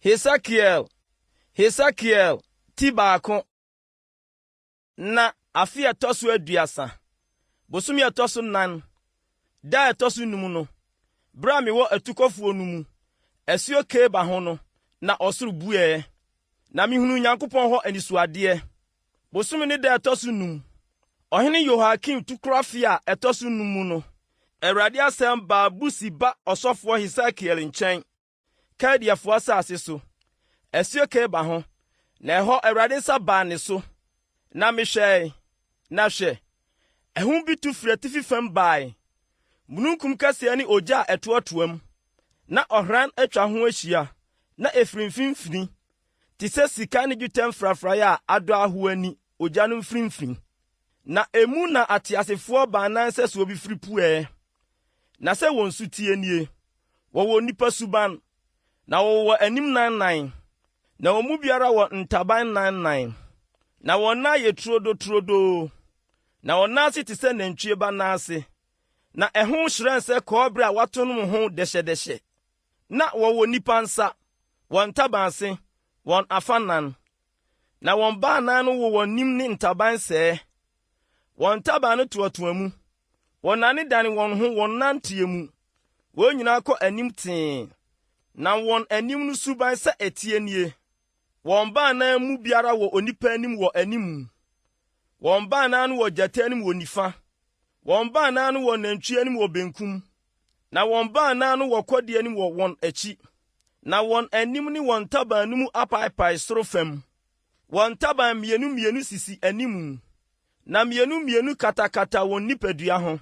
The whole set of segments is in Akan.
Hesekiel, Hesekiel, ti baako. Na afe a ɛtɔ so aduasa, bosome a ɛtɔ so nan, da a ɛtɔ so num no, bere a mewɔ atukɔfoɔ no mu, asuo Kebar ho no, na ɔsoro bueɛ, na mehunuu Nyankopɔn hɔ anisoadeɛ. Bosome no da a ɛtɔ so num, ɔhene Yehoiakim tukorɔ afe a ɛtɔ so num mu no, Awurade asɛm baa Busi ba ɔsɔfoɔ Hesekiel nkyɛn. Kaldeafoɔ asase so, asuo Kebar ho, na ɛhɔ Awurade nsa baa ne so. Na mehwɛe, na hwɛ, ahum bi tu firi atifi fam bae, mununkum kɛseɛ ne ogya a ɛtoatoam. Na ɔhran atwa ho ahyia, na ɛfiri mfimfini, te sɛ sika ne dwetɛ mfrafraeɛ a adɔ ahoa ani ogya no mfimfini. Na emu na ateasefoɔ baanan sɛsoɔ bi firi pueɛ. Na sɛ wɔn su teɛ nie, Wɔwɔ nnipa suban, na wɔwowɔ anim nannan, na wɔn mu biara wɔ ntaban nannan, na wɔn nan yɛ turodoturodoo, na wɔn nan ase te sɛ nantwie ba nan ase, na ɛho hyerɛn sɛ kɔbere a wɔatonom ho dɛhyɛdɛhyɛ. Na wɔwɔ nnipa nsa, wɔn ntaban ase, wɔn afa nan, na wɔn baanan no wowɔ nim ne ntaban sɛɛ. Wɔn ntaban no toatoa mu, wɔnnanedane wɔn ho wɔn nanteɛ mu. Wɔn nyinaa kɔ anim tee, na wɔn anim no suban sɛ ɛteɛ nie. Wɔn baanan mu biara wɔ onipa anim wɔ anim. Wɔn baanan no wɔ gyata anim wɔ nifa. Wɔn baanan no wɔ nantwi anim wɔ benkum. Na wɔn baanan no wɔ kɔdeɛ anim wɔ wɔn akyi. Na wɔn anim ne wɔn ntaban no mu apaepae soro fam. Wɔn ntaban mmienu mmienu sisi anim, na mmienu mmienu katakata wɔn nipadua ho,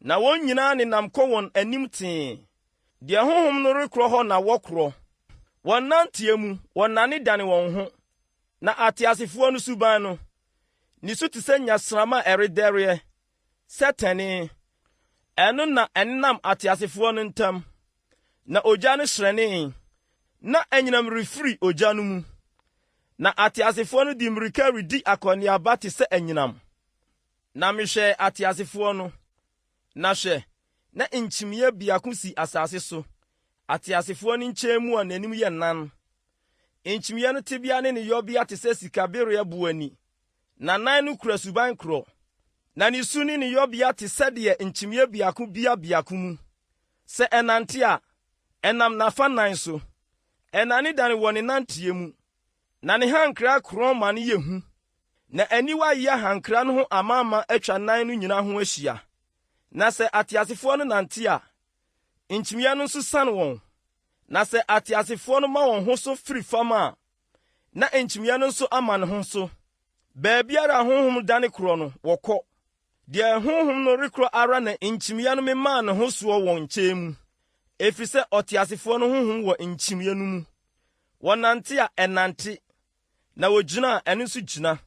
na wɔn nyinaa nenam kɔ wɔn anim tee. Deɛ honhom no rekorɔ hɔ na wɔkorɔ. Wɔn nanteɛ mu, wɔnnanedane wɔn ho. Na ateasefoɔ no suban no, ne su te sɛ nnyasramma a ɛredɛreɛ, sɛ tɛnee. Ɛno na ɛnenam ateasefoɔ no ntam. Na ogya no hyerɛnee, na anyinam refiri ogya no mu. Na ateasefoɔ no de mmirika redi akɔneaba te sɛ anyinam. Na mehwɛɛ ateasefoɔ no, na hwɛ, na nkyimiiɛ biako si asase so, ateasefoɔ no nkyɛn mu a n'anim yɛ nan. Nkyimiiɛ no tebea ne ne yɔbea te sɛ sikabereɛ boɔ ani, Na nan no kura suban korɔ, na ne su ne ne yɔbea te sɛdeɛ nkyimiiɛ biako bia biako mu. Sɛ ɛnante a, ɛnam n'afa nan so, ɛnnanedane wɔ ne nanteɛ mu, na ne hankra korɔn ma no yɛ hu, na aniwa ayeyɛ hankra no ho amaama atwa nan no nyinaa ho ahyia. Na sɛ ateasefoɔ no nante a, nkyimiiɛ no nso siane wɔn, na sɛ ateasefoɔ no ma wɔn ho so firi fam a, na nkyimiiɛ no nso ama ne ho so. Baabiara a honhom dane korɔ no, wɔkɔ. Deɛ honhom no rekorɔ ara na nkyimiiɛ no memaa ne ho soɔ wɔ nkyɛn mu, ɛfiri sɛ ɔteasefoɔ no honhom wɔ nkyimiiɛ no mu. Wɔnante a, ɛnante, na wɔgyina a, ɛno nso gyina.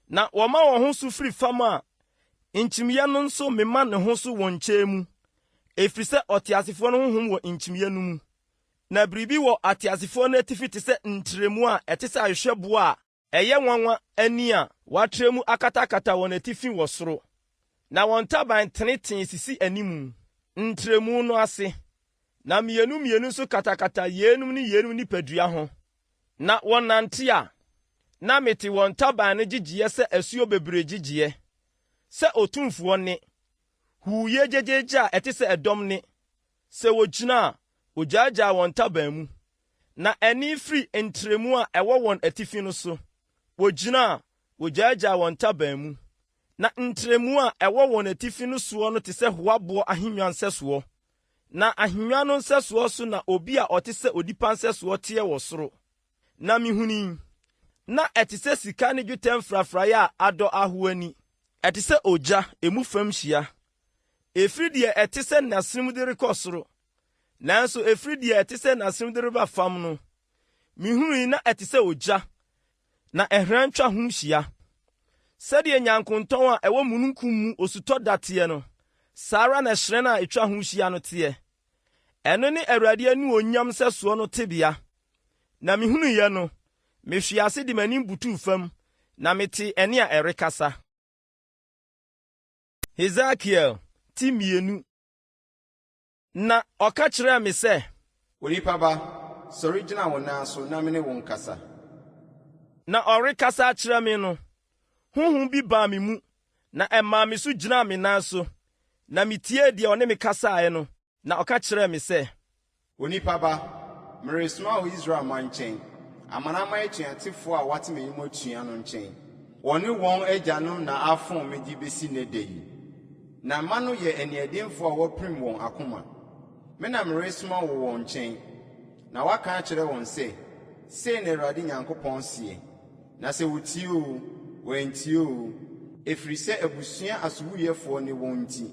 Na wɔma wɔn ho so firi fam a, nkyimiiɛ no nso mema ne ho so wɔ nkyɛn mu, ɛfiri sɛ ɔteasefoɔ no honhom wɔ nkyimiiɛ no mu. Na biribi wɔ ateasefoɔ no atifi te sɛ ntrɛmu a ɛte sɛ ahwehwɛboɔ a ɛyɛ nwanwa ani a wɔatrɛ mu akatakata wɔn atifi wɔ soro. Na wɔn ntaban tenetene sisi anim, ntrɛmu no ase, na mmienu mmienu nso katakata yeinom ne yeinom nipadua ho. Na wɔnante a, na mete wɔn ntaban no gyegyeɛ sɛ asuo bebree gyegyeɛ, sɛ otumfoɔ nne, huuyɛ gyegyeegye a ɛte sɛ ɛdɔm nne, Sɛ wogyina a, wogyaagyaa wɔn ntaban mu, na ɛnne firi ntrɛmu a ɛwɔ wɔn atifi no so. Wogyina a, wogyaagyaa wɔn ntaban mu, na ntrɛmu a ɛwɔ wɔn atifi no soɔ no te sɛ hoaboɔ ahennwa nsɛsoɔ, na ahennwa no nsɛsoɔ so na obi a ɔte sɛ onipa nsɛsoɔ teɛ wɔ soro. Na mehunui, na ɛte sɛ sika ne dwetɛ mfrafraeɛ a adɔ ahoa ani, ɛte sɛ ogya, emu fam hyia, Ɛfiri deɛ ɛte sɛ n'asenem de rekɔ soro, nanso ɛfiri deɛ ɛte sɛ n'asenem de reba fam no, mehunui na ɛte sɛ ogya, na ɛhran twa ho hyia. Sɛdeɛ nyankontɔn a ɛwɔ mununkum mu osutɔ da teɛ no, saa ara na hyerɛn a ɛtwa ho hyia no teɛ. Ɛno ne Awurade anuonyam nsɛsoɔ no tebea. Na mehunuiɛ no, mehwee ase de m'anim butuu fam, na metee ɛnne a ɛrekasa. Hesekiel ti mmienu. Na ɔka kyerɛɛ me sɛ. Onipa ba, sɔre gyina wo nan so na me ne wo nkasa. Na ɔrekasa akyerɛ me no, honhom bi baa me mu, na ɛmaa me so gyinaa me nan so, na mitiee deɛ ɔne me kasaeɛ no, na ɔka kyerɛɛ me sɛ. Onipa ba, meresoma wo Israel man nkyɛn, amanaman atuatefoɔ a wɔate m'anim atua no nkyɛn. Wɔne wɔn agyanom na afom me de bɛsi nnɛ da yi. Na mma no yɛ aniɛdenfoɔ a wɔapirim wɔn akoma. Me na meresoma wo wɔn nkyɛn, na woaka akyerɛ wɔn sɛ, 'Sei na Awurade Nyankopɔn seɛ. Na sɛ wɔtie oo, wɔantie oo, ɛfiri sɛ abusua asowuiɛfoɔ ne wɔn nti,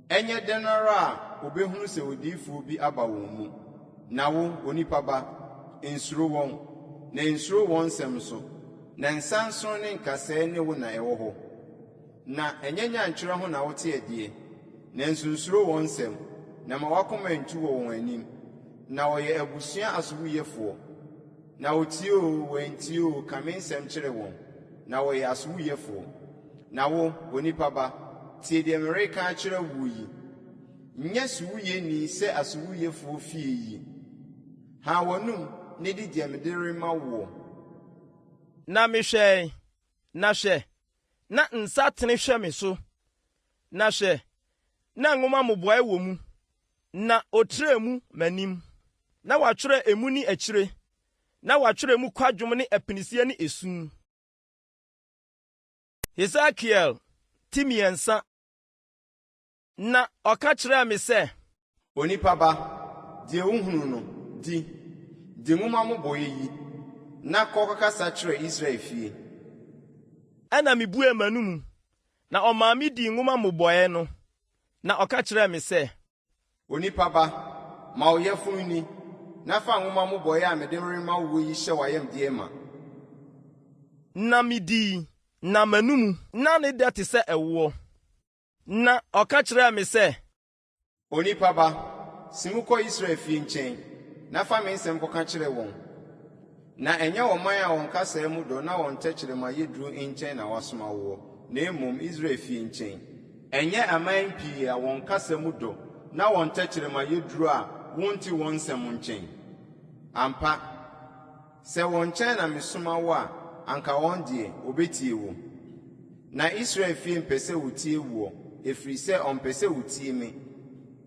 ɛnyɛ dɛn ara a wɔbɛhunu sɛ odiyifoɔ bi aba wɔn mu. Na wo, onipa ba, nsuro wɔn, na nsuro wɔn nsɛm nso, na nsansono ne nkasɛɛ ne wo na ɛwɔ hɔ. Na ɛnyɛ nyankyerɛ ho na woteɛ deɛ, nanso nsuro wɔn nsɛm, na mma w'akoma nntu wɔ wɔn anim, na wɔyɛ abusua asowuiɛfoɔ. Na wɔtie oo, wɔantie oo, ka me nsɛm kyerɛ wɔn, na wɔyɛ asowuiɛfoɔ. Na wo, onipa ba, tie deɛ mereka akyerɛ woɔ yi. Nyɛ sowuiɛni sɛ asowuiɛfoɔ fie yi. Ha w'anom na di deɛ mede rema woɔ. Na mehwɛe, na hwɛ, na nsa tene hwɛ me so, na hwɛ, na nwoma mmobɔe wɔ mu, na ɔtrɛɛ mu m'anim, na wɔatwerɛ emu ne akyire, na wɔatwerɛ mu kwadwom ne apinisie ne esu. Hesekiel ti mmiɛnsa. Na ɔka kyerɛɛ me sɛ. Onipa ba, deɛ wohunu no, di. Di nwoma mmobɔeɛ yi, na kɔ kɔkasa kyerɛ Israel fie. Ɛnna mibuee m'anom, na ɔmaa midii nwoma mmobɔeɛ no, na ɔka kyerɛɛ me sɛ. Onipa ba, ma wo yafunu nni, na fa nwoma mmobɔeɛ a mede rema woɔ yi hyɛ w'ayamdeɛ ma. Na midii, na m'anom na ne dɛ te sɛ ɛwoɔ. Na ɔka kyerɛɛ me sɛ. Onipa ba, si mu kɔ Israel fie nkyɛn, na fa me nsɛm kɔka kyerɛ wɔn. Na ɛnyɛ ɔman a wɔn kasaa mu dɔ na wɔn tɛkyerɛma yɛ duru nkyɛn na wɔasoma woɔ, na mmom Israel fie nkyɛn. Ɛnyɛ aman pii a wɔn kasa mu dɔ na wɔn tɛkyerɛma yɛ duru a wonte wɔn nsɛm nkyɛn. Ampa, sɛ wɔn nkyɛn na mesoma wo a, anka wɔn deɛ, wɔbɛtie wo. Na Israel fie mpɛ sɛ wɔtie woɔ, ɛfiri sɛ ɔmpɛ sɛ wɔtie me.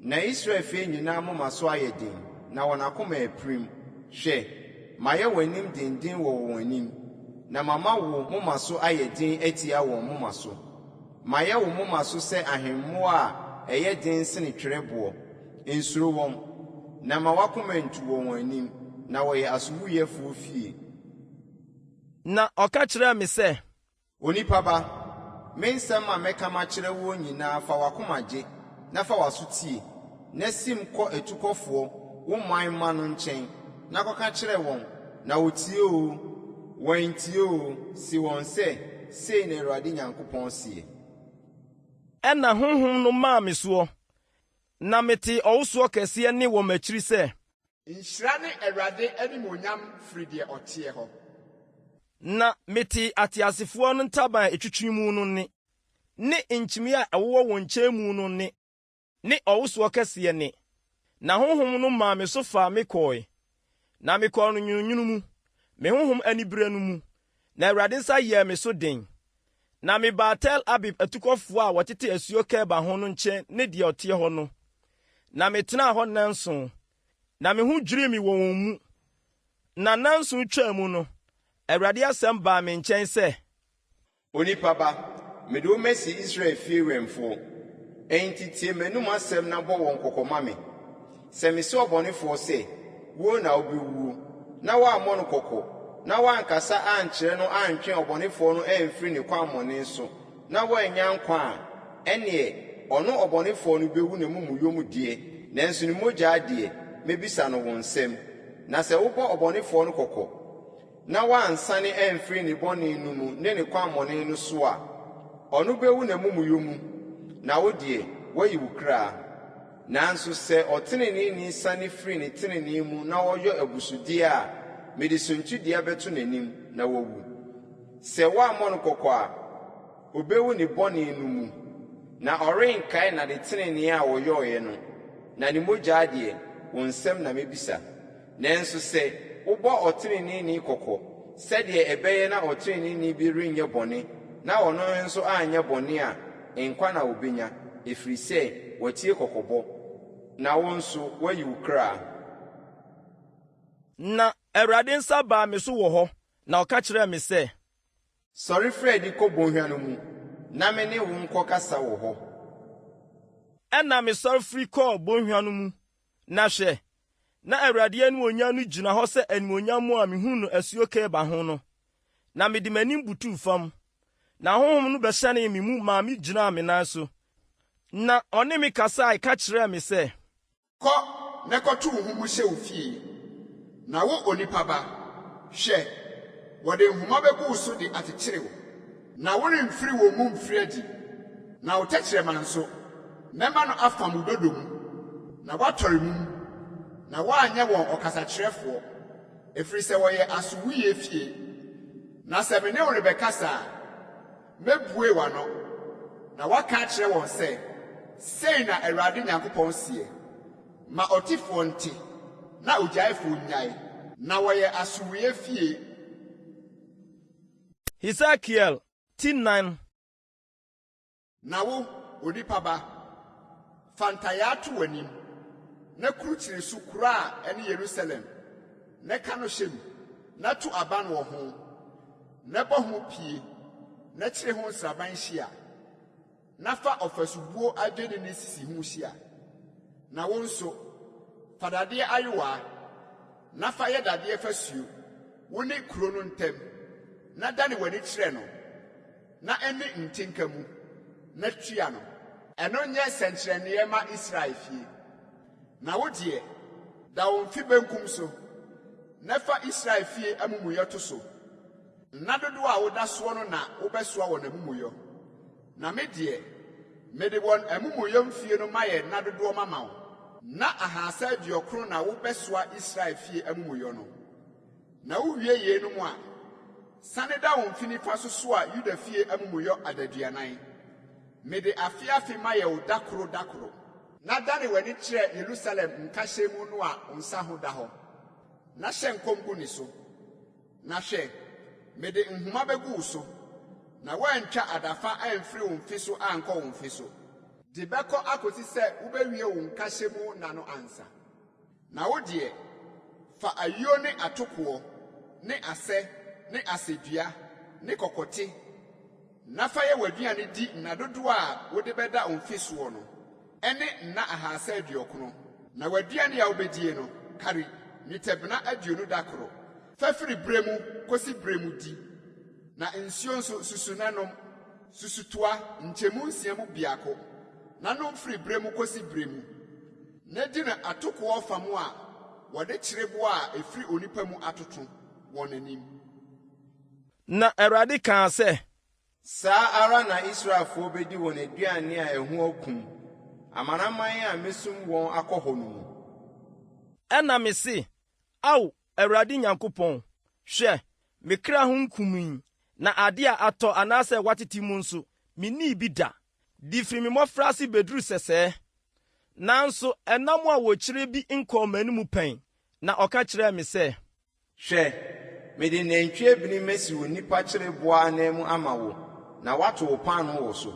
Na Israel fie nyinaa moma so ayɛ den, na wɔn akoma apirim. Hwɛ, mayɛ w'anim denden wɔ wɔn anim, na mama wo moma so ayɛ den atia wɔn moma so. Mayɛ wo moma so sɛ ahemmoɔ a ɛyɛ den sene twerɛboɔ. Nsuro wɔn, na mma w'akoma nntu wɔ wɔn anim, na wɔyɛ asowuiɛfoɔ fie. Na ɔka kyerɛɛ me sɛ. Onipa ba, me nsɛm a mɛka makyerɛ woɔ nyinaa fa w'akoma gye, na fa w'aso tie, na sim kɔ atukɔfoɔ, wo man mma no nkyɛn, na kɔka kyerɛ wɔn, na wɔtie oo, wɔantie oo, se wɔn sɛ, 'Sei na Awurade Nyankopɔn seɛ. Ɛnna Honhom no maa me soɔ, na metee ɔwosoɔ kɛseɛ nne wɔ m'akyiri sɛ. Nhyira ne Awurade animuonyam firi deɛ ɔteɛ hɔ. Na metee ateasefoɔ no ntaban a ɛtwitwi mu no nne, ne nkyimiiɛ a ɛwowɔ wɔn nkyɛn mu no nne, ne ɔwosoɔ kɛseɛ nne. Na Honhom no maa me so faa me kɔɔe, na mekɔɔ no nwononwono mu, me honhom anibereɛ no mu, na Awurade nsa yɛɛ me so den. Na mebaa Tel Abib atukɔfoɔ a wɔtete asuo Kebar ho no nkyɛn ne deɛ ɔteɛ hɔ no, na metenaa hɔ nnanson. Na me ho dwirii me wɔ wɔn mu. Na nnanson twaa mu no, Awurade asɛm baa me nkyɛn sɛ. Onipa ba, mede wo masi Israel fie wɛmfoɔ. Enti tie m'anom asɛm na bɔ wɔn kɔkɔ ma me. Sɛ mese ɔbɔnefoɔ sɛ, 'Wuo na wobɛwuo, na woammɔ no kɔkɔ, na woankasa ankyerɛ no antwe ɔbɔnefoɔ no amfiri ne kwammɔne so, na wannya nkwa a, ɛnneɛ ɔno ɔbɔnefoɔ no bɛwu n'amumuyɔ mu deɛ, nanso ne mogya deɛ, mɛbisa no wo nsam. Na sɛ wobɔ ɔbɔnefoɔ no kɔkɔ, na wansane amfiri ne bɔne no mu ne ne kwammɔne no so a, ɔno bɛwu n'amumuyɔ mu, na wo deɛ, woayi wo kra. Nanso sɛ ɔteneneeni sane firi ne tenenee mu na ɔyɔ abusudeɛ a, mede suntidua bɛto n'anim, na wawu. Sɛ woammɔ no kɔkɔ a, obewu ne bɔne no mu, na ɔrenkae n'adetenenee a ɔyɔeɛ no, na ne mogya deɛ, wo nsam na mɛbisa. Nanso sɛ wobɔ ɔteneneeni kɔkɔ, sɛdeɛ ɛbɛyɛ na ɔteneneeni bi renyɛ bɔne, na ɔno nso anyɛ bɔne a, nkwa na ɔbɛnya, ɛfiri sɛ watie kɔkɔbɔ, na wo nso woayi wo kra. Na Awurade nsa baa me so wɔ hɔ, na ɔka kyerɛɛ me sɛ. Sɔre firi adi kɔ bɔnhwa no mu, na me ne wo nkɔkasa wɔ hɔ. Ɛnna mesɔre firi kɔɔ bɔnhwa no mu, na hwɛ, na Awurade animuonyam no gyina hɔ sɛ animuonyam a mihuu no asuo Kebar ho no, na mede m'anim butuw fam. Na honhom no bɛhyɛnee me mu maa migyinaa me nan so, na ɔne me kasae ka kyerɛɛ me sɛ. Kɔ na kɔto wo ho mu hyɛ wo fie. Na wo onipa ba, hwɛ, wɔde nhoma begu wo so de akyekyere wo, na woremfiri wɔn mu mfiri adi, na wo tɛkyerɛma nso, mɛma no afam wo dodo mu, na woatɔre mum, na woanyɛ wɔn ɔkasakyerɛfoɔ, ɛfiri sɛ wɔyɛ asowuiɛ fie. Na sɛ me ne wo rebɛkasa a, Mɛbue w'ano, na woaka akyerɛ wɔn sɛ, 'Sei na Awurade Nyankopɔn seɛ. Ma ɔtefoɔ nte, na ogyaefoɔ nnyae. Na wɔyɛ asowuiɛ fie. Hesekiel ti nan. Na wo, onipa ba, fa ntayaa to w'anim, na kurukyire so kuro a ɛne Yerusalem, na ka no hyɛ mu, na to aban wɔ ho, na bɔ ho pie, na kyere ho nsraban hyia, na fa ɔfasubuo adwennini sisi ho hyia. Na wo nso, fa dadeɛ ayowaa, na fa yɛ dadeɛ fasuo, wo ne kuro no ntam, na dane w'ani kyerɛ no. Na ɛnni ntinka mu, na tua no. Ɛno nyɛ sɛnkyerɛnneɛ mma Israel fie. Na wo deɛ, da wo mfe benkum so, na fa Israel fie amumuyɛ to so. Nna dodoɔ a woda soɔ no na wobɛsoa wɔn amumuyɔ. Na me deɛ, mede wɔn amumuyɔ mfie no mayɛ nna dodoɔ mama wo. Nna 390 na wobɛsoa Israel fie amumuyɔ no. Na wuwie yeinom a, sane da wo mfe nifa so soa Yuda fie amumuyɔ adaduanan. Mede afe afe mayɛ wo da koro da koro. Na dane w'ani kyerɛ Yerusalem nkahyɛmu no a wo nsa ho da hɔ, na hyɛ nkɔm gu ne so. Na hwɛ, mede nhoma begu wo so, na woantwa adafa amfiri wo mfe so ankɔ wo mfe so. De bɛkɔ akosi sɛ wubewie wo nkahyɛmu nna no ansa. Na wo deɛ, fa ayuo ne atokoɔ ne asɛ ne asɛdua ne kɔkɔte, na fa yɛ w'aduane di nna dodoɔ a wode bɛda wo mfe soɔ no, ɛne nna 390. Na w'aduane a wobɛdie no, kari nnwetɛbena 20 da koro, fa firi berɛ mu kɔsi berɛ mu di, na nsuo nso, susu na nom, susutoa nkyɛmu nsia mu biako, na nom firi berɛ mu kɔsi berɛ mu. Na di no atokoɔ ɔfam a wɔde kyereboɔ a ɛfiri onipa mu atoto, wɔn anim. Na Awurade kaa sɛ. Saa ara na Israelfoɔ bɛdi wɔn aduane a ɛho akum, amanaman a mɛsum wɔn akɔ hɔ no mu. Ɛnna mese, Ao, Awurade Nyankopɔn, hwɛ, me kra ho nkumii, na ade a atɔ anaasɛ wɔatete mu nso, minnii bi da, de firi me mmɔfraase bɛduru sɛsɛɛ. Nanso ɛnam a wɔkyire bi nkɔɔ m'anomu pɛn, na ɔka kyerɛɛ me sɛ. Hwɛ, mede nantwie bini masi wo nnipa kyereboa ananmu ama wo, na woato wo paanoo wɔ so.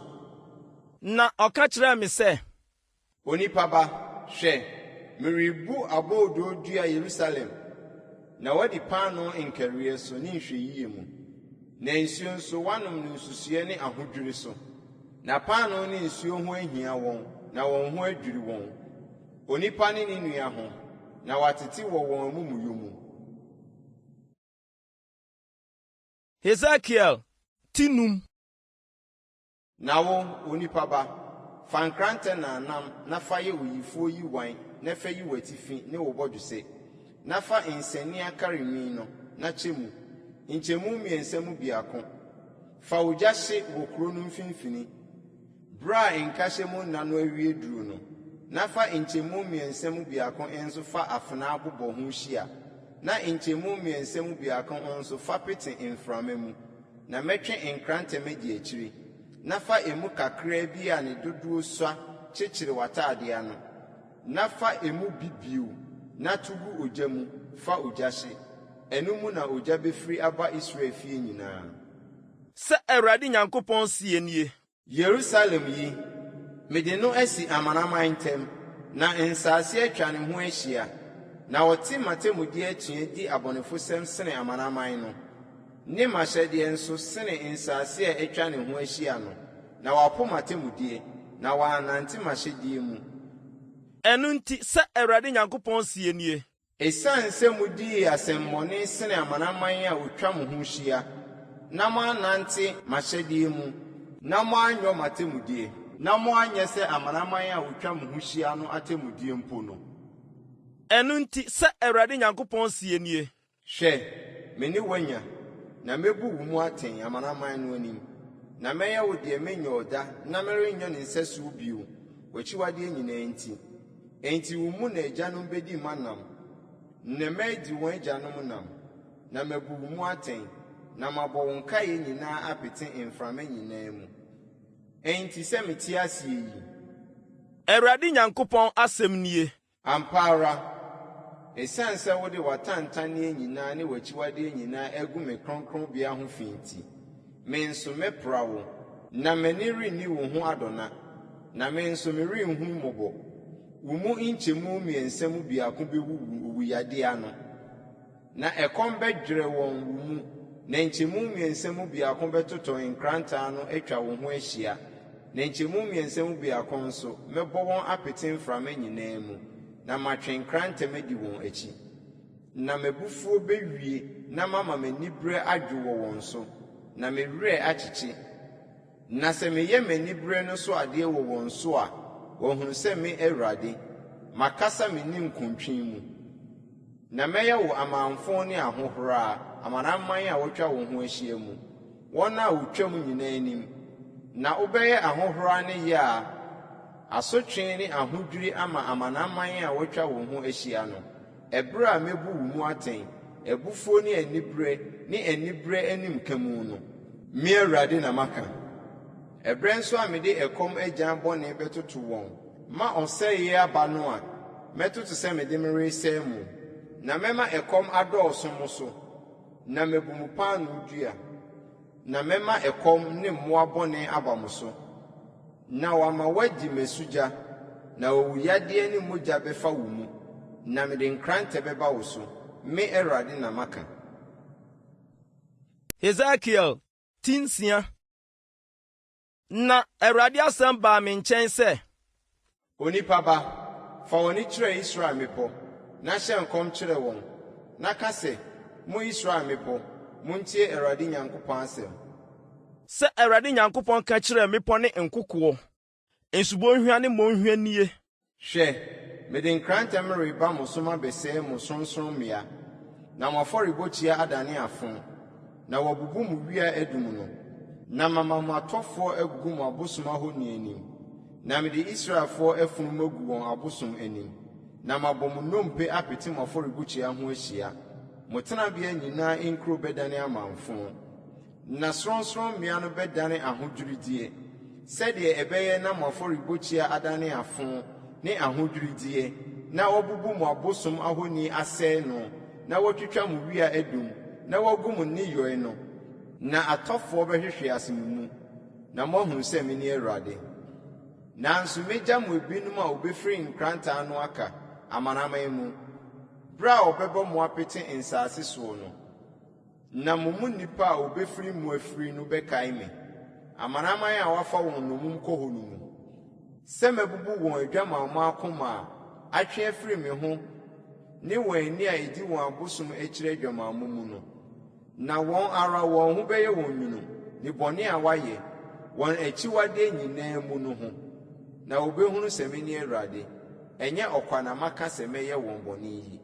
Na ɔka kyerɛɛ me sɛ. Onipa ba, hwɛ, merebu aboodoo dua Yerusalem, na woadi paanoo nkariiɛ so ne nhwɛyie mu, na nsuo nso, woanom no nsusuiɛ ne ahodwiri so. Na paanoo ne nsuo ho ahia wɔn, na wɔn ho adwiri wɔn, onipa ne ne nua ho, na wɔatete wɔ wɔn amumuyɔ mu. Hesekiel ti num. Na wo, onipa ba, fa nkrantɛ nnamnam na fa yɛ oyifoɔ yiwan na fa yi w'atifi ne wo bɔdwesɛ, na fa nsania kari nwi no, na kyɛ mu, nkyɛmu mmiɛnsa mu biako. Fa ogya hye wɔ kuro no mfimfini, berɛ a nkahyɛ mu nna no awie duru no, na fa nkyɛmu mmiɛnsa mu biako nso fa afenaa bobɔ ho hyia, na nkyɛmu mmiɛnsa mu biako nso fa pete mframa mu. Na mɛtwe nkrantɛ madi akyire, na fa emu kakraa bi a ne dodoɔ sua kyekyere w'atadeɛ ano, na fa emu bi bio, na to gu ogya mu. Fa ogya hye. Ɛno mu na ogya bɛfiri aba Israel fie nyinaa. Sɛ Awurade Nyankopɔn seɛ nie. Yerusalem yi, mede no asi amanaman ntam, na nsase atwa ne ho ahyia, na ɔte m'atemmudeɛ atua di abɔnefosɛm sene amanaman no, ne m'ahyɛdeɛ nso sene nsase a atwa ne ho ahyia no, na wɔapo m'atemmudeɛ, na wɔannante m'ahyɛdeɛ mu. Ɛno nti, sɛ Awurade Nyankopɔn seɛ nie. Esiane sɛ mudii asɛmmɔne sene amanaman a wɔatwa mo ho ahyia, na moannante m'ahyɛdeɛ mu, na moanyɔ m'atemmudeɛ, na moanyɛ sɛ amanaman a wɔatwa mo ho ahyia no atemmudeɛ mpo no. Ɛno nti, sɛ Awurade Nyankopɔn seɛ nie. Hwɛ, me ne wo anya, na mebu wo mu atɛn amanaman no anim, na mɛyɛ wo deɛ menyɔɔ da na merenyɔ ne nsɛsoɔ bio, w'akyiwadeɛ nyinaa nti. Enti wo mu na agyanom bedi mma nam, na mma adi wɔn agyanom nam, na mabu wo mu atɛn, na mabɔ wo nkaeɛ nyinaa apete mframa nyinaa mu. Enti sɛ mete aseɛ yi. Awurade Nyankopɔn asɛm nie. Ampa ara, esiane sɛ wode w'atantanneɛ nyinaa ne w'akyiwadeɛ nyinaa agu me kronkronbea ho fi nti, me nso mɛpra wo, na m'ani renni wo ho adɔna, na me nso merenhunu mmɔbɔ. Wo mu nkyɛmu mmiɛnsa mu biako bɛwuwu owuyadeɛ ano. Na ɛkɔm bɛdwerɛ wɔn wo mu, na nkyɛmu mmiɛnsa mu biako bɛtotɔ nkrantɛ ano atwa wo ho ahyia, na nkyɛmu mmiɛnsa mu biako nso, mɛbɔ wɔn apete mframa nyinaa mu, na matwe nkrantɛ madi wɔn akyi. Na m'abufuo bɛwie na mama m'anibereɛ adwo wɔ wɔn so, na me werɛ akyekye. Na sɛ meyɛ m'anibereɛ no so adeɛ wɔ wɔn so a, wɔahunu sɛ me Awurade, makasa me ninkuntwe mu. Na mɛyɛ wo amamfõ ne ahohora amanaman a wɔatwa wo ho ahyia mu, wɔn a wotwam nyinaa anim. Na wobɛyɛ ahohora ne yea, asotwe ne ahodwiri ama amanaman a wɔatwa wo ho ahyia no, ɛberɛ a mɛbu wo mu atɛn, abufuo ne anibereɛ ne anibereɛ animka mu no. Me Awurade na maka. Ɛberɛ nso a mede ɛkɔm agyan bɔne bɛtoto wɔn ma ɔsɛeɛ aba no a, mɛtoto sɛ mede meresɛe mo, na mɛma ɛkɔm adɔɔso mo so, na mabu mo paanoo dua, na mɛma ɛkɔm ne mmoa bɔne aba mo so, na wɔama woadi mmasugya, na owuyadeɛ ne mogya bɛfa wo mu, na mede nkrantɛ bɛba wo so. Me Awurade na maka. Hesekiel ti nsia. Na Awurade asɛm baa me nkyɛn sɛ. Onipa ba, fa w'ani kyerɛ Israel mmepɔ, na hyɛ nkɔm kyerɛ wɔn, na ka sɛ, 'Mo Israel mmepɔ, muntie Awurade Nyankopɔn asɛm. Sɛ Awurade Nyankopɔn ka kyerɛɛ mmepɔ ne nkokoɔ, nsubɔnhwa ne mmɔnhwa nie. Hwɛ, mede nkrantɛ mereba mo so mabɛsɛe mo sorɔnsorɔmmea, na mo afɔrebukyia adane afõ, na wɔabubu mo wia adum no, na mama mo atɔfoɔ agugu mo abosom ahoni anim, na mede Israelfoɔ afunu magu wɔn abosom anim, na mabɔ mo nnompe apete mo afɔrebukyia ho ahyia. Mo tenabea nyinaa nkuro bɛdane amamfõ. Na sorɔnsorɔmmea no bɛdane ahodwirideɛ, sɛdeɛ ɛbɛyɛ na mo afɔrebukyia adane afõ ne ahodwirideɛ, na wɔabubu mo abosom ahoni asɛe no, na wɔatwitwa mo wia adum, na wɔagu mo nneyɔe no. Na atɔfoɔ bɛhwehwe ase mo mu, na moahunu sɛ mene Awurade. Nanso mɛgya mo ebinom a wɔbɛfiri nkrantɛ ano aka, amanaman mu, berɛ a wɔbɛbɔ mo apete nsase soɔ no. Na mo mu nnipa a wɔbɛfiri mu afiri no bɛkae me, amanaman a wɔafa wɔn nnommum kɔ hɔ no mu, sɛ mabubu wɔn adwamammɔ akoma a atwe afiri me ho ne wɔn ani a ɛdi wɔn abosom akyiri adwamammɔ mu no. Na wɔn ara wɔn ho bɛyɛ wɔn nwunu, nnebɔne a wɔayɛ, wɔn akyiwadeɛ nyinaa mu no ho, na wɔbɛhunu sɛ mene Awurade. Ɛnyɛ ɔkwa na maka sɛ mɛyɛ wɔn bɔne yi.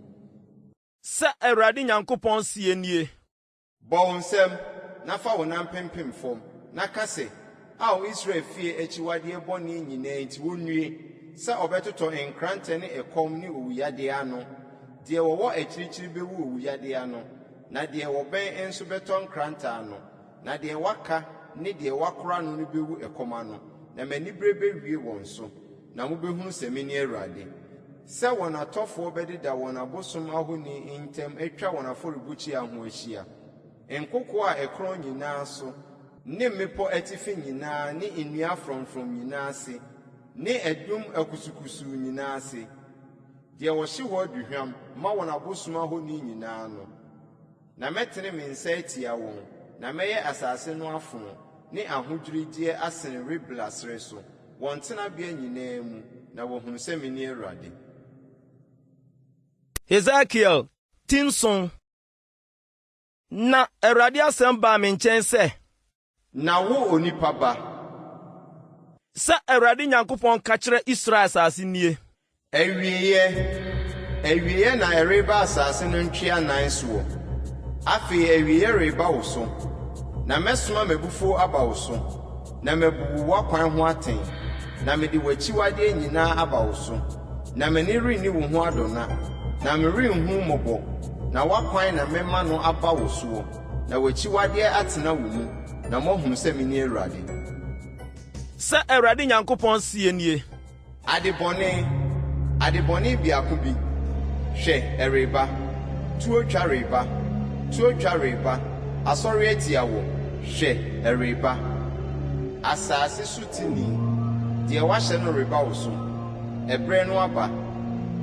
Sɛ Awurade Nyankopɔn seɛ nie. Bɔ wo nsam, na fa wo nan pempem fam, na ka sɛ, 'Ao Israel fie akyiwadeɛ bɔne nyinaa nti wɔnnue, sɛ wɔbɛtotɔ nkrantɛ ne ɛkɔm ne owuyadeɛ ano! Deɛ wɔwɔ akyirikyiri bɛwu owuyadeɛ ano, na deɛ wɔbɛn nso bɛtɔ nkrantɛ ano, na deɛ waka ne deɛ wɔakora no no bɛwu ɛkɔm ano, na m'anibereɛ bɛwie wɔn so, na mobɛhunu sɛ mene Awurade. Sɛ wɔn atɔfoɔ bɛdeda wɔn abosom ahoni ntam atwa wɔn afɔrebukyia ho ahyia, nkokoɔ a ɛkorɔn nyinaa so ne mmepɔ atifi nyinaa ne nnua frɔmfrɔm nyinaa ase ne adum akusukusuu nyinaa ase, deɛ wɔhye hɔ aduhwam ma wɔn abosom ahoni nyinaa no. Na mɛtene me nsa atia wɔn, na mɛyɛ asase no afo ne ahodwirideɛ asene Ribla serɛ so, wɔn tenabea nyinaa mu, na wɔahunu sɛ mene Awurade. Hesekiel ti nson. Na Awurade asɛm baa me nkyɛn sɛ. Na wo onipa ba. Sɛ Awurade Nyankopɔn ka kyerɛ Israel asase nie. Awieeɛ, awieeɛ na ɛreba asase no ntwea nan soɔ. Afei awieeɛ reba wo so, na mɛsoma m'abufuo aba wo so, na mabu wo w'akwan ho atɛn, na mede w'akyiwadeɛ nyinaa aba wo so. Na m'ani renni wo ho adɔna, na merenhu wo mmɔbɔ, na w'akwan na mɛma no aba wo soɔ, na w'akyiwadeɛ atena wo mu, na moahunu sɛ mene Awurade. Sɛ Awurade Nyankopɔn seɛ nie. Ade bɔne, ade bɔne biako bi, hwɛ, ɛreba, tuo twa reba, tuo twa reba, asɔre atia wo, hwɛ, ɛreba. Asase so teni, deɛ wɔahyɛ no reba wo so. Ɛberɛ no aba,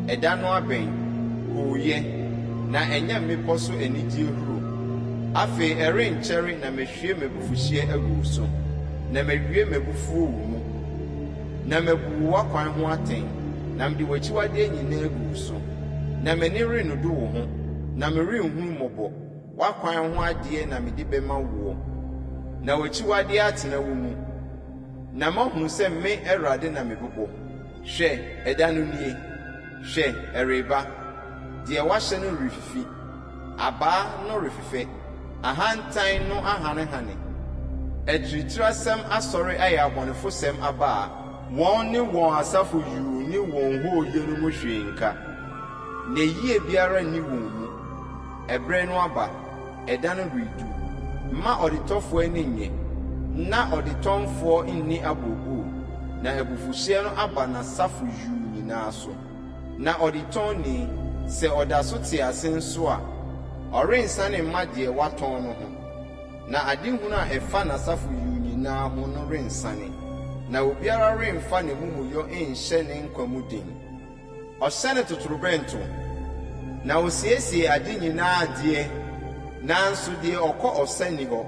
ɛda no abɛn, hooyɛ, na ɛnyɛ mmepɔ so anigyeɛ huro. Afei ɛrenkyɛre na mahwie m'abufuhyeɛ agu wo so, na mawie m'abufuo wo mu, na mabu wo w'akwan ho atɛn, na mede w'akyiwadeɛ nyinaa agu wo so. Na m'ani rennodo wo ho, na merenhunu mmɔbɔ, w'akwan ho adeɛ na mede bɛma woɔ, na w'akyiwadeɛ atena wo mu. Na moahunu sɛ me, Awurade, na mebobɔ. Hwɛ, ɛda no nie! Hwɛ, ɛreba! Deɛ wɔahyɛ no refifi, abaa no refefɛ, ahantan no ahanehane. Atiritirasɛm asɔre ayɛ abɔnefosɛm abaa. Wɔn ne wɔn asafo yuu ne wɔn hooyɛ no mu hwee nka, na yie biara nni wɔn mu. Ɛberɛ no aba, ɛda no redu. Mma ɔdetɔfoɔ ani nnye, na ɔdetɔnfoɔ nni abooboo, na abufuhyeɛ no aba n'asafo yuu nyinaa so. Na ɔdetɔnni, sɛ ɔda so te ase nso a, ɔrensane mma deɛ watɔn no ho, na adehunu a ɛfa n'asafo yuu nyinaa ho no rensane, na obiara remfa n'amumuyɔ nhyɛ ne nkwa mu den. Ɔhyɛne totorobɛnto, na ɔsiesie ade nyinaa deɛ, nanso deɛ ɔkɔ ɔsa nni hɔ,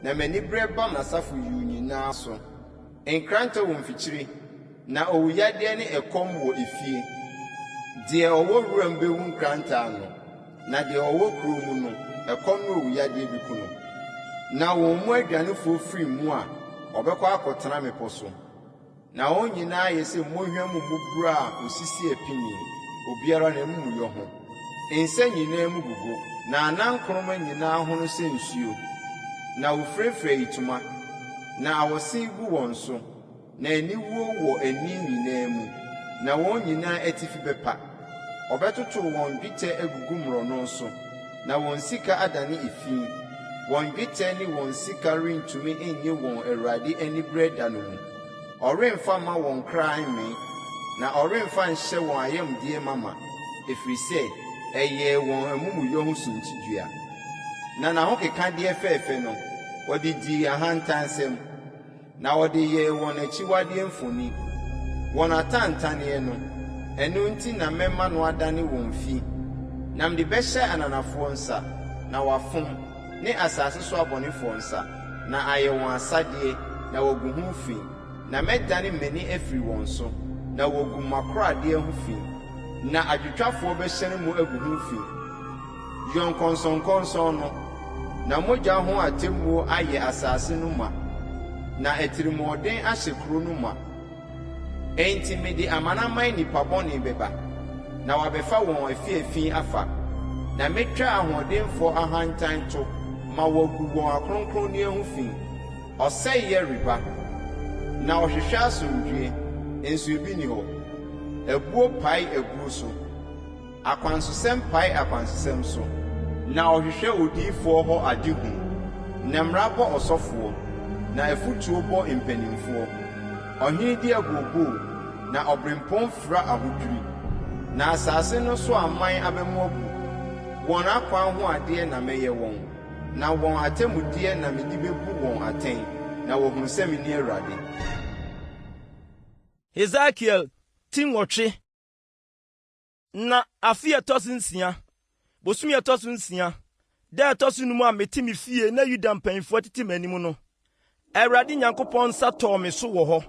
na m'aniberɛ ba n'asafo yuu nyinaa so. Nkrantɛ wɔ mfikyire, na owuyadeɛ ne ɛkɔm wɔ efie. Deɛ ɔwɔ wuram bɛwu nkrantɛ ano, na deɛ ɔwɔ kuro mu no, ɛkɔm ne owuyadeɛ bɛku no. Na wɔn mu adwanefoɔ firi mu a, wɔbɛkɔ akɔtena mmepɔ so. Na wɔn nyinaa ayɛ sɛ mmonhwa mu mmuburo a osisi apini, obiara n'amumuyɔ ho. Nsa nyinaa mu gugo, na anankoroma nyinaa hono sɛ nsuo, na wofirafira ayitoma, na awɔse gu wɔn so, na aniwuo wɔ ani nyinaa mu, na wɔn nyinaa atifi bɛpa. Wɔbɛtotow wɔn dwetɛ agugu mmorɔno so, na wɔn sika adane efi. Wɔn dwetɛ ne wɔn sika rentumi nnye wɔn Awurade aniberɛ da no mu. Ɔremfa mma wɔn kra mmee, na ɔremfa nhyɛ wɔn ayamdeɛ mama, ɛfiri sɛ ɛyɛɛ wɔn amumuyɔ ho suntidua. Na n'ahokekadeɛ fɛfɛ no, wɔde dii ahantansɛm. Na wɔde yɛɛ wɔn akyiwadeɛ mfoni, wɔn atantanneɛ no, ɛno nti na mɛma no adane wɔn fi, na mede bɛhyɛ ananafoɔ nsa, na wɔafom, ne asase so abɔnefoɔ nsa, na ayɛ wɔn asadeɛ, na wɔagu ho fi, na mɛdane m'ani afiri wɔn so, na wɔagu m'akoradeɛ ho fi, na adwotwafoɔ bɛhyɛne mu agu ho fi. Yɔ nkɔnsɔnkɔnsɔn no, na mogya ho atemmuo ayɛ asase no ma, na atirimuɔden ahyɛ kuro no ma. Enti mede amanaman nnipa bɔne bɛba, na wɔabɛfa wɔn afiafi afa, na mɛtwa ahoɔdenfoɔ ahantan to ma wɔagu wɔn akronkronneɛ ho fi. Ɔsɛeɛ reba, na wɔhwehwɛ asomdwoeɛ, nso ebi nni hɔ. Abuo pae abuo so. Akwansosɛm pae akwansosɛm so, na ɔhwehwɛ odiyifoɔ hɔ adehunu, na mmara bɔ ɔsɔfoɔ, na afotuo bɔ mpanimfoɔ. Ɔhene di abooboo, na ɔberempɔn fira ahodwiri. Na asase no so aman aba mu abu. Wɔn akwan ho adeɛ na mɛyɛ wɔn, na wɔn atemmudeɛ na mede bebu wɔn atɛn, na wɔahunu sɛ mene Awurade. Hesekiel ti nwɔtwe. Na afe a ɛtɔ so nsia, bosome a ɛtɔ so nsia, da a ɛtɔ so num a mete me fie na Yuda mpanyimfoɔ tete m'anim no, Awurade Nyankopɔn nsa tɔɔ me so wɔ hɔ.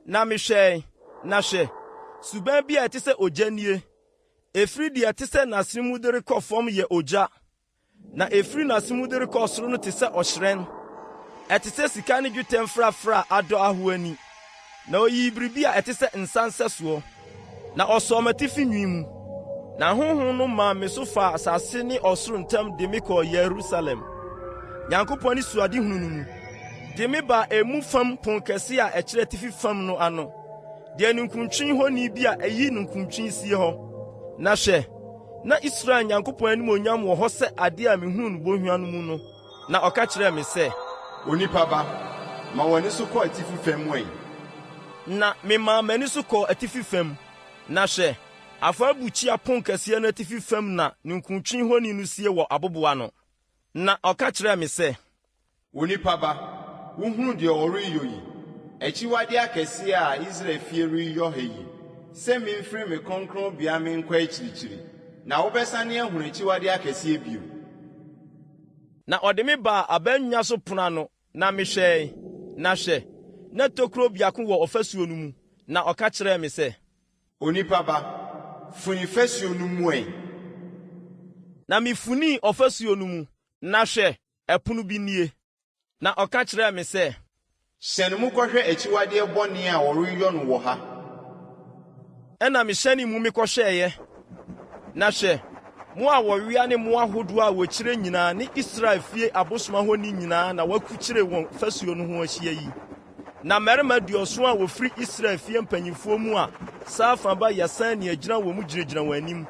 Na mehwɛe, na hwɛ, suban bi a ɛte sɛ ogya nie, ɛfiri deɛ ɛte sɛ n'asene mu de rekɔ fam yɛ ogya, Na efiri n'ase mu de rekɔ soro no te sɛ ɔhyerɛn. Ɛte sɛ sika ne dwetɛ mfrafra a adɔ ahoa ani. Na oyii biribi a ɛte sɛ nsa nsɛsoɔ, na ɔsɔɔ m'atifi nwi mu. Na Honhom no maa me so faa asase ne ɔsoro ntam de me kɔɔ Yerusalem, Nyankopɔn anisoadehunu no mu, de me baa emu fam ponkɛse a ɛkyerɛ atifi fam no ano, deɛ ninkuntwe honi bi a ɛyi ninkuntwe sie hɔ. Na hwɛ! Na Israel Nyankopɔn animuonyam wɔ hɔ sɛ ade a mihuu no bohua no mu no, na ɔka kyerɛɛ me sɛ. Onipa ba, ma w'ani so kɔ atifi fam ɛ. Na memaa m'ani so kɔɔ atifi fam, na hwɛ, afɔrebukyia ponkɛseɛ no atifi fam na ninkuntwe honi no sie wɔ abobow ano. Na ɔka kyerɛɛ me sɛ. Onipa ba, wohunu deɛ wɔreyɔ yi, akyiwadeɛ akɛseɛ a Israel fie reyɔ ha yi, sɛ memfiri me kronkronbea menkɔ akyirikyiri, na wobɛsane ahunu akyiwadeɛ akɛseɛ bio. Na ɔde me baa abannwa so pono ano, na mehwɛe, na hwɛ, na tokuro biako wɔ ɔfasuo no mu, na ɔka kyerɛɛ me sɛ. Onipa ba, funi fasuo no mu ɛ. Na mefunii ɔfasuo no mu, na hwɛ, ɛpono bi nie. Na ɔka kyerɛɛ me sɛ. Hyɛne mu kɔhwɛ akyiwadeɛ bɔne a wɔreyɔ no wɔ ha. Ɛnna mehyɛnee mu mekɔhwɛeɛ, na hwɛ, mmoa a wɔwea ne mmoa ahodoɔ a wɔkyire nyinaa ne Israel fie abosom ahoni nyinaa na wɔakurukyire wɔn fasuo no ho ahyia yi. Na mmarima aduɔson a wɔfiri Israel fie mpanimfoɔ mu a Safan ba Yaasania gyina wɔn mu gyinagyina wɔn anim,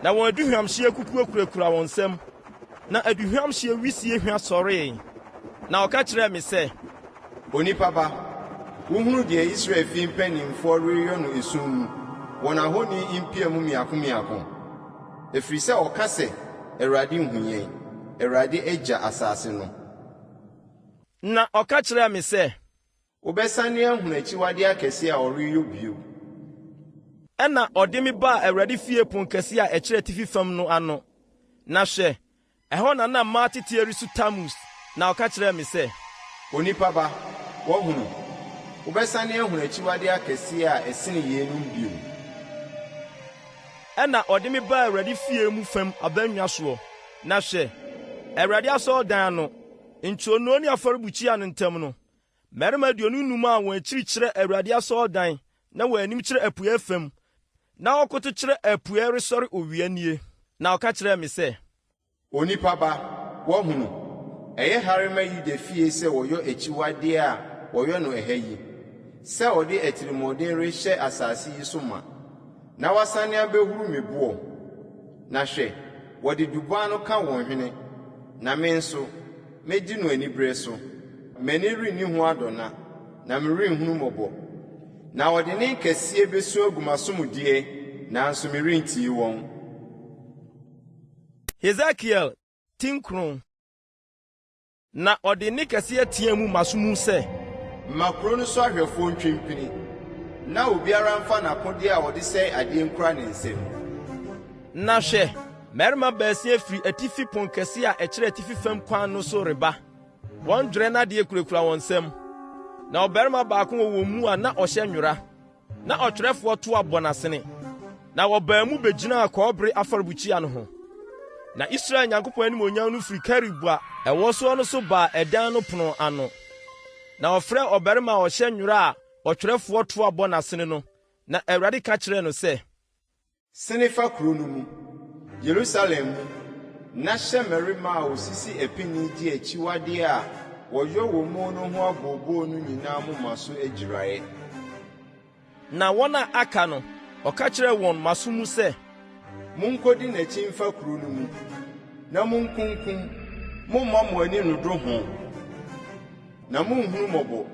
na wɔn aduhwamhyeɛ kukuo kurakura wɔn nsam. Na aduhwamhyeɛ wisie hwa sɔree, na ɔka kyerɛɛ me sɛ. Onipa ba, wohunu deɛ Israel fie mpanimfoɔ reyɔ no esum mu, wɔn ahoni mpia mu mmiako mmiako? Ɛfiri sɛ wɔka sɛ, Awurade nhu yɛn, Awurade agya asase no. Na ɔka kyerɛɛ me sɛ. Wobɛsane ahunu akyiwadeɛ akɛseɛ a wɔreyɔ bio. Ɛnna ɔde me baa Awurade fie ponkɛse a ɛkyerɛ atifi fam no ano, na hwɛ, ɛhɔ na na mmaa tete resu Tamus, na ɔka kyerɛɛ me sɛ. Onipa ba, woahunu? Wobɛsane ahunu akyiwadeɛ akɛseɛ a ɛsene yeinom bio. Ɛnna ɔde me baa Awurade fie mu fam abannwa soɔ, na hwɛ, Awurade asɔredan ano, ntwonoo ne afɔrebukyia no ntam no, mmarima 25 a wɔn akyiri kyerɛ Awurade asɔredan na wɔn anim kyerɛ apueɛ fam, na wɔkoto kyerɛ apueɛ resɔre owia nie. Na ɔka kyerɛɛ me sɛ. Onipa ba, woahunu? Ɛyɛ hare ma Yuda fie sɛ wɔyɔ akyiwadeɛ a wɔyɔ no ɛha yi, sɛ wɔde atirimuɔden rehyɛ asase yi so ma, na wɔasane abɛhuru me boɔ. Na hwɛ, wɔde dubaa no ka wɔn hwene, na me nso, mɛdi no anibereɛ so. M'ani renni ho adɔna, na merenhunu mmɔbɔ. Na wɔde nne kɛseɛ bɛsu agu m'asom deɛ, nanso merentie wɔn. Hesekiel ti nkron. Na ɔde nne kɛseɛ teaa mu m'aso mu sɛ. Ma kuro no so ahwɛfoɔ ntwe mpini, na obiara mfa n'akodeɛ a ɔde sɛe adeɛ nkura ne nsam. Na hwɛ, mmarima baasia firi atifi ponkɛseɛ a ɛkyerɛ atifi fam kwan no so reba. Wɔn dwerɛ nnadeɛ kurakura wɔn nsam. Na ɔbarima baako wɔ wɔn mu a na ɔhyɛ nwera. Na ɔtwerɛfoɔ toa bɔ n'asene, na wɔbaa mu bɛgyinaa kɔbere afɔrebukyia no ho. Na Israel Nyankopɔn animuonyam no firi kerub a ɛwɔ soɔ no so baa ɛdan no pono ano. Na ɔfrɛɛ ɔbarima a ɔhyɛ nwera a ɔtwerɛfoɔ toa bɔ n'asene no, na Awurade ka kyerɛɛ no sɛ. Sene fa kuro no mu, Yerusalem mu, na hyɛ mmarima a wɔsisi apini di akyiwadeɛ a wɔyɔ wɔ mu no ho abooboo no nyinaa moma so agyiraeɛ. Na wɔn a aka no, ɔka kyerɛɛ wɔn m'aso mu sɛ. Monkɔdi n'akyi mfa kuro no mu, na monkunkum, mommma mo ani nnodwo ho. Na monhunu mmɔbɔ.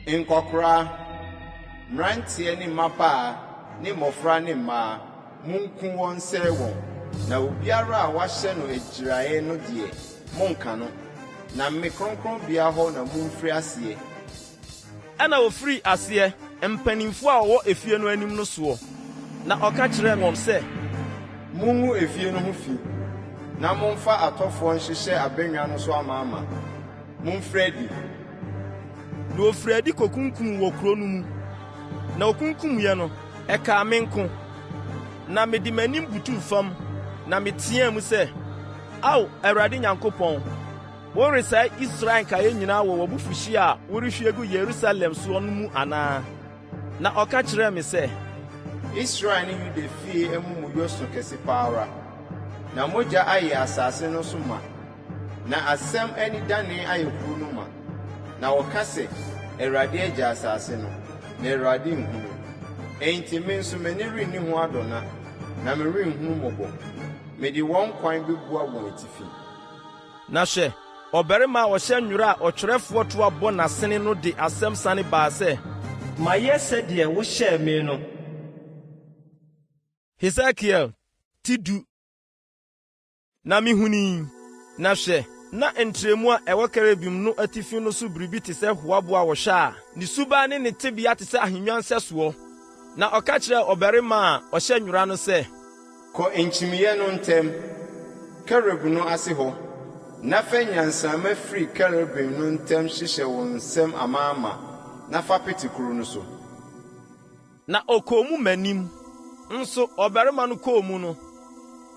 Nkwakoraa, mmeranteɛ ne mmabaa. ne mmɔfra ne mmaa, munku wɔn nsɛe wɔn. Na obiara a wɔahyɛ no agyiraeɛ no deɛ, monnka no. Na me kronkronbea hɔ na mumfiri aseɛ. Ɛnna wɔfirii aseɛ, mpanimfoɔ a wɔwɔ efie no anim no soɔ, na ɔka kyerɛɛ wɔn sɛ. Mungu efie no ho fi, na momfa atɔfoɔ nhyehyɛ abannwa no so amaama. Momfiri adi. Na wɔfirii adi kɔkunkum wɔ kuro no mu, na wɔkunkumiiɛ no, ɛkaa me nko. Na mede m'anim butuu fam, na meteɛɛ mu sɛ, Ao, Awurade Nyankopɔn! Woresɛe Israel nkaeɛ nyinaa wɔ w'abufuhyeɛ a worehwie agu Yerusalem soɔ no mu anaa? Na ɔka kyerɛɛ me sɛ. Israel ne Yuda fie amumuyɔ so kɛse pa ara, na mogya ayɛ asase no so ma, na asɛm anidanee ayɛ kuro no ma. Na wɔka sɛ, Awurade agya asase no, na Awurade nhunu. Enti me nso m'ani renni ho adɔna, na merenhunu mmɔbɔ. Mede wɔn kwan bɛbua wɔn atifi. Na hwɛ, ɔbarima a ɔhyɛ nwera a ɔtwerɛfoɔ toa bɔ n'asene no de asɛm sane baa sɛ. Mayɛ sɛdeɛ wohyɛɛ me no. Hesekiel ti du. Na mihunui, na hwɛ, na ntrɛwmu a ɛwɔ kerubim no atifi no so biribi te sɛ hoabo a wɔhwɛ a, ne suban ne ne tebea te sɛ ahennwa nsɛsoɔ. Na ɔka kyerɛɛ ɔbarima a ɔhyɛ nwera no sɛ. Kɔ nkyimiiɛ no ntam, kerub no ase hɔ, na fa nnyansramma firi kerubim no ntam hyehyɛ wo nsam amaama na fa pete kuro no so. Na ɔkɔɔ mu m'anim. Nso ɔbarima no kɔɔ mu no,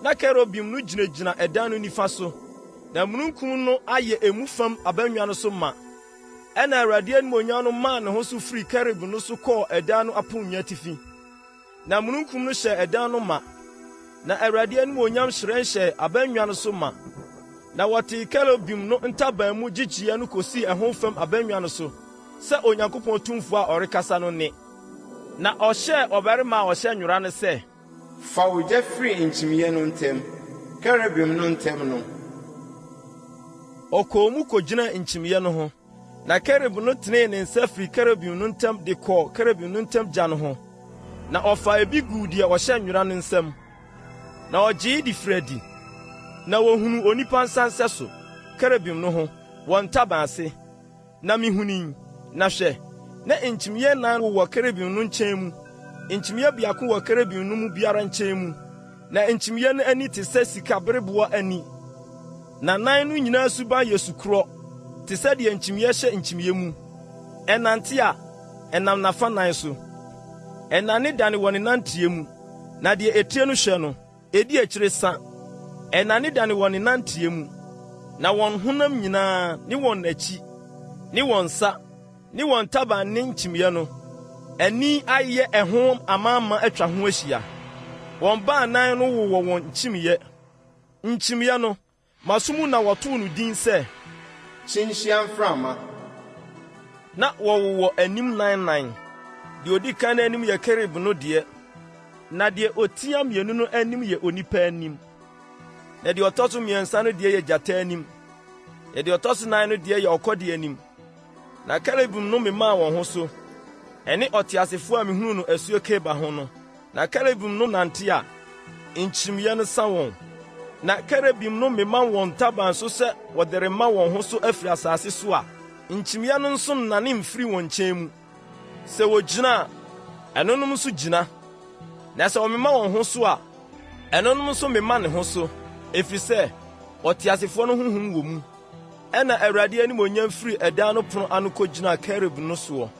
na kerubim no gyinagyina ɛdan no nifa so, na mununkum no ayɛ emu fam abannwa no so ma. Ɛnna Awurade animuonyam no maa ne ho so firii kerub no so kɔɔ ɛdan no aponnwa atifi. Na mununkum no hyɛɛ ɛdan no ma, na Awurade animuonyam hyerɛn hyɛɛ abannwa no so ma. Na wɔtee kerubim no ntaban mu gyigyeɛ no kosii ɛho fam abannwa no so sɛ Onyankopɔn Tumfoɔ a ɔrekasa no nne. Na ɔhyɛɛ ɔbarima a ɔhyɛ nwera no sɛ. Fa ogya firi nkyimiiɛ no ntam, kerubim no ntam no. Ɔkɔɔ mu kogyinaa nkyimiiɛ no ho. Na kerub no tenee ne nsa firii kerubim no ntam de kɔɔ kerubim no ntam gya no ho, na ɔfaa ebi guu deɛ ɔhyɛ nwera no nsam, na ɔgyee de firii adi. Na wɔhunuu onipa nsa nsɛso, kerubim no ho, wɔ ntaban ase. Na mihunui, na hwɛ, na nkyimiiɛ nnan wowɔ kerubim no nkyɛn mu, nkyimiiɛ biako wɔ kerubim no mu biara nkyɛn mu. Na nkyimiiɛ no ani te sɛ sikabereboɔ ani, na nan no nyinaa suban yɛ su korɔ, te sɛ deɛ nkyimiiɛ hyɛ nkyimiiɛ mu. Ɛnante a, ɛnam n'afanan so. Ɛnnanedane wɔ ne nanteɛ mu, na deɛ etire no hwɛ no, ɛdi akyire sa. Ɛnnanedane wɔ ne nanteɛ mu, na wɔn honam nyinaa, ne wɔn akyi, ne wɔn nsa, ne wɔn ntaban ne nkyimiiɛ no ani ayɛ ɛho amaama atwa ho ahyia. Wɔn baanan no wowɔ wɔn nkyimiiɛ. Nkyimiiɛ no, m'aso mu na wɔtoo no din sɛ. Kyinhyia mframa. Na wɔwowɔ anim nannan. Deɛ ɔdi kan no anim yɛ kerub no deɛ, na deɛ ɔtia mmienu no anim yɛ onipa anim, na deɛ ɔtɔ so mmiɛnsa no deɛ yɛ gyata anim, na deɛ ɔtɔ so nan no deɛ yɛ ɔkɔdeɛ anim. Na kerubim no memaa wɔn ho so, ɛne ɔteasefo a mihuu no asuo Kebar ho no. Na kerubim no nante a, nkyimiiɛ no sa wɔn. Na kerubim no mema wɔn ntaban so sɛ wɔde rema wɔn ho so afiri asase so a, nkyimiiɛ no nso nnane mfiri wɔn nkyɛn mu. Sɛ wogyina a, ɛnonom nso gyina, na sɛ wɔmema wɔn ho so a, ɛnonom nso mema ne ho so, ɛfiri sɛ ɔteasefoɔ no honhom wɔ mu. Ɛnna Awurade animuonyam firii ɛdan no pono ano kogyinaa kerub no soɔ.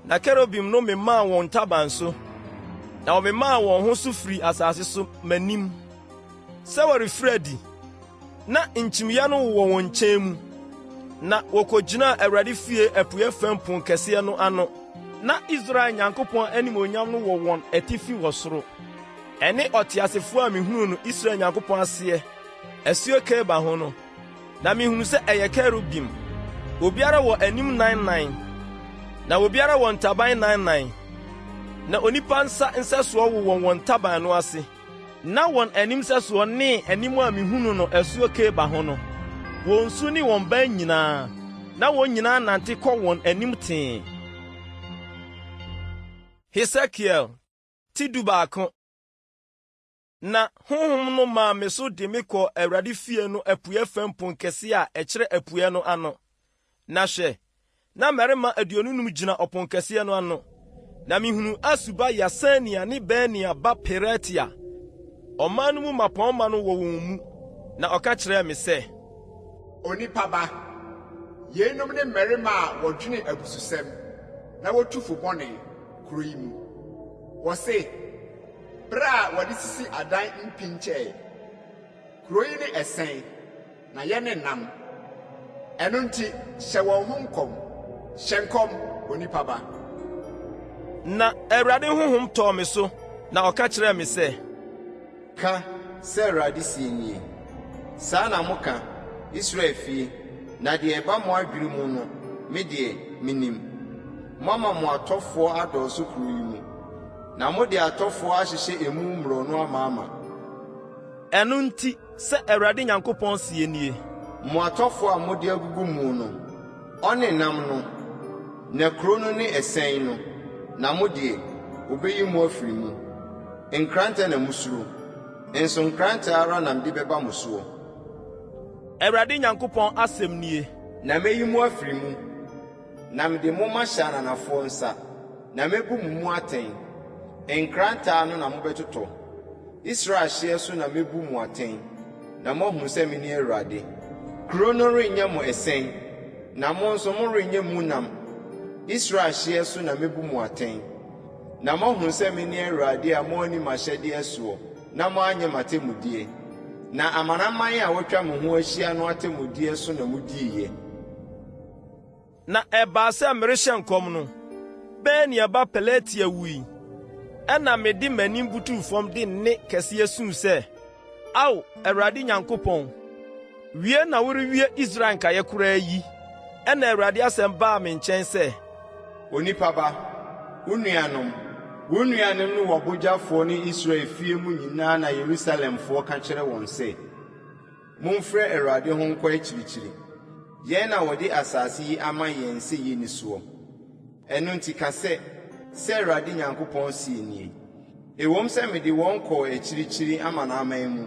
Na kerubim no memaa wɔn ntaban so, na wɔmemaa wɔn ho so firii asase so m'anim sɛ wɔrefiri adi. Na nkyimiiɛ no wowɔ wɔn nkyɛn mu, na wɔkogyinaa Awurade fie apueeɛ fam ponkɛseɛ no ano. Na Israel Nyankopɔn animuonyam no wɔ wɔn atifi wɔ soro. Ɛne ɔteasefoɔ a mehunuu no Israel Nyankopɔn aseɛ, asuo Kebar ho no. Na mihuu sɛ ɛyɛ kerubim. Obiara wɔ anim nan nnan, na obiara wɔ ntaban nan nnan, na onipa nsa nsɛsoɔ wowɔ wɔn ntaban no ase. Na wɔn anim sɛsoɔ ne anim a mihunuu no asuo Kebar ho no, wɔn su ne wɔn ban nyinaa, na wɔn nyinaa nante kɔ wɔn anim tee. Hesekiel. Ti dubaako. Na Honhom no maa me so de me kɔɔ Awurade fie no apueɛ fam ponkɛseɛ a ɛkyerɛ apueɛ no ano. Na hwɛ, na mmarima 25 gyina ɔponkɛseɛ no ano. Na mihunuu Asuba Yaasania ne Benaia ba Pelatia, ɔman no mu mmapɔmma no wɔ wɔn mu. Na ɔka kyerɛɛ me sɛ. Onipa ba, yeinom ne mmarima a wɔdwene abususɛm na wotu fo bɔne, kuro yi mu. Wɔse, Bere a wɔde sisi adan mpinkyɛe. Kurow yi ne ɛsɛn, na yɛne nam. Ɛno nti, hyɛ wɔn ho nkɔm. Hyɛ nkɔm, onipa ba. Na Awurade honhom tɔɔ me so, na ɔka kyerɛɛ me sɛ. Ka sɛ, Awurade seɛ nie, Saa na moka, Israel fie, na deɛ ɛba mo adwene mu no, me deɛ, menim. Moama mo atɔfoɔ adɔɔso kuro yi mu, na mode atɔfoɔ ahyehyɛ emu mmorɔno amaama. Ɛno nti, sɛ Awurade Nyankopɔn seɛ nie. Mo atɔfoɔ a mode agugu mu no, ɔne nam no, na kuro no ne ɛsɛn no, na mo deɛ, wɔbɛyi mo afiri mu. Nkrantɛ na mosuro, nso nkrantɛ ara na mede bɛba mo soɔ. Awurade Nyankopɔn asɛm nie. Na mɛyi mo afiri mu, na mede mo mahyɛ ananafoɔ nsa, na mɛbu mo mu atɛn. Nkrantɛ ano na mobɛtotɔ. Israel hyeɛ so na mɛbu mo atɛn, na moahunu sɛ mene Awurade. Kuro no renyɛ mo ɛsɛn, na mo nso morenyɛ mu nam. Israel hyeɛ so na mɛbu mo atɛn, na moahunu sɛ mene Awurade a moanni m'ahyɛdeɛ soɔ na moanyɛ m'atemmudeɛ. Na amanaman a wɔatwa mo ho ahyia no atemmudeɛ so na modiiɛ. Na ɛbaa sɛ merehyɛ nkɔm no, Benaia ba Pelatia wui. Ɛnna mede m'anim butuw fam de nne kɛseɛ suu sɛ, Ao, Awurade Nyankopɔn, wie na worewie Israel nkaeɛ koraa yi? Ɛnna Awurade asɛm baa me nkyɛn sɛ. Onipa ba, wo nuanom, wo nuanom ne w'abogyafoɔ ne Israel fie mu nyinaa na Yerusalemfoɔ ka kyerɛ wɔn sɛ, Momfrɛ Awurade ho nkɔ akyirikyiri. Yɛn na wɔde asase yi ama yɛn sɛ yenni soɔ. Ɛno nti ka sɛ, 'Sɛ Awurade Nyankopɔn seɛ nie, Ɛwom sɛ mede wɔn kɔɔ akyirikyiri amanaman mu,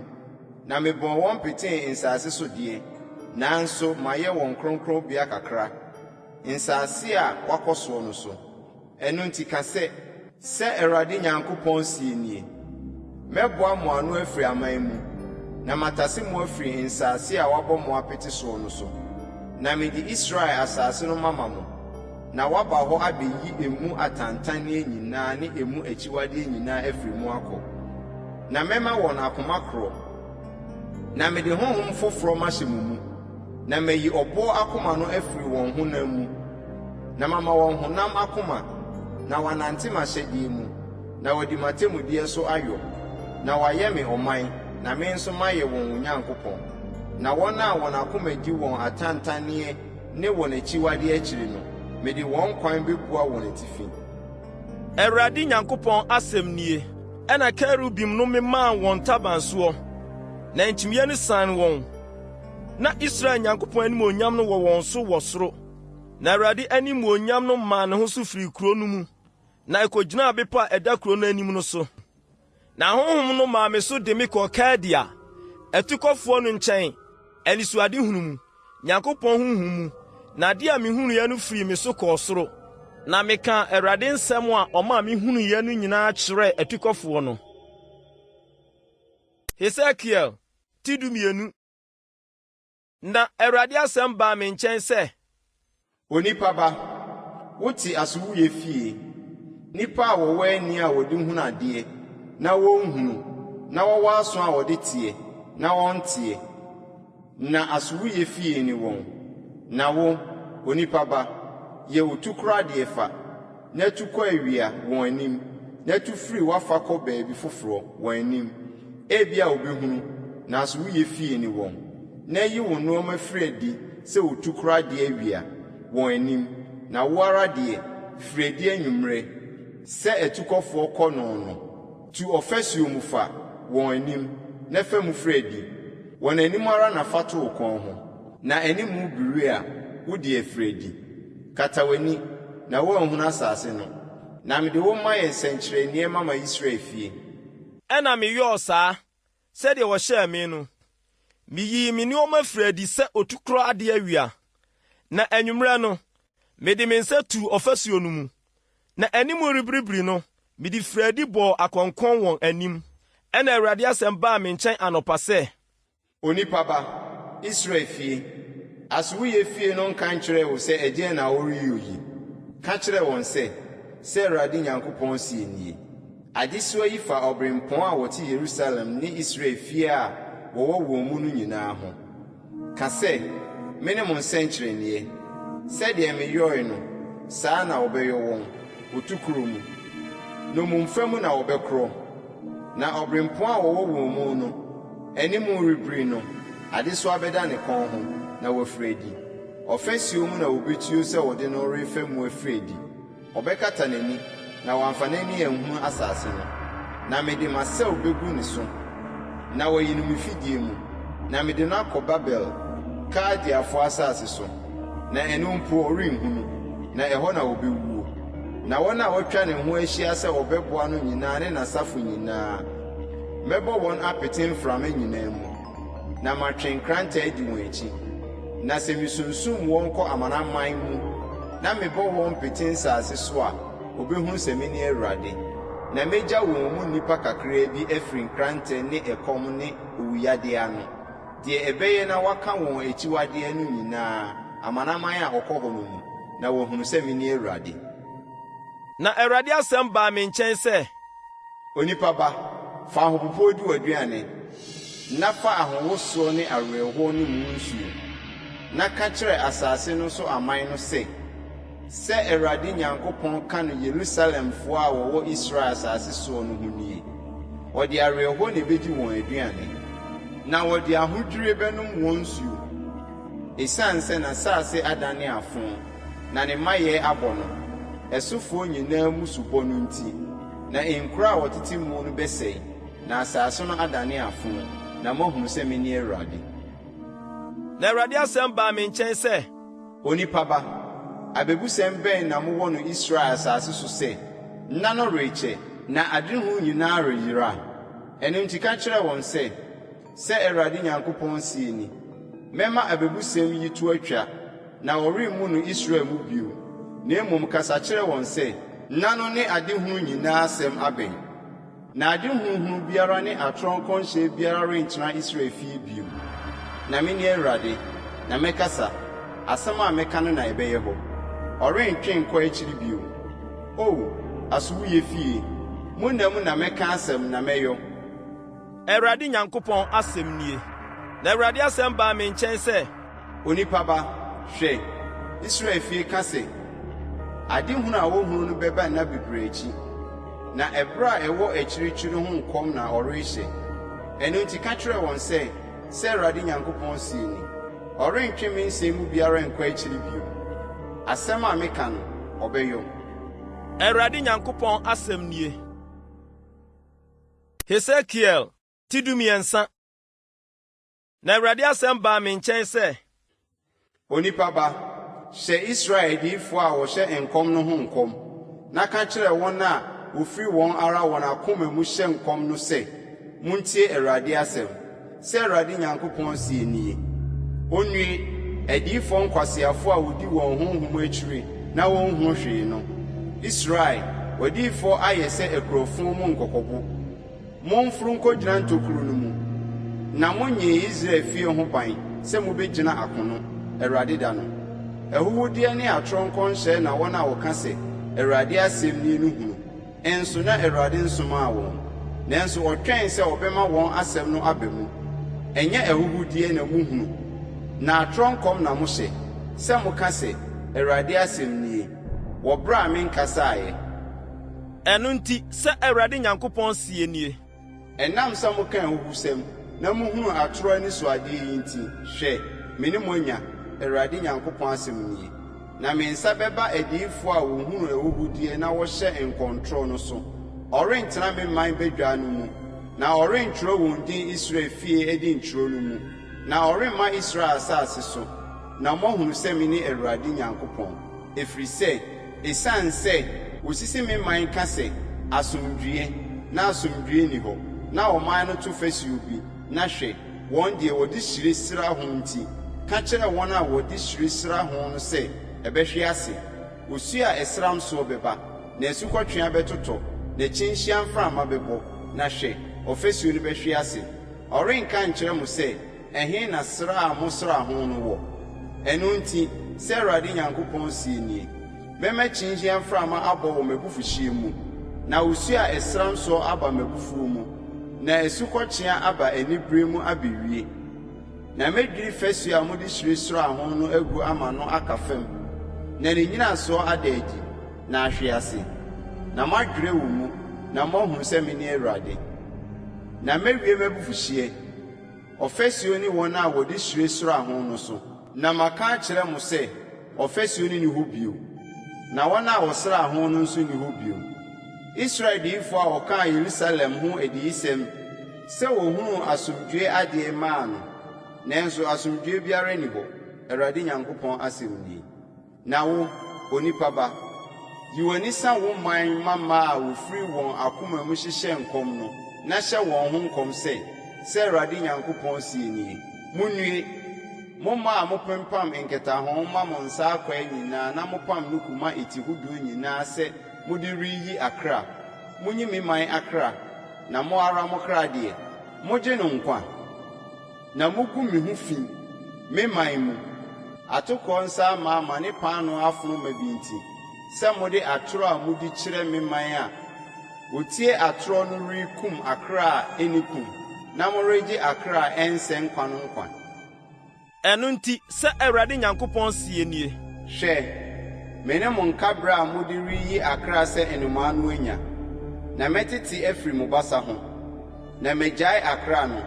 na mebɔɔ wɔn petee nsase so deɛ, nanso mayɛ wɔn kronkronbea kakra, nsase a wɔakɔ soɔ no so. Ɛno nti ka sɛ, 'Sɛ Awurade Nyankopɔn seɛ nie, Mɛboa mo ano afiri aman mu, na matase mo afiri nsase a wɔabɔ mo apete soɔ no so, na mede Israel asase no mama mo, na woaba hɔ abɛyi emu atantanneɛ nyinaa ne emu akyiwadeɛ nyinaa afiri mu akɔ. Na mɛma wɔn akoma korɔ, na mede honhom foforɔ mahyɛ mo mu, na mayi ɔboɔ akoma no afiri wɔn honam mu, na mama wɔn honam akoma, na wɔanante m'ahyɛdeɛ mu, na wɔadi m'atemmudeɛ so ayɔ, na wɔayɛ me ɔman, na me nso mayɛ wɔn Onyankopɔn. Na wɔn a wɔn akoma di wɔn atantanneɛ ne wɔn akyiwadeɛ akyiri no, mede wɔn kwan bɛbua wɔn atifi. Awurade Nyankopɔn asɛm nie. Ɛnna kerubim no memaa wɔn ntaban soɔ, na nkyimiiɛ no sian wɔn. Na Israel Nyankopɔn animuonyam no wɔ wɔn so wɔ soro. Na Awurade animuonyam no maa ne ho so firii kuro no mu, na ekogyinaa bepɔ a ɛda kuro no anim no so. Na honhom no maa me so de me kɔɔ Kaldea atukɔfoɔ no nkyɛn, anisoadehunu mu, Nyankopɔn honhom mu, na ade a mihunuiɛ no firii me so kɔɔ soro. Na mekaa Awurade nsɛm a ɔmaa mihunuiɛ no nyinaa kyerɛɛ atukɔfoɔ no. Hesekiel ti 12. Na Awurade asɛm baa me nkyɛn sɛ. Onipa ba, wote asowuiɛ fie, nnipa a wɔwɔ ani a wɔde hunu adeɛ, na wɔnhunu, na wɔwɔ aso a wɔde teɛ, na wɔnteɛ, na asowuiɛ fie ne wɔn. Na wo, onipa ba, yɛ otukorɔ adeɛ fa, na tu kɔ awia, wɔn anim, na tu firi w'afa kɔ baabi foforɔ, wɔn anim. Ebia wɔbɛhunu, nanso woyɛ fie ne wɔn. Na yi wo nnoɔma firi adi sɛ otukorɔ adeɛ awia, wɔn anim, na wo ara deɛ, firi adi anwummerɛ, sɛ atukɔfoɔ kɔ no no. Tu ɔfasuo mu fa, wɔn anim, na fa mu firi adi. Wɔn anim ara na fa to wo kɔn ho. Na anim biri a, wo deɛ, firi adi. Kata w'ani, na woanhunu asase no. Na mede wo mayɛ nsɛnkyerɛnneɛ mama Israel fie. Ɛnna meyɔɔ saa, sɛdeɛ wɔhyɛɛ me no. Miyii me nneɛma firii adi sɛ otukorɔ ade awia, na anwummerɛ no, mede me nsa tuu ɔfasuo no mu, na anim rebiribiri no, mede firii adi bɔɔ akɔnkɔn wɔn anim. Ɛnna Awurade asɛm baa me nkyɛn anɔpa sɛ. Onipa ba, Israel fie, asowuiɛ fie no nka nkyerɛɛ wo sɛ ɛdeɛn na woreyɔ yi? Ka kyerɛ wɔn sɛ, 'Sɛ Awurade Nyankopɔn seɛ nie, Adesoa yi fa ɔberempɔn a wɔte Yerusalem ne Israel fie a wɔwɔ wɔn mu no nyinaa ho. Ka sɛ, 'Mene mo nsɛnkyerɛnneɛ. Sɛdeɛ meyɔe no, saa ara na wɔbɛyɔ wɔn, otukorɔ mu. Nnommumfa mu na wɔbɛkorɔ. Na ɔberempɔn a wɔwɔ wɔn mu no anim rebiri no, adesoa bɛda ne kɔn ho, na wafiri adi. Ɔfasuo mu na wɔbɛtuo sɛ wɔde no refa mu afiri adi. Ɔbɛkata n'ani, na wamfa n'ani anhunu asase no. Na mede m'asau begu ne so, na wayi no me fidie mu, na mede no akɔ Babel, Kaldeafoɔ asase so, na ɛno mpo ɔrenhunu, na ɛhɔ na ɔbɛwuo. Na wɔn a wɔatwa ne ho ahyia sɛ wɔbɛboa no nyinaa ne n'asafo nyinaa, mɛbɔ wɔn apete mframa nyinaa mu. Na matwe nkrantɛ adi wɔn akyi. Na sɛ misunsum wɔn kɔ amanaman mu na mebɔ wɔn pete nsase so a, wobehunu sɛ mene Awurade. Na megya wɔn mu nnipa kakraa bi afiri nkrantɛ ne ɛkɔm ne owuyadeɛ ano, deɛ ɛbɛyɛ na wɔaka wɔn akyiwadeɛ no nyinaa amanaman a wɔkɔ hɔ no mu, na wɔahunu sɛ mene Awurade. Na Awurade asɛm baa me nkyɛn sɛ. Onipa ba, fa ahopopoɔ di w'aduane, na fa ahowosoɔ ne awerɛhoɔ nom wo nsuo, na ka kyerɛ asase no so aman no sɛ, 'Sɛ Awurade Nyankopɔn ka no Yerusalemfoɔ a wɔwɔ Israel asase soɔ no ho nie, Wɔde awerɛhoɔ na ɛbɛdi wɔn aduane, na wɔde ahodwirie bɛnom wɔn nsuo, ɛsiane sɛ n'asase adane afõ na ne mayɛ abɔ no, ɛsofoɔ nyinaa mmusubɔ no nti. Na nkuro a wɔtete mu no bɛsɛe, na asase no adane afõ, na moahunu sɛ mene Awurade. Na Awurade asɛm baa me nkyɛn sɛ. Onipa ba, abebusɛm bɛn na mowɔ no Israel asase so sɛ, 'Nna no rekyɛ, na adehunu nyinaa reyera'? Ɛno nti ka kyerɛ wɔn sɛ, 'Sɛ Awurade Nyankopɔn seɛ ni, Mɛma abebusɛm yi to atwa, na wɔremmu no Israel mu bio, na mmom kasa kyerɛ wɔn sɛ, Nna no ne adehunu nyinaa asɛm abɛn, na adehuhunu biara ne atorɔ nkɔmhyɛ biara rentena Israel fie bio. Na mene Awurade, na mɛkasa, asɛm a mɛka no na ɛbɛyɛ hɔ. Ɔrentwe nkɔ akyiri bio. O, asowuiɛ fie, mo nna mu na mɛka asɛm na mɛyɔ. Awurade Nyankopɔn asɛm nie. Na Awurade asɛm baa me nkyɛn sɛ. Onipa ba, hwɛ, Israel fie ka sɛ, 'Adehunu a wohunu no bɛba nna bebree akyi, na ɛberɛ a ɛwɔ akyirikyiri ho nkɔm na ɔrehyɛ. Ɛno nti ka kyerɛ wɔn sɛ, 'Sɛ Awurade Nyankopɔn seɛ ni, Ɔrentwe me nsɛm mu biara nkɔ akyiri bio. Asɛm a meka no, ɔbɛyɔ. Awurade Nyankopɔn asɛm nie. Hesekiel ti dumiɛnsa. Na Awurade asɛm baa me nkyɛn sɛ. Onipa ba, hyɛ Israel adiyifoɔ a wɔhyɛ nkɔm no ho nkɔm, na ka kyerɛ wɔn a wɔfiri wɔn ara wɔn akoma mu hyɛ nkɔm no sɛ, 'Montie Awurade asɛm. Sɛ Awurade Nyankopɔn seɛ nie, Ɔnnue, adiyifoɔ nkwaseafoɔ a wɔdi wɔn honhom akyire na wɔnhunu hwee no! Israel, w'adiyifoɔ ayɛ sɛ akurofo mu nkɔkɔbo. Momforo nkɔgyina ntokuro no mu, na monnyee Israel fie ho ban sɛ mobɛgyina akono, Awurade da no. Ahuhudeɛ ne atorɔ nkɔmhyɛ na wɔn a wɔka sɛ, Awurade asɛm nie no hunu. Nso na Awurade nsomaa wɔn, nanso ɔtwɛn sɛ ɔbɛma wɔn asɛm no aba mu. Ɛnyɛ ahuhudeɛ na mohunu, na atorɔ nkɔm na mohyɛ, sɛ moka sɛ, Awurade asɛm nie, wɔ berɛ a menkasaeɛ. Ɛno nti, sɛ Awurade Nyankopɔn seɛ nie. Ɛnam sɛ moka ahuhusɛm na muhunu atoro anisoadeɛ yi nti, hwɛ, me ne mo anya, Awurade Nyankopɔn asɛm nie. Na me nsa bɛba adiyifoɔ a wɔhunu ahuhudeɛ na wɔhyɛ nkɔntorɔ no so, wɔrentena me man badwa no mu, na wɔrentwerɛ wɔn din Israel fie edintwerɛ no mu, na wɔremma Israel asase so, na moahunu sɛ mene Awurade Nyankopɔn. Ɛfiri sɛ, ɛsiane sɛ. Wɔsisi me man ka sɛ, 'Asomdwoeɛ! Na asomdwoeɛ nni hɔ, na ɔman no to fasuo bi, na hwɛ, wɔn deɛ, wɔde hyire sra ho nti, ka kyerɛ wɔn a wɔde hyire sra ho no sɛ ɛbɛhwe ase. Osuo a ɛsram soɔ bɛba, na asukɔtweaa bɛtotɔ, na kyinhyia mframa bɛbɔ, na hwɛ, ɔfasuo no bɛhwe ase. Ɔrenka nkyerɛ mo sɛ, 'Ɛhe na sra a mosraa ho no wɔ? Ɛno nti, sɛ Awurade Nyankopɔn seɛ nie, Mɛma kyinhyia mframa abɔ wɔ m'abufuhyeɛ mu, na osuo a ɛsram soɔ aba m'abufuo mu, na asukɔtweaa aba anibereɛ mu abɛwie. Na mɛdwiri fasuo a mode hyire sraa ho no agu ama no aka fam, na ne nnyinasoɔ ada adi, na ahwe ase, na moadwerɛ wɔ mu, na moahunu sɛ mene Awurade. Na mɛwie m'abufuhyeɛ, ɔfasuo ne wɔn a wɔde hyire sraa ho no so. Na maka akyerɛ mo sɛ, Ɔfasuo no nni hɔ bio, na wɔn a wɔsraa ho no nso nni hɔ bio. Israel adiyifoɔ a wɔkaa Yerusalem ho adiyisɛm sɛ wɔhunuu asomdwoeɛ adeɛ maa no, nanso asomdwoeɛ biara nni hɔ, Awurade Nyankopɔn asɛm nie. Na wo, onipa ba, yi w'ani sa wo man mmammaa a wɔfiri wɔn akoma mu hyehyɛ nkɔm no, na hyɛ wɔn ho nkɔm sɛ, 'Sɛ Awurade Nyankopɔn seɛ nie, Monnue, mo mmaa a mopempam nkɛtɛaho ma mo nsa akwaa nyinaa na mopam nuku ma eti hodoɔ nyinaa sɛ mode reyi akra! Monyi me man akra, na mo ara mo kra deɛ, mogye no nkwa? Na mugu me ho fi, me man mu, atokoɔ nsa amaama ne paanoo afono ma bi nti, sɛ mode atorɔ a mudi kyerɛ me man a wɔtie atorɔ no rekum akra a ɛnni kum, na moregye akra a ɛnsɛ nkwa no nkwa. Ɛno nti, sɛ Awurade Nyankopɔn seɛ nie. Hwɛ, me ne mo nkaberɛ a mode reyi akra sɛ nnomaa no anya, na mɛtete afiri mo basa ho, na magyae akra no,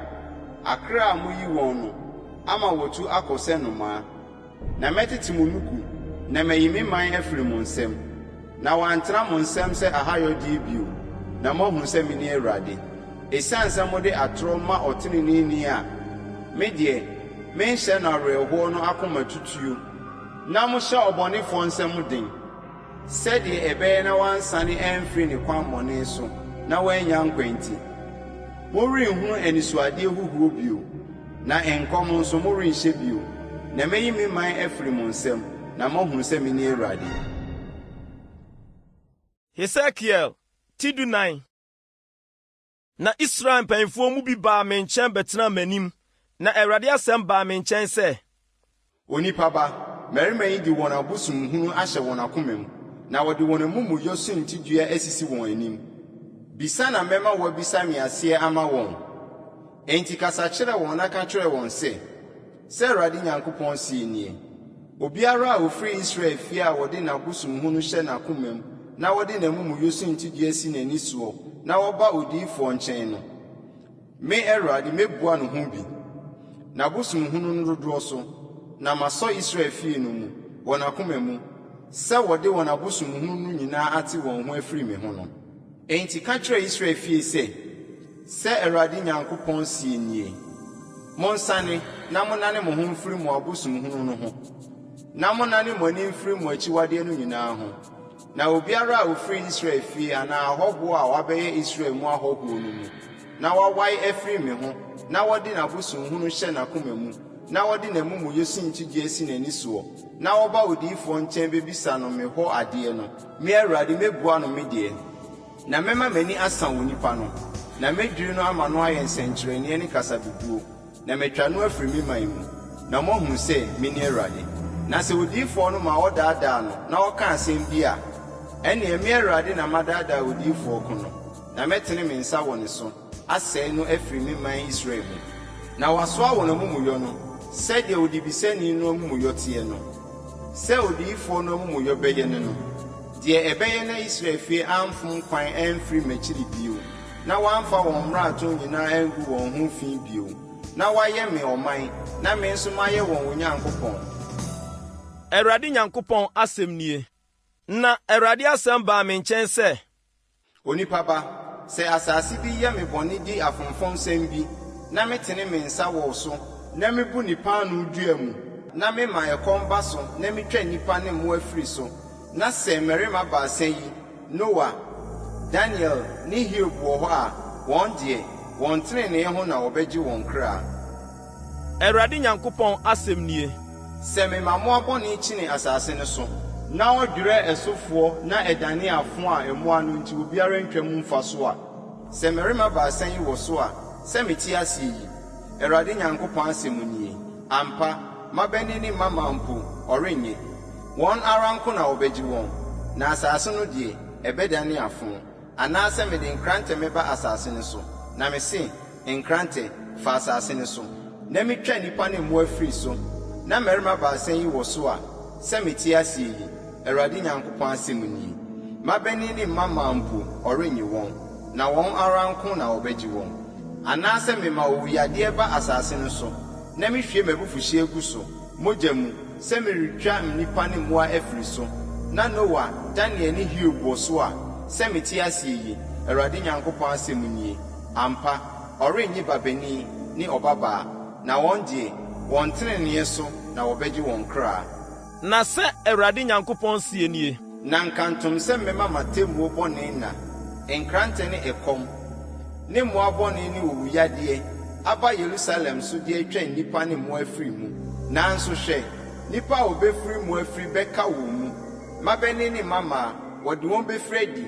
akra a moyi wɔn no, ama wɔatu akɔ sɛ nnomaa. Na mɛtete mo nuku, na mayi me man afiri mo nsam, na wɔantena mo nsam sɛ ahayɔdeɛ bio, na moahunu sɛ mene Awurade. Esiane sɛ mode atorɔ ma ɔteneneeni a me deɛ, menhyɛ no awerɛhoɔ no akoma tutuo, na mohyɛ ɔbɔnefoɔ nsam den, sɛdeɛ ɛbɛyɛ na wansane amfiri ne kwammɔne so na wannya nkwa nti, morenhunu anisoadeɛ huhuo bio, na nkɔm nso morenhyɛ bio, na mɛyi me man afiri mo nsam, na moahunu sɛ mene Awurade. Hesekiel ti 14. Na Israel mpanyimfoɔ mu bi baa me nkyɛn bɛtenaa m'anim, na Awurade asɛm baa me nkyɛn sɛ. Onipa ba, mmarima yi de wɔn abosonhunu ahyɛ wɔn akoma mu, na wɔde wɔn amumuyɔ suntidua asisi wɔn anim. Bisa na mɛma wɔabisa me aseɛ ama wɔn. Enti kasa kyerɛ wɔn na ka kyerɛ wɔn sɛ, 'Sɛ Awurade Nyankopɔn seɛ nie, Obiara a ɔfiri Israel fie a ɔde n'abosonhunu hyɛ n'akomam na ɔde n'amumuyɔ suntidua si n'ani soɔ na ɔba odiyifoɔ nkyɛn no, me Awurade mɛbua no ho bi, n'abosonhunu no dodoɔ so, na masɔ Israel fie no mu, wɔ n'akoma mu, sɛ wɔde wɔn abosonhunu no nyinaa ate wɔn ho afiri me ho no. Enti ka kyerɛ Israel fie sɛ, 'Sɛ Awurade Nyankopɔn seɛ nie, Monsane na monnane mo ho mfiri mo abosomhunu no ho, na monnane mo ani mfiri mo akyiwadeɛ no nyinaa ho, na obiara a ɔfiri Israel fie anaa ahɔhoɔ a wɔabɛyɛ Israel mu ahɔhoɔ no mu, na wawae afiri me ho na ɔde n'abosonhunu hyɛ n'akoma mu na ɔde n'amumuyɛ suntidua si n'ani soɔ, na ɔba odiyifoɔ nkyɛn bɛbisa no me hɔ adeɛ no, Me Awurade mɛbua no me deɛ, na mɛma m'ani asa onipa no, na mɛdwiri no ama no ayɛ nsɛnkyerɛnneɛ ne kasabebuo, na matwa no afiri me man mu, na moahunu sɛ mene Awurade. Na sɛ odiyifoɔ no ma wɔdaadaa no na ɔka asɛm bi a, ɛnneɛ me Awurade na madaadaa odiyifoɔ ko no, na mɛtene me nsa wɔ ne so. asɛe no afiri me man Israel mu, na wɔasoa wɔn amumuyɔ no, sɛdeɛ odibisani no amumuyɔ teɛ no, sɛ odiyifoɔ no amumuyɔ bɛyɛ ne no, deɛ ɛbɛyɛ na Israel fie amfom kwan amfiri m'akyiri bio, na wɔamfa wɔn mmarato nyinaa angu wɔn ho fi bio, na wɔayɛ me ɔman, na me nso mayɛ wɔn Onyankopɔn. Awurade Nyankopɔn asɛm nie. Na Awurade asɛm baa me nkyɛn sɛ. Onipa ba, sɛ asase bi yɛ me bɔne di afomfonsɛm bi, na metene me nsa wɔ so, na mebu ne paanoo dua mu, na mema ɛkɔm ba so na metwa nnipa ne mmoa firi so, na sɛ mmarima baasa yi, Noa, Daniel ne Hiob wɔ hɔ a, wɔn deɛ, wɔn tenenee ho na wɔbɛgye wɔn kra. Awurade Nyankopɔn asɛm nie. Sɛ mema mmoa bɔne kyini asase no so, na wɔdwerɛ ɛsofoɔ na ɛdane afo a mmoa no nti obiara ntwa mu mfa so a, sɛ mmarima baasa yi wɔ so a, sɛ mete aseɛ yi, Awurade Nyankopɔn asɛm nie, ampa, mmabanin ne mmammaa mpo, ɔrennye. Wɔn ara nko na wɔbɛgye wɔn, na asase no deɛ, ɛbɛdane afo. Anaasɛ mede nkrantɛ mɛba asase no so, na mese, Nkrantɛ, fa asase no so, na metwa nnipa ne mmoa firi so, na mmarima baasa yi wɔ so a, sɛ mete aseɛ yi, Awurade Nyankopɔn asɛm nie, mmabanin ne mmammaa mpo, ɔrennye wɔn, na wɔn ara nko na wɔbɛgye wɔn. Anaasɛ mema owuyadeɛ ba asase no so, na mehwie m'abufuhyeɛ gu so, mogya mu, sɛ meretwa nnipa ne mmoa afiri so, na Noa, Daniel ne Hiob wɔ so a, sɛ mete aseɛ yi, Awurade Nyankopɔn asɛm nie, ampa, ɔrennye babanin ne ɔbabaa, na wɔn deɛ, wɔn teneneeɛ so na wɔbɛgye wɔn kra. Na sɛ Awurade Nyankopɔn seɛ nie. Na nkantom sɛ mɛma m'atemmuo bɔne nna, nkrantɛ ne ɛkɔm, ne mmoa bɔne ne owuyadeɛ, aba Yerusalem so de atwa nnipa ne mmoa afiri mu. Nanso hwɛ, nnipa a wɔbɛfiri mu afiri bɛka wɔn mu, mmabanin ne mmammaa, wɔde wɔn bɛfiri adi.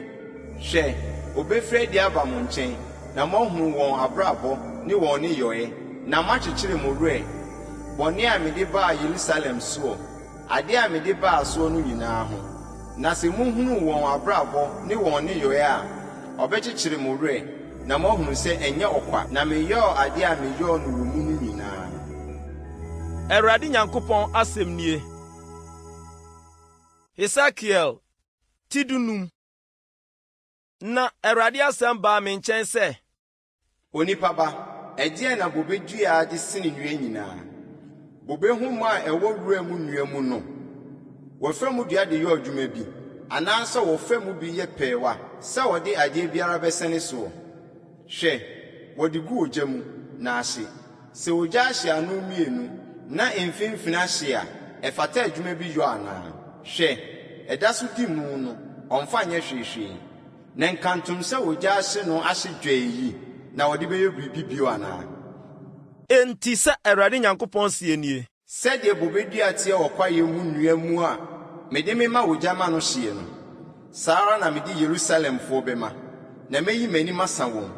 Hwɛ, wɔbɛfiri adi aba mo nkyɛn, na moahunu wɔn abrabɔ ne wɔn nneyɔeɛ, na moakyekyere mo werɛ, bɔne a mede baa Yerusalem soɔ, adeɛ a mede baa soɔ no nyinaa ho. Na sɛ mohunu wɔn abrabɔ ne wɔn nneyɔeɛ a, ɔbɛkyekyere mo werɛ, na moahunu sɛ ɛnyɛ ɔkwa na meyɔɔ adeɛ a meyɔɔ no wɔ mu no nyinaa. Awurade Nyankopɔn asɛm nie. Hesekiel ti 15. Na Awurade asɛm baa me nkyɛn sɛ. Onipa ba, ɛdeɛn na bobe dua de sene nnua nyinaa? Bobe nhoma a ɛwɔ wura mu nnua mu no, wɔfa mu dua de yɛ adwuma bi, anaasɛ wɔfa mu bi yɛ pɛɛwa sɛ wɔde adeɛ biara bɛsɛne soɔ? Hwɛ, wɔde gu ogya mu, na ahye. Sɛ ogya ahye ano mmienu, na mfimfini ahye a, ɛfata adwuma bi yɔ anaa? Hwɛ, ɛda so di mu no, ɔmfa nyɛ hwee hwee. Na nkantom sɛ ogya ahye no ahye dwɛɛ yi na wɔde bɛyɛ biribi bio anaa? Enti sɛ Awurade Nyankopɔn seɛ nie. Sɛdeɛ bobe dua teɛ wɔ kwaeɛ mu nnua mu a mede mema ogya ma no hyeɛ no, saa ara na mede Yerusalemfoɔ bɛma, na mɛyi m'ani masa wɔn.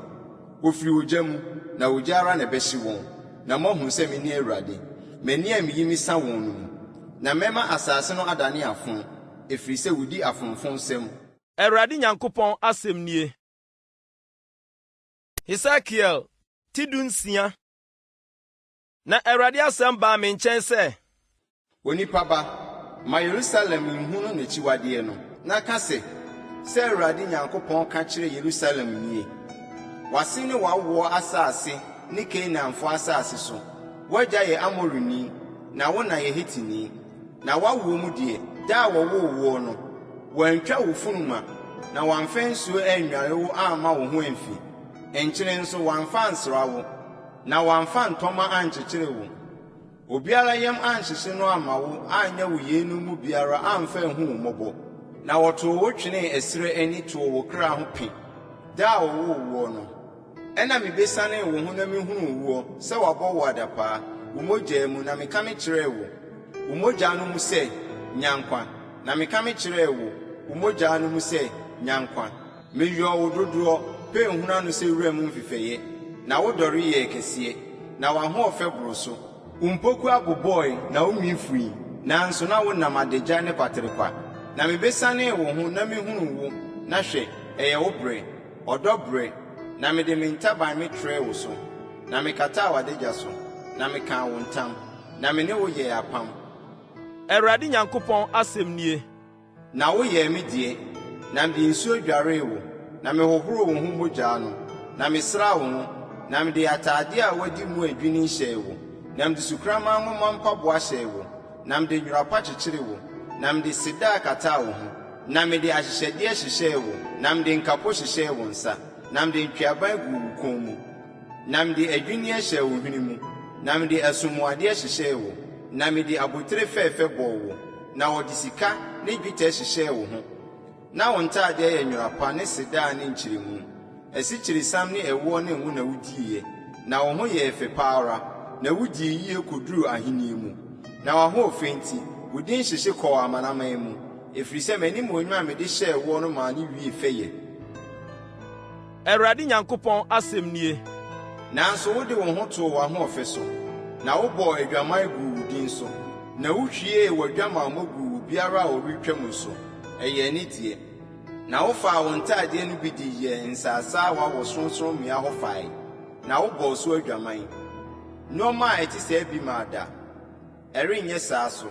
Wɔfiri ogya mu, na ogya ara na ɛbɛhye wɔn, na moahunu sɛ mene Awurade, m'ani a meyi mesa wɔn no mu. Na mɛma asase no adane afõ, ɛfiri sɛ wɔdi afomfonsɛm. Awurade Nyankopɔn asɛm nie. Hesekiel ti 16. Na Awurade asɛm baa me nkyɛn sɛ. Onipa ba, ma Yerusalem nhunu n'akyiwadeɛ no, na ka sɛ, 'Sɛ Awurade Nyankopɔn ka kyerɛ Yerusalem nie, W'ase ne w'awoɔ asase ne Kanaanfoɔ asase so, w'agya yɛ Amorini, na wo na yɛ Hetini. Na w'awoɔ mu deɛ, da a wɔwoo woɔ no, wɔantwa wo funuma, na wɔamfa nsuo annware wo amma wo ho amfi, nkyene nso wɔamfa ansra wo, na wɔamfa ntɔma ankyekyere wo. Obiara yam anhyehye no amma wo anyɛ wo yeinom mu biara amfa anhu wo mmɔbɔ. Na wɔtoo wo twenee ɛserɛ ani too wo kra ho pe, da a wɔwoo woɔ no. Ɛnna mibesianee wo ho na mihunuu woɔ sɛ wɔabɔ wo adapaa, wo mogya mu, na meka mekyerɛɛ wo, wo mogya no mu sɛ, Nya nkwa! Na meka mekyerɛɛ wo, wo mogya no mu sɛ, Nya nkwa! Meyɔɔ wo dodoɔ, pɛɛ nhunu ano sɛ wuram mfefɛeɛ, na wodɔre yɛɛ kɛseɛ, na w'ahoɔfɛ boroo so. Wo mpokua bobɔe na wo nwi fui, nanso na wonam adagya ne kwaterekwa. Na mibesianee wo ho na mihunuu wo, na hwɛ, ɛyɛ wo brɛ. Ɔdɔ brɛ, na mede me ntaban metrɛɛ wo so, na mekataa w'adagya so, na mekaa wo ntam, na me ne wo yɛɛ apam. Awurade Nyankopɔn asɛm nie. Na woyɛɛ me deɛ, na mede nsuo dwaree wo, na mehohoroo wo ho mogya no, na mesraa wo ngo, na mede atadeɛ a wɔadi mu adwini hyɛɛ wo, na mede sukraman nwoma mpaboa hyɛɛ wo, na mede nwera pa kyekyeree wo, na mede sedaa kataa wo ho. Na mede ahyehyɛdeɛ hyehyɛɛ wo, na mede nkapo hyehyɛɛ wo nsa, na mede ntweaban guu wo kɔn mu, na mede adwinneɛ hyɛɛ wo hwene mu, na mede asomuadeɛ hyehyɛɛ wo, na mede abotire fɛfɛ bɔɔ wo, na wɔde sika ne dwetɛ hyehyɛɛ wo ho. Na wo ntadeɛ yɛ nwera pa ne sedaa ne nkyeremu. Asikyiresiam ne ɛwoɔ ne ngo na wudiiɛ, na wo ho yɛɛ fɛ pa ara, na wudii yiye koduruu ahenni mu. Na w'ahoɔfɛ nti, wo din hyehye kɔɔ amanaman mu, ɛfiri sɛ m'animuonyam a mede hyɛɛ woɔ no maa no wiee fɛyɛ. Awurade Nyankopɔn asɛm nie. Nanso wode wo ho too w'ahoɔfɛ so, na wobɔɔ adwaman guu wo din so, na wuhwiee w'adwamammɔ guu obiara a ɔretwam so, ɛyɛɛ ne deɛ. Na wofaa wo ntadeɛ no bi de yɛɛ nsaasaawa wɔ sorɔnsorɔmmea hɔ fae, na wobɔɔ so adwaman. Nneɛma a ɛte saa bi mmaa da, ɛrenyɛ saa so.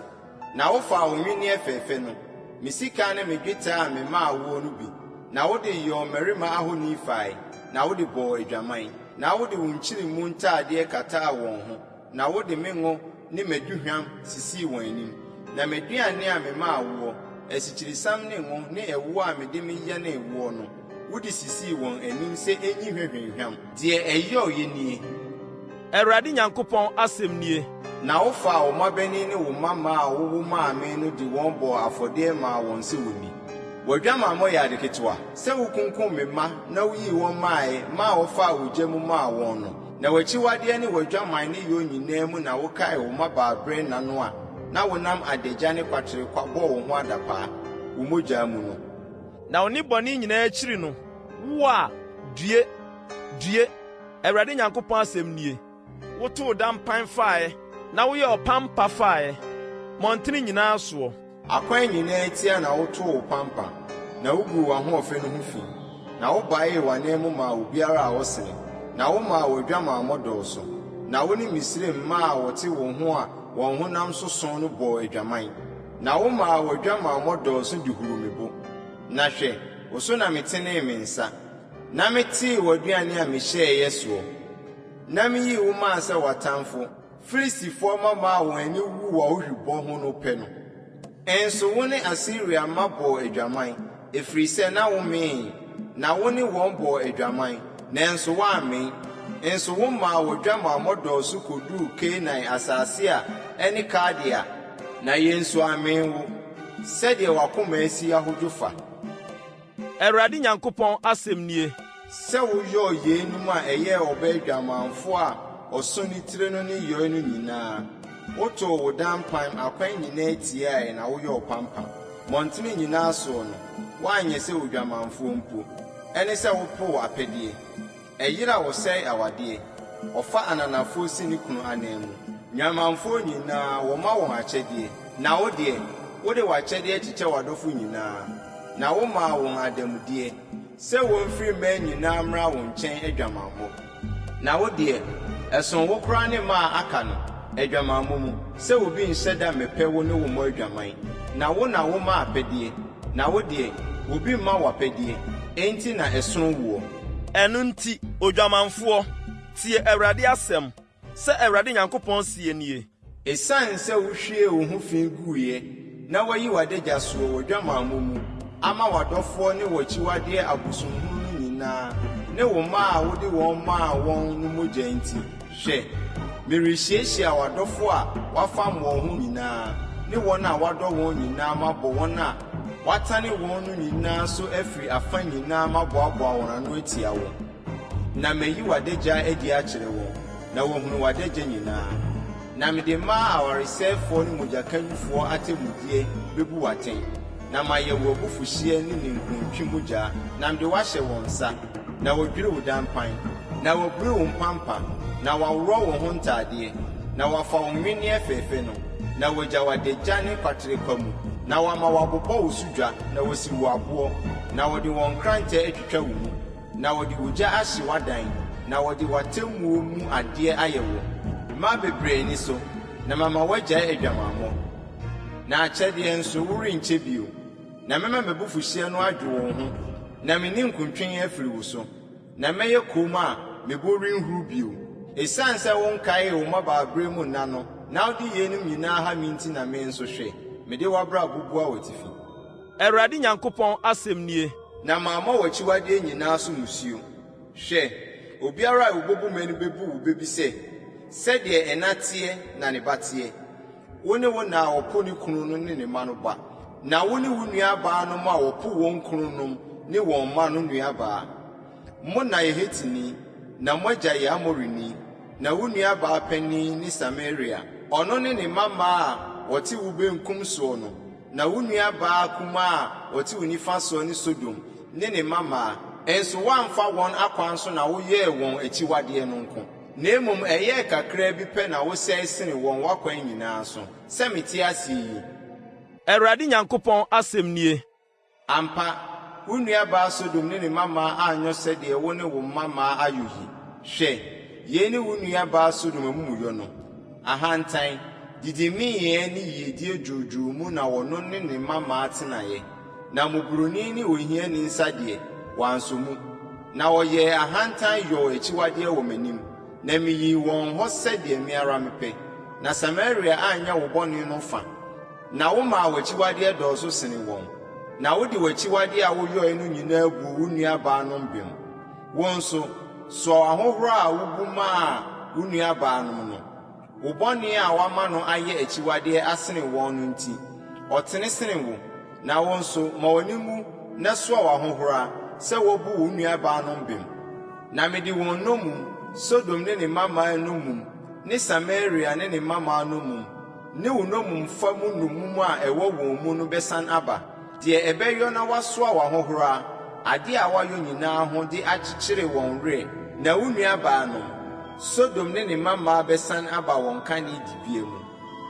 Na wofaa wo nnwenneɛ fɛfɛ no, me sika ne me dwetɛ a memaa woɔ no bi, na wode yɔɔ mmarima ahoni fae, na wode bɔɔ adwaman. Na wode wo nkyeremu ntadeɛ kataa wɔn ho, na wode me ngo ne m'aduhwam sisii wɔn anim. Na m'aduane a memaa woɔ, asikyiresiam ne ngo ne ɛwoɔ a mede meyɛnee woɔ no, wode sisii wɔn anim sɛ enyi hwa hwamhwam. Deɛ ɛyɔeɛ nie. Awurade Nyankopɔn asɛm nie. Na wofaa wo mmabanin ne wo mmammaa a wowo maa me no de wɔn bɔɔ afɔdeɛ maa wɔn sɛ wɔnni. W'adwamammɔ yɛ ade ketewa, sɛ wokunkum me mma na wuyii wɔn maeɛ maa wɔfaa ogya mu maa wɔn no. Na w'akyiwadeɛ ne w'adwaman nneyɔɔ nyinaa mu na wokaee wo mmabaaberɛ nna no a na wonam adagya ne kwaterekwa bɔɔ wo ho adapaa, wo mogya mu no. Na wo nnebɔne nyinaa akyiri no, wo a, due, due, Awurade Nyankopɔn asɛm nie, wotoo dampan faeɛ na woyɛɛ ɔpampa faeɛ, mmɔntene nyinaa soɔ. Akwan nyinaa tia na wotoo wo pampa, na wuguu w'ahoɔfɛ no ho fi, na wobaee w'ananmu maa obiara a ɔsene, na womaa w'adwamammɔ dɔɔso, na wo ne Misraim mmaa a wɔte wo ho a wɔn honam soso no bɔɔ adwaman, na womaa w'adwamammɔ dɔɔso de huruu me bo. Na hwɛ, wo so na metenee me nsa, na metee w'aduane a mehyɛeɛ soɔ, na miyii wo maa sɛ w'atamfo, Filistifoɔ mmammaa a wɔn ani wu w'ahohwibɔ ho no pɛ no. Nso wo ne Asiria mma bɔɔ adwaman, ɛfiri sɛ na wommee, na wo ne wɔn bɔɔ adwaman, nanso woammee. Nso womaa w'adwamammɔ dɔɔso koduruu Kanaan asase a ɛne Kaldea, na yɛn nso ammee wo, sɛdeɛ w'akoma asi ahodwo fa. Awurade Nyankopɔn asɛm nie. Sɛ woyɔɔ yeinom a ɛyɛɛ ɔbaa dwamanfoɔ a ɔso ne tiri no nneyɔe no nyinaa, wotoo wo dampan akwan nyinaa tiae na woyɔɔ pampa, mmɔntene nyinaa soɔ no, woanyɛ sɛ odwamanfoɔ mpo, ɛne sɛ wopoo apɛdeɛ. Ɛyere a ɔsɛe awadeɛ, ɔfa ananafoɔ si ne kunu ananmu. Nnwamanfoɔ nyinaa, wɔma wɔn akyɛdeɛ, na wo deɛ, wode w'akyɛdeɛ kyekyɛ w'adɔfo nyinaa, na womaa wɔn adanmudeɛ, sɛ wɔmfiri mmaa nyinaa mmra wo nkyɛn adwamammɔ. Na wo deɛ, ɛsono wo koraa ne mmaa a aka no, adwamammɔ mu, sɛ obi nhyɛ da mmɛpɛ wo ne wo mmɔ adwaman, na wo na woma apɛdeɛ, na wo deɛ, obi mma wo apɛdeɛ, enti na ɛsono woɔ. Ɛno nti, odwamanfoɔ, tie Awurade asɛm! Sɛ Awurade Nyankopɔn seɛ nie. Esiane sɛ wohwiee wo ho fi guiɛ na woayi w'adagya soɔ w'adwamammɔ mu ama w'adɔfoɔ ne w'akyiwadeɛ abosonhunu no nyinaa ne wo mma a wode wɔn maa wɔn no mogya nti, hwɛ, merehyiahyia w'adɔfoɔ a woafam wɔn ho nyinaa ne wɔn a woadɔ wɔn nyinaa mabɔ wɔn a woatane wɔn no nyinaa so afiri afa nyinaa maboaboa wɔn ano atia wo. Na mayi w'adagya adi akyerɛ wɔn, na wɔahunu w'adagya nyinaa. Na mede mmaa awaresɛefoɔ ne mogyakanyifoɔ atemmudeɛ bɛbu wo atɛn, na mayɛ wo abufuhyeɛ ne ninkuntwe mogya, na mede wo ahyɛ wɔn nsa, na wɔadwiri wo dampan, na wɔaburi wo mpampa, na wɔaworɔ wo ho ntadeɛ, na wɔafa wo nnwenneɛ fɛfɛ no, na wɔagya wo adagya ne kwaterekwa mu, na wɔama wɔabobɔ wo so dwa, na wɔasi wo aboɔ, na wɔde wɔn nkrantɛ atwitwa wo mu. Na wɔde ogya ahye w'adan, na wɔde w'atemmuo mu adeɛ ayɛ wo. Mmaa bebree ani so, na mama woagyae adwamammɔ. Na akyɛdeɛ nso, worenkyɛ bio. Na mɛma m'abufuhyeɛ no adwo wo ho, na me ninkuntwe afiri wo so, na mɛyɛ komm a me bo renhuru bio. Esiane sɛ wonkaee wo mmabaaberɛ mu nna no na wode yeinom nyinaa ha me nti na me nso, hwɛ, mede w'abrabɔ bua w'atifi. Awurade Nyankopɔn asɛm nie. Na mammɔ w'akyiwadeɛ nyinaa so mmusuo. Hwɛ, obiara a ɔbɛbu mmɛ no bɛbu wo bɛ bi sɛ, Sɛdeɛ ɛna teɛ na ne ba teɛ. Wo ne wo na a ɔpo ne kunu no ne ne mma no ba. Na wo ne wo nuabaanom a wɔpo wɔn kununom ne wɔn mma no nuabaa. Mo na yɛ Hetini, na mo agya yɛ Amorini, na wo nuabaa panin ne Samaria. Ɔno ne ne mmammaa a wɔte wo benkum soɔ no, na wo nuabaa kumaa a ɔte wo nifa soɔ ne Sodom ne ne mmammaa. Nso woamfa wɔn akwan so na woyɛɛ wɔn akyiwadeɛ no nko, na mmom ɛyɛɛ kakraa bi pɛ na wosɛe sene wɔn w'akwan nyinaa so, sɛ mete aseɛ yi. Awurade Nyankopɔn asɛm nie. Ampa, wo nuabaa Sodom ne ne mmammaa anyɔ sɛdeɛ wo ne wo mmammaa ayɔ yi. Hwɛ, yei ne wo nuabaa Sodom amumuyɔ no, Ahantan, didimeeɛ ne yiedie dwoodwoo mu na ɔno ne ne mmammaa tenaeɛ, na mmɔborɔni ne ohiani nsa deɛ, wansɔ mu. Na wɔyɛɛ ahantan yɔɔ akyiwadeɛ wɔ m'anim, na meyii wɔn hɔ sɛdeɛ me ara mepɛ. Na Samaria anyɛ wo bɔne no fa. Na womaa w'akyiwadeɛ dɔɔso sene wɔn, na wode w'akyiwadeɛ a woyɔeɛ no nyinaa buu wo nuabaanom bem. Wo nso, soa w'ahohora a wobu maa wo nuabaanom no. Wo bɔne a woama no ayɛ akyiwadeɛ asene wɔn no nti, ɔtene sene wo. Na wo nso, ma w'ani nwu na soa w'ahohora sɛ woabu wo nuabaanom bem. Na mede wɔn nnommum, Sodom ne ne mmammaa nnommum, ne Samaria ne ne mmammaa nnommum, ne wo nnommumfa mu nnommum a ɛwɔ wɔn mu no bɛsan aba, deɛ ɛbɛyɔ na wɔasoa w'ahohora, adeɛ a woayɔ nyinaa ho de akyekyere wɔn werɛ, na wo nuabaanom, Sodom ne ne mmammaa bɛsan aba wɔn kane dibea mu,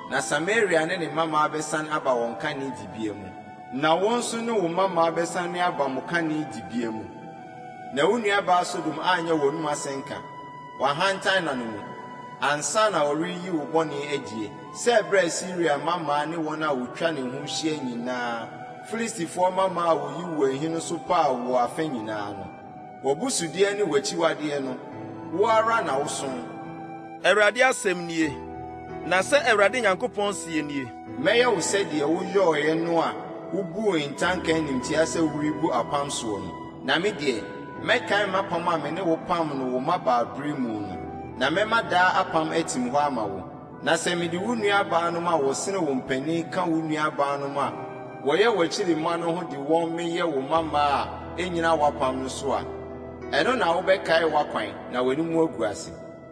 na Samaria ne ne mmammaa bɛsan aba wɔn kane dibea mu. Na wo nso ne wo mmammaa bɛsane aba mo kane dibea mu. Na wo nuabaa Sodom anyɛ w'anom asɛnka, w'ahantan nna no mu, ansa na ɔreyi wo bɔne adie, sɛ ɛberɛ a Asiria mmammaa ne wɔn a wɔtwa ne ho hyia nyinaa, Filistifoɔ mmammaa a wɔyi wo ahi no sopaa wo afa nyinaa no. W'abusudeɛ ne w'akyiwadeɛ no, wo ara na woso. Awurade asɛm nie. Na sɛ Awurade Nyankopɔn seɛ nie. Mɛyɛ wo sɛdeɛ woyɔeɛ no a wobuu ntanka animtia sɛ worebu apam soɔ no. Na me deɛ, mɛkae m'apam a me ne wo pamm no wo mmabaaberɛ mu no, na mɛma daa apam atim hɔ ama wo. Na sɛ mede wo nuabaanom a wɔsene wo mpanin ka wo nuabaanom a wɔyɛ w'akyiri mma no ho de wɔn meyɛ wo mmammaa a ɛnnyina w'apam no so a, ɛno na wobɛkae w'akwan na w'anim agu ase.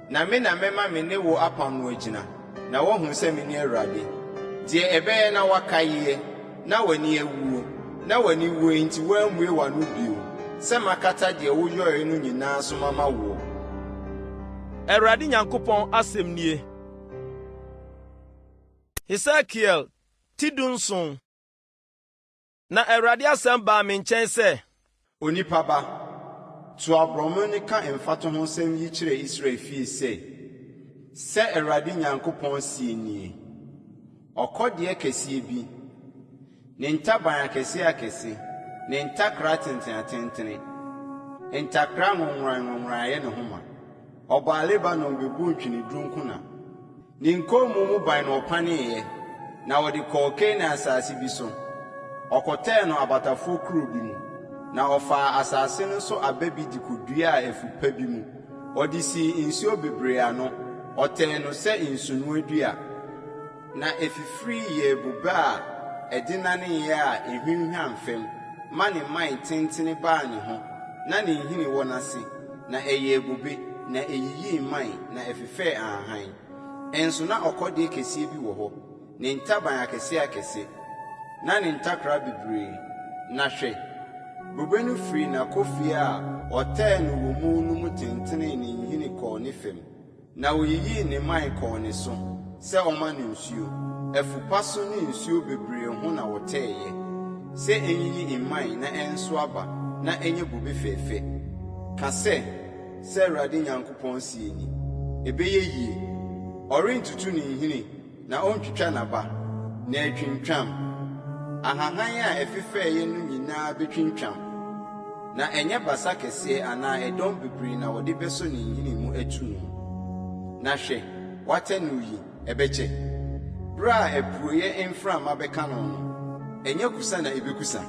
Na me na mɛma me ne wo apam no agyina, na woahunu sɛ mene Awurade. Deɛ ɛbɛyɛ na woakaeɛ, na w'ani awuo, na w'aniwuo enti woammue w'ano bio, sɛ makata deɛ woyɔeɛ no nyinaa so mama woɔ. Awurade Nyankopɔn asɛm nie. Hesekiel ti dunson. Na Awurade asɛm baa me nkyɛn sɛ. Onipa ba, to aborɔme no ka mfatohosɛm yi kyerɛ Israel fie sɛ, 'Sɛ Awurade Nyankopɔn seɛ nie, Ɔkɔdeɛ kɛseɛ bi, ne ntaban akɛseakɛse, ne ntakra atenteneatentene, ntakra nwonworanwonworan ayɛ ne ho ma. Ɔbaa Lebanon bɛbuu ntweneduro nkona. Ne nkɔnmu mu ban na ɔpaneeɛ, na ɔde kɔɔ Kanaan asase bi so. Ɔkɔtɛɛ no abatafoɔ kuro bi mu, na ɔfaa asase no so aba bi de kɔduaa afu pa bi mu. Ɔde sii nsuo bebree ano, ɔtɛɛ no sɛ nsunoa dua. Na ɛfifirii yɛɛ bobe a ɛdennaneeɛ a ɛhwinhwan fam ma ne mman tentene baa ne ho, na ne nhini wɔ n'ase, na ɛyɛɛ bobe, na ɛyiyii mman, na ɛfefɛɛ ahahan. Nso na ɔkɔdeɛ kɛseɛ bi wɔ hɔ, ne ntaban akɛseakɛse, na ne ntakra bebree. Na hwɛ, bobe no firii n'akofie a ɔtɛɛ no wɔ mu no mu tentenee ne nhini kɔɔ ne fam. Na oyiyii ne mman kɔɔ ne so sɛ ɔmma no nsuo. Afu pa so ne nsuo bebree ho na wɔtɛeɛ, sɛ ɛnyiyi mman na ɛnso aba na ɛnyɛ bobe fɛfɛ. Ka sɛ, 'Sɛ Awurade Nyankopɔn seɛ ni, Ɛbɛyɛ yie? Ɔrentutu ne nhini Na ɔntwitwa n'aba, na atwintwam. Ahahan a ɛfefɛeɛ no nyinaa bɛtwintwam, na ɛnyɛ basa kɛseɛ anaa ɛdɔm bebree na wɔde bɛsɔ ne nhini mu atu no. Na hwɛ, wɔatɛ no yi, ɛbɛkyɛ? Berɛ a apueeɛ mframa bɛka no no, ɛnyɛ kusa na ɛbɛkusa?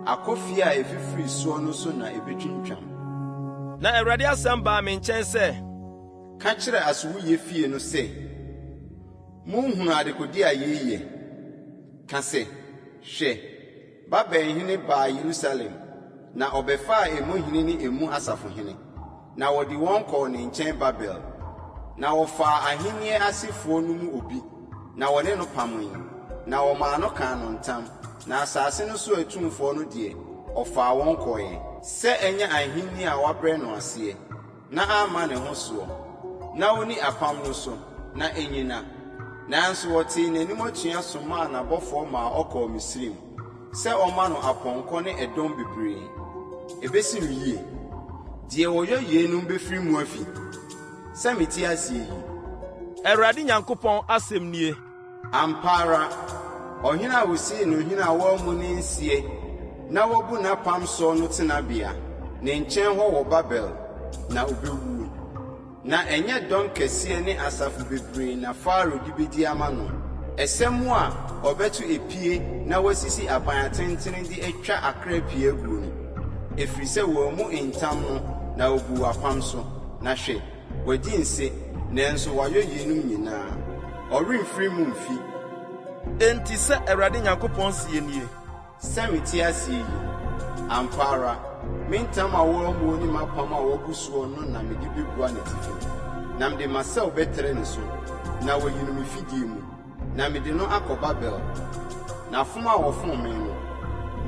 Akɔfie a ɛfifiri soɔ no so na ɛbɛtwintwam. Na Awurade asɛm baa me nkyɛn sɛ. Ka kyerɛ asowuiɛ fie no sɛ, 'Monhunu adekodeɛ a yei yɛ? Ka sɛ, Hwɛ, Babel hene baa Yerusalem, na ɔbɛfaa emu hene ne emu asafohene, na wɔde wɔn kɔɔ ne nkyɛn Babel. Na wɔfaa ahenni asefoɔ no mu obi, na wɔne no pamee, na wɔmaa no kaa no ntam, na asase no so atumfoɔ no deɛ, ɔfaa wɔn kɔeɛ. Sɛ ɛnyɛ ahenni a wɔabrɛ no aseɛ, na amma ne ho soɔ, na ɔnni apam no so, na ɛnnyina. Nanso wɔtee n'anim atua somaa n'abɔfoɔ maa ɔkɔɔ Misraim, sɛ ɔmma no apɔnkɔ ne ɛdɔm bebree. Ɛbɛsi no yie. Deɛ ɔyɔ yeinom bɛfiri mu afi, sɛ mete aseɛ yi. Awurade Nyankopɔn asɛm nie. Ampa ara, ɔhene a wosii no hene a wammu ne nseɛ na wabu n'apam soɔ no tenabea, ne nkyɛn hɔ wɔ Babel, na ɔbɛwuo. Na ɛnyɛ dɔm kɛseɛ ne asafo bebree na Farao de bɛdi ama no, ɛsɛ mu a ɔbɛto epie na wasisi aban atentene de atwa akra pii aguo no, ɛfiri sɛ wammu ntam no na ɔbuu apam so, na hwɛ, Wadi nse, nanso wayɔ yeinom nyinaa. Ɔremfiri mu mfi. Enti sɛ Awurade Nyankopɔn seɛ nie. Sɛ mete aseɛ yi, ampa ara, me ntam a wɔammuo ne m'apam a wɔabu soɔ no na mede bɛbua n'atifi, na mede m'asau bɛtrɛ ne so, na wɔayi no me fidie mu. Na mede no akɔ Babel, na fom a wɔfom me no,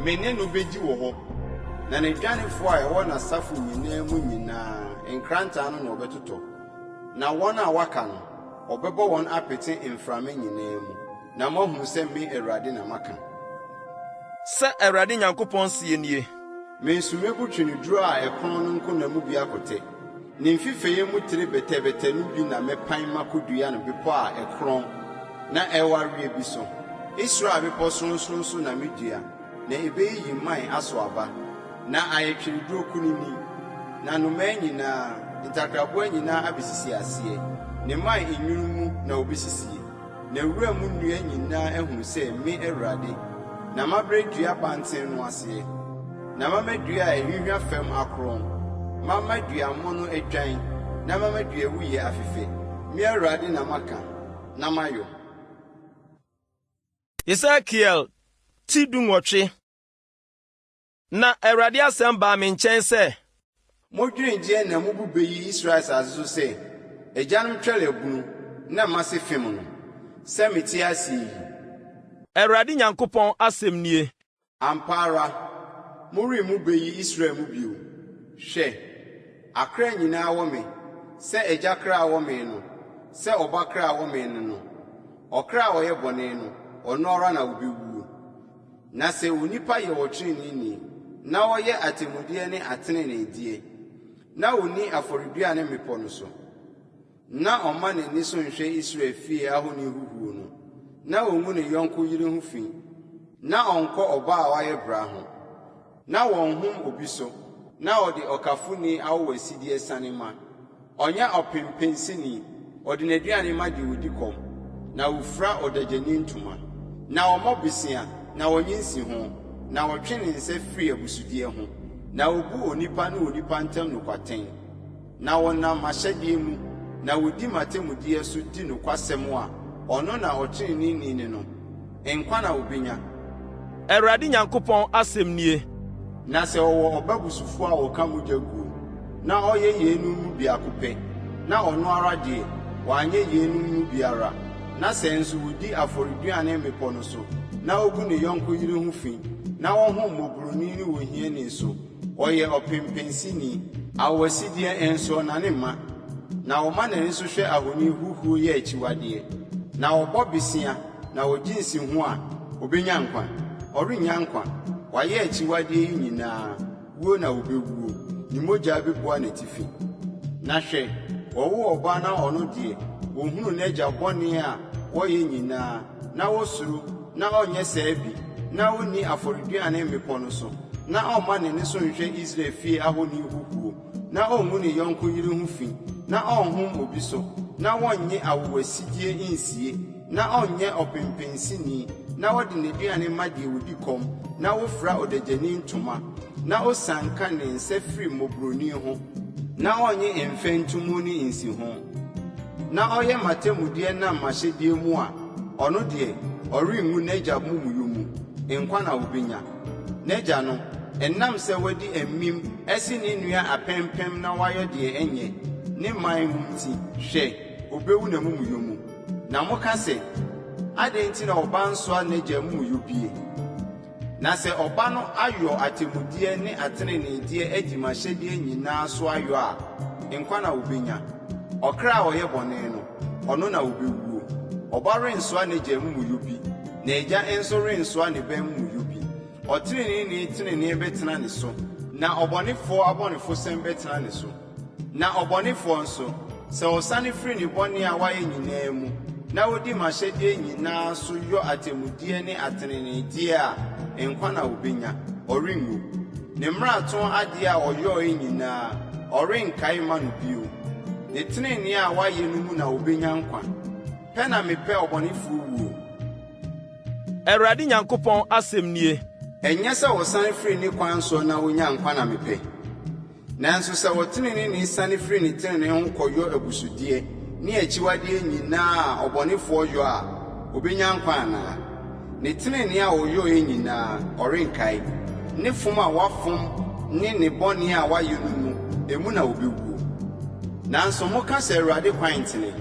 me ne no bedi wɔ hɔ, na n'adwanefo a ɛwɔ n'asafo nyinaa mu nyinaa, nkrantɛ ano na wɔbɛtotɔ, na wɔn a wɔaka no, wɔbɛbɔ wɔn apete mframa nyinaa mu, na moahunu sɛ me Awurade na maka. Sɛ Awurade Nyankopɔn seɛ nie. Me nso mebu tweneduro a ɛkorɔn no nkona mu bi akɔtɛ, ne mfefɛeɛ mu tire bɛtɛbɛtɛ no bi na mɛpan makɔdua no bepɔ a ɛkorɔn na ɛwareɛ bi so. Israel bepɔ sorɔnsorɔn so na mɛdua, na ɛbɛyiyi mman aso aba, na ayɛ tweneduro kunini, na nnomaa nyinaa, ntakraboa nyinaa abɛsisi aseɛ, ne mman nwunu mu na wɔbɛsisie. Na wuram nnua nyinaa ahunu sɛ me Awurade, na mabrɛ dua banten no aseɛ, na mama dua a ɛhwinhwa fam akorɔn, mama dua mono adwan, na mama dua wuiɛ afefɛ. Me Awurade na maka, na mayɔ. Hesekiel ti dunwɔtwe. Na Awurade asɛm baa me nkyɛn sɛ. Modwene gyeɛ na mubu bɛ yi Israel asase so sɛ, 'Agyanom twɛre abunu, na m'ase fem no. Sɛ mete aseɛ yi. Awurade Nyankopɔn asɛm nie. Ampa ara, moremmu bɛ yi Israel mu bio. Hwɛ, akra nyinaa wɔ me, sɛ agya kra wɔ me no, sɛ ɔba kra wɔ me ne no. Ɔkra a ɔyɛ bɔne no, ɔno ara na ɔbɛwuo. Na sɛ onipa yɛ ɔtreneeni, na ɔyɛ atemmudeɛ ne ateneneedeɛ, na ɔnni afɔreduane mmepɔ no so, na ɔmma n'ani so nhwɛ Israel fie ahoni huhuo no, na ɔngu ne yɔnko yere ho fi, na ɔnkɔ ɔbaa a wayɛ bra ho, na wɔnhom obi so, na ɔde ɔkafoni awowasideɛ sane ma, Ɔnyɛ ɔpempensini, ɔde n'aduane ma deɛ ɔdi kɔm, na ɔfira ɔdagyani ntoma. Na ɔmmɔ bosea, na ɔnnye nsiho, na ɔtwe ne nsa firi abusudeɛ ho, na ɔbu onipa ne onipa ntam nokwatɛn. Na wɔnam m'ahyɛdeɛ mu, na wɔdi m'atemmudeɛ so di nokwasɛm a, ɔno na ɔteneneeni ne no. Nkwa na obenya. Awurade Nyankopɔn asɛm nie. Na sɛ ɔwɔ ɔba busufoɔ a ɔka mogya guo, na ɔyɛ yeinom mu biako pɛ, na ɔno ara deɛ, wanyɛ yeinom mu biara, na sɛ nso ɔdi afɔreduane mmepɔ no so, na ɔgu ne yɔnko yere ho fi, na ɔhom mmɔborɔni ne ohiani so, Ɔyɛ ɔpempensini. Awowasideɛ nso ɔnane mma, na ɔma n'ani so hwɛ ahoni huhuo yɛ akyiwadeɛ, na ɔbɔ bosea na ɔgye nsiho a, ɔbɛnya nkwa? Ɔrennya nkwa. Wayɛ akyiwadeɛ yi nyinaa, wuo na ɔbɛwuo, ne mogya bɛbua n'atifi. Na hwɛ, wɔwo ɔba na ɔno deɛ, ɔhunu n'agya bɔne a wɔyɛ nyinaa, na osuro, na ɔnyɛ saa bi, na onni afɔreduane mmepɔ no so, na ɔmma n'ani so nhwɛ Israel fie ahoni huhuo, na ongu ne yɔnko yere ho fi, na ɔnhom obi so, na wɔnnye awowasidie nsie, na ɔnyɛ ɔpempensini, na ɔde n'aduane ma deɛ ɔdi kɔm, na ɔfira ɔdagyani ntoma, na ɔsianka ne nsa firi mmɔborɔni ho, na ɔnnye mfɛntomu ne nsiho. na ɔyɛ m'atemmudeɛ nam m'ahyɛdeɛ mu a, ɔno deɛ, ɔrenwu n'agya amumuyɔ mu. nkwa na obenya. N'agya no, ɛnam sɛ wadi amim asi ne nua apempem na wayɛ deɛ ɛnyɛ, ne man mu nti, hwɛ, obewu n'amumuyɛ mu. Na moka sɛ, ‘Adɛn nti na ɔba nsoa n'agya amumuyɛ bie?’ Na sɛ ɔba no ayɔ atemmudeɛ ne ateneneedeɛ adi m'ahyɛdeɛ nyinaa so ayɔ a, nkwa na obenya. Ɔkra a ɔyɛ bɔne no, ɔno na obewuo. Ɔba rensoa n'agya amumuyɛ bi, na agya nso rensoa ne ba amumuyɛ bi. Ɔteneneeni tenenee bɛtena ne so, na ɔbɔnefoɔ abɔnefosɛm bɛtena ne so. Na ɔbɔnefoɔ nso, sɛ ɔsane firi ne bɔne a wayɛ nyinaa mu, na odi m'ahyɛdeɛ nyinaa so yɔ atemmudeɛ ne ateneneedeɛ a, nkwa na obenya, ɔrenwu. Ne mmarato adeɛ a ɔyɔeɛ nyinaa, ɔrenkae mma no bio. Ne tenenee a wayɛ no mu na obenya nkwa. Pɛ na mepɛ ɔbɔnefoɔ wuo. Awurade Nyankopɔn asɛm nie. Ɛnyɛ sɛ ɔsane firi ne kwan soɔ na onya nkwa na mepɛ. Nanso sɛ ɔteneneeni sane firi ne tenenee ho kɔyɔ abusudeɛ ne akyiwadeɛ nyinaa a ɔbɔnefoɔ yɔ a, obenya nkwa anaa? Ne tenenee a ɔyɔeɛ nyinaa, ɔrenkae. Ne fom a wafom ne ne bɔne a wayɛ no mu, emu na obewuo. Nanso moka sɛ Awurade kwan ntene.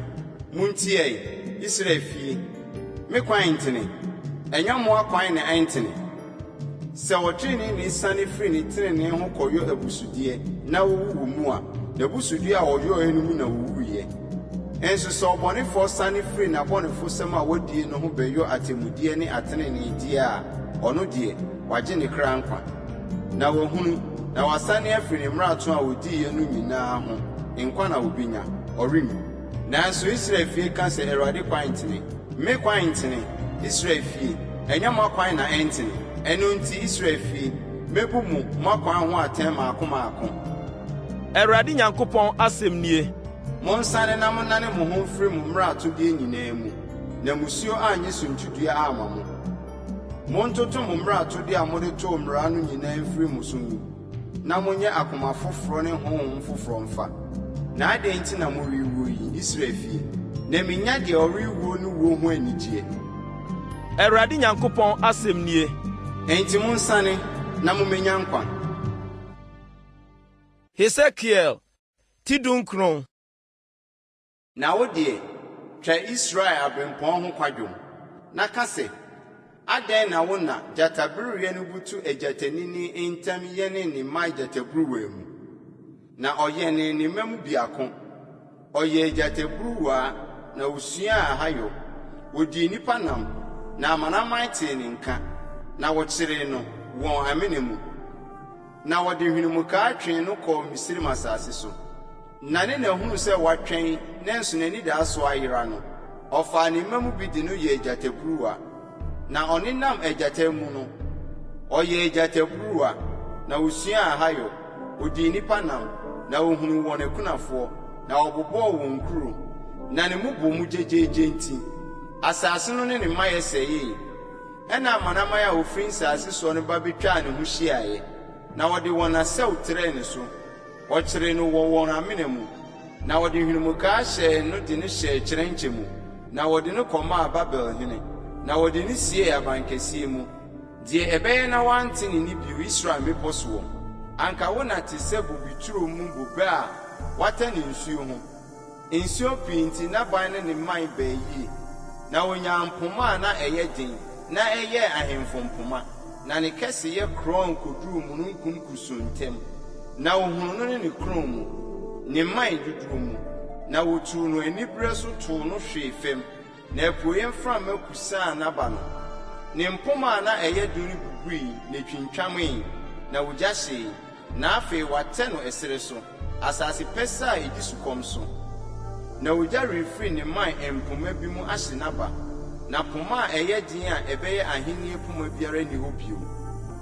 Muntie ɛ, Israel fie, me kwan ntene? Ɛnyɛ mo akwan na ɛntene? Sɛ ɔtreneeni sane firi ne tenenee ho kɔyɔ abusudeɛ na owu wɔ mu a, n'abusudeɛ a ɔyɔeɛ no mu na owuiɛ. Nso sɛ ɔbɔnefoɔ sane firi n'abɔnefosɛm a wadie no ho bɛyɔ atemmudeɛ ne ateneneedeɛ a, ɔno deɛ, wagye ne kra nkwa. Na wahunu, na wasane afiri ne mmarato a odiiɛ no nyinaa ho, nkwa na obenya, ɔrenwu. Nanso Israel fie ka sɛ Awurade kwan ntene. Me kwan ntene, Israel fie, ɛnyɛ mo akwan na ɛntene. Ɛno nti, Israel fie, mebu mo mo akwan ho atɛn mmaako mmaako. Awurade Nyankopɔn asɛm nie. Monsane na monnane mo ho mfiri mo mmaratodeɛ nyinaa mu, na mmusuo annye suntidua amma mo. Montoto mo mmaratodeɛ a mode too mmara no nyinaa mfiri mo so ngu, na monyɛ akoma foforɔ ne honhom foforɔ mfa. Na adɛn nti na morewuo yi, Israel fie? Na minnya deɛ ɔrewuo no wuo ho anigyeɛ. Awurade Nyankopɔn asɛm nie. Enti monsane na mummenya nkwa. Hesekiel ti 19. Na wo deɛ, twa Israel abirɛmpɔn ho kwadwom, na ka sɛ, 'Adɛn na wo na gyatabereɛ no butu agyatanini ntam yɛne ne mma gyataburuwa mu? Na ɔyɛnee ne mma mu biako. Ɔyɛɛ gyataburuwa na osuaa ahayɔ. Odii nnipa nam, na amanaman tee ne nka, na wɔkyeree no wɔn amena mu. Na wɔde hwenemukaa twee no kɔɔ Misraim asase so. Na ne na hunuu sɛ watwɛn nanso n'anidaso ayera no, ɔfaa ne mma mu bi de no yɛɛ gyataburuwa. Na ɔnenam agyata mu no, ɔyɛɛ gyataburuwa, na osuaa ahayɔ. Odii nnipa nam, na ohunuu wɔn akunafoɔ, na ɔbobɔɔ wɔn nkuro. Na ne mmubomu gyegyeegye nti, asase no ne ne mayɛ sɛee. Ɛnna amanaman a wɔfiri nsase soɔ no ba betwaa ne ho hyiaeɛ, na wɔde wɔn asau trɛɛ ne so. Wɔkyeree no wɔ wɔn amena mu, na wɔde hwenemukaa hyɛɛ no de no hyɛɛ kyerɛnkyɛ mu, na wɔde no kɔmaa Babel hene, na wɔde no siee abankɛseɛ mu, deɛ ɛbɛyɛ na wɔante ne nne bio Israel mmepɔ soɔ. Anka wo na te sɛ bobeturo mu bobe a wɔatɛ ne nsuo ho. Nsuo pii nti n'aban ne ne mman baa yie, na ɔnyaa mpoma a na ɛyɛ den na ɛyɛɛ ahemfo mpoma, na ne kɛseyɛ korɔn kɔduruu mununkum kusuu ntam. Na wɔhunuu no ne ne korɔn mu, ne mman dodoɔ mu, na wɔtuu no anibereɛ so too no hwee fam, na apueeɛ mframa kusaa n'aba no. Ne mpoma a na ɛyɛ den no bubui na ɛtwintwamee, na ogya hyee. Na afei wɔatɛ no ɛserɛ so, asase pɛsɛɛ a edi sukɔm so. Na ogya refiri ne mman mpoma bi mu ahye n'aba, na poma a ɛyɛ den a ɛbɛyɛ ahenni poma biara nni hɔ bio.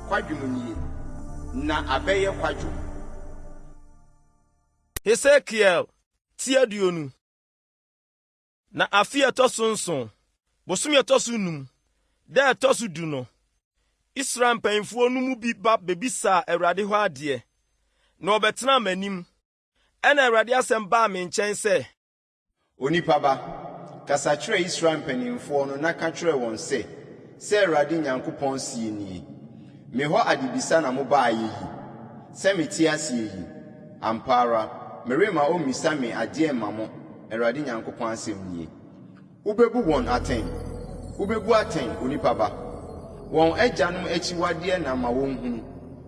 Kwadwom nie, na abɛyɛ kwadwom. Hesekiel ti 20. Na afe a ɛtɔ so nson, bosome a ɛtɔ so num, da a ɛtɔ so du no, Israel mpanyimfoɔ no mu bi ba bebisaa Awurade hɔ adeɛ, na wɔbɛtenaa m'anim. Ɛnna Awurade asɛm baa me nkyɛn sɛ. Onipa ba, kasa kyerɛ Israel mpanimfoɔ no na ka kyerɛ wɔn sɛ, Sɛ Awurade Nyankopɔn seɛ nie, Me hɔ adebisa na mobaeɛ yi? Sɛ mete aseɛ yi, ampa ara, meremma ɔmmisa me adeɛ mma mo, Awurade Nyankopɔn asɛm nie. Wobɛbu wɔn atɛn? Wobɛbu atɛn, onipa ba? Wɔn agyanom akyiwadeɛ na ma wɔnhunu,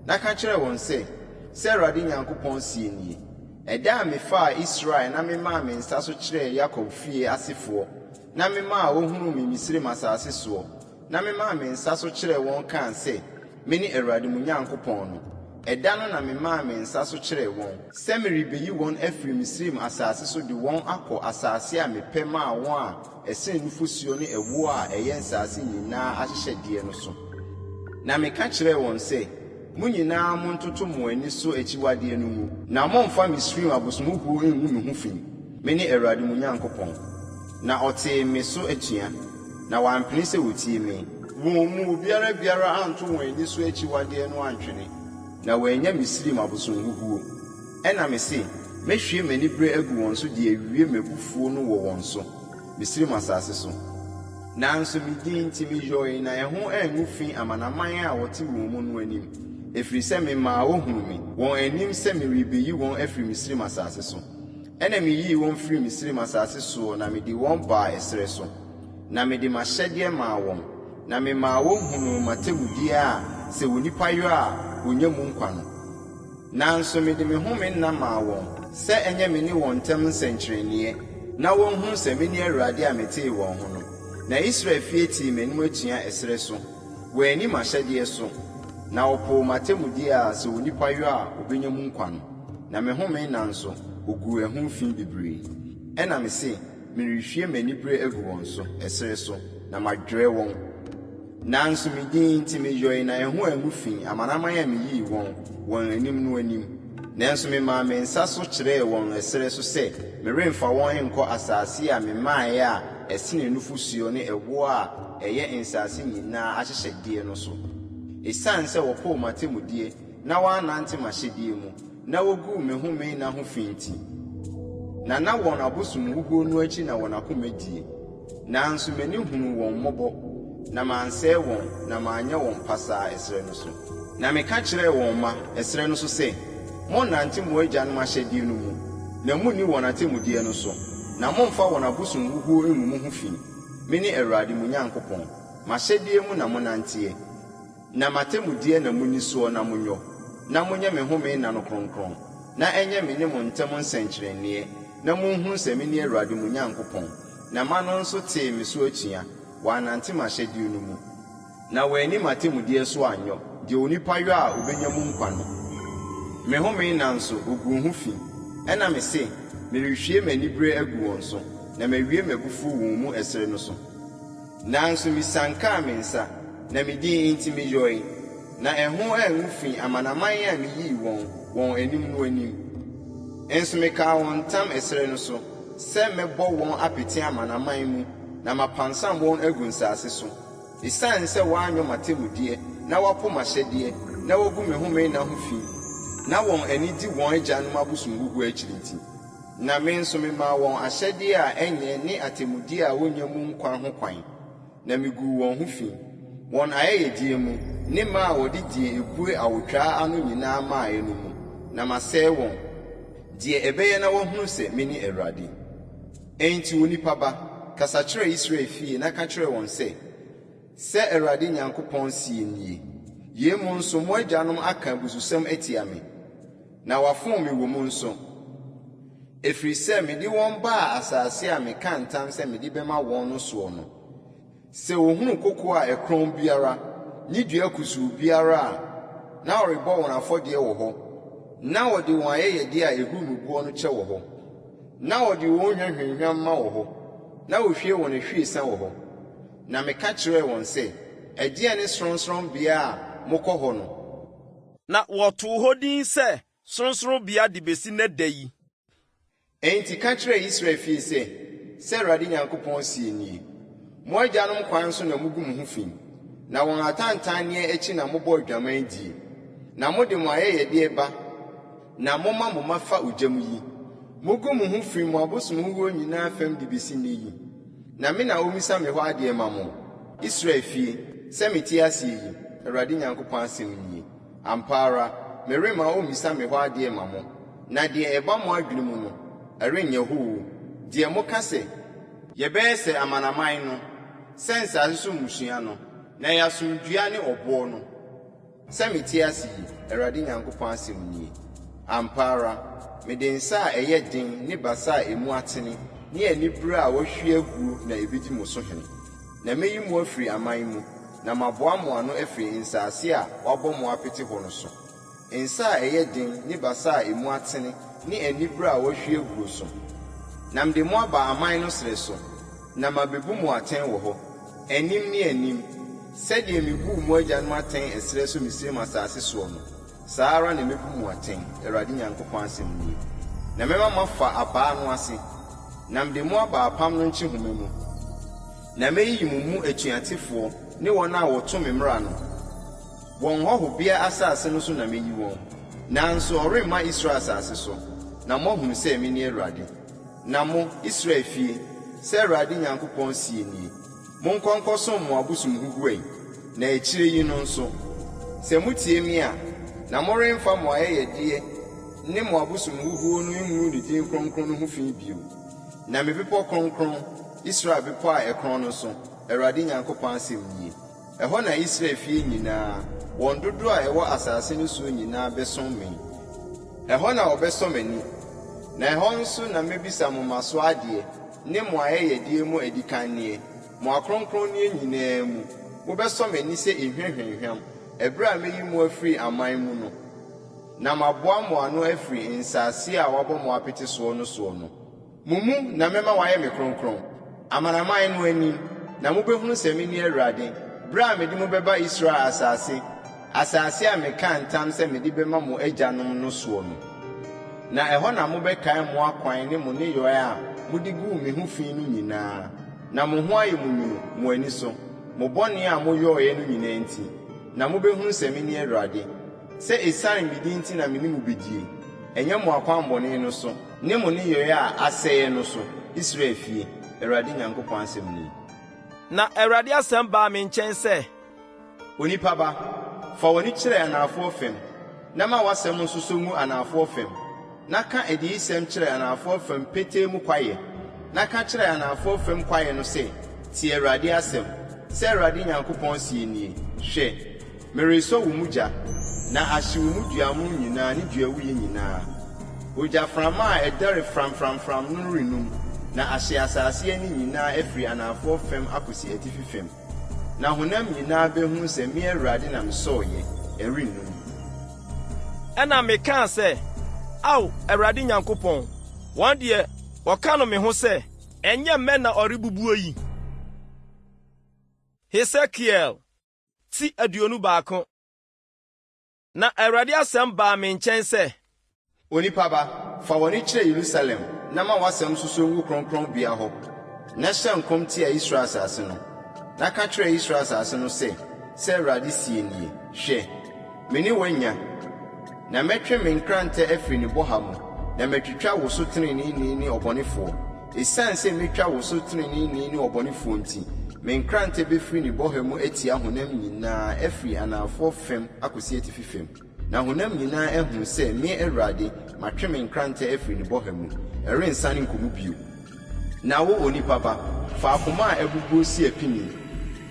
na ka kyerɛ wɔn sɛ, 'Sɛ Awurade Nyankopɔn seɛ nie, Ɛda a mefaa Israel na memaa me nsa so kyerɛɛ Yakob fie asefoɔ na memaa wɔhunuu me Misraim asase soɔ, na memaa me nsa so kyerɛɛ wɔn kaa sɛ, Mene Awurade mo Nyankopɔn no, ɛda no na memaa me nsa so kyerɛɛ wɔn, sɛ merebɛyi wɔn afiri Misraim asase so de wɔn akɔ asase a mepɛ maa wɔn a ɛsene nufosuo ne ɛwoɔ a ɛyɛ nsase nyinaa ahyehyɛdeɛ no so. Na meka kyerɛɛ wɔn sɛ, Mo nyinaa montoto mo ani so akyiwadeɛ no ngu, na mommfa Misraim abosomhuhuo nngu me ho fi, mene Awurade mo Nyankopɔn. Na ɔtee me so atua, na wampene sɛ ɔtie me. Wɔn mu obiara biara anto wɔn ani so akyiwadeɛ no antwene, na wɔannya Misraim abosonhuhuo. Ɛnna mese, Mɛhwie m'anibereɛ agu wɔn so de awie m'abufuo no wɔ wɔn so, Misraim asase so. Nanso me din nti meyɔe na ɛho angu fi amanaman a wɔte wɔn mu no anim, ɛfiri sɛ memaa wɔhunuu me, wɔn anim sɛ merebɛyi wɔn afiri Misraim asase so. Ɛnna meyii wɔn firii Misraim asase soɔ na mede wɔn baa ɛserɛ so, na mede m'ahyɛdeɛ maa wɔn, na memaa wɔhunuu m'atemmudeɛ a sɛ onipa yɔ a, ɔnya mu nkwa no. Nanso mede me home nna maa wɔn sɛ ɛnyɛ me ne wɔn ntam nsɛnkyerɛnneɛ, na wɔnhunu sɛ mene Awurade a metee wɔn ho no. Na Israel fie tee m'anim atua ɛserɛ so. Wɔanni m'ahyɛdeɛ so, na wɔpoo m'atemmudeɛ a sɛ onipa yɔ a ɔbɛnya mu nkwa no, na me home nna nso, wɔguu ɛho fi bebree. Ɛnna mese, Merehwie m'anibereɛ agu wɔn so, ɛserɛ so, na madwerɛ wɔn. Nanso me din nti meyɔe na ɛho angu fi amanaman a miyii wɔn, wɔn anim no anim. Nanso memaa me nsa so kyerɛɛ wɔn ɛserɛ so sɛ meremfa wɔn nkɔ asase a memaeɛ a ɛsene nufosuo ne ɛwoɔ a ɛyɛ nsase nyinaa ahyehyɛdeɛ no so. Esiane sɛ wɔpoo m'atemmudeɛ na wɔannante m'ahyɛdeɛ mu, na woguu me home nna ho fi nti. Na na wɔn abosomhuhuo no akyi na wɔn akoma die. Nanso m'ani hunuu wɔn mmɔbɔ, na mansɛe wɔn na manyɛ wɔn pasaa ɛserɛ no so. Na meka kyerɛɛ wɔn mma ɛserɛ no so sɛ, Monnnante mo agyanom ahyɛdeɛ no mu, na monni wɔn atemmudeɛ no so, na mommfa wɔn abosomhuhuo nngu mo ho fi. Mene Awurade mo Nyankopɔn, m'ahyɛdeɛ mu na monnanteɛ. Na m'atemmudeɛ na monni soɔ na monyɔ, na monyɛ me home nna no kronkron, na ɛnyɛ me ne mo ntam nsɛnkyerɛnneɛ, na monhunu sɛ mene Awurade mo Nyankopɔn. Na mma no nso tee me so atua, wɔannante m'ahyɛdeɛ no mu, na wɔanni m'atemmudeɛ so anyɔ, deɛ onipa yɔ a ɔbɛnya mu nkwa no. Me home nna nso, wɔguu ho fi. Ɛnna mese, Merehwie m'anibereɛ agu wɔn so, na mawie m'abufuo wɔn mu ɛserɛ no so. Nanso misiankaa me nsa, na me din nti meyɔe, na ɛho angu fi amanaman a miyii wɔn, wɔn anim no anim. Nso mekaa wɔn ntam ɛserɛ no so, sɛ mɛbɔ wɔn apete amanaman mu, na mapansam wɔn agu nsase so. Esiane sɛ wɔanyɔ m'atemmudeɛ, na wɔapo m'ahyɛdeɛ, na wɔagu me home nna ho fi, na wɔn ani di wɔn agyanom abosomhuhuo akyiri nti. Na me nso memaa wɔn ahyɛdeɛ a ɛnyɛ ne atemmudeɛ a wɔnnya mu nkwa ho kwan, na meguu wɔn ho fi, wɔn ayɛyɛdeɛ mu, ne mma a wɔde deɛ ɛbue awotwaa ano nyinaa maeɛ no mu, na masɛe wɔn, deɛ ɛbɛyɛ na wɔahunu sɛ mene Awurade. Enti, onipa ba, kasa kyerɛ Israel fie na ka kyerɛ wɔn sɛ, Sɛ Awurade Nyankopɔn seɛ nie, Yei mu nso mo agyanom aka abususɛm atia me, na wɔafom me wɔ mu nso, ɛfiri sɛ mede wɔn baa asase a mekaa ntam sɛ mede bɛma wɔn no soɔ no. Sɛ wɔhunu kokoɔ a ɛkorɔn biara ne dua kusuu biara a, na wɔrebɔ wɔn afɔdeɛ wɔ hɔ, na wɔde wɔn ayɛyɛdeɛ a ɛhuru me boɔ no kyɛ wɔ hɔ, na wɔde wɔn hwa hwamhwam ma wɔ hɔ, na wɔhwie wɔn ahwiesa wɔ hɔ. Na meka kyerɛɛ wɔn sɛ, Ɛdeɛn ne sorɔnsorɔnbea a mokɔ hɔ no? Na wɔtoo hɔ din sɛ Sorɔnsorɔnbea de besi nnɛ da yi. Enti ka kyerɛ Israel fie sɛ, 'Sɛ Awurade Nyankopɔn seɛ nie, Mo agyanom kwan so na mugu mo ho fi, na wɔn atantanneɛ akyi na mobɔ adwaman die, na mode mo ayɛyɛdeɛ ba na moma mo mma fa ogya mu yi. Mugu mo ho fi mo abosomhuhuo nyinaa fam de besi nnɛ yi, na me na wommisa me hɔ adeɛ mma mo, Israel fie. Sɛ mete aseɛ yi, Awurade Nyankopɔn asɛm nie, ampa ara, meremma wɔmmisa me hɔ adeɛ mma mo, na deɛ ɛba mo adwene mu no, ɛrenyɛ hɔ oo, deɛ moka sɛ, Yɛbɛyɛ sɛ amanaman no, sɛ nsase so mmusua no, na yɛasom dua ne ɔboɔ no. Sɛ mete ase yi, Awurade Nyankopɔn asɛm nie, ampa ara, mede nsa a ɛyɛ den ne basa a emu atene ne anibereɛ a wɔahwie aguo na ɛbɛdi mo so hene. Na mɛyi mo afiri aman mu, na maboa mo ano afiri nsase a wɔabɔ mo apete hɔ no so, nsa a ɛyɛ den ne basa a emu atene ne anibereɛ a wɔahwie aguo so, na mede mo aba aman no serɛ so, na mabebu mo atɛn wɔ hɔ, anim ne anim, sɛdeɛ mebuu mo agyanom atɛn ɛserɛ so Misraim asase soɔ no, saa ara na mɛbu mo atɛn, Awurade Nyankopɔn asɛm nie. Na mɛma moafa abaa no ase, na mede mo aba apam no nkyehoma mu. Na mɛyiyi mo mu atuatefoɔ ne wɔn a wɔto me mmara no, wɔn hɔhobea asase no so na mɛyi wɔn, nanso wɔremma Israel asase so, na moahunu sɛ mene Awurade. Na mo, Israel fie, sɛ Awurade Nyankopɔn seɛ nie, Monkɔ nkɔsom mo abosom huhuo ɛ, na akyire yi no nso, sɛ motie me a, na moremfa mo ayɛyɛdeɛ ne mo abosom huhuo no ngu ne din kronkron no ho fi bio. Na me bepɔ kronkron, Israel bepɔ a ɛkorɔn no so, Awurade Nyankopɔn asɛm nie, ɛhɔ na Israel fie nyinaa, wɔn dodoɔ a ɛwɔ asase no soɔ nyinaa bɛsom me. Ɛhɔ na wɔbɛsɔ m'ani, na ɛhɔ nso na mɛbisa mo mmasoɔ adeɛ ne mo ayɛyɛdeɛ mu adikanneɛ, mo akronkronneɛ nyinaa mu. Mobɛsɔ m'ani sɛ ehwa hwamhwam, ɛberɛ a mɛyi mo afiri aman mu no, na maboa mo ano afiri nsase a wɔabɔ mo apete soɔ no soɔ no. Mo mu na mɛma wɔayɛ me kronkron, amanaman no anim, na mobɛhunu sɛ mene Awurade, berɛ a mede mo bɛba Israel asase, asase a mekaa ntam sɛ mede bɛma mo agyanom no soɔ no. Na ɛhɔ na mobɛkae mo akwan ne mo nneyɔɛ a mode guu me ho fi no nyinaa, na mo ho ayɛ mo nwunu mo ani so, mo bɔne a moyɔeɛ no nyinaa nti, na mobɛhunu sɛ mene Awurade, sɛ ɛsiane me din nti na me ne mo bɛdie, ɛnyɛ mo akwammɔne no so. Ne mo nneyɔe a asɛeɛ no so, Israel fie, Awurade Nyankopɔn asɛm nie. Na Awurade asɛm baa me nkyɛn sɛ. Onipa ba, fa w'ani kyerɛ anafoɔ fam, na ma w'asɛm nsosɔ ngu anafoɔ fam, na ka adiyisɛm kyerɛ anafoɔ fam petee mu kwaeɛ, na ka kyerɛ anafoɔ fam kwaeɛ no sɛ, 'Tie Awurade asɛm! Sɛ Awurade Nyankopɔn seɛ nie, Hwɛ! Meresɔ wo mu gya, na ahye wo mu duamono nyinaa ne duawuiɛ nyinaa. Ogyaframa a ɛdɛre framframfram no rennum, na ahye asase ani nyinaa afiri anafoɔ fam akɔsi atifi fam. Na honam nyinaa bɛhunu sɛ me Awurade na mesɔeɛ, ɛrennum. Ɛnna mekaa sɛ, Ao, Awurade Nyankopɔn, wɔn deɛ, wɔka no me ho sɛ, 'Ɛnyɛ mmɛ na ɔrebubuo yi? Hesekiel ti 21. Na Awurade asɛm baa me nkyɛn sɛ. Onipa ba, fa w'ani kyerɛ Yerusalem na ma w'asɛm nsosɔ ngu kronkronbea hɔ, na hyɛ nkɔm tia Israel asase no, na ka kyerɛ Israel asase no sɛ, 'Sɛ Awurade seɛ nie, Hwɛ, me ne wo anya, na mɛtwe me nkrantɛ afiri ne bɔha mu, na matwitwa wo so teneneeni ne ɔbɔnefoɔ. Esiane sɛ metwa wo so teneneeni ne ɔbɔnefoɔ nti, me nkrantɛ bɛfiri ne bɔha mu atia honam nyinaa afiri anafoɔ fam akɔsi atifi fam, na honam nyinaa ahunu sɛ me Awurade matwe me nkrantɛ afiri ne bɔha mu, ɛrensane nkɔ mu bio. Na wo, onipa ba, fa akoma a abubuo si apini,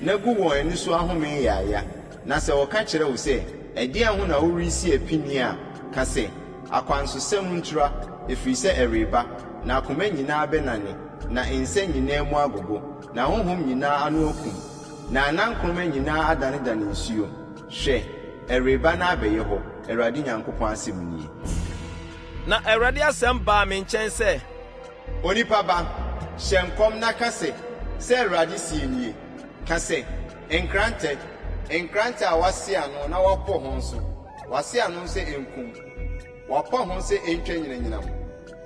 na gu wɔn ani so ahome yaaya, na sɛ wɔka kyerɛ wo sɛ, Ɛdeɛn ho na woresi apini a, ka sɛ, Akwansosɛm ntura, ɛfiri sɛ ɛreba, na akoma nyinaa bɛnane, na nsa nyinaa mu agogo, na honhom nyinaa ano akum, na anankoroma nyinaa adanedane nsuo. Hwɛ, ɛreba na abɛyɛ hɔ, Awurade Nyankopɔn asɛm nie. Na Awurade asɛm baa me nkyɛn sɛ. Onipa ba, hyɛ nkɔm na ka sɛ, 'Sɛ Awurade seɛ nie, Ka sɛ, Nkrantɛ, nkrantɛ a wɔase ano na wɔapɔ ho nso, wɔase ano sɛ enkum, wɔapɔ ho sɛ entwa nyinamnyinam,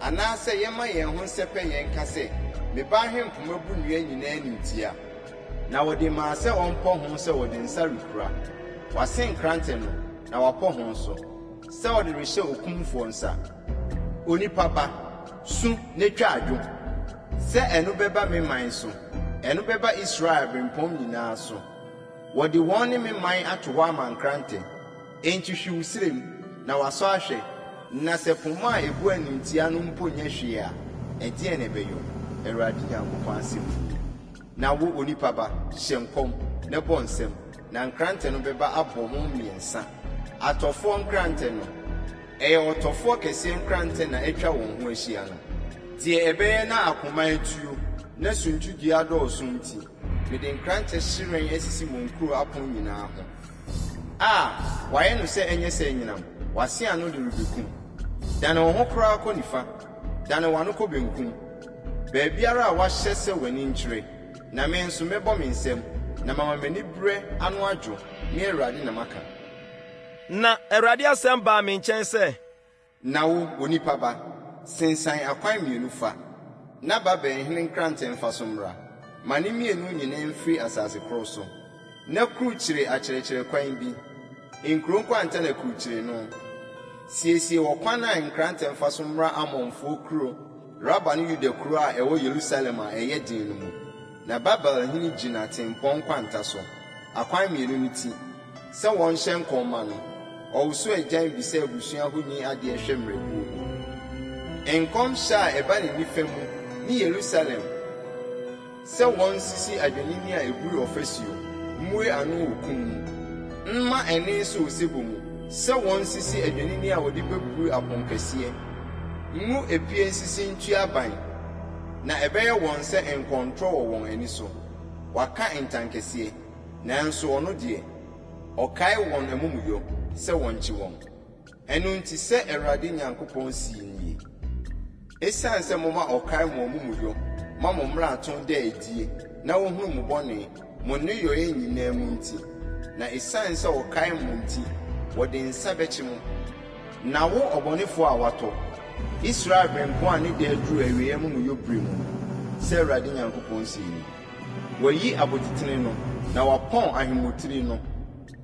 anaasɛ yɛmma yɛn ho nsɛpɛ yɛn nka sɛ, Me ba ahempoma bu nnua nyinaa animtiaa. Na wɔde maa sɛ ɔmpɔ ho sɛ wɔde nsa rekura. Wɔase nkrantɛ no, na wɔapɔ ho nso, sɛ wɔde rehyɛ okumfoɔ nsa. Onipa ba, su na twa adwo, sɛ ɛno bɛba me man so, ɛno bɛba Israel aberempɔn nyinaa so. Wɔde wɔn ne me man ato hɔ ama nkrantɛ. Enti hwe wo srɛ mu, na wɔasɔ ahwɛ, na sɛ poma a ebu animtiaa no mpo nyɛ hwee a, ɛdeɛn na ɛbɛyɔ? Awurade Nyankopɔn asɛm nie. Na wo, onipa ba, hyɛ nkɔm, na bɔ nsam, na nkrantɛ no bɛba abɔ ho mmiɛnsa. Atɔfoɔ nkrantɛ no, ɛyɛ ɔtɔfoɔ kɛseɛ nkrantɛ na atwa wɔn ho ahyia no. Deɛ ɛbɛyɛ na akoma atuo, na suntidua adɔɔso nti, mede nkrantɛ hyerɛn asisi wɔn nkuro apono nyinaa ho. A, wɔayɛ no sɛ ɛnyɛ sɛ anyinam, wɔase ano de rebɛkum. Dane wo ho koraa kɔ nifa, dane w'ano kɔ benkum, baabiara a wɔahyɛ sɛ w'ani nkyerɛ. Na me nso mɛbɔ me nsam, na mama m'aniberɛ ano adwo, me Awurade na maka. Na Awurade asɛm baa me nkyɛn sɛ. Na wo, onipa ba, sensan akwan mmienu fa, na Babel hene nkrantɛ mfa so mmra. Ma ne mmienu nyinaa mfiri asase koro so, na kurukyire akyerɛkyerɛkwan bi, nkuro nkwanta na kurukyire no. Siesie ɔkwan a nkrantɛ mfa so mmra Amonfoɔ kuro Raba ne Yuda kuro a ɛwɔ Yerusalem a ɛyɛ den no mu. Na Babel hene gyina tempɔn nkwanta so, akwan mmienu no ti, sɛ wɔnhyɛ nkɔm mma no, ɔwoso agyan bisa abusua honi adeɛ hwɛ mmerɛbuo mu. Nkɔmhyɛ a ɛba ne nifa mu ne Yerusalem sɛ wɔnsisi adwennini a ɛburi ɔfasuo, mmue ano wɔ kum mu, mma ɛnne nso osebɔ mu, sɛ wɔnsisi adwennini a wɔde bɛburi aponkɛseɛ, ngu epie nsisi ntua aban, na ɛbɛyɛ wɔn sɛ nkɔntorɔ wɔ wɔn ani so. Wɔaka ntankɛseɛ. Nanso ɔno deɛ, ɔkae wɔn amumuyɔ sɛ wɔnkye wɔn. Ɛno nti sɛ Awurade Nyankopɔn see nie, Esiane sɛ moma ɔkae mo amumuyɔ ma mo mmarato da adie na wɔhunu mo bɔne, mo nneyɔeɛ nyinaa mu nti, na esiane sɛ ɔkae mo nti, wɔde nsa bɛkye mo. Na wo ɔbɔnefoɔ a woatɔ, Israel berempɔn a ne da aduru awieeɛ amumuyɔ berɛ mu no, sɛ Awurade Nyankopɔn see nie. Wɔayi abotitene no, na wɔapɔn ahemmotiri no.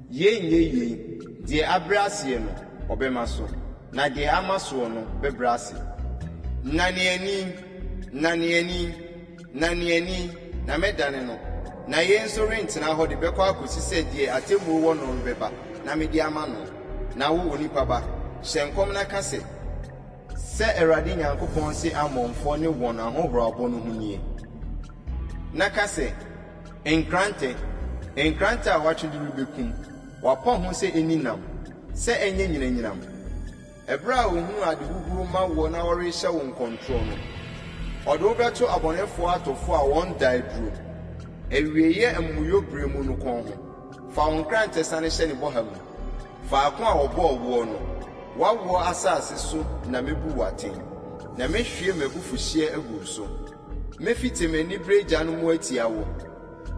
Yei nyɛ yei, deɛ abrɛ aseɛ no, wɔbɛma so, na deɛ ama soɔ no bɛbrɛ ase. Nane ani, nane ani, nane ani, na mɛdane no, na yei nso rentena hɔ de bɛkɔ akɔsi sɛ deɛ atemmuo wɔ no no bɛba na mede ama no. Na wo, onipa ba, hyɛ nkɔm na ka sɛ, Sɛ Awurade Nyankopɔn se Amonfoɔ ne wɔn ahohorabɔ no ho nie, Na ka sɛ, Nkrantɛ, nkrantɛ a wɔatwe de rebɛkum, wɔapɔ ho sɛ ɛnni nam, sɛ ɛnyɛ nyinamnyinam. Ɛberɛ a ɔhunu adehuhuo ma woɔ na ɔrehyɛ wo nkɔntorɔ no, ɔde wo bɛto abɔnefoɔ atɔfoɔ a wɔn da aduro, awieeɛ amumuyɔ berɛ mu no kɔn ho. Fa wo nkrantɛ sane hyɛ ne bɔha mu. Faako a wɔbɔɔ woɔ no, w'awoɔ asase so na mɛbu wo atɛn, na mɛhwie m'abufuhyeɛ agu wo so. Mɛfite m'anibereɛ gya no mu atia wo,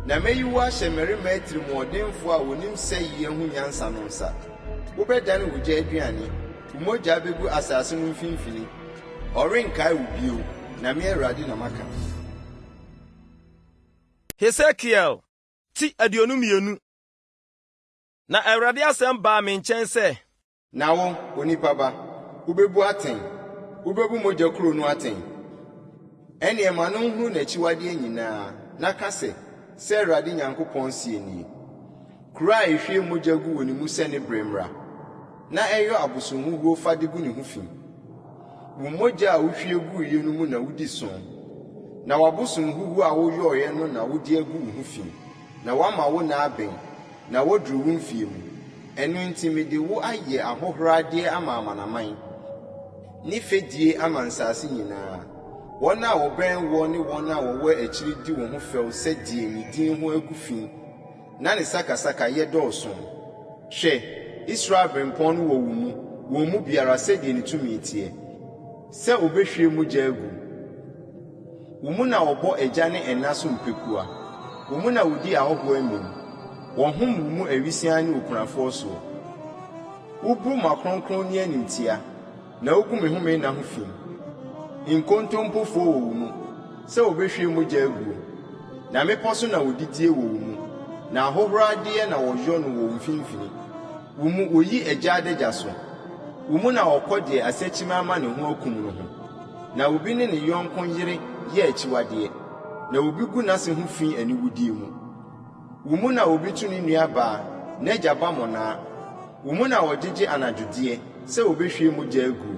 na mɛyi wo ahyɛ mmarima atirimuɔdenfoɔ a wɔnim sɛeɛ ho nyansa no nsa. Wobɛdane ogya aduane, wo mogya bɛgu asase no mfimfini. Wɔrenkae wo bio, na me Awurade na maka. Hesekiel ti 22. Na Awurade asɛm baa me nkyɛn sɛ. Na wo, onipa ba, wobɛbu atɛn, wobɛbu mogya kuro no atɛn. Ɛnneɛ ma no nhunu n'akyiwadeɛ nyinaa, na ka sɛ, 'Sɛ Awurade Nyankopɔn seɛ nie, Kuro a ɛhwie mogya gu wɔ ne mu sɛ ne berɛ mmra, na ɛyɔ abosonhuhuo fa de gu ne ho fi. Wo mogya a wohwie guiɛ no mu na wodi sõ, na w'abosonhuhuo a woyɔeɛ no na wode agu wo ho fi. Na woama wo nna abɛn, na woaduru wo mfeɛ mu. Ɛno nti mede wo ayɛ ahohoradeɛ ama amanaman, ne fɛdie ama nsase nyinaa. Wɔn a wɔbɛn woɔ ne wɔn a wɔwɔ akyiri di wo ho fɛw sɛ deɛ ne din ho agu fi na ne sakasakayɛ dɔɔso. Hwɛ, Israel berempɔn no wɔ wo mu, wɔn mu biara sɛdeɛ ne tumi teɛ, sɛ ɔbɛhwie mogya agu. Wo mu na wɔbɔ agya ne ɛna so mpekua, wo mu na wɔdi ahɔhoɔ amim, wɔhom wo mu awisiaa ne okunafoɔ soɔ. Wobu m'akronkronneɛ animtia, na wogu me home nna ho fi. Nkontompofoɔ wɔ wo mu, sɛ wɔbɛhwie mogya aguo, na mmepɔ so na wɔdidie wɔ wo mu, na ahohoradeɛ na wɔyɔ no wɔ wo mfimfini. Wo mu wɔyi agya adagya so, wo mu na wɔkɔ deɛ asakyima ama ne ho akum no ho. Na obi ne ne yɔnko yere yɛ akyiwadeɛ, na obi gu n'ase ho fi aniwudeɛ mu. Wo mu na obi to ne nuabaa, n'agya ba mmonnaa. Wo mu na wɔgyegye anadwodeɛ sɛ wɔbɛhwie mogya aguo.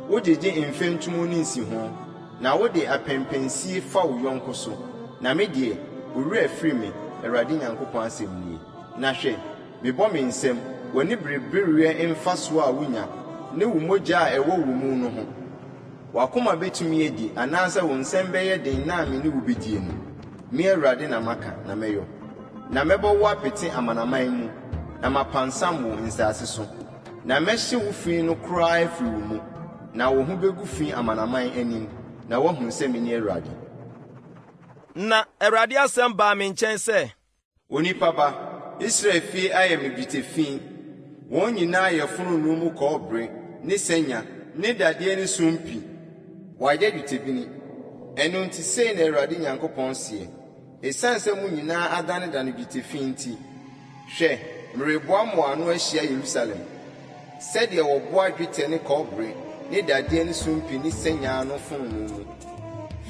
Wogyegye mfɛntomu ne nsiho, na wode apempensie fa wo yɔnko so. Na me deɛ, wo werɛ afiri me, Awurade Nyankopɔn asɛm nie. Na hwɛ, mebɔ me nsam, w'aniberebereɛ mfasoɔ a wonya, ne wo mogya a ɛwɔ wo mu no ho. W'akoma bɛtumi adi anaasɛ wo nsam bɛyɛ den nna a me ne wo bɛdie no? Me Awurade na maka, na mɛyɔ. Na mɛbɔ wo apete amanaman mu, na mapansam wo, nsase so. Na mɛhye wo fi no koraa afiri wo mu, na wo ho bɛgu fi amanaman anim, na woahunu sɛ mene Awurade. Na Awurade asɛm baa me nkyɛn sɛ. Onipa ba, Israel fie ayɛ me dwetɛ fi, wɔn nyinaa yɛ fononoo mu kɔbere ne sanya ne dadeɛ ne sumpi, wɔayɛ dwetɛbini. Ɛno nti sei na Awurade Nyankopɔn seɛ, Esiane sɛ mo nyinaa adanedane dwetɛ fi nti, hwɛ, mereboa mo ano ahyia Yerusalem, sɛdeɛ wɔboa dwetɛ ne kɔbere ne dadeɛ ne sumpi ne sanya ano fononoo mu,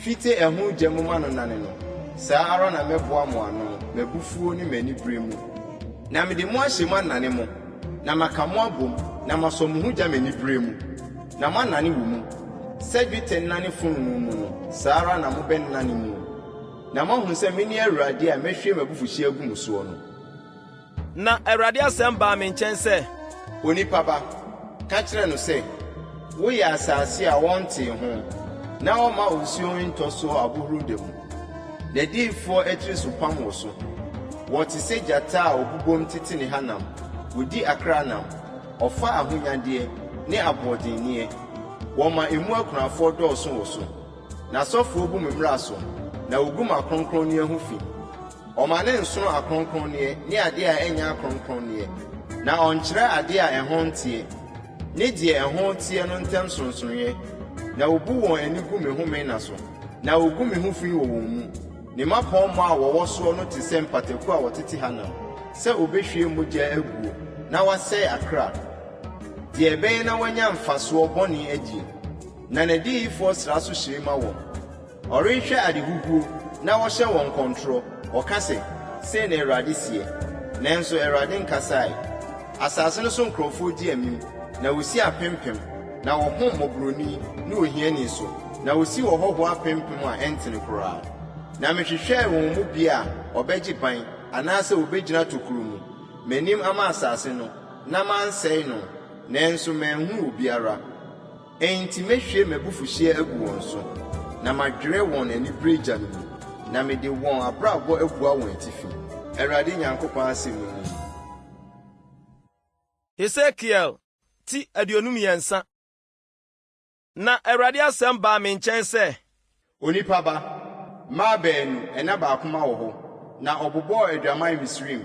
fite ɛho gya mu ma no nane no, saa ara na mɛboa mo ano, m'abufuo ne m'anibereɛ mu. Na mede mo ahyɛ mu anane mo, na maka mo abom, na masɔ mo ho gya m'anibereɛ mu, na moanane wɔ mu. Sɛ dwetɛ nane fononoo mu no, saa ara na mobɛnane mu, na moahunu sɛ mene Awurade a mɛhwie m'abufuhyeɛ agu mo soɔ no. Na Awurade asɛm baa me nkyɛn sɛ. Onipa ba, ka kyerɛ no sɛ, 'Woyɛ asase a wɔntee ho na wɔmma osuo ntɔ soɔ abohuro da mu. N'adiyifoɔ atirisopam wɔ so. Wɔte sɛ gyata a ɔbobom tete ne hanam, wɔdi akra nam, ɔfa ahonyadeɛ ne aboɔdenneɛ. Wɔma emu akunafoɔ dɔɔso wɔ so. N'asɔfoɔ bu me mmara so, na wɔgu m'akronkronneɛ ho fi. Ɔma ne nsono akronkronneɛ ne adeɛ a ɛnyɛ akronkronneɛ, na ɔnkyerɛ adeɛ a ɛho nteɛ ne deɛ ɛho teɛ no ntam nsonsonoeɛ, na wɔbu wɔn ani gu me home nna so, na wɔgu me ho fi wɔ wɔn mu. Ne mmapɔmma a wɔwɔ soɔ no te sɛ mpataku a wɔtete hanam, sɛ wɔbɛhwie mogya aguo na wɔasɛe akra, deɛ ɛbɛyɛ na wɔanya mfasoɔ bɔne adie. Na n'adiyifoɔ sra so hyire ma wɔn. Ɔrehwɛ ade huhuo na ɔhyɛ wɔn nkɔntorɔ, ɔka sɛ, 'Sei na Awurade seɛ, nanso Awurade nkasae. Asase no so nkurɔfoɔ di amim, na wɔsi apempem, na wɔhom mmɔborɔni ne ohiani so, na wɔsi ɔhɔhoɔ apempem a ɛntene koraa. Na mehwehwɛɛ wɔn mu bi a ɔbɛgye ban anaasɛ ɔbɛgyina tokuro mu, m'anim ama asase no, na mansɛe no, nanso manhunu obiara. Enti mɛhwie m'abufuhyeɛ agu wɔn so, na madwerɛ wɔn anibereɛ gya no mu, na mede wɔn abrabɔ abua wɔn atifi, Awurade Nyankopɔn asɛm nie. Hesekiel ti 23. Na Awurade asɛm baa me nkyɛn sɛ. Onipa ba, mmaa baanu, ɛna baako mma wɔ hɔ, na wɔbobɔɔ adwaman Misraim.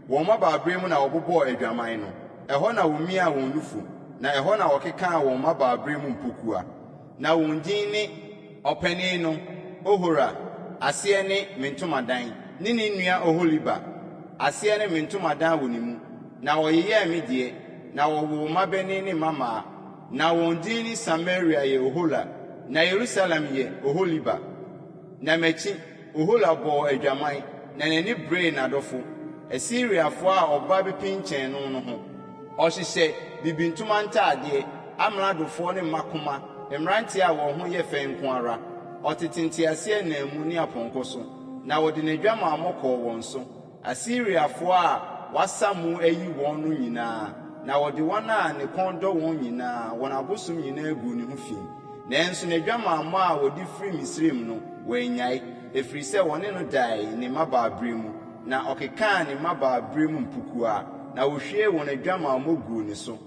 Wɔn mmabaaberɛ mu na wɔbobɔɔ adwaman no, ɛhɔ na wɔmiaa wɔn nufu, na ɛhɔ na wɔkekaa wɔn mmabaaberɛ mu mpokua. Na wɔn din ne, ɔpanin no, Ohola, aseɛ ne, Me ntomadan, ne ne nua Oholiba, aseɛ ne, Me ntomadan wɔ ne mu. Na wɔyeyɛɛ me deɛ, na wɔwoo mmabanin ne mmammaa. Na wɔn din ne Samaria yɛ Ohola, na Yerusalem yɛ Oholiba. Na m'akyi, Ohola bɔɔ adwaman, na n'ani beree n'adɔfo, Asiriafoɔ a ɔba bɛpinkyɛn no no ho. Ɔhyehyɛ bibintoma ntadeɛ, amradofoɔ ne mmakoma, mmeranteɛ a wɔn ho yɛ fɛ nko ara. Ɔtete nteaseɛnam mu ne apɔnkɔ so, na wɔde n'adwamammɔ kɔɔ wɔn so. Asiriafoɔ a wɔasa mu ayi wɔn no nyinaa, na wɔde wɔn a ne kɔn dɔ wɔn nyinaa, wɔn abosom nyinaa guu ne ho fi. Nanso n'adwamammɔ a wɔde firi Misraim no, wannyae, ɛfiri sɛ wɔne no dae ne mmabaaberɛ mu, na ɔkekaa ne mmabaaberɛ mu mpukua, na wɔhwiee wɔn adwamammɔ guu ne so.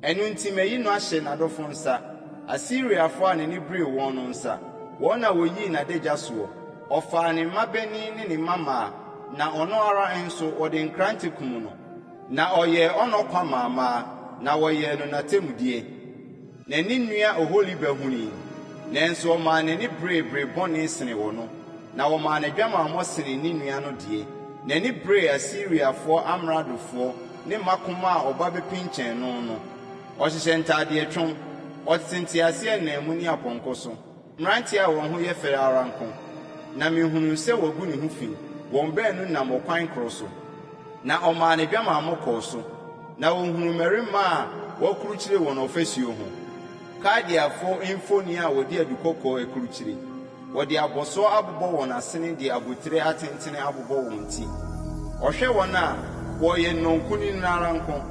Ɛno nti mayi no ahyɛ n'adɔfo nsa, Asiriafo a n'ani beree wɔn no nsa. Wɔn na woyii n'adagya soɔ. Ɔfaa ne mmabanin ne ne mmammaa, na ɔno ara nso, wɔde nkrante kum no. Na ɔyɛɛ ɔnɔ kwa maa mmaa, na wɔyɛɛ no n'atemmudeɛ. Na ne nua Oholiba hunui, nanso ɔmaa n'ani beree bere bɔne senee ɔno, na wɔmaa n'adwamammɔ senee ne nua no deɛ. N'ani beree Asiriafoɔ amradofoɔ ne mmakoma a ɔba bɛpinkyɛn no no. Ɔhyehyɛ ntadeɛ twom, ɔtete nteaseɛnam mu ne apɔnkɔ so, mmeranteɛ a wɔn ho yɛ fɛ ara nko. Na mehunuu sɛ wagu ne ho fi. Wɔn baanu nam ɔkwan koro so. Na ɔmaa n'adwamammɔ kɔɔ so, na ohunuu mmarima a wɔakurukyire wɔn ɔfasuo ho, Kaldeafoɔ mfoni a wɔde adukɔkɔɔ akurukyire. Wɔde abɔsoɔ abobɔ wɔn asene de abotire atentene abobɔ wɔn ti. Ɔhwɛ wɔn a, wɔyɛ nnɔnkunini ara nko,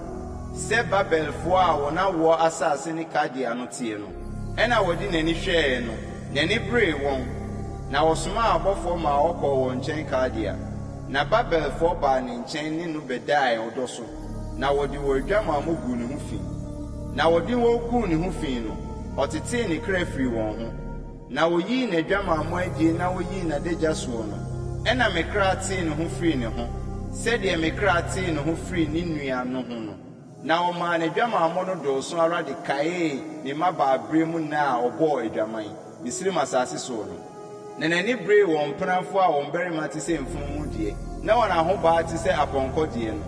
sɛ Babelfoɔ a wɔn awoɔ asase ne Kaldea no teɛ no. Ɛnna wɔde n'ani hwɛeɛ no, n'ani beree wɔn, na ɔsomaa abɔfoɔ maa wɔkɔɔ wɔn nkyɛn Kaldea. Na Babelfoɔ baa ne nkyɛn ne no bɛdae ɔdɔ so, na wɔde wɔn adwamammɔ guu ne ho fi. Na wɔde wɔn guu ne ho fi no, ɔtetee ne kra firii wɔn ho. Na woyii n'adwamammɔ adie na woyii n'adagya soɔ no, ɛnna me kra tee ne ho firii ne ho, sɛdeɛ me kra tee ne ho firii ne nua no ho no. Na ɔmaa n'adwamammɔ no dɔɔso ara de kaee ne mmabaaberɛ mu nna a ɔbɔɔ adwaman, Misraim asase soɔ no. Na n'ani beree wɔn mpenafoɔ a wɔn barima te sɛ mfunumu deɛ, na wɔn ahobaa te sɛ apɔnkɔ deɛ no.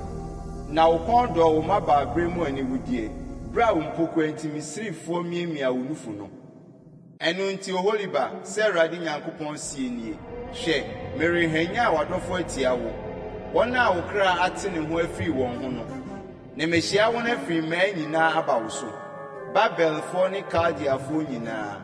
Na wo kɔn dɔɔ wo mmabaaberɛ mu aniwudeɛ, berɛ a wo mpokua nti Misrifoɔ miamiaa wo nufu no. Ɛno nti, Oholiba, sɛ Awurade Nyankopɔn seɛ nie, Hwɛ, merehwanyan w'adɔfoɔ atia wo, wɔn a wo kra ate ne ho afiri wɔn ho no, na mahyia wɔn afiri mmaa nyinaa aba wo so, Babelfoɔ ne Kaldeafoɔ nyinaa,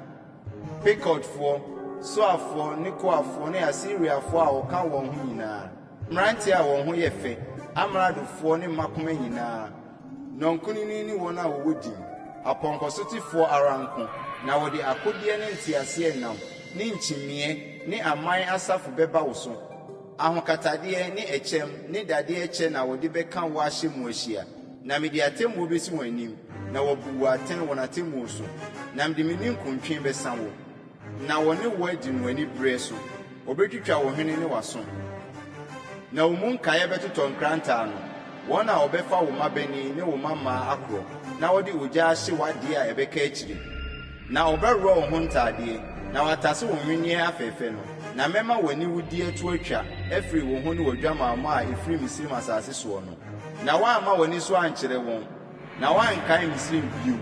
Pekodfoɔ, Soafoɔ ne Koafoɔ ne Asiriafoɔ a wɔka wɔn ho nyinaa, mmeranteɛ a wɔn ho yɛ fɛ, amradofoɔ ne mmakoma nyinaa, Nnɔnkunini ne wɔn a wɔwɔ din, apɔnkɔsotefoɔ ara nko, na wɔde akodeɛ ne nteaseɛnam ne nkyimiiɛ ne aman asafo bɛba wo so. Ahokatadeɛ ne ɛkyɛm ne dadeɛ kyɛ na wɔde bɛka wo ahyɛ mu ahyia, na mede atemmuo bɛsi wɔn anim, na wɔabu wo atɛn wɔn atemmuo so, na mede me ninkuntwe bɛsa wo. Na wɔne wo adi no anibereɛ so, wɔbɛtwitwa wo hwene ne w'aso, na wo mu nkaeɛ bɛtotɔ nkrantɛ ano, wɔn na wɔbɛfa wo mmabanin ne wo mmammaa akorɔ, na wɔde ogya ahye w'adeɛ a ɛbɛka akyire. Na wɔbɛworɔ wo ho ntadeɛ, na wɔatase wo nnwenneɛ afɛfɛ no, na mɛma w'aniwudeɛ to atwa afiri wo ho ne w'adwamammɔ a ɛfiri Misraim asase soɔ no, na woamma w'ani so ankyerɛ wɔn. Na woankae Misraim bio.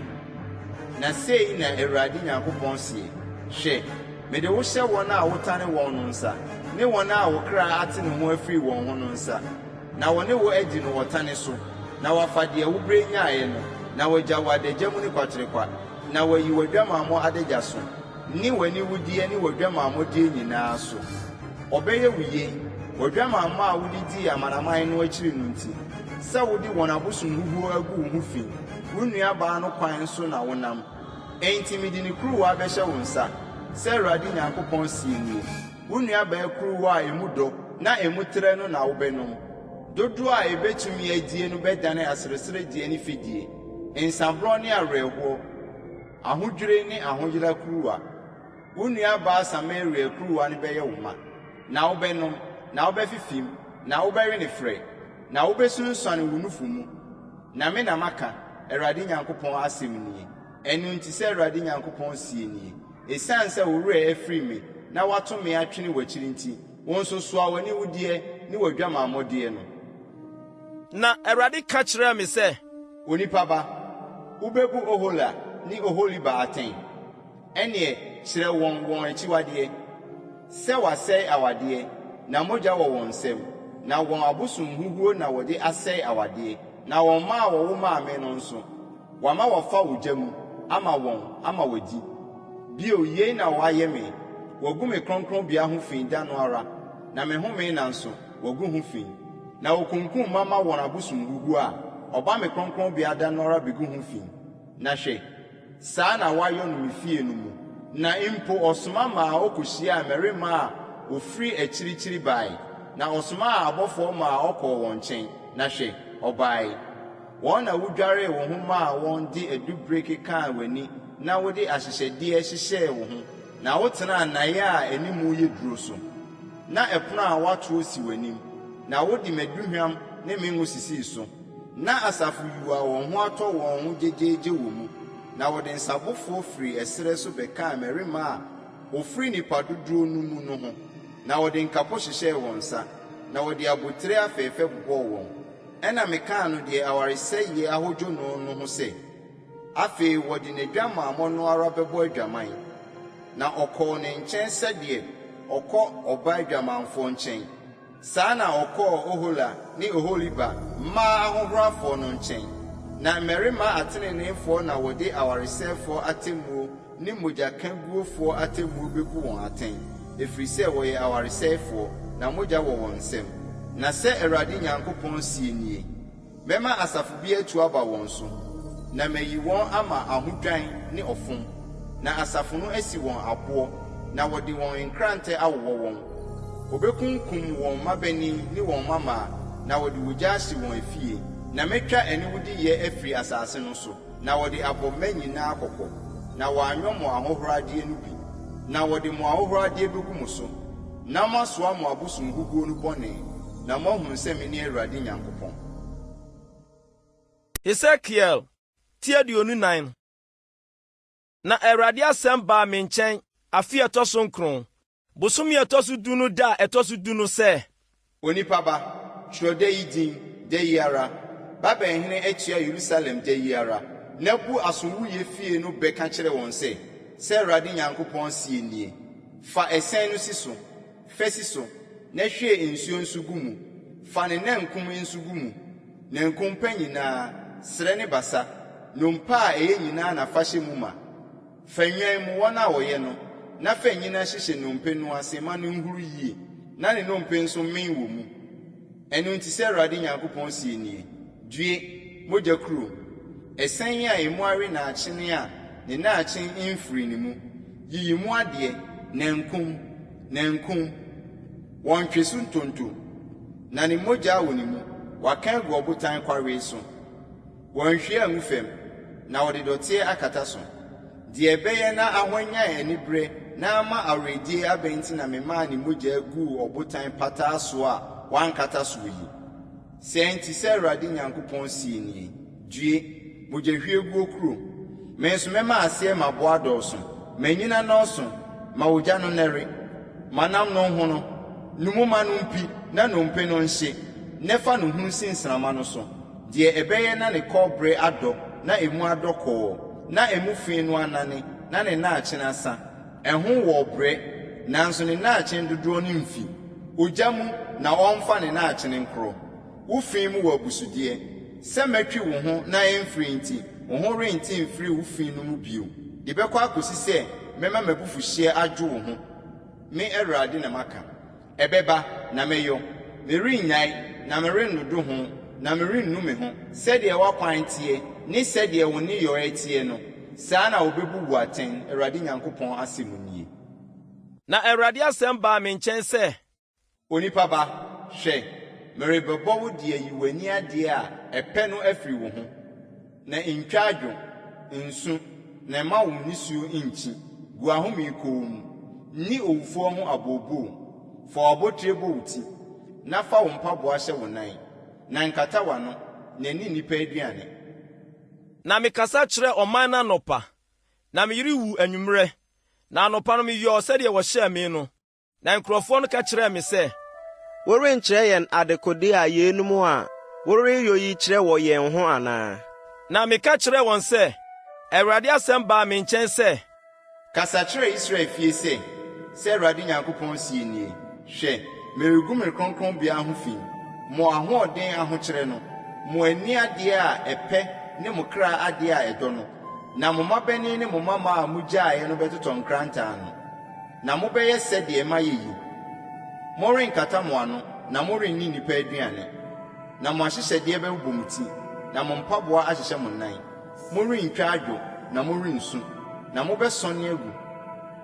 Na sei na Awurade Nyankopɔn seɛ, Hwɛ, mede wo hyɛ wɔn a wotane wɔn no nsa, ne wɔn a wo kra ate ne ho afiri wɔn ho no nsa, na wɔne wo adi no ɔtane so, na wɔafa deɛ wobrɛ nyaeɛ no, na wɔagya wo adagya mu ne kwaterekwa, na wɔayi w'adwamammɔ adagya so, ne w'aniwudeɛ ne w'adwamammɔdeɛ nyinaa so. Wɔbɛyɛ wo yei, w'adwamammɔ a wode dii amanaman no akyiri no nti, sɛ wode wɔn abosonhuhuo agu wo ho fi, wo nuabaa no kwan so na wonam. Enti mede ne kuruwa bɛhyɛ wo nsa, sɛ Awurade Nyankopɔn seɛ nie, wo nuabaa kuruwa a emu dɔ na emu trɛ no na wobɛnom. Dodoɔ a ɛbɛtumi adie no bɛdane asereseredeɛ ne fɛdie, nsaborɔ ne awerɛhoɔ, ahodwire ne ahoyera kuruwa. Wo nuabaa Samaria kuruwa no bɛyɛ wo ma, na wobɛnom, na wobɛfefem, na wobɛwe no ferɛ, na wobesunsuane wo nufu mu. Na me na maka, Awurade Nyankopɔn asɛm nie. Ɛno nti sɛ Awurade Nyankopɔn seɛ nie, Esiane sɛ wo werɛ afiri me na woato me atwene w'akyiri nti, wo nso soa w'aniwudeɛ ne w'adwamammɔdeɛ no. Na Awurade ka kyerɛɛ me sɛ. Onipa ba, wubebu Ohola ne Oholiba atɛn? Ɛnneɛ kyerɛ wɔn wɔn akyiwadeɛ, sɛ wɔasɛe awadeɛ, na mogya wɔ wɔn nsam, na wɔn abosonhuhuo na wɔde asɛe awadeɛ, na wɔn mma a wɔwo maa me no nso, wɔama wɔafa ogya mu ama wɔn ama wɔadi. Bio, yei na wɔayɛ me, wɔagu me kronkronbea ho fi da no ara, na me home nna nso, wɔagu ho fi. Na wɔkunkum mma ma wɔn abosonhuhuo a, ɔba me kronkronbea da no ara bɛgu ho fi. Na hwɛ! Saa na wɔayɔ no me fie no mu. Na mpo ɔsoma maa ɔkɔhyiaa mmarima a wɔfiri akyirikyiri bae, na ɔsomaa abɔfoɔ maa ɔkɔɔ wɔn nkyɛn, na hwɛ, ɔbae. Wɔn na wodwaree wo ho maa wɔn de adubire kekaa w'ani na wode ahyehyɛdeɛ hyehyɛɛ wo ho, na wotenaa nnaeɛ a animu yɛ duro so. Na ɛpono a wɔatoɔ si w'anim, na wode m'aduhwam ne me ngo sisii so. Ná asafo yuu a wɔn ho atɔ wɔn ho gyegyeegye wɔ mu, na wɔde nsabofoɔ firii ɛserɛ so bɛkaa mmarima a wɔfiri nnipa dodoɔ no mu no ho, na wɔde nkapo hyehyɛɛ wɔn nsa, na wɔde abotire afɛɛfɛ bobɔɔ wɔn. Ɛnna mekaa no deɛ awaresɛeɛ ahodwo no no ho sɛ, Afei wɔde n'adwamammɔ no ara bɛbɔ adwaman. Na ɔkɔɔ ne nkyɛn sɛdeɛ ɔkɔ ɔbaa dwamanfoɔ nkyɛn. Saa na ɔkɔɔ Ohola ne Oholiba, mmaa ahohorafoɔ no nkyɛn. Na mmarima ateneneefoɔ na wɔde awaresɛefoɔ atemmuo ne mogyakaguofoɔ atemmuo bɛbu wɔn atɛn, ɛfiri sɛ wɔyɛ awaresɛefoɔ, na mogya wɔ wɔn nsam. Na sɛ Awurade Nyankopɔn seɛ nie, Mɛma asafo bi atu aba wɔn so, na mayi wɔn ama ahodwan ne ɔfom, na asafo no asi wɔn aboɔ, na wɔde wɔn nkrantɛ awowɔ wɔn. Wɔbɛkunkum wɔn mmabanin ne wɔn mmammaa, na wɔde ogya ahye wɔn afie. Na mɛtwa aniwudeyɛ afiri asase no so, na wɔde abɔ mma nyinaa kɔkɔ, na wɔanyɔ mo ahohoradeɛ no bi, na wɔde mo ahohoradeɛ bɛgu mo so, na moasoa mo abosonhuhuo no bɔne, na moahunu sɛ mene Awurade Nyankopɔn. Hesekiel ti 24. Na Awurade asɛm baa me nkyɛn afe a ɛtɔ so nkron, bosome a ɛtɔ so du no da a ɛtɔ so du no sɛ. Onipa ba, twerɛ da yi din, da yi ara, Babel hene atua Yerusalem da yi ara, na bu asowuiɛ fie no bɛ ka kyerɛ wɔn sɛ, 'Sɛ Awurade Nyankopɔn seɛ nie, Fa ɛsɛn no si so, fa si so, na hwie nsuo nso gu mu, fa ne nankum nso gu mu, nankum pa nyinaa, srɛ ne basa, nnompe a ɛyɛ nyinaa na fa hyɛ mu ma. Fa nnwan mu wɔn a wɔyɛ no, na fa nnyina hyehyɛ nnompe no ase ma no nhuru yie, na ne nnompe nso mmen wɔ mu. Ɛno nti sɛ Awurade Nyankopɔn seɛ nie, Due, mogya kuro! Ɛsɛn a emu awe naakyene a ne nnaakyen mfirii ne mu. Yiyi mu adeɛ, nankum, nankum. Wɔntwe so ntonto, na ne mogya wɔ ne mu, wɔaka agu ɔbotan kwawee so. Wɔanhwie angu fam, na wɔde dɔteɛ akata so. Deɛ ɛbɛyɛ na ahwanyan aniberɛ na ama awerɛdie aba nti na memaa ne mogya guu ɔbotan pataa soɔ a wɔankata soɔ yi. Saa nti sɛ Awurade Nyankopɔn seɛ nie, Due, mogyahwieguo kuro! Me nso mɛma aseɛ mmaboa adɔɔso, ma anyina nnɔɔso, ma ogya no nnɛre, ma nam no nhono, nu mu ma no mpi na nnompe no nhye, na fa no hunu si nsramma no so, deɛ ɛbɛyɛ na ne kɔbere adɔ na emu adɔ kɔɔ, na emu fi no anane na ne nnaakyen asa. Ɛho wɔ brɛ, nanso ne nnaakyen dodoɔ no mfi. Ogya mu na ɔmfa ne nnaakyen nkorɔ. Wo fi mu wɔ abusudeɛ. Sɛ mɛtwi wo ho na ɛmfiri nti, wo ho rente mfiri wo fi no mu bio, de bɛkɔ akɔsi sɛ mɛma m'abufuhyeɛ adwo wo ho. Me Awurade na maka. Ɛbɛba, na mɛyɔ. Merennyae, na merennodo ho, na merennu me ho. Sɛdeɛ w'akwan teɛ ne sɛdeɛ wo nneyɔeɛ teɛ no, saa na wɔbɛbu wo atɛn, Awurade Nyankopɔn asɛm nie. Na Awurade asɛm baa me nkyɛn sɛ. Onipa ba, hwɛ, merebɛbɔ wo de ayi w'ani adeɛ a ɛpɛ no afiri wo ho. Na ntwa adwo, nsu, na mma wo nisuo nnkyi, gu ahome komm. Nni owufoɔ ho abooboo, fa w'abotire bɔ wo ti, na fa wo mpaboa hyɛ wo nan, na nkata w'ano, na nni nnipa aduane. Na mekasa kyerɛɛ ɔman no anɔpa, na me yere wuu anwummerɛ, na anɔpa no meyɔɔ sɛdeɛ wɔhyɛɛ me no. Na nkurɔfoɔ no ka kyerɛɛ me sɛ. Worenkyerɛ yɛn dekode a yeinom a woreyɔ yi kyerɛ wɔ yɛn ho anaa? Na meka kyerɛɛ wɔn sɛ, Awurade asɛm baa me nkyɛn sɛ. Kasa kyerɛ Israel fie sɛ, 'Sɛ Awurade Nyankopɔn seɛ nie, Hwɛ, meregu me kronkronbea ho fi, mo ahoɔden ahokyerɛ no, mo ani adeɛ a ɛpɛ ne mo kra adeɛ a ɛdɔ no, na mo mmabanin ne mo mmammaa a mogyaeɛ no bɛtotɔ nkrantɛ ano. Na mobɛyɛ sɛ deɛ mayɛ yi, Morenkata mo ano na morenni nnipa aduane, na mo ahyehyɛdeɛ bɛbobɔ mo ti, na mo mpaboa ahyehyɛ mo nan. Morentwa adwo na morensu, na mobɛsɔne agu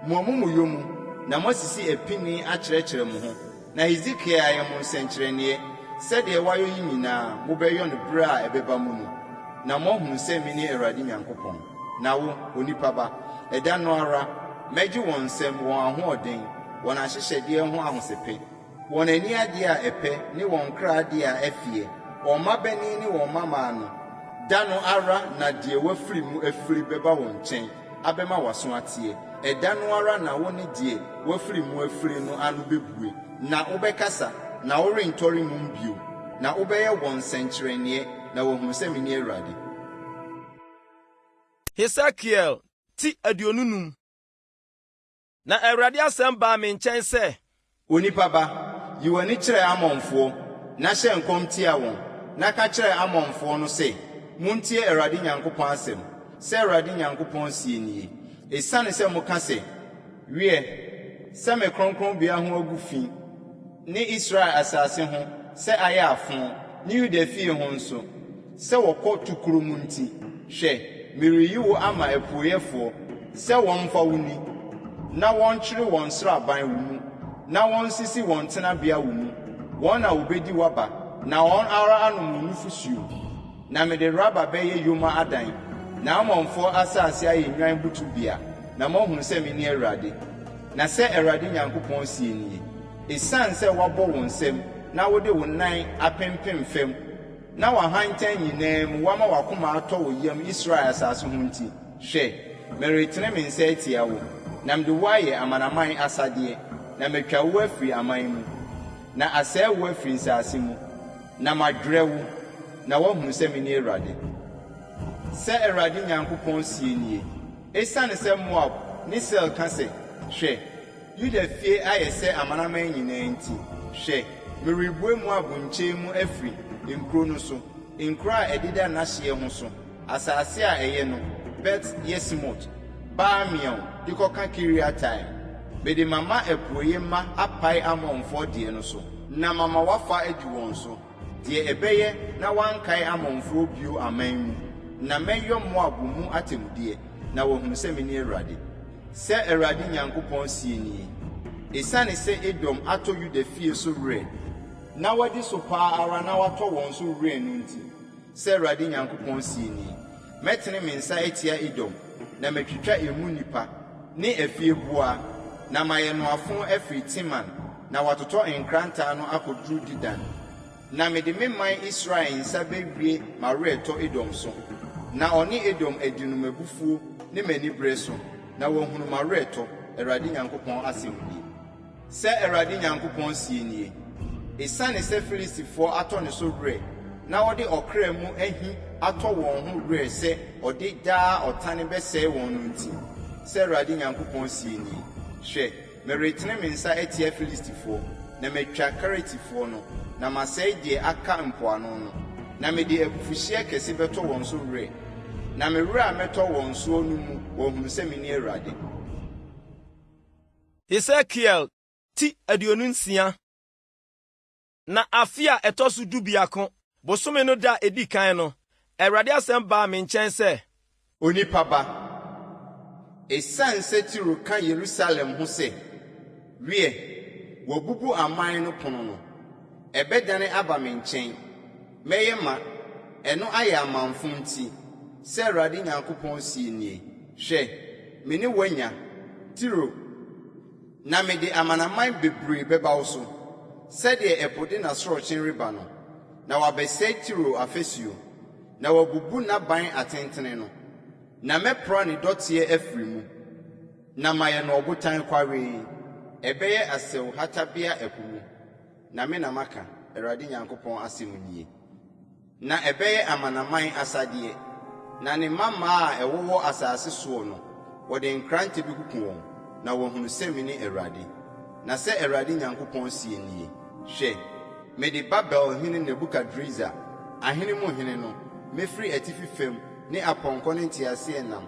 mo amumuyɔ mu, na moasisi apini akyerɛkyerɛ mo ho. Na Hesekiel ayɛ mo nsɛnkyerɛnneɛ, sɛdeɛ wayɔ yi nyinaa mobɛyɔ no berɛ a ɛbɛba mu no, na moahunu sɛ mene Awurade Nyankopɔn. Na wo, onipa ba, ɛda no ara mɛgye wɔn nsam wɔn ahoɔden, wɔn ahyehyɛdeɛ ho ahosepe, wɔn ani adeɛ a ɛpɛ ne wɔn kra adeɛ a ɛfeɛ, wɔn mmabanin ne wɔn mmammaa no, da no ara na deɛ wafiri mu afiri bɛba wo nkyɛn abɛma w'aso ateɛ, ɛda no ara na wo ne deɛ wafiri mu afiri no ano bɛbue, na wobɛkasa, na worentɔre mum bio, na wobɛyɛ wɔn nsɛnkyerɛnneɛ, na wɔahunu sɛ mene Awurade. Hesekiel ti 25. Na Awurade asɛm baa me nkyɛn sɛ. Onipa ba, yi w'ani kyerɛ Amonfoɔ, na hyɛ nkɔm tia wɔn, na ka kyerɛ Amonfoɔ no sɛ, 'Montie Awurade Nyankopɔn asɛm. Sɛ Awurade Nyankopɔn seɛ nie, Esiane sɛ moka sɛ, Wiɛ, sɛ me kronkronbea ho agu fi, ne Israel asase ho sɛ ayɛ afõ, ne Yuda fie ho nso, sɛ wɔkɔ tukorɔ mu nti, hwɛ, mereyi wo ama apueeɛfoɔ sɛ wɔmfa wo nni, na wɔnkyere wɔn nsraban wo mu, na wɔnsisi wɔn tenabea wo mu. Wɔn na wɔbɛdi w'aba, na wɔn ara anom wo nufosuo. Na mede Raba bɛyɛ yoma adan, na Amonfoɔ asase ayɛ nnwan butubea, na moahunu sɛ mene Awurade. Na sɛ Awurade Nyankopɔn seɛ nie, Esiane sɛ woabɔ wo nsam na wode wo nan apempem fam, na w'ahantan nyinaa mu woama w'akoma atɔ wo yam Israel asase ho nti, hwɛ, meretene me nsa atia wo, na mede wo ayɛ amanaman asadeɛ, na matwa wo afiri aman mu, na asɛe wo afiri nsase mu. Na madwerɛ wo, na woahunu sɛ mene Awurade. Sɛ Awurade Nyankopɔn seɛ nie, Esiane sɛ Moab ne Seir ka sɛ, Hwɛ, Yuda fie ayɛ sɛ amanaman nyinaa nti, hwɛ, merebue Moab nkyɛn mu afiri nkuro no so, nkuro a ɛdeda n'ahyeɛ ho so, asase a ɛyɛ no, Bet-Yesimot, Baal-Meon de kɔka Kiriataim. Mede mama apueeɛ mma apae Amonfoɔ deɛ no so. Na mama wɔafa adi wɔn so, deɛ ɛbɛyɛ na wɔankae Amonfoɔ bio aman mu, na mɛyɔ Moab mu atemmudeɛ, na wɔahunu sɛ mene Awurade. Sɛ Awurade Nyankopɔn seɛ nie, Esiane sɛ Edom atɔ Yuda fie so werɛ, na wadi so pa ara na watɔ wɔn so werɛ no nti, sɛ Awurade Nyankopɔn seɛ nie, Mɛtene me nsa atia Edom, na matwitwa emu nnipa ne afieboa, na mayɛ no afõ afiri Teman, na watotɔ nkrantɛ ano akɔduru Dedan. Na mede me man Israel nsa bɛwie m'aweretɔ Edom so, na ɔne Edom adi no m'abufuo ne m'anibereɛ so, na wahunu m'aweretɔ, Awurade Nyankopɔn asɛm nie. Sɛ Awurade Nyankopɔn seɛ nie, Esiane sɛ Filistifoɔ atɔ ne so werɛ na ɔde ɔkra mu ahi atɔ wɔn ho werɛ sɛ ɔde daa ɔtane bɛsɛe wɔn no nti, sɛ Awurade Nyankopɔn seɛ nie, Hwɛ, meretene me nsa atia Filistifoɔ, na matwa Keretifoɔ no, na masɛe deɛ aka mpoano no, na mede abufuhyeɛ kɛse bɛtɔ wɔn so werɛ, na me werɛ a mɛtɔ wɔn soɔ no mu wɔahunu sɛ mene Awurade. Hesekiel ti 26. Na afe a ɛtɔ so dubiako, bosome no da a edi kan no, Awurade asɛm baa me nkyɛn sɛ. Onipa ba, esiane sɛ Tiro ka Yerusalem ho sɛ, Wiɛ, wɔabubu aman no pono no, ɛbɛdane aba me nkyɛn, mɛyɛ ma ɛno ayɛ amamfo nti, sɛ Awurade Nyankopɔn seɛ nie, Hwɛ, me ne wo anya, Tiro, na mede amanaman bebree bɛba wo so, sɛdeɛ ɛpo de n'asorɔkye reba no, na wɔabɛsɛe Tiro afasuo, na wɔabubu n'aban atentene no, na mɛpra ne dɔteɛ afiri mu, na mayɛ no ɔbotan kwawee. Ɛbɛyɛ asau hatabea ɛpo mu, na me na maka, Awurade Nyankopɔn asɛm nie. Na ɛbɛyɛ amanaman asadeɛ, na ne mmammaa a ɛwowɔ asase soɔ no, wɔde nkrantɛ bɛkuku wɔn, na wɔahunu sɛ mene Awurade. Na sɛ Awurade Nyankopɔn seɛ nie, Hwɛ, mede Babelhene Nebukadresar, ahene mu hene no, mɛfiri atifi fam ne apɔnkɔ ne nteaseɛnam,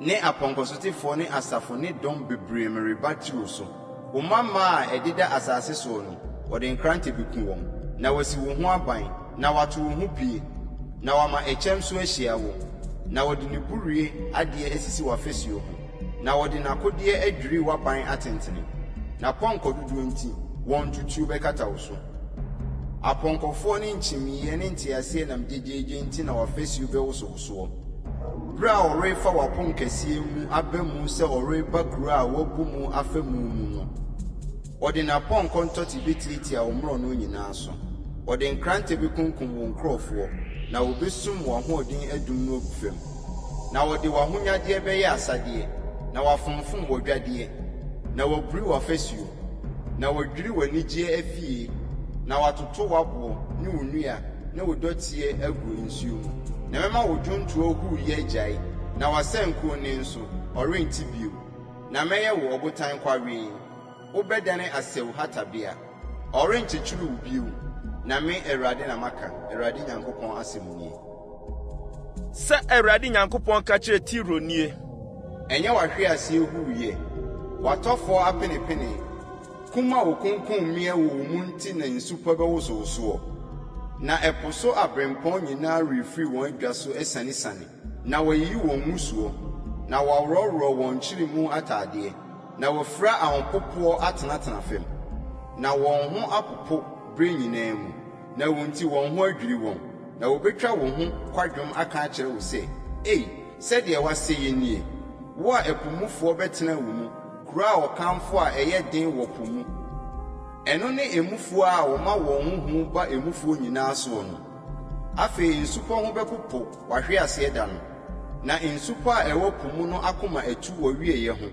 Ne apɔnkɔsotefoɔ ne asafo ne dɔm bebree mereba Tiro so. Wo mmammaa a ɛdeda asase soɔ no, wɔde nkrantɛ bɛku wɔn, na wɔasi wo ho aban, na wɔato wo ho pie, na wɔama ɛkyɛm so ahyia wo, na wɔde ne burie adeɛ asisi w'afasuo ho, na wɔde n'akodeɛ adwiri w'aban atentene. N'apɔnkɔ dodoɔ nti, wɔn ntutuo bɛkata wo so. Apɔnkɔfoɔ ne nkyimiiɛ ne nteaseɛnam gyegyeegye nti na w'afasuo bɛwosowosoɔ. Berɛ a ɔrefa w'aponkɛseɛ mu aba mu sɛ ɔreba kuro a wɔabu mu afa mu mu no, ɔde n'apɔnkɔ ntɔte bɛtiatia wo mmorɔno nyinaa so. Ɔde nkrantɛ bɛkunkum wo nkurɔfoɔ, na wɔbɛsum w'ahoɔden adum no agu fam. Na wɔde w'ahonyadeɛ bɛyɛ asadeɛ, na wɔafomfom w'adwadeɛ, na wɔaburi w'afasuo, na wɔadwiri w'anigyeɛ afie, na wɔatoto w'aboɔ ne wo nnua ne wo dɔteɛ agu nsuo mu. Na mɛma wo dwontoɔ huuyɛ agyae, na w'asankuo nne nso, ɔrente bio. Na mɛyɛ wo ɔbotan kwawee, wobɛdane asau hatabea. Ɔrenkyekyere wo bio, na me Awurade na maka, Awurade Nyankopɔn asɛm nie. Sɛ Awurade Nyankopɔn ka kyerɛ Tiro nie. Ɛnyɛ w'ahweaseɛ huuyɛ, w'atɔfoɔ apenepene, kum a wɔkunkum mmea wɔ wo mu nti na nsupɔ bɛwoso wo soɔ? Na ɛpo so aberempɔn nyinaa refiri wɔn adwa so asianesiane, na wɔayiyi wɔn ngusoɔ, na wɔaworɔworɔ wɔn nkyeremu atadeɛ, na wɔafira ahopopoɔ atenatena fam. Na wɔn ho apopo berɛ nyinaa mu, na wo nti wɔn ho adwiri wɔn, na wɔbɛtwa wo ho kwadwom aka akyerɛ wo sɛ, Ei, sɛdeɛ woasɛeɛ nie, wo a ɛpo mufoɔ bɛtenaa wo mu, kuro a wɔkamfo a ɛyɛ den wɔ po mu! Ɛno ne emufoɔ a wɔma wɔn ho hu ba emufoɔ nyinaa soɔ no. Afei nsupɔ ho bɛpopo w'ahweaseɛ da no, na nsupɔ a ɛwɔ po mu no akoma atu w'awieeɛ ho.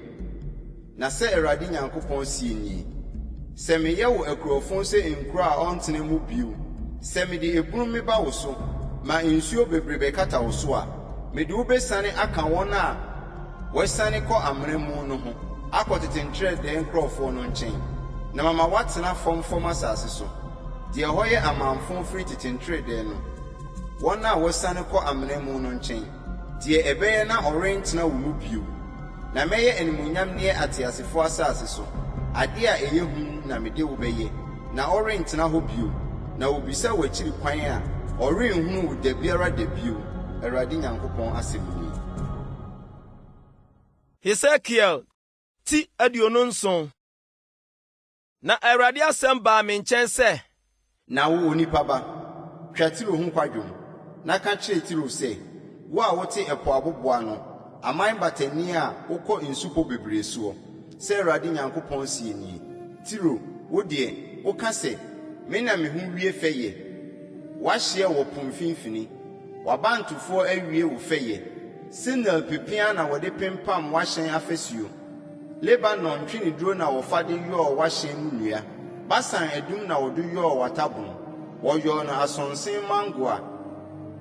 Na sɛ Awurade Nyankopɔn seɛ nie, Sɛ meyɛ wo akurofo sɛ nkuro a ɔntena mu bio, sɛ mede ebunu meba wo so, ma nsuo bebree bɛkata wo so a, mede wo bɛsiane aka wɔn a wɔasiane kɔ amena mu no ho akɔ tete nteredee nkurɔfoɔ no nkyɛn, na mama woatena famfam asase so, deɛ ɛhɔ yɛ amamfõ firi tete nteredee no, wɔn a wɔasiane kɔ amena mu no nkyɛn. Deɛ ɛbɛyɛ na ɔrentena wo mu bio. Na mɛyɛ animuonyamneɛ ateasefoɔ asase so, adeɛ a ɛyɛ hu na mede wo bɛyɛ, na ɔrentena hɔ bio, na wɔbisa w'akyiri kwan a, ɔrenhunu wo da biara da bio, Awurade Nyankopɔn asɛm nie. Hesekiel ti 27. Na Awurade asɛm baa me nkyɛn sɛ. Na wo, onipa ba, twa Tiro ho kwadwom, na ka kyerɛ Tiro sɛ, 'Wo a wote ɛpo aboboano, aman batani a wokɔ nsupɔ bebree soɔ, sɛ Awurade Nyankopɔn seɛ nie, Tiro, wo deɛ, woka sɛ, Me na me ho wie fɛ yɛ. W'ahyeɛ wɔ po mfimfini, w'abantofoɔ awie wo fɛ yɛ. Senir pepeaa na wɔde pempam w'ahyɛn afasuo. Lebanon ntweneduro na wɔfa de yɔɔ w'ahyɛn mu nnua, Basan adum na wɔde yɔɔ w'atabono. Wɔyɔɔ no asonse mmango a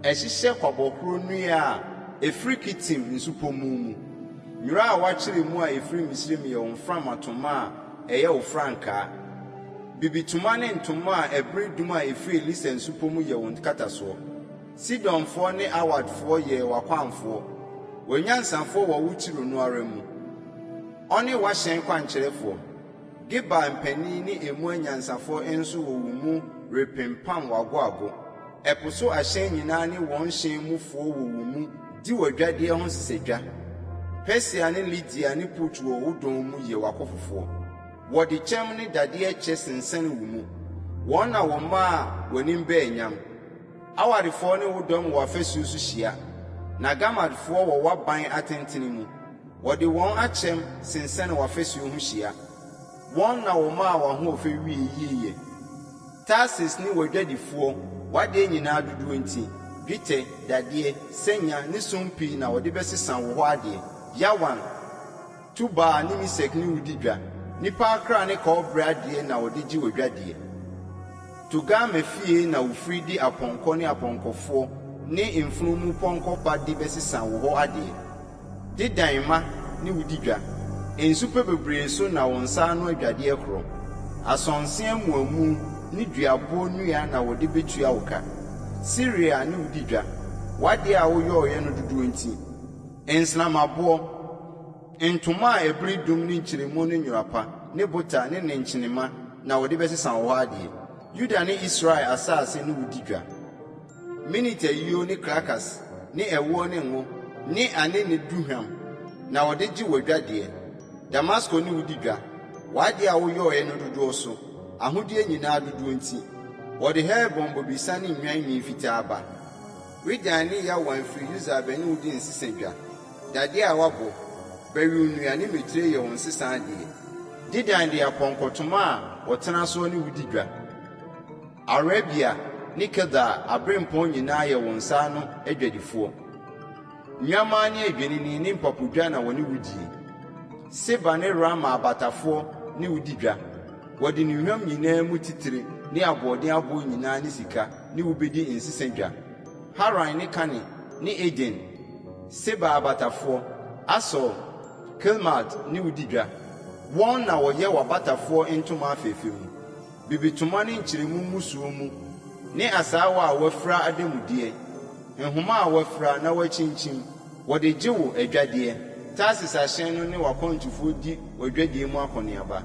ɛhyehyɛ kwabɔhorɔ nnua a ɛfiri Kitim nsupɔ mu mu. Nwera a wɔakyere mu a ɛfiri Misraim yɛ wo mframatoma a ɛyɛ wo frankaa. Bibitoma ne ntoma a ɛbere dum a ɛfiri Elisa nsupɔ mu yɛ wo nkatasoɔ. Sidonfoɔ ne Arwadfoɔ yɛɛ w'akwanfoɔ, w'anyansafoɔ wɔ wo Tiro no ara mu. Ɔne w'ahyɛn kwankyerɛfoɔ. Gebal mpanin ne emu anyansafoɔ nso wɔ wo mu repempam w'agoago. Ɛpo so ahyɛn nyinaa ne wɔn hyɛn mufoɔ wɔ wo mu di w'adwadeɛ ho nsesadwa. Persia ne Lidia ne Put wɔ wo dɔn mu yɛ w'akofofoɔ. Wɔde kyɛm ne dadeɛ kyɛ sensɛne wo mu. Wɔn na wɔmaa w'anim bɛɛ nyam. Awadefoɔ ne wo dɔm wɔ afasuo so hyia, na Gamadfoɔ wɔ w'aban atentene mu. Wɔde wɔn akyɛm sensɛne w'afasuo ho hyia. Wɔn na wɔmaa w'ahoɔfɛ wiee yieyɛ. Tarsis ne w'adwadifoɔ, w'adeɛ nyinaa dodoɔ nti, dwetɛ, dadeɛ, sanya ne sompii na wɔde bɛsesa wo hɔ adeɛ. Yawan, Tubal ne Mesek ne wo di dwa, nnipa akra ne kɔbere adeɛ na wɔde gye w'adwadeɛ. Togarma fie na wofiri de apɔnkɔ ne apɔnkɔfoɔ ne mfunumupɔnkɔ ba de bɛsesa wo hɔ adeɛ. Dedan mma ne wo di dwa, nsupɛ bebree so na wo nsa ano adwadeɛ korɔ. Asonse amuamu ne duaboɔ nnua na wɔde bɛtua wo ka. Siria ne wo di dwa, w'adeɛ a woyɔeɛ no dodoɔ nti. Nsrammaboɔ, ntoma a ɛbere dum ne nkyeremu ne nwera pa, ne bota ne nnenkyenema na wɔde bɛsesa wo hɔ adeɛ. Yuda ne Israel asase ne wo di dwa. Minit ayuo ne krakas ne ɛwoɔ ne ngo ne anene duhwam na wɔde gye w'adwadeɛ. Damasko ne wo di dwa, w'adeɛ a woyɔeɛ no dodoɔ so, ahodeɛ nyinaa dodoɔ nti. Wɔde Helbon bobesa ne nnwan nwi fitaa ba. Wedan ne Yawan firi Usal bɛne wo di nsesa dwa, dadeɛ a wɔabɔ, bɛwew nnua ne mmetire yɛ wo nsesa adeɛ. Dedan de apɔnkɔtoma a wɔtena soɔ ne wo di dwa. Arabia ne Kedar aberempɔn nyinaa yɛ wo nsa ano adwadifoɔ. Nnwammaa ne adwennini ne mpapodwa na wɔne wo die. Seba ne Rama abatafoɔ ne wo di dwa. Wɔde nnuhwam nyinaa mu titire ne aboɔden aboɔ nyinaa ne sika ne wo bedi nsesa dwa. Haran ne Kane ne Eden, Seba abatafoɔ, Asur, Kilmad ne wo di dwa. Wɔn na wɔyɛ w'abatafoɔ ntoma afɛfɛ mu. bibitoma ne nkyeremu ngusoɔ mu ne asaawa a wɔafira ademudeɛ, nhoma a wɔafira na wɔakyinkyim, wɔde gye wo adwadeɛ. Tarsis ahyɛn no ne w'akwantufoɔ di w'adwadie mu akɔneaba,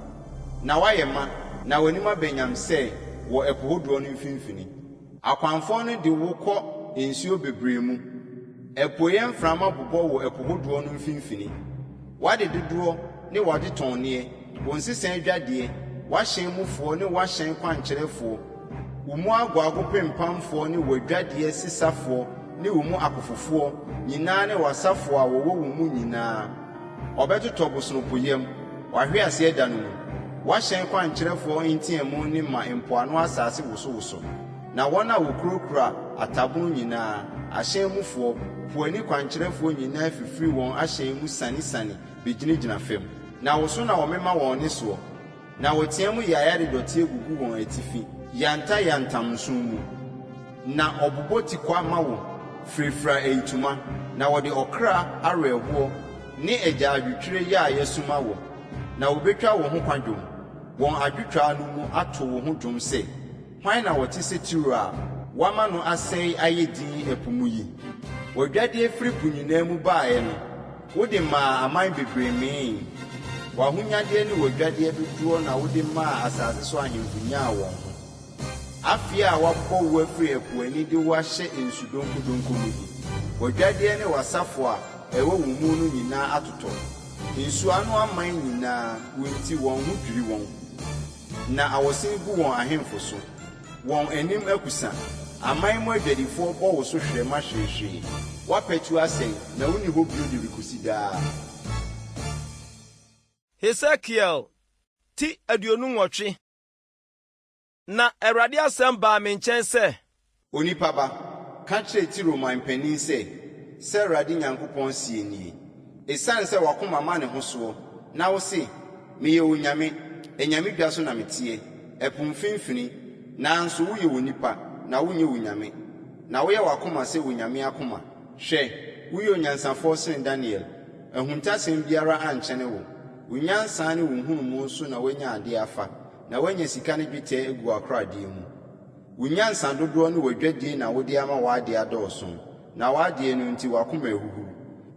na woayɛ ma, na w'anim aba nyam sɛ wɔ ɛpo hodoɔ no mfimfini. Akwanfoɔ no de wo kɔ nsuo bebree mu, apueeɛ mframa bobɔ wo ɛpo hodoɔ no mfimfini. W'ade dodoɔ ne w'adetɔnneɛ, wo nsesa adwadeɛ, w'ahyɛn mufoɔ ne w'ahyɛn kwankyerɛfoɔ, wo mu agoago pempamfoɔ ne w'adwadeɛ sesafoɔ ne wo mu akofofoɔ nyinaa ne w'asafo a wɔwɔ wo mu nyinaa, wɔbɛtotɔ bosonopo yam, w'ahweaseɛ da no mu. W'ahyɛn kwankyerɛfoɔ nteamu nne ma mpoano asase wosowoso, na wɔn a wɔkurakura atabono nyinaa, ahyɛn mufoɔ, po ani kwankyerɛfoɔ nyinaa fifiri wɔn ahyɛn mu sianesiane bɛgyinagyina fam. Na wo so na wɔmema wɔn nne soɔ, na wɔtea mu yaya de dɔteɛ gugu wɔn atifi, yantayantam nso mu. Na wɔbobɔ tikwa ma wo, firafira ayitoma, na wɔde ɔkra awerɛhoɔ ne agyaadwotwirɛ yaayɛ su ma wo. Na wɔbɛtwa wo ho kwadwom, wɔn adwotwaa no mu ato wo ho dwom sɛ, Hwan na ɔte sɛ Tiro a wɔama no asɛe ayɛ dinn ɛpo mu yi? W'adwadeɛ firi po nyinaa mu baeɛ no, wode maa aman bebree mee. W'ahonyadeɛ ne w'adwadeɛ dodoɔ na wode maa asase so ahemfo nyaa wɔn ho. Afei a wɔabɔ wo afiri ɛpo ani de wo ahyɛ nsu donkodonko mu yi, w'adwadeɛ ne w'asafo a ɛwɔ wo mu no nyinaa atotɔ. Nsuano aman nyinaa, wo nti wɔn ho dwiri wɔn. Na awɔsen gu wɔn ahemfo so. Wɔn anim akusa. Aman mu adwadifoɔ bɔ wo so hwerɛma hweehwee. Woapatu asɛe, na wonni hɔ bio de rekosi daa. Hesekiel ti 28. Na Awurade asɛm baa me nkyɛn sɛ. Onipa ba, ka kyerɛ Tiro man panin sɛ, 'Sɛ Awurade Nyankopɔn seɛ nie, Esiane sɛ w'akoma ma ne ho soɔ, na wose, Meyɛ onyame, anyame dwa so na meteɛ, ɛpo mfimfini, nanso woyɛ onipa, na wonyɛ onyame, na woyɛ w'akoma sɛ onyame akoma. Hwɛ, woyɛ onyansafoɔ sene Daniel, ahuntasɛm biara ankyɛne wo. Wo nyansa ne wo nhunumu so na woanya adeɛ afa, na woanya sika ne dwetɛ agu w'akoradeɛ mu. Wo nyansa dodoɔ ne w'adwadie na wode ama w'adeɛ adɔɔso, na w'adeɛ no nti w'akoma ahuhuru.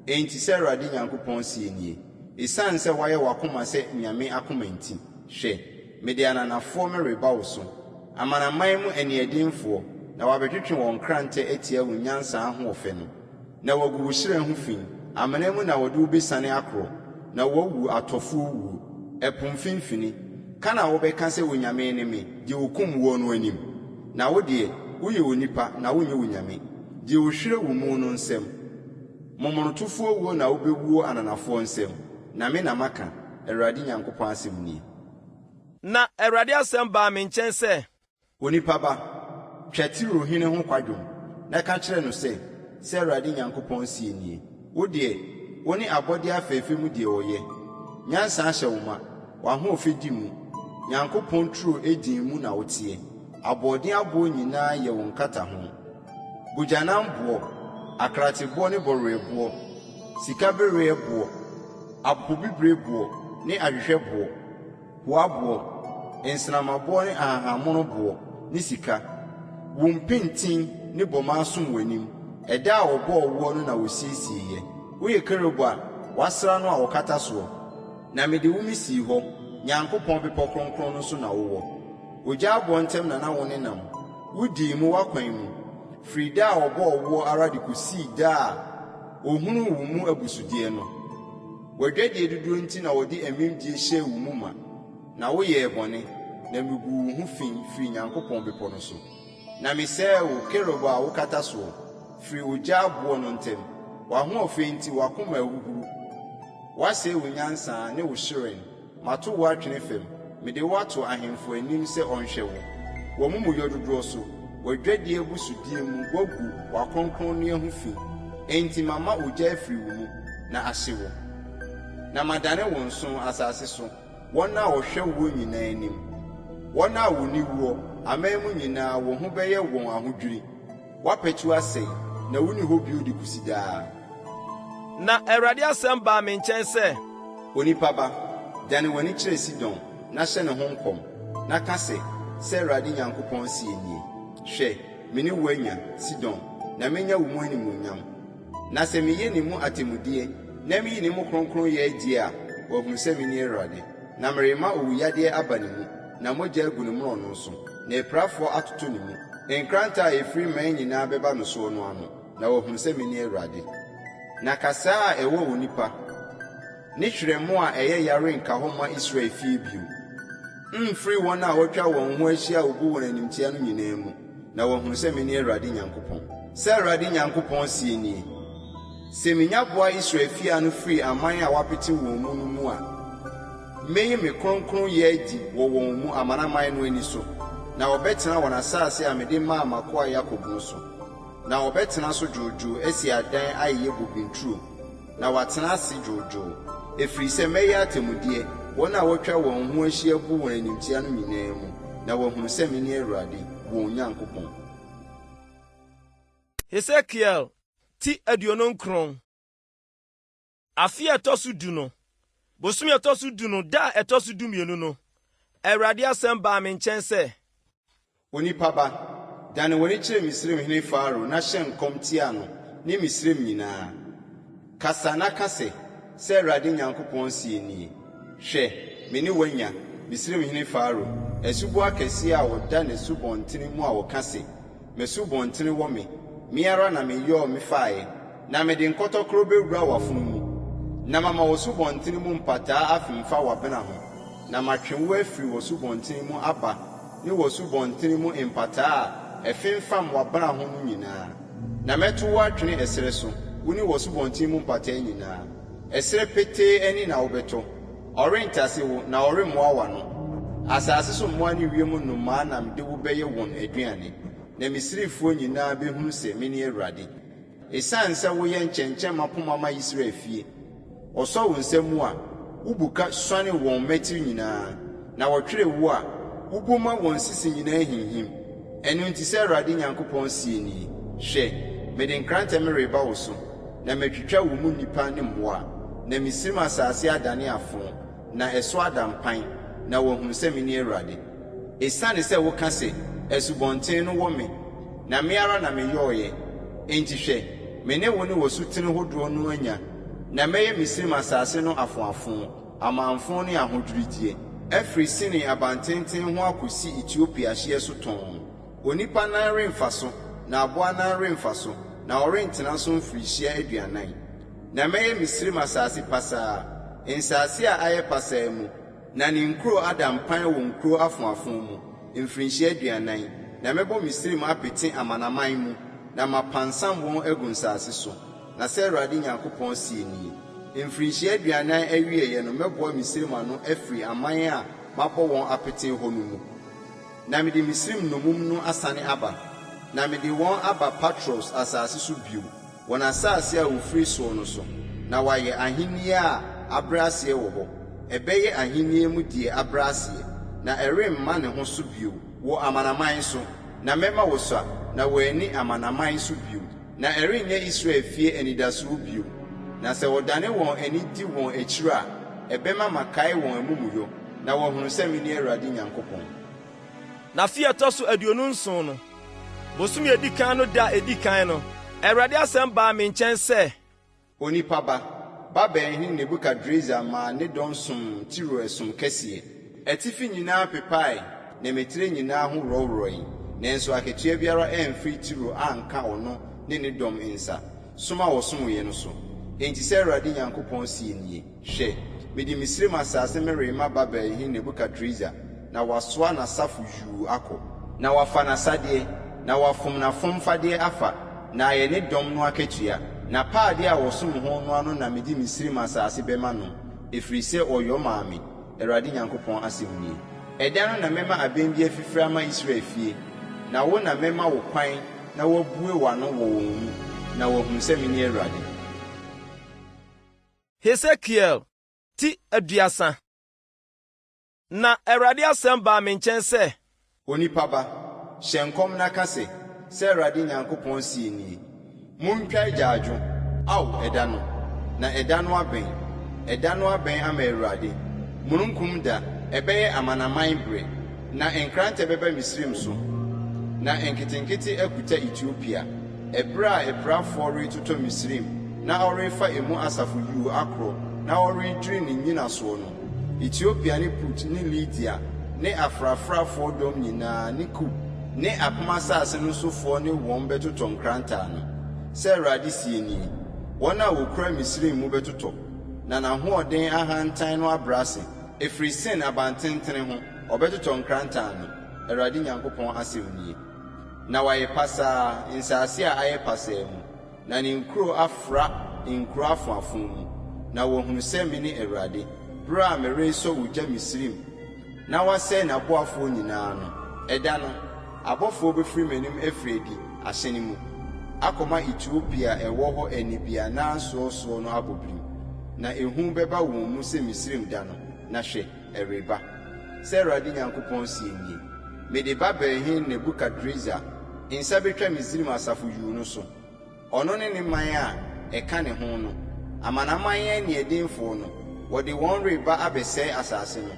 Enti sɛ Awurade Nyankopɔn seɛ nie, Esiane sɛ woayɛ w'akoma sɛ nyame akoma nti, hwɛ, mede ananafoɔ mereba wo so, amanaman mu aniɛdenfoɔ, na wɔabɛtwetwe wɔn nkrantɛ atia wo nyansa ahoɔfɛ no. Na wɔagu wo hyerɛn ho fi, amena mu na wɔde wo besiane akorɔ, na woawu atɔfoɔ wuo, ɛpo mfimfini. Ka na wobɛka sɛ, Onyame ne me, deɛ ɔkum woɔ no anim? Na wo deɛ, woyɛ onipa, na wonyɛ onyame, deɛ ɔhwire wo mu no nsam. Momonotofoɔ wuo na wobɛwuo ananafoɔ nsam, na me na maka, Awurade Nyankopɔn asɛm nie. Na Awurade asɛm baa me nkyɛn sɛ. Onipa ba, twa Tiro hene ho kwadwom, na ka kyerɛ no sɛ, 'Sɛ Awurade Nyankopɔn seɛ nie, Wo deɛ, wo ne abɔdeɛ afɛɛfɛ mu deɛ ɔyɛ. Nyansa ahyɛ wo ma, w'ahoɔfɛ di mu, Nyankopɔn turo Eden mu na woteɛ, aboɔden aboɔ nyinaa yɛ wo nkataho, bogyanamboɔ, akrateboɔ ne bɔwerɛboɔ, sikabereɛboɔ, apopobibireboɔ ne ahwehwɛboɔ. Hoaboɔ, nsrammaboɔ ne ahahammonoboɔ ne sika. Wo mpintin ne bɔmmaa som w'anim, ɛda a wɔbɔɔ woɔ no na wɔsiesieeɛ. Woyɛ kerub a wɔasra no a wɔkata soɔ, na mede wo mesii hɔ, Nyankopɔn bepɔ kronkron no so na wowɔ. Ogya aboɔ ntam na na wonenam, wodii mu w'akwan mu, firi da a wɔbɔɔ woɔ ara de kɔsii da a wɔhunuu wo mu abusudeɛ no. W'adwadie dodoɔ nti na wɔde amimdie hyɛɛ wo mu ma, na woyɛɛ bɔne, na meguu wo ho fi firii Nyankopɔn bepɔ no so. Na mesɛee wo, kerub a wokata soɔ, firii ogya aboɔ no ntam. W'ahoɔfɛ nti w'akoma ahuhuru. Woasɛe wo nyansa ne wo hyerɛn. Mato wo atwene fam, mede wo ato ahemfo anim sɛ ɔnhwɛ wo. W'amumuyɔ dodoɔ so, w'adwadie abusudeɛ mu woagu w'akronkronneɛ ho fi, enti mama ogya afiri wo mu, na ahye wo. Na madane wo nsõ asase so, wɔn a wɔhwɛ woɔ nyinaa anim. Wɔn a wɔnni woɔ, aman mu nyinaa, wo ho bɛyɛ wɔn ahodwiri. Woapatu asɛe, na wonni hɔ bio de kosi daa. Na Awurade asɛm baa me nkyɛn sɛ. Onipa ba, dane w'ani kyerɛ Sidon na hyɛ ne ho nkɔm, na ka sɛ. Sɛ Awurade Nyankopɔn seɛ nie, Hwɛ, me ne wo anya, Sidon, na mɛnya wo mu animuonyam. Na sɛ meyɛ ne mu atemmudeɛ, na meyi ne mu kronkronyɛ adie a, wɔahunu sɛ mene Awurade. Na merema owuyadeɛ aba ne mu, na mogya agu ne mmorɔno so, na apirafoɔ atotɔ ne mu. Nkrantɛ a ɛfiri mmaa nyinaa bɛba no soɔ no ano, na wɔahunu sɛ mene Awurade. Na kasaa a ɛwɔ onipa, ne hwerɛmo a ɛyɛ ya renka hɔ mma Israel fie bio, mfiri wɔn a wɔatwa wɔn ho ahyia a wobu wɔn animtia no nyinaa mu, na wɔahunu sɛ mene Awurade Nyankopɔn. Sɛ Awurade Nyankopɔn seɛ nie, Sɛ minya boa Israel fie ano firi aman a wɔapete wɔn mu no mu a, meyi me kronkronyɛ adi wɔ wɔn mu amanaman no ani so, na wɔbɛtena wɔn asase a mede maa m'akoa Yakob no so, na wɔbɛtena so dwoodwoo asi adan ayeyɛ bobe nturo, na wɔatena ase dwoodwoo, ɛfiri sɛ mɛyɛ atemmudeɛ, wɔn a wɔatwa wɔn ho ahyia bu wɔn animtia no nyinaa mu, na wɔahunu sɛ mene Awurade, wɔn Nyankopɔn. Hesekiel ti 29. Afe a ɛtɔ so du no, bosome a ɛtɔ so du no da a ɛtɔ so 12 no, Awurade asɛm baa me nkyɛn sɛ. Onipa ba, dane w'ani kyerɛ Misraimhene Farao na hyɛ nkɔm tia no ne Misraim nyinaa. Kasa na ka sɛ, 'Sɛ Awurade Nyankopɔn seɛ nie, Hwɛ, me ne wo anya, Misraimhene Farao, asuboa kɛseɛ a ɔda n'asubɔntene mu a ɔka se, M'asubɔntene wɔ me, me ara na meyɔɔ mefaeɛ, na mede nkɔtɔkorɔ bɛwura w'afono mu, na mama w'asubɔntene mu mpataa afemfa w'abena ho, na matwe wo afiri w'asubɔntene mu aba ne w'asubɔntene mu mpataa a ɛfemfam w'abena ho no nyinaa. Na mɛto wo atwene ɛserɛ so, wo ne w'asubɔnten mu mpataa nyinaa. Ɛserɛ petee ani na wobɛtɔ. Ɔrentase wo, na ɔremmoa w'ano. Asase so mmoa ne wiem nnomaa na mede wo bɛyɛ wɔn aduane, na Misrifoɔ nyinaa bɛhunu sɛ mene Awurade. Esiane sɛ woyɛ nkyɛnkyɛmma poma ma Israel fie, wɔsɔ wo nsa mu a, wobuka suane wɔn mmatiri nyinaa, na wɔtwere wo a, wubu ma wɔn sisi nyinaa hinhim. Ɛno nti sɛ Awurade Nyankopɔn seɛ nie, Hwɛ, mede nkrantɛ mereba wo so, na matwitwa wo mu nnipa ne mmoa, na Misraim asase adane afõ, na ɛso ada mpan, na wɔahunu sɛ mene Awurade. Esiane sɛ woka se, 'Asubɔnten no wɔ me, na me ara na meyɔeɛ, enti hwɛ, me ne wo ne w'asutene hodoɔ no anya, na mɛyɛ Misraim asase no afoafo, amamfõ ne ahodwirideɛ, afiri Sinai abantenten ho akɔsi Etiopia hyeɛ so tɔnn. Onipa nan remfa so, na aboa nan remfa so, na wɔrentena so mfirihyia 40. Na mɛyɛ Misraim asase pasaa, nsase a ayɛ pasaa mu, na ne nkuro ada mpan wɔ nkuro afoafo mu, mfirinhyia 40, na mɛbɔ Misraim apete amanaman mu, na mapansam wɔn agu nsase so. Na sɛ Awurade Nyankopɔn seɛ nie, Mfirinhyia 40 awieeɛ no mɛboa Misraim ano afiri aman a mabɔ wɔn apete hɔ no mu. Na mede Misraim nnommum no asane aba, na mede wɔn aba Patros asase so bio, wɔn asase a wɔfiri soɔ no so, na wɔayɛ ahennie a abrɛ aseɛ wɔ hɔ, ɛbɛyɛ ahennie mu deɛ abrɛ aseɛ, na ɛremma ne ho so bio wɔ amanaman so, na mɛma wɔasua, na wɔanni amanaman so bio, na ɛrenyɛ Israel fie anidasoɔ bio. Na sɛ wɔdane wɔn ani di wɔn akyiri a, ɛbɛma makae wɔn amumuyɔ, na wɔahunu sɛ mene Awurade Nyankopɔn. Na afe a ɛtɔ so 27 no, bosome a edi kan no da a edi kan no, Awurade asɛm baa me nkyɛn sɛ. Onipa ba, Babelhene Nebukadresar maa ne dɔm som Tiro ɛsom kɛseɛ. Atifi nyinaa pepae, na mmatire nyinaa ho worɔworɔe, nanso akatua biara amfiri Tiro anka ɔno ne ne dɔm nsa, som a wɔsomeeɛ no so. Enti sɛ Awurade Nyankopɔn seɛ nie. Hwɛ, mede Misraim asase merema Babel hene Nebukadresar, na wasoa n'asafo yuu akɔ. Na wafa n'asadeɛ, na wafom n'afomfadeɛ afa, na ayɛ ne dɔm no akatua. N'apaadeɛ a wɔsom ho no ano na mede Misraim asase bɛma no, ɛfiri sɛ ɔyɔ maa me, Awurade Nyankopɔn asɛm nie. Ɛda no na mɛma abɛn bi afifiri ama Israel fie, na wo na mɛma wo kwan na woabue w'ano wɔ wɔn mu, na wɔahunu sɛ mene Awurade. Hesekiel ti 30. Na Awurade asɛm baa me nkyɛn sɛ. Onipa ba, hyɛ nkɔm na ka sɛ, 'Sɛ Awurade Nyankopɔn seɛ nie, Montwa agyaadwo, Ao ɛda no! Na ɛda no abɛn, ɛda no abɛn ama Awurade, mununkum da, ɛbɛyɛ amanaman berɛ. Na nkrantɛ bɛba Misraim so, na nketenkete akuta Etiopia, ɛberɛ a apirafoɔ retotɔ Misraim na ɔrefa emu asafo yuu akorɔ na ɔredwiri ne nnyinasoɔ no. Etiopia ne Put ne Lidia ne afrafrafoɔ dɔm nyinaa ne Kub ne apem asase no sofoɔ ne wɔn bɛtotɔ nkrantɛ ano. Sɛ Awurade seɛ nie, Wɔn a wɔkura Misraim mu bɛtotɔ, na n'ahoɔden ahantan no abrɛ ase, ɛfiri Sin abantentene ho, ɔbɛtotɔ nkrantɛ ano, Awurade Nyankopɔn asɛm nie. Na wayɛ pasaa, nsase a ayɛ pasaa mu, na ne nkuro afra nkuro afoafo mu, na wɔahunu sɛ mene Awurade, berɛ a meresɔ ogya Misraim na wasɛe n'aboafoɔ nyinaa no. Ɛda no, abɔfoɔ bɛfiri m'anim afiri adi ahyɛne mu akɔma Etiopia a ɛwɔ hɔ anibiannasoɔ soɔ no abɔ birim, na ehu bɛba wɔn mu sɛ Misraim da no, na hwɛ, ɛreba. Sɛ Awurade Nyankopɔn seɛ nie, Mede Babelhene Nebukadresar nsa bɛtwa Misraim asafo yuu no so, ɔno ne ne man a ɛka ne ho no, amanaman aniɛdenfoɔ no, wɔde wɔn reba abɛsɛe asase no,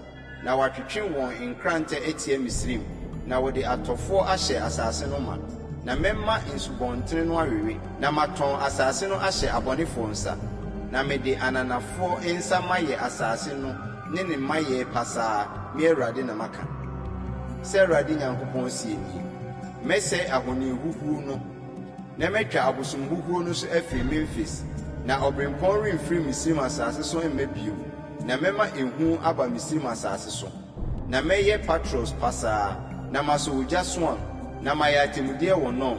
na wɔatwetwe wɔn nkrantɛ atia Misraim, na wɔde atɔfoɔ ahyɛ asase no ma. Na mɛma nsubɔntene no awewe, na matɔn asase no ahyɛ abɔnefoɔ nsa, na mede ananafoɔ nsa mayɛ asase no ne ne mayɛ pasaa, me Awurade na maka. Sɛ Awurade Nyankopɔn seɛ nie, Mɛsɛe ahoni huhuo no, na mɛtwa abosomhuhuo no so afiri Memfis, na ɔberempɔn remfiri Misraim asase so mma bio, na mɛma ehu aba Misraim asase so. Na mɛyɛ Patros pasaa, na masɔ ogya Soan, na mayɛ atemmudeɛ wɔ No.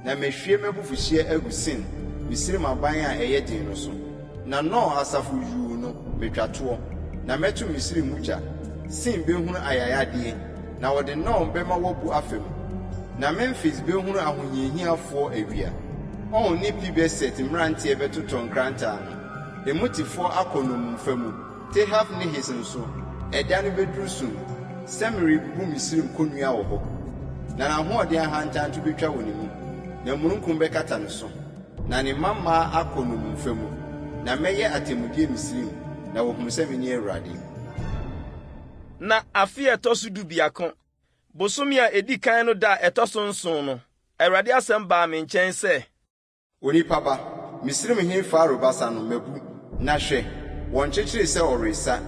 Na mɛhwie m'abufuhyeɛ agu Sin, Misraim aban a ɛyɛ den no so. Na No asafo yuu no, metwa toɔ, na mɛto Misraim mu gya. Sin bɛhunu ayayadeɛ, na wɔde No bɛma wabu afa mu. Na Memfis bɛhunu ahohiahiafoɔ awia. On ne Pibeset mmeranteɛ bɛtotɔ nkrantɛ ano, emutefoɔ akɔ nnommumfa mu. Tehafnehes nso, ɛda no bɛduru sum, sɛ merebubu Misraim kɔnnua wɔ hɔ. Na n'ahoɔden ahantan to bɛtwa wɔ ne mu, na mununkum bɛkata ne so, na ne mmammaa akɔ nnommumfa mu. Na mɛyɛ atemmudeɛ Misraim, na wɔahunu sɛ mene Awurade. Na afe a ɛtɔ so dubiako, bosome a edi kan no da a ɛtɔ so nson no, Awurade asɛm baa me nkyɛn sɛ. Onipa ba, Misraimhene Farao basa no, mabu, na hwɛ, wɔnkyekyeree sɛ ɔresa,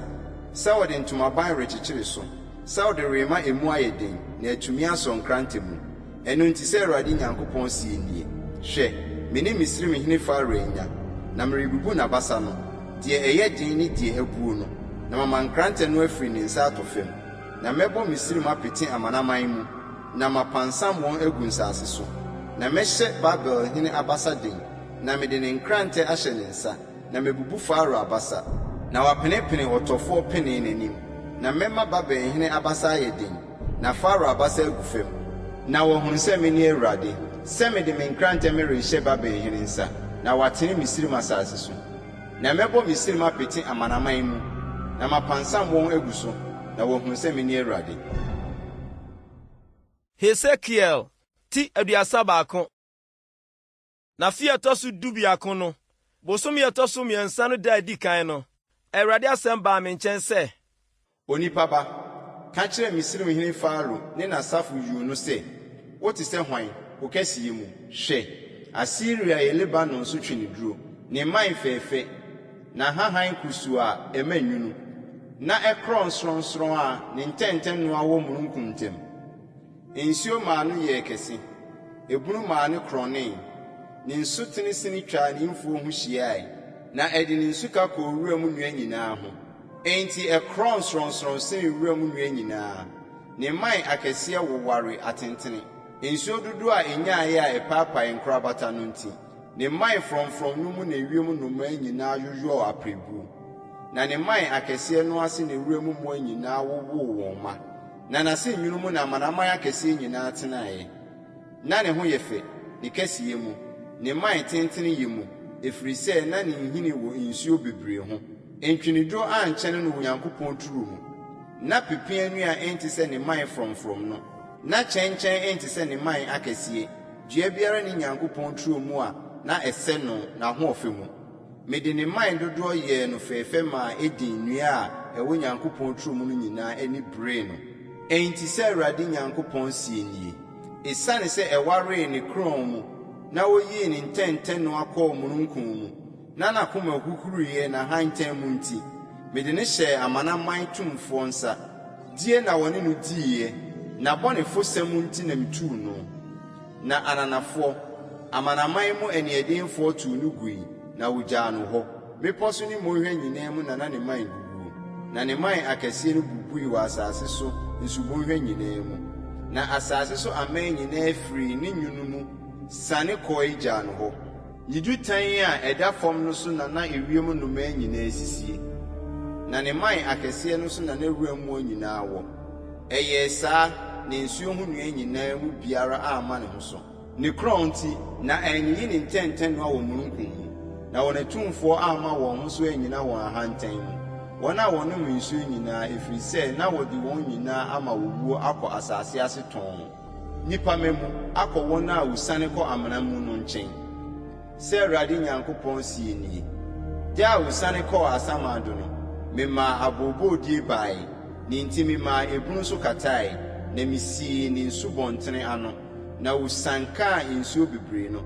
sɛ ɔde ntomaban rekyekyere so, sɛ ɔde rema emu ayɛ den, na atumi asɔ nkrante mu. Ɛno nti, sɛ Awurade Nyankopɔn seɛ nie, Hwɛ, me ne Misraimhene Farao anya, na merebubu n'abasa no, deɛ ɛyɛ den ne deɛ abuo no, na mama nkrantɛ no afiri ne nsa atɔ fam. Na mɛbɔ Misraim apete amanaman mu, na mapansam wɔn agu nsase so. Na mɛhyɛ Babel hene abasa den, na mede ne nkrantɛ ahyɛ ne nsa, na mabubu Farao abasa, na wapenepene ɔtɔfoɔ penee n'anim. Na mɛma Babel hene abasa ayɛ den, na Farao abasa agu fam. Na wɔahunu sɛ mene Awurade, sɛ mede me nkrantɛ merehyɛ Babel hene nsa, na watene Misraim asase so. Na mɛbɔ Misraim apete amanaman mu, na mapansam wɔn agu so, na wɔahunu sɛ mene Awurade. Hesekiel ti 31. Na afe a ɛtɔ so dubiako no, bosome a ɛtɔ so mmiɛnsa no da a edi kan no, Awurade asɛm baa me nkyɛn sɛ. Onipa ba, ka kyerɛ Misraimhene Farao ne n'asafo yuu no sɛ, 'Wote sɛ hwan, wo kɛseyɛ mu? Hwɛ! Asiria yɛ Lebanon so tweneduro, ne mman fɛfɛ, n'ahahan kusuu a ɛma nwunu, na ɛkorɔn sorɔnsorɔn a ne ntɛntɛnoa wɔ mununkum ntam. Nsuo maa no yɛɛ kɛse, ebunu maa no korɔnee, ne nsutene sene twaa ne mfuo ho hyiae, na ɛde ne nsuka kɔɔ wuram nnua nyinaa ho. Enti ɛkorɔn sorɔnsorɔn sene wuram nnua nyinaa, ne mman akɛseɛ woware atentene. Nsuo dodoɔ a ɛnyaeɛ a ɛpaapaee nkorabata no nti, ne mman frɔmfrɔm no mu na ewiem nnomaa nyinaa yoyɔɔ apirebuo, na ne mman akɛseɛ no ase na wuram mmoa nyinaa wowoo wɔn mma, na n'ase nwunu mu na amanaman akɛseɛ nyinaa tenaeɛ. Ná ne ho yɛ fɛ, ne kɛseyɛ mu, ne mman tentene yɛ mu, ɛfiri sɛ na ne nhini wɔ nsuo bebree ho. Ntweneduro ankyɛne no wɔ Onyankopɔn turo mu. Ná pepeaa nnua nte sɛ ne mman frɔmfrɔm no, na kyɛnkyɛn nte sɛ ne mman akɛseɛ. Dua biara nni Nyankopɔn turo mu a na ɛsɛ no n'ahoɔfɛ mu. Mede ne mman dodoɔ yɛɛ no fɛɛfɛ maa Eden nnua a ɛwɔ Nyankopɔn turo mu no nyinaa ani beree no. Enti sɛ Awurade Nyankopɔn seɛ nie, Esiane sɛ ɛwaree ne korɔn mu na oyii ne ntɛntɛnoa kɔɔ mununkum mu, na n'akoma huhuruiɛ n'ahantan mu nti, mede no hyɛɛ amanaman tumfoɔ nsa, die na wɔne no diiɛ, n'abɔnefosɛm nti na metuu no. Na ananafoɔ, amanaman mu aniɛdenfoɔ tuu no gui, na wɔgyaa no hɔ. Mmepɔ so ne mmonhwa nyinaa mu na na ne mman guguo, na ne mman akɛseɛ no bubui wɔ asase so nsubɔnhwa nyinaa mu. Na asase so aman nyinaa firii ne nwunu mu siane kɔe gyaa no hɔ. Ne dutan a ɛda fam no so na na ewiem nnomaa nyinaa sisie, na ne mman akɛseɛ no so na na wuram mmoa nyinaa wɔ. Ɛyɛɛ saa, na nsuo ho nnua nyinaa mu biara amma ne ho so. Ne korɔn nti, na anyiyi ne ntɛntɛnoa wɔ mununkum mu, na wɔn atumfoɔ amma wɔn ho so annyina wɔn ahantan mu, wɔn a wɔnom nsuo nyinaa, ɛfiri sɛ na wɔde wɔn nyinaa ama owuo akɔ asase ase tɔnn, nnipa mma mu, akɔ wɔn a wɔsiane kɔ amena mu no nkyɛn. Sɛ Awurade Nyankopɔn seɛ nie, Da a wosiane kɔɔ asamando no, memaa abooboodie baeɛ, ne nti memaa ebunu so kataeɛ, na mesii ne nsubɔntene ano, na wosiankaa nsuo bebree no.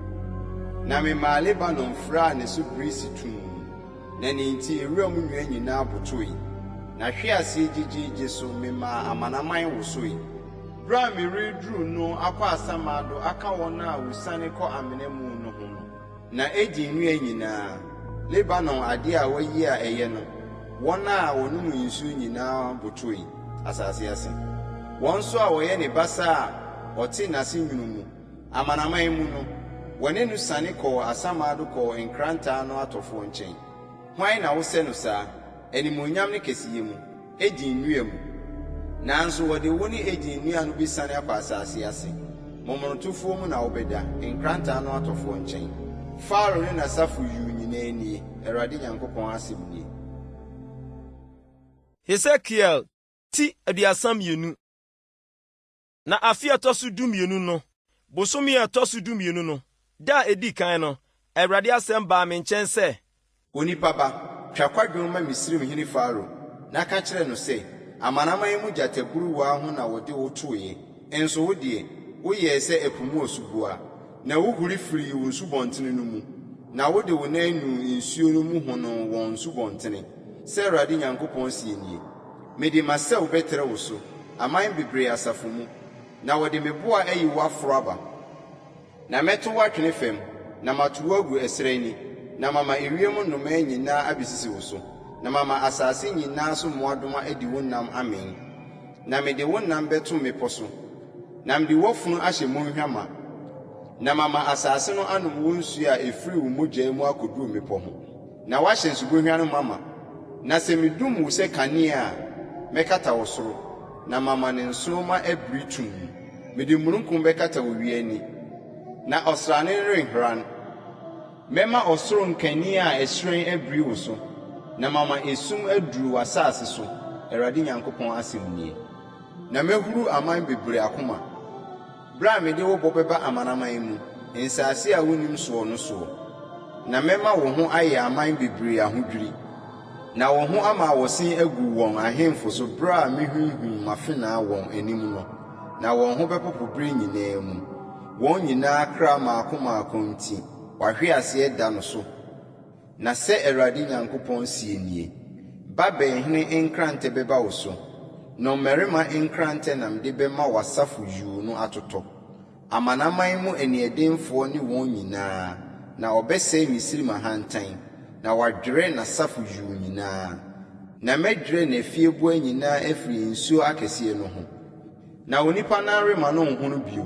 Na memaa Lebanon furaa ne so birisi tumm, na ne nti ewuram nnua nyinaa botoe. N'ahweaseɛ gyegyeegye so memaa amanaman wosoe. Berɛ a mereduru no akɔ asamando aka wɔn a wɔsiane kɔ amena mu no ho no. Na Eden nnua nyinaa, Lebanon adeɛ a wɔayi a ɛyɛ no, wɔn a wɔnom nsuo nyinaa botoe, asase ase. Wɔn nso a wɔyɛ ne basa a ɔte n'ase nwunu mu, amanaman mu no, wɔne no siane kɔɔ asamando kɔɔ nkrantɛ ano atɔfoɔ nkyɛn. Hwan na wosɛ no saa, animuonyam ne kɛseyɛ mu, Eden nnua mu? Nanso wɔde wo ne Eden nnua no besiane akɔ asase ase, momonotofoɔ mu na wobɛda, nkrantɛ ano atɔfoɔ nkyɛn. Farao ne n'asafo yuu nyinaa nie, Awurade Nyankopɔn asɛm nie. Hesekiel ti 32. Na afe a ɛtɔ so dumienu no, bosome a ɛtɔ so dumienu no, da a edi kan no, Awurade asɛm baa me nkyɛn sɛ. Onipa ba, twa kwadwom ma Misraimhene Farao, na ka kyerɛ no sɛ, 'Amanaman mu gyataburuwa ho na wɔde wo toeɛ, nso wo deɛ, woyɛɛ sɛ ɛpo mu asuboa, na wohuri firii wo nsubɔntene no mu, na wode wo nan nuu nsuo no mu honoo wɔn nsubɔntene. Sɛ Awurade Nyankopɔn seɛ nie. Mede m'asau bɛtrɛ wo so, aman bebree asafo mu, na wɔde me boa ayi wo aforo aba. Na mɛto wo atwene fam, na mato wo agu ɛserɛ ani, na mama ewiem nnomaa nyinaa abesisi wo so, na mama asase nyinaa so mmoadoma adi wo nam amee. Na mede wo nam bɛto mmepɔ so, na mede w'afunu ahyɛ mmonhwa ma, na mama asase no anom wo nsuo a ɛfiri wo mogya mu akɔduru mmepɔ ho. Na woahyɛ nsubɔnhwa no mama. Na sɛ midum wo sɛ kanea a, mɛkata wo soro, na mama ne nsoromma abiri tumm. Mede mununkum bɛkata owia ani, na ɔsrane renharan. Mɛma ɔsoro nkanea a ɛhyerɛn abiri wo so, na mama esum aduru w'asase so, Awurade Nyankopɔn asɛm nie. Na mɛhuru aman bebree akoma. Berɛ a mede wo bɔ bɛba amanaman mu, nsase a wonnim soɔ no soɔ, na mɛma wo ho ayɛ aman bebree ahodwiri, na wo ho ama awɔsen agu wɔn ahemfo so berɛ a mehwinhwim m'afenaa wɔn anim no, na wɔn ho bɛpopo berɛ nyinaa mu, wɔn nyinaa kra mmaako mmaako nti, w'ahweaseɛ da no so. Na sɛ Awurade Nyankopɔn seɛ nie, Babel hene nkrantɛ bɛba wo so, nnɔmmarima nkrantɛ na mede bɛma w'asafo yuu no atotɔ, amanaman mu aniɛdenfoɔ ne wɔn nyinaa, na ɔbɛsɛe Misraim ahantan, na wadwerɛ n'asafo yuu nyinaa. Na mɛdwerɛ n'afieboa nyinaa afiri nsuo akɛseɛ no ho. Na onipa nan remma no nhono bio,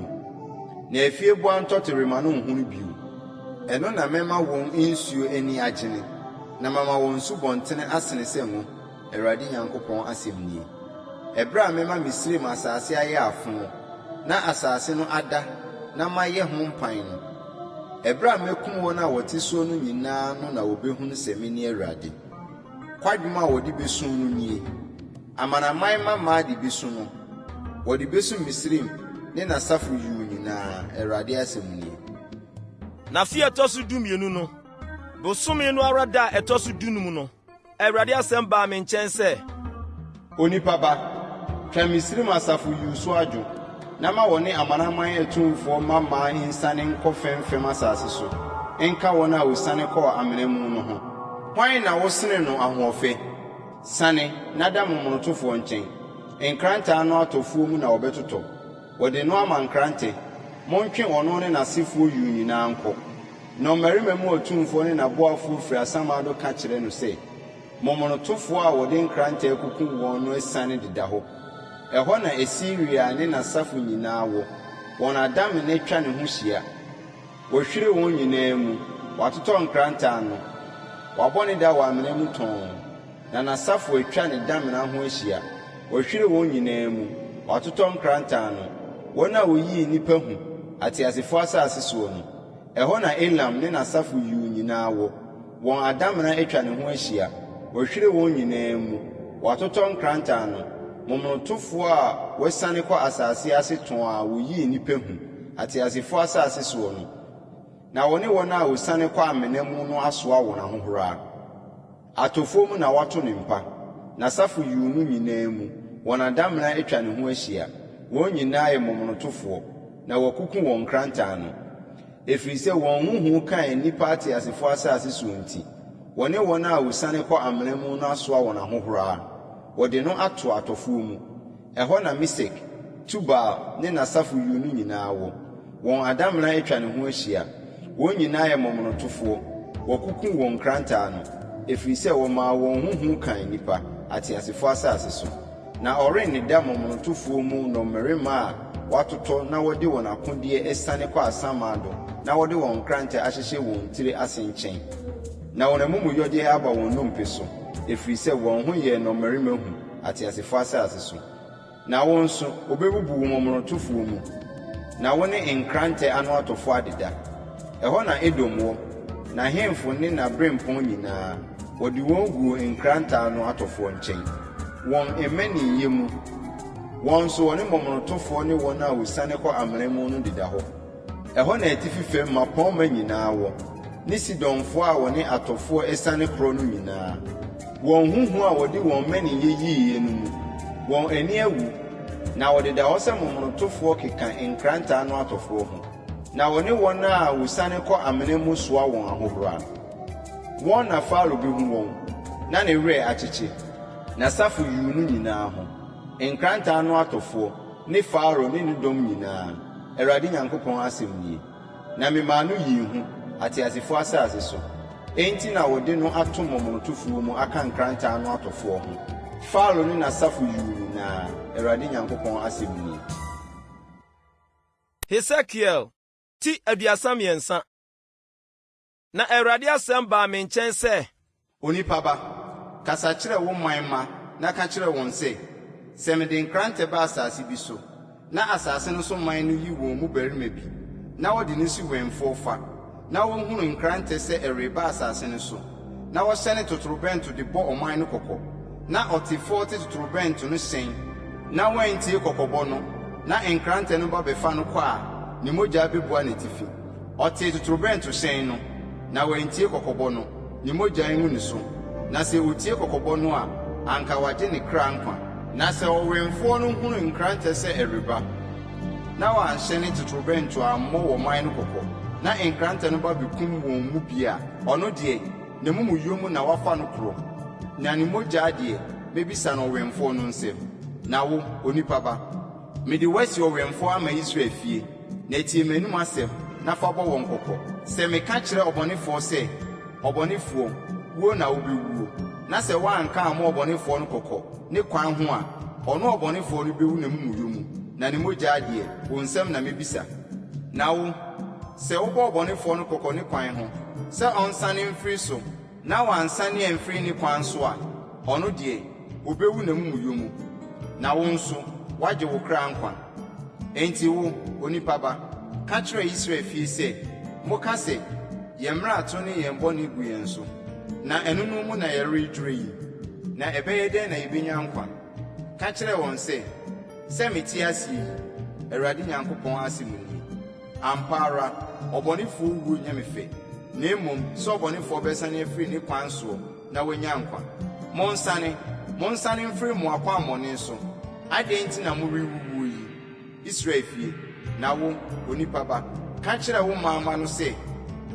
na afieboa ntɔte remma no nhono bio. Ɛno na mɛma wɔn nsuo ani agyene, na mama wɔn nsubɔntene asene sɛ ngo, Awurade Nyankopɔn asɛm nie. Ɛberɛ a mɛma Misraim asase ayɛ afo, na asase no ada na mayɛ ho mpan no, ɛberɛ a mɛkum wɔn a wɔte soɔ no nyinaa no na wɔbɛhunu sɛ mene Awurade. Kwadwom a wɔde besu no nie. Amanaman mmammaa de besu no, wɔde besu Misraim ne n'asafo yuu nyinaa, Awurade asɛm nie. Na afe a ɛtɔ so dumienu no, bosome no ara da a ɛtɔ so dunum no, Awurade asɛm baa me nkyɛn sɛ. Onipa ba, Twa Misraim asafo yuu so adwo, na ma wɔne amanaman atumfoɔ mmammaa nsiane nkɔ fɛmfɛm asase so, nka wɔn a wɔsiane kɔɔ amena mu no ho. Hwan na wosene no ahoɔfɛ? Siane, na da momonotofoɔ nkyɛn. Nkrantɛ ano atɔfoɔ mu na wɔbɛtotɔ. Wɔde no ama nkrantɛ. Montwe ɔno ne n'asefoɔ yuu nyinaa nkɔ. Nnɔmmarima mu atumfoɔ ne n'aboafoɔ firi asamando ka kyerɛ no sɛ, Momonotofoɔ a wɔde nkrantɛ akukum wɔn no asiane deda hɔ. Ɛhɔ na Asiria ne n'asafo nyinaa wɔ, wɔn adamena twa ne ho hyia. Wɔahwire wɔn nyinaa mu, wɔatotɔ nkrantɛ ano. Wabɔ ne da wɔ amena mu tɔnn, na n'asafo atwa ne damena ho ahyia. Wɔahwire wɔn nyinaa mu, wɔatotɔ nkrantɛ ano, wɔn a wɔyii nnipa hu, ateasefoɔ asase soɔ no. Ɛhɔ na Elam ne n'asafo yuu nyinaa wɔ, wɔn adamena atwa ne ho ahyia. Wɔahwire wɔn nyinaa mu, wɔatotɔ nkrantɛ ano, momonotofoɔ a wɔasiane kɔ asase ase tɔnn a wɔyii nnipa hu, ateasefoɔ asase soɔ no, na wɔne wɔn a wɔsiane kɔ amena mu no asoa wɔn ahohora. Atɔfoɔ mu na wɔato ne mpa, n'asafo yuu no nyinaa mu, wɔn adamena atwa ne ho ahyia, wɔn nyinaa yɛ momonotofoɔ, na wɔakuku wɔn nkrantɛ ano. Ɛfiri sɛ wɔn ho hu kaa nnipa ateasefoɔ asase soɔ nti, wɔne wɔn a wɔsiane kɔ amena mu no asoa wɔn ahohora. Wɔde no ato atɔfoɔ mu. Ɛhɔ na Mesek, Tubal ne n'asafo yuu no nyinaa wɔ. Wɔn adamena atwa ne ho ahyia. Wɔn nyinaa yɛ momonotofoɔ. Wɔakuku wɔn nkrantɛ ano, ɛfiri sɛ wɔmaa wɔn ho hu kaa nnipa, ateasefoɔ asase so. Na ɔrenneda momonotofoɔ mu nnɔmmarima a wɔatotɔ na wɔde wɔn akodeɛ asiane kɔ asamando na wɔde wɔn nkrantɛ ahyehyɛ wɔn tiri ase nkyɛn. Na wɔn amumuyɔdeɛ aba wɔn nnompe so, ɛfiri sɛ wɔn ho yɛɛ nnɔmmarima hu, ateasefoɔ asase so. Na wo nso, wɔbɛbubu wo momonotofoɔ mu, na wo ne nkrantɛ ano atɔfoɔ adeda. Ɛhɔ na Edom wɔ, n'ahemfo ne n'aberempɔn nyinaa, wɔde wɔn guu nkrantɛ ano atɔfoɔ nkyɛn. Wɔn mmaninyɛ mu, wɔn nso wɔne momonotofoɔ ne wɔn a wɔsiane kɔ amena mu no deda hɔ. Ɛhɔ na atifi fam mmapɔmma nyinaa wɔ, ne Sidonfoɔ a wɔne atɔfoɔ asiane korɔ no nyinaa. Wɔn ho hu a wɔde wɔn mmaninyɛ yiiɛ no mu, wɔn ani awu, na wɔdeda hɔ sɛ momonotofoɔ keka nkrantɛ ano atɔfoɔ ho, na wɔne wɔn a wɔsiane kɔ amena mu soa wɔn ahohora. Wɔn na Farao bɛhu wɔn, na ne werɛ akyekye, n'asafo yuu no nyinaa ho, nkrantɛ ano atɔfoɔ, ne Farao ne ne dɔm nyinaa, Awurade Nyankopɔn asɛm nie. Na memaa no yii hu, ateasefoɔ asase so. Enti na wɔde no ato momonotofoɔ mu aka nkrantɛ ano atɔfoɔ ho, Farao ne n'asafo yuu nyinaa, Awurade Nyankopɔn asɛm nie. Hesekiel ti 33. Na Awurade asɛm baa me nkyɛn sɛ. Onipa ba, kasa kyerɛ wo man mma na ka kyerɛ wɔn sɛ, 'Sɛ mede nkrantɛ ba asase bi so, na asase no so man no yi wɔn mu barima bi, na wɔde no si wɛmfoɔ fa, na wɔhunu nkrantɛ sɛ ɛreba asase no so, na wɔhyɛne totorobɛnto de bɔ ɔman no kɔkɔ, na ɔtefoɔ te totorobɛnto no hyɛn, na wantie kɔkɔbɔ no, na nkrantɛ no ba bɛfa no kɔ a, ne mogya bɛbua n'atifi. Ɔtee totorobɛnto hyɛn no, na wantie kɔkɔbɔ no, ne mogya ngu ne so. Na sɛ otie kɔkɔbɔ no a, anka wagye ne kra nkwa. Na sɛ ɔwɛmfoɔ no hunu nkrantɛ sɛ ɛreba, na wanhyɛne totorobɛnto ammɔ ɔman no kɔkɔ, na nkrantɛ no ba bɛkum wɔn mu bi a, ɔno deɛ, n'amumuyɔ mu na wɔafa no korɔ, na ne mogya deɛ, mɛbisa no ɔwɛmfoɔ no nsam. Na wo, onipa ba, mede wo asi ɔwɛmfoɔ ama Israel fie. Na tie m'anom asɛm, na fa bɔ wɔn kɔkɔ. Sɛ meka kyerɛ ɔbɔnefoɔ sɛ, 'Ɔbɔnefoɔ, wuo na wobɛwuo,' na sɛ woanka ammɔ ɔbɔnefoɔ no kɔkɔ ne kwan ho a, ɔno ɔbɔnefoɔ no bɛwu n'amumuyɔ mu, na ne mogya deɛ, wo nsam na mɛbisa. Na wo, sɛ wobɔ ɔbɔnefoɔ no kɔkɔ ne kwan ho, sɛ ɔnsane mfiri so, na wansane amfiri ne kwan so a, ɔno deɛ, ɔbɛwu n'amumuyɔ mu, na wo nso, woagye wo kra nkwa. Enti wo, onipa ba, ka kyerɛ Israel fie sɛ, 'Moka sɛ, Yɛn mmarato ne yɛn bɔne gu yɛn so, na ɛnonom mu na yɛredwerɛ yi, na ɛbɛyɛ dɛn na yebenya nkwa? Ka kyerɛ wɔn sɛ, 'Sɛ mete ase yi, Awurade Nyankopɔn asɛm nie, ampa ara, ɔbɔnefoɔ wuo nyɛ me fɛ, na mmom sɛ ɔbɔnefoɔ bɛsane afiri ne kwan soɔ na wanya nkwa. Monsane, monsane mfiri mo akwammɔne so! Adɛn nti na morewuwuo yi, Israel fie? Na wo, onipa ba, ka kyerɛ wo man mma no sɛ,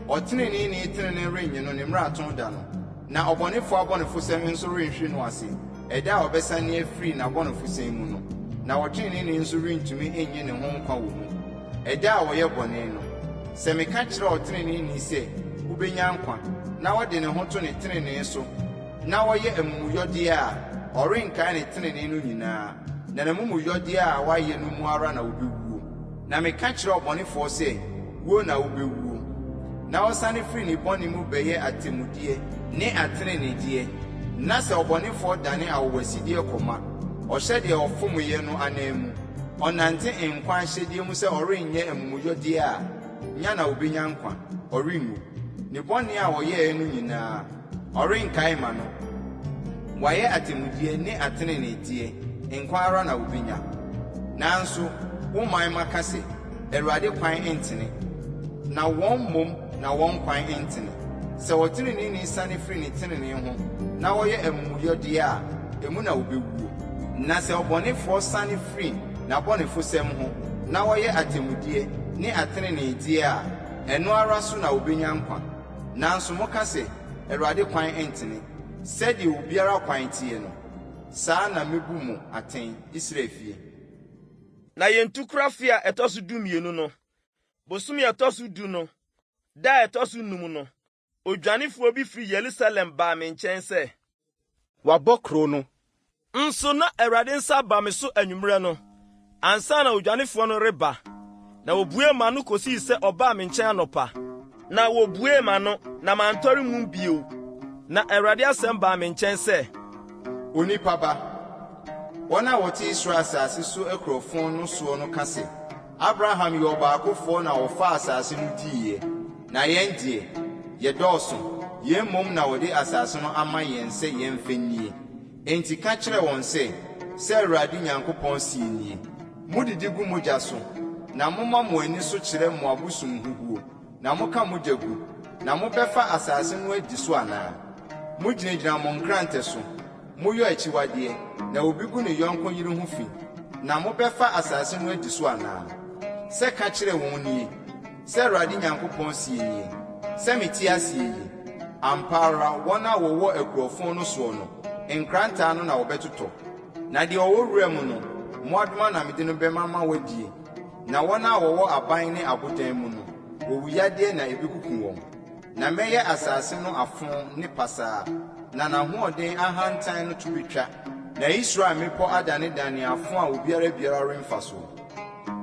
'Ɔteneneeni tenenee rennye no ne mmarato da no, na ɔbɔnefoɔ abɔnefosɛm nso renhwe no ase ɛda a ɔbɛsane afiri n'abɔnefosɛm mu no, na ɔteneneeni nso rentumi nnye ne ho nkwa wɔ mu, ɛda a ɔyɛ bɔne no. Sɛ meka kyerɛ ɔteneneeni sɛ, 'Wubenya nkwa,' na ɔde ne ho to ne trenee so na ɔyɛ amumuyɔdeɛ a, ɔrenkae ne trenee no nyinaa, na n'amumuyɔdeɛ a wayɛ no mu ara na obewuo. Na meka kyerɛ ɔbɔnefoɔ sɛ, 'Wuo na wobɛwuo,' na ɔsane firi ne bɔne mu bɛyɛ atemmudeɛ ne ateneneedeɛ, na sɛ ɔbɔnefoɔ dane awowasideɛ kɔma, ɔhyɛ deɛ ɔfomeeɛ no ananmu, ɔnante nkwa ahyɛdeɛ mu sɛ ɔrenyɛ amumuyɔdeɛ a, nya na obenya nkwa, ɔrenwu. Ne bɔne a ɔyɛeɛ no nyinaa, ɔrenkae mma no. Wayɛ atemmudeɛ ne ateneneedeɛ, nkwa ara na obenya. Nanso wo man mma ka sɛ, 'Awurade kwan ntene. Na wɔn mmom na wɔn kwan ntene. Sɛ ɔteneneeni sane firi ne tenenee ho na ɔyɛ amumuyɔdeɛ a, emu na obewuo. Na sɛ ɔbɔnefoɔ sane firi n'abɔnefosɛm ho na ɔyɛ atemmudeɛ ne ateneneedeɛ a, ɛno ara so na obenya nkwa. Nanso moka sɛ, 'Awurade kwan ntene. Sɛdeɛ obiara kwan teɛ no, saa na mebu mo atɛn, Israel fie. Na yɛn tukorɔ afe a ɛtɔ so dumienu no, bosome a ɛtɔ so du no, da a ɛtɔ so num no, odwanefoɔ bi firi Yerusalem baa me nkyɛn sɛ. Wɔabɔ kurow no. Nso na Awurade nsa aba me so anwummerɛ no, ansa na odwanefoɔ no reba, na wɔbuee m'ano kɔsii sɛ ɔbaa me nkyɛn anɔpa. Na wɔbuee m'ano, na mantɔre mum bio. Na Awurade asɛm baa me nkyɛn sɛ. Onipa ba, wɔn a wɔte Israel asase so akurofo no soɔ no ka sɛ, 'Abraham yɛ ɔbaakofoɔ na ɔfaa asase no diiɛ, na yɛn deɛ, yɛdɔɔso, yɛn mmom na wɔde asase no ama yɛn sɛ yɛmfa nnie. Enti ka kyerɛ wɔn sɛ, 'Sɛ Awurade Nyankopɔn seɛ nie, Modidi gu mogya so, na moma mo ani so kyerɛ mo abosomhuhuo, na moka mogya gu, na mobɛfa asase no adi so anaa? Mogyinagyina mo nkrantɛ so, moyɔ akyiwadeɛ, na obi gu ne yɔnko yere ho fi, na mobɛfa asase no adi so anaa? Sɛ ka kyerɛ wɔn nie, 'Sɛ Awurade Nyankopɔn seɛ nie, Sɛ mete aseɛ yi, ampa ara wɔn a wɔwɔ akurofo no soɔ no, nkrantɛ ano na wɔbɛtotɔ, na deɛ ɔwɔ wiram no, mmoadoma na mede no bɛma ma wɔadie, na wɔn a wɔwɔ aban ne abodan mu no, owuyadeɛ na ɛbɛkuku wɔn. Na mɛyɛ asase no afõ ne pasaa, na n'ahoɔden ahantan no to betwa, na Israel mmepɔ adanedane afõ a obiara biara remfa so.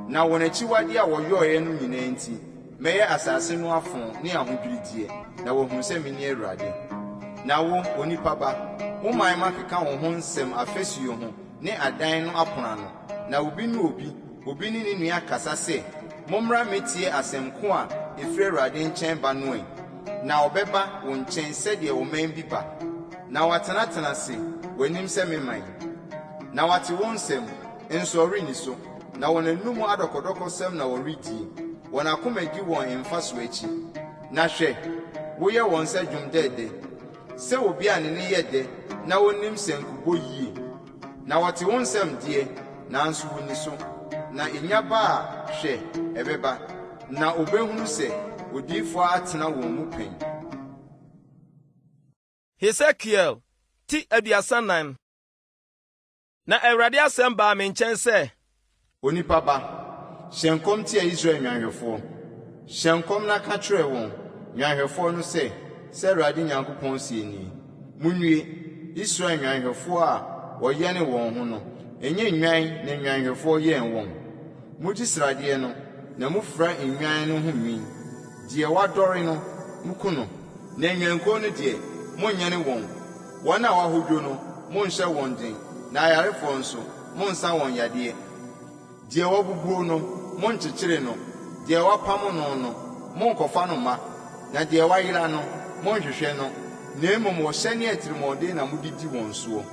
Na wɔn akyiwadeɛ a wɔyɔeɛ no nyinaa nti, mɛyɛ asase no afõ ne ahodwirideɛ, na wɔahunu sɛ mene Awurade. Na wo, onipa ba, wo man mma keka wo ho nsɛm afasuo ho ne adan no apono ano, na obi ne obi, obi ne ne nua kasa sɛ, 'Mommra mmɛtie asɛm ko a ɛfiri Awurade nkyɛn ba no ɛ! Na wɔbɛba wo nkyɛn sɛdeɛ ɔman bi ba, na wɔatenatena ase w'anim sɛ me man, na wɔate wo nsɛm, nso wɔrenni so, na wɔn anomu adɔkɔdɔkɔsɛm na wɔredie, wɔn akoma di wɔn mfasoɔ akyi. Na hwɛ, woyɛ wɔn sɛ dwom dɛɛdɛ, sɛ obi a ne nne yɛ dɛ na ɔnim sankubɔ yie. Na wɔte wo nsɛm deɛ, nanso wɔnni so, na ɛnya ba a, hwɛ, ɛbɛba, na wɔbɛhunu sɛ odiyifoɔ atena wɔn mu pɛn. Hesekiel ti 34. Na Awurade asɛm baa me nkyɛn sɛ. Onipa ba, hyɛ nkɔm tia Israel nnwanhwɛfoɔ. Hyɛ nkɔm na ka kyerɛ wɔn, nnwanhwɛfoɔ no sɛ, 'Sɛ Awurade Nyankopɔn seɛ nie, Monnue, Israel nnwanhwɛfoɔ a wɔyɛne wɔn ho no, ɛnyɛ nnwan na nnwanhwɛfoɔ yɛn wɔn? Mogye sradeɛ no, na mofira nnwan no ho nwi. Deɛ wadɔre no, moku no, na nnwankuo no deɛ, monnyɛne wɔn. Wɔn a wɔahodwo no, monhyɛ wɔn den, na ayarefoɔ nso, monsa wɔn yadeɛ. Deɛ wabubuo no, monkyekyere no, deɛ wɔapam no no, monnkɔfa no mma, na deɛ wayera no, monnhwehwɛ no, na mmom ɔhyɛ ne atirimuɔden na mode di wɔn soɔ.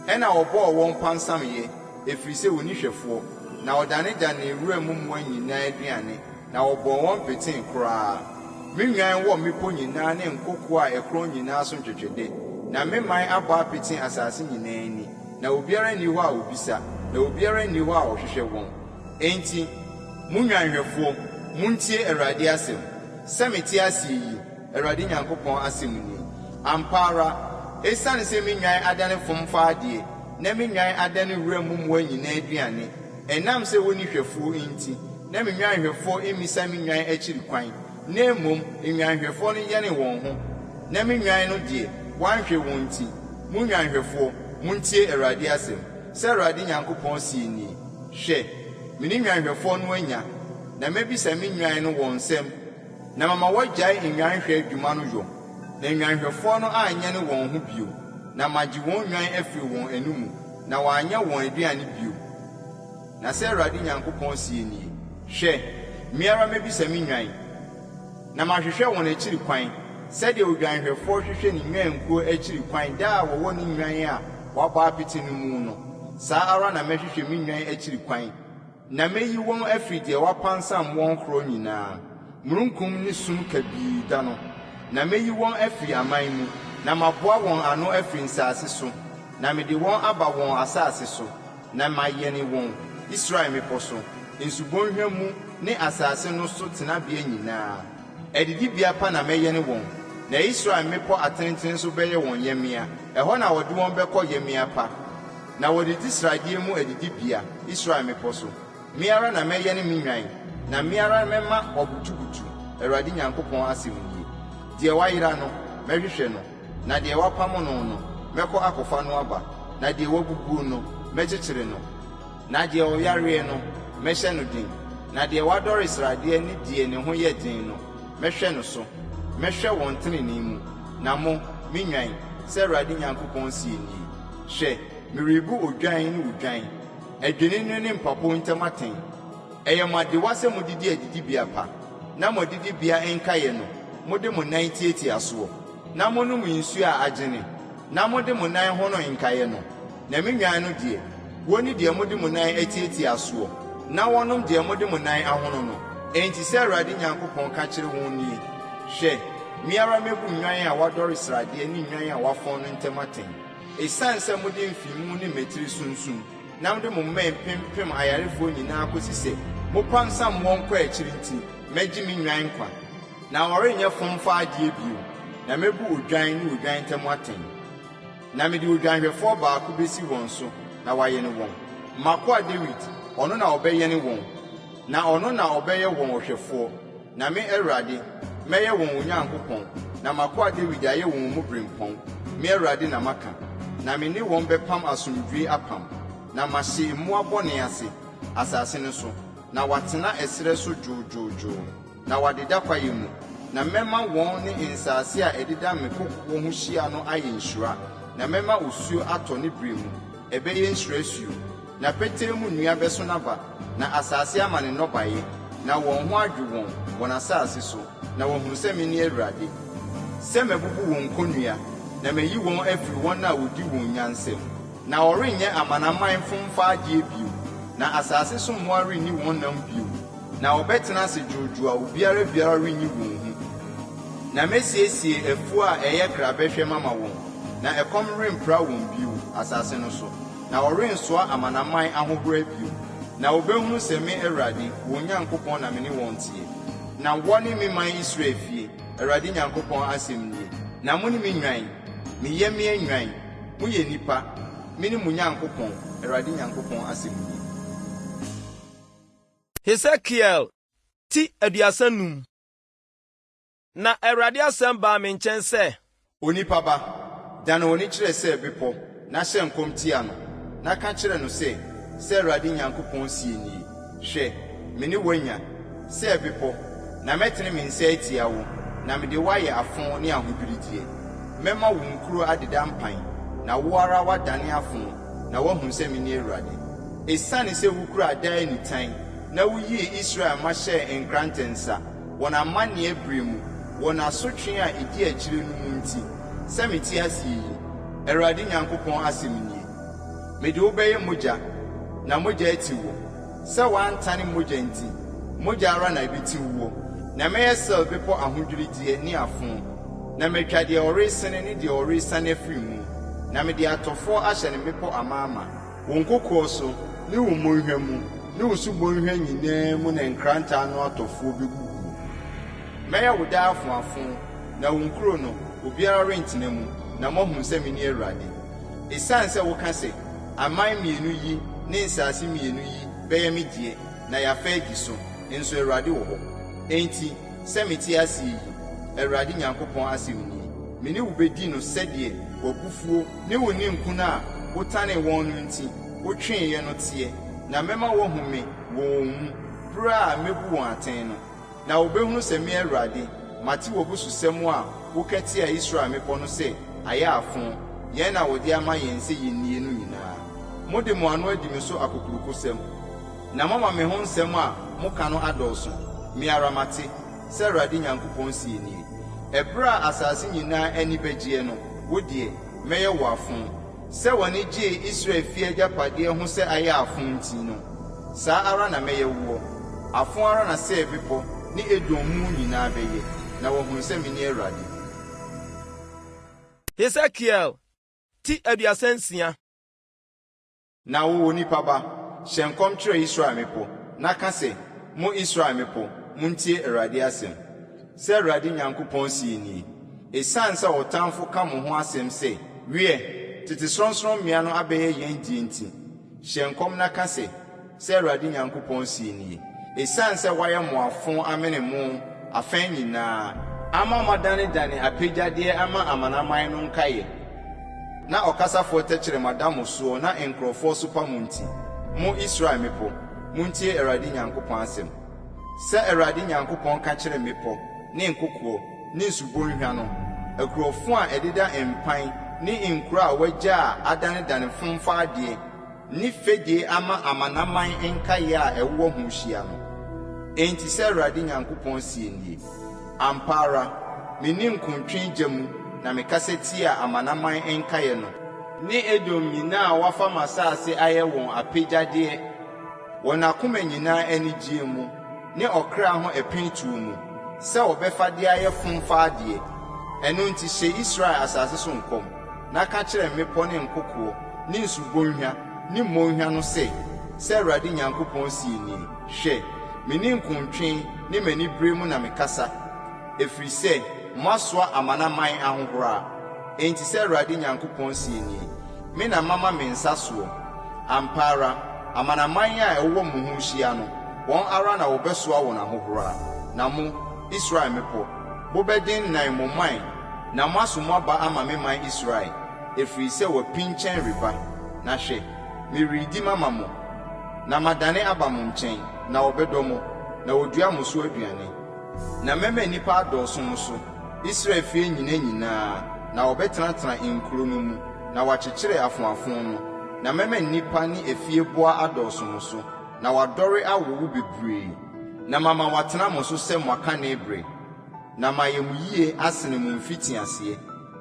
Ɛnna wɔbɔɔ wɔn pansameeɛ, ɛfiri sɛ wɔnni hwɛfoɔ, na wɔdanedanee wuram mmoa nyinaa aduane, na wɔbɔɔ wɔn petee koraa. Me nnwan wɔ mmepɔ nyinaa ne nkokoɔ a ɛkorɔn nyinaa so ntwɛtwɛdɛ, na me man abɔ apete asase nyinaa ani, na obiara nni hɔ a ɔbisa. na obiara nni hɔ a ɔhwehwɛ wɔn. Enti, mo nnwanhwɛfoɔ, montie Awurade asɛm, Sɛ mete ase yi, Awurade Nyankopɔn asɛm nie, ampa ara, ɛsiane sɛ me nnwan adane fomfa adeɛ, na me nnwan adane wuram mmoa nyinaa aduane, ɛnam sɛ wɔnni hwɛfoɔ nti, na me nnwanhwɛfoɔ mmisa me nnwan akyiri kwan, na mmom nnwanhwɛfoɔ no yɛne wɔn ho, na me nnwan no deɛ, wɔanhwɛ wɔn nti, mo nnwanhwɛfoɔ, montie Awurade asɛm. Sɛ Awurade Nyankopɔn seɛ nie, Hwɛ, me ne nnwanhwɛfoɔ no anya, na mɛbisa me nnwan no wɔn nsam, na mama wɔagyae nnwanhwɛ adwuma no yɔ, na nnwanhwɛfoɔ no anyɛne wɔn ho bio, na magye wɔn nnwan afiri wɔn anomu, na wɔanyɛ wɔn aduane bio. Na sɛ Awurade Nyankopɔn seɛ nie, Hwɛ, me ara mɛbisa me nnwan, na mahwehwɛ wɔn akyiri kwan, sɛdeɛ odwanhwɛfoɔ hwehwɛ ne nnwankuo akyiri kwan da a wɔwɔ ne nnwan a wɔabɔ apete no mu no, saa ara na mɛhwehwɛ me nnwan akyiri kwan, na mɛyi wɔn afiri deɛ wɔapansam wɔn korɔ nyinaa, mununkum ne sum kabii da no, na mɛyi wɔn afiri aman mu, na maboa wɔn ano afiri nsase so, na mede wɔn aba wɔn asase so, na mayɛne wɔn, Israel mmepɔ so, nsubɔnhwa mu ne asase no so tenabea nyinaa. Adidibea pa na mɛyɛne wɔn, na Israel mmepɔ atentene so bɛyɛ wɔn yɛmmea, ɛhɔ na wɔde wɔn bɛkɔ yɛmmea pa, na wɔadidi sradeɛ mu adidibea, Israel mmepɔ so. Me ara na mɛyɛne me nnwan, na me ara mɛma wɔabutubutu, Awurade Nyankopɔn asɛm nie. Deɛ wayera no, mɛhwehwɛ no, na deɛ wɔapamo no no, mɛkɔ akɔfa no aba, na deɛ wabubuo no, mɛkyekyere no, na deɛ ɔyareɛ no, mɛhyɛ no den, na deɛ wadɔre sradeɛ ne deɛ ne ho yɛ den no, mɛhwɛ no so. Mɛhwɛ wɔn tenenee mu. Na mo, me nnwan, sɛ Awurade Nyankopɔn seɛ nie, Hwɛ, merebu odwan ne odwan, adwennini ne mpapo ntam atɛn. Ɛyɛ mo adewa sɛ modidi adidibea pa, na mo adidibea nkaeɛ no, mode mo nan tiatia soɔ, na monom nsuo a agyene, na mode mo nan hono nkaeɛ no. Na me nnwan no deɛ, wɔnni deɛ mode mo nan atiatia soɔ, na wɔnnom deɛ mode mo nan ahono no. Enti sɛ Awurade Nyankopɔn ka kyerɛ wɔn nie, Hwɛ, me ara mɛbu nnwan a wɔadɔre sradeɛ ne nnwan a wɔafɔn no ntam atɛn. Ɛsiane sɛ mode mfemu ne mmatiri sunsum, na mode mo mmɛn pempem ayarefoɔ nyinaa kɔsi sɛ mopansam wɔn kɔ akyiri nti, mɛgye me nnwan nkwa. Na wɔrenyɛ fomfa adeɛ bio, na mɛbu odwan ne odwan ntam atɛn. Na mede odwanhwɛfoɔ baako bɛsi wɔn so na wayɛne wɔn, m'akoa Dawid, ɔno na ɔbɛyɛne wɔn, na ɔno na ɔbɛyɛ wɔn ɔhwɛfoɔ. Na me Awurade, mɛyɛ wɔn Onyankopɔn, na m'akoa Dawid ayɛ wɔn mu berempɔn. Me Awurade na maka. Na me ne wɔn bɛpam asomdwoe apam, na mahye mmoa bɔne ase, asase no so, na wɔatena ɛserɛ so dwoodwoodwoo, na wɔadeda kwaeɛ mu. Na mɛma wɔn ne nsase a ɛdeda me kokoɔ ho hyia no ayɛ nhyira, na mɛma osuo atɔ ne berɛ mu, ɛbɛyɛ nhyira asuo. Na petee mu nnua bɛso n'aba, na asase ama ne nnɔbaeɛ, na wɔn ho adwo wɔn, wɔn asase so, na wɔahunu sɛ mene Awurade, sɛ mabubu wɔn kɔnnua, na mayi wɔn afiri wɔn a wɔdi wɔn nya nsam. Na wɔrenyɛ amanaman fomfa adeɛ bio, na asase so mmoa renni wɔn nam bio, na wɔbɛtena ase dwoodwoo a obiara biara renyi wɔn hu. Na mɛsiesie afuo a ɛyɛ krabɛhwɛ mama wɔn, na ɛkɔm rempra wɔn bio, asase no so. Na wɔrensoa amanaman ahohora bio, na wɔbɛhunu sɛ me Awurade, wɔn Nyankopɔn na me ne wɔn teɛ. Na wɔne me man Israel fie, Awurade Nyankopɔn asɛm nie, na mone me nnwan, me yɛmmea nnwan, moyɛ nnipa, mene mo Nyankopɔn, Awurade Nyankopɔn asɛm nie. Hesekiel ti 35. Na Awurade asɛm baa me nkyɛn sɛ. Onipa ba, dane w'ani kyerɛ Seir bepɔ, na hyɛ nkɔm tia no, na ka kyerɛ no sɛ, 'Sɛ Awurade Nyankopɔn seɛ nie, Hwɛ, me ne wo anya, Seir bepɔ, na mɛtene me nsa atia wo, na mede wo ayɛ afõ ne ahodwirideɛ. Mɛma wo nkuro adeda mpan, na wo ara woadane afõ, na woahunu sɛ mene Awurade. Esiane sɛ wukuraa daa nitan, na wuyii Israel mma hyɛɛ nkrantɛ nsa, wɔn amanneɛ bere mu, wɔ n'asotwe a edi akyire no mu nti, sɛ mete ase yi, Awurade Nyankopɔn asɛm nie, mede wo bɛyɛ mogya, na mogya atiw wo. Sɛ woantane mogya nti, mogya ara na ebetiw woɔ. Na mɛyɛ Seir bepɔ ahodwirideɛ ne afõ, na matwa deɛ ɔresene ne deɛ ɔresiane afiri mu, na mede atɔfoɔ ahyɛ ne mmepɔ amaama. Wo nkokoɔ so. ne wo mmonhwa mu ne wo subonhwa nyinaa mu na nkrantɛ ano atɔfoɔ bɛguguo. Mɛyɛ wo daa afoafo, na wo nkuro no, obiara rentena mu, na moahunu sɛ mene Awurade. Esiane sɛ woka sɛ, 'Aman mmienu yi ne nsase mmienu yi bɛyɛ me deɛ na yɛafa adi so, nso Awurade wɔ hɔ. Enti, sɛ mete ase yi, Awurade Nyankopɔn asɛm nie, me ne wo bɛdi no sɛdeɛ w'abufuo ne wo ninkunu a wotanee wɔn no nti wotweeɛ no teɛ, na mɛma wɔahu me wɔ wɔn mu, berɛ a mɛbu wɔn atɛn no. Na wɔbɛhunu sɛ me Awurade, mate w'abususɛm a woka tiaa Israel mmepɔ no sɛ, 'Ayɛ afõ, yɛn na wɔde ama yɛn sɛ yennie' no nyinaa. Mode mo ano adi me so akokurokosɛm, na moama me ho nsɛm a moka no adɔɔso, me ara mate, sɛ Awurade Nyankopɔn seɛ nie. Ɛberɛ a asase nyinaa ani bɛgyeɛ no, wo deɛ, mɛyɛ wo afõ. Sɛ w'ani gyee Israel fie agyapadeɛ ho sɛ ayɛ afõ nti no, saa ara na mɛyɛ woɔ. Afõ ara na Seir bepɔ ne Edom mu nyinaa bɛyɛ, na wɔahunu sɛ mene Awurade. Hesekiel ti 36. Na wo, onipa ba, hyɛ nkɔm kyerɛ Israel mmepɔ, na ka sɛ, 'Mo Israel mmepɔ, muntie Awurade asɛm. Sɛ Awurade Nyankopɔn seɛ nie, Esiane sɛ ɔtamfo ka mo ho asɛm sɛ, 'Wiɛ, tete sorɔnsorɔmmea no abɛyɛ yɛn deɛ nti, hyɛ nkɔm na ka sɛ, 'Sɛ Awurade Nyankopɔn seɛ nie, Esiane sɛ wɔayɛ mo afõ amene mo afã nyinaa, ama moadanedane apɛgyadeɛ ama amanaman no nkaeɛ, na ɔkasafoɔ tɛkyerɛma da mo soɔ na nkurɔfoɔ sopa mo nti, mo Israel mmepɔ, montie Awurade Nyankopɔn asɛm. Sɛ Awurade Nyankopɔn ka kyerɛ mmepɔ ne nkokoɔ ne nsubɔnhwa no, akurofo a ɛdeda mpan ne nkuro a wɔagya a adanedane fomfa adeɛ ne fɛdie ama amanaman nkaeɛ a ɛwowɔ ho hyia no. Enti sɛ Awurade Nyankopɔn seɛ nie, Ampa ara, me ninkuntwe gya mu na mekasa tiaa amanaman nkaeɛ no, ne Edom nyinaa a wɔafa m'asase ayɛ wɔn apɛgyadeɛ Wɔn akoma nyinaa anigyeɛ mu ne ɔkra ho apiretuo mu, sɛ wɔbɛfa de ayɛ fomfa adeɛ. Ɛno nti hyɛ Israel asase so nkɔm, na ka kyerɛ mmepɔ ne nkokoɔ ne nsubɔnhwa ne mmonhwa no sɛ, 'Sɛ Awurade Nyankopɔn seɛ nie, Hwɛ, me ninkuntwe ne m'anibereɛ mu na mekasa, ɛfiri sɛ moasoa amanaman ahohora. Enti sɛ Awurade Nyankopɔn seɛ nie, Me na mama me nsa soɔ. Ampa ara, amanaman a ɛwowɔ mo ho hyia no, wɔn ara na wɔbɛsoa wɔn ahohora. Na mo, Israel mmepɔ, mobɛdennan mo mman na moaso mo aba ama me man Israel, ɛfiri sɛ wɔapinkyɛn reba. Na hwɛ, meredi mama mo, na madane aba mo nkyɛn, na wɔbɛdɔ mo, na wɔadua mo so aduane. Na mɛma nnipa adɔɔso mo so, Israel fie nnyina nyinaa, na wɔbɛtenatena nkuro no mu, na wɔakyekyere afoafo no. Na mɛma nnipa ne afieboa adɔɔso mo so, na wɔadɔre awowo bebree, na mama wɔatena mo so sɛ mo akane bere, na mayɛ mo yie asene mo mfitiaseɛ,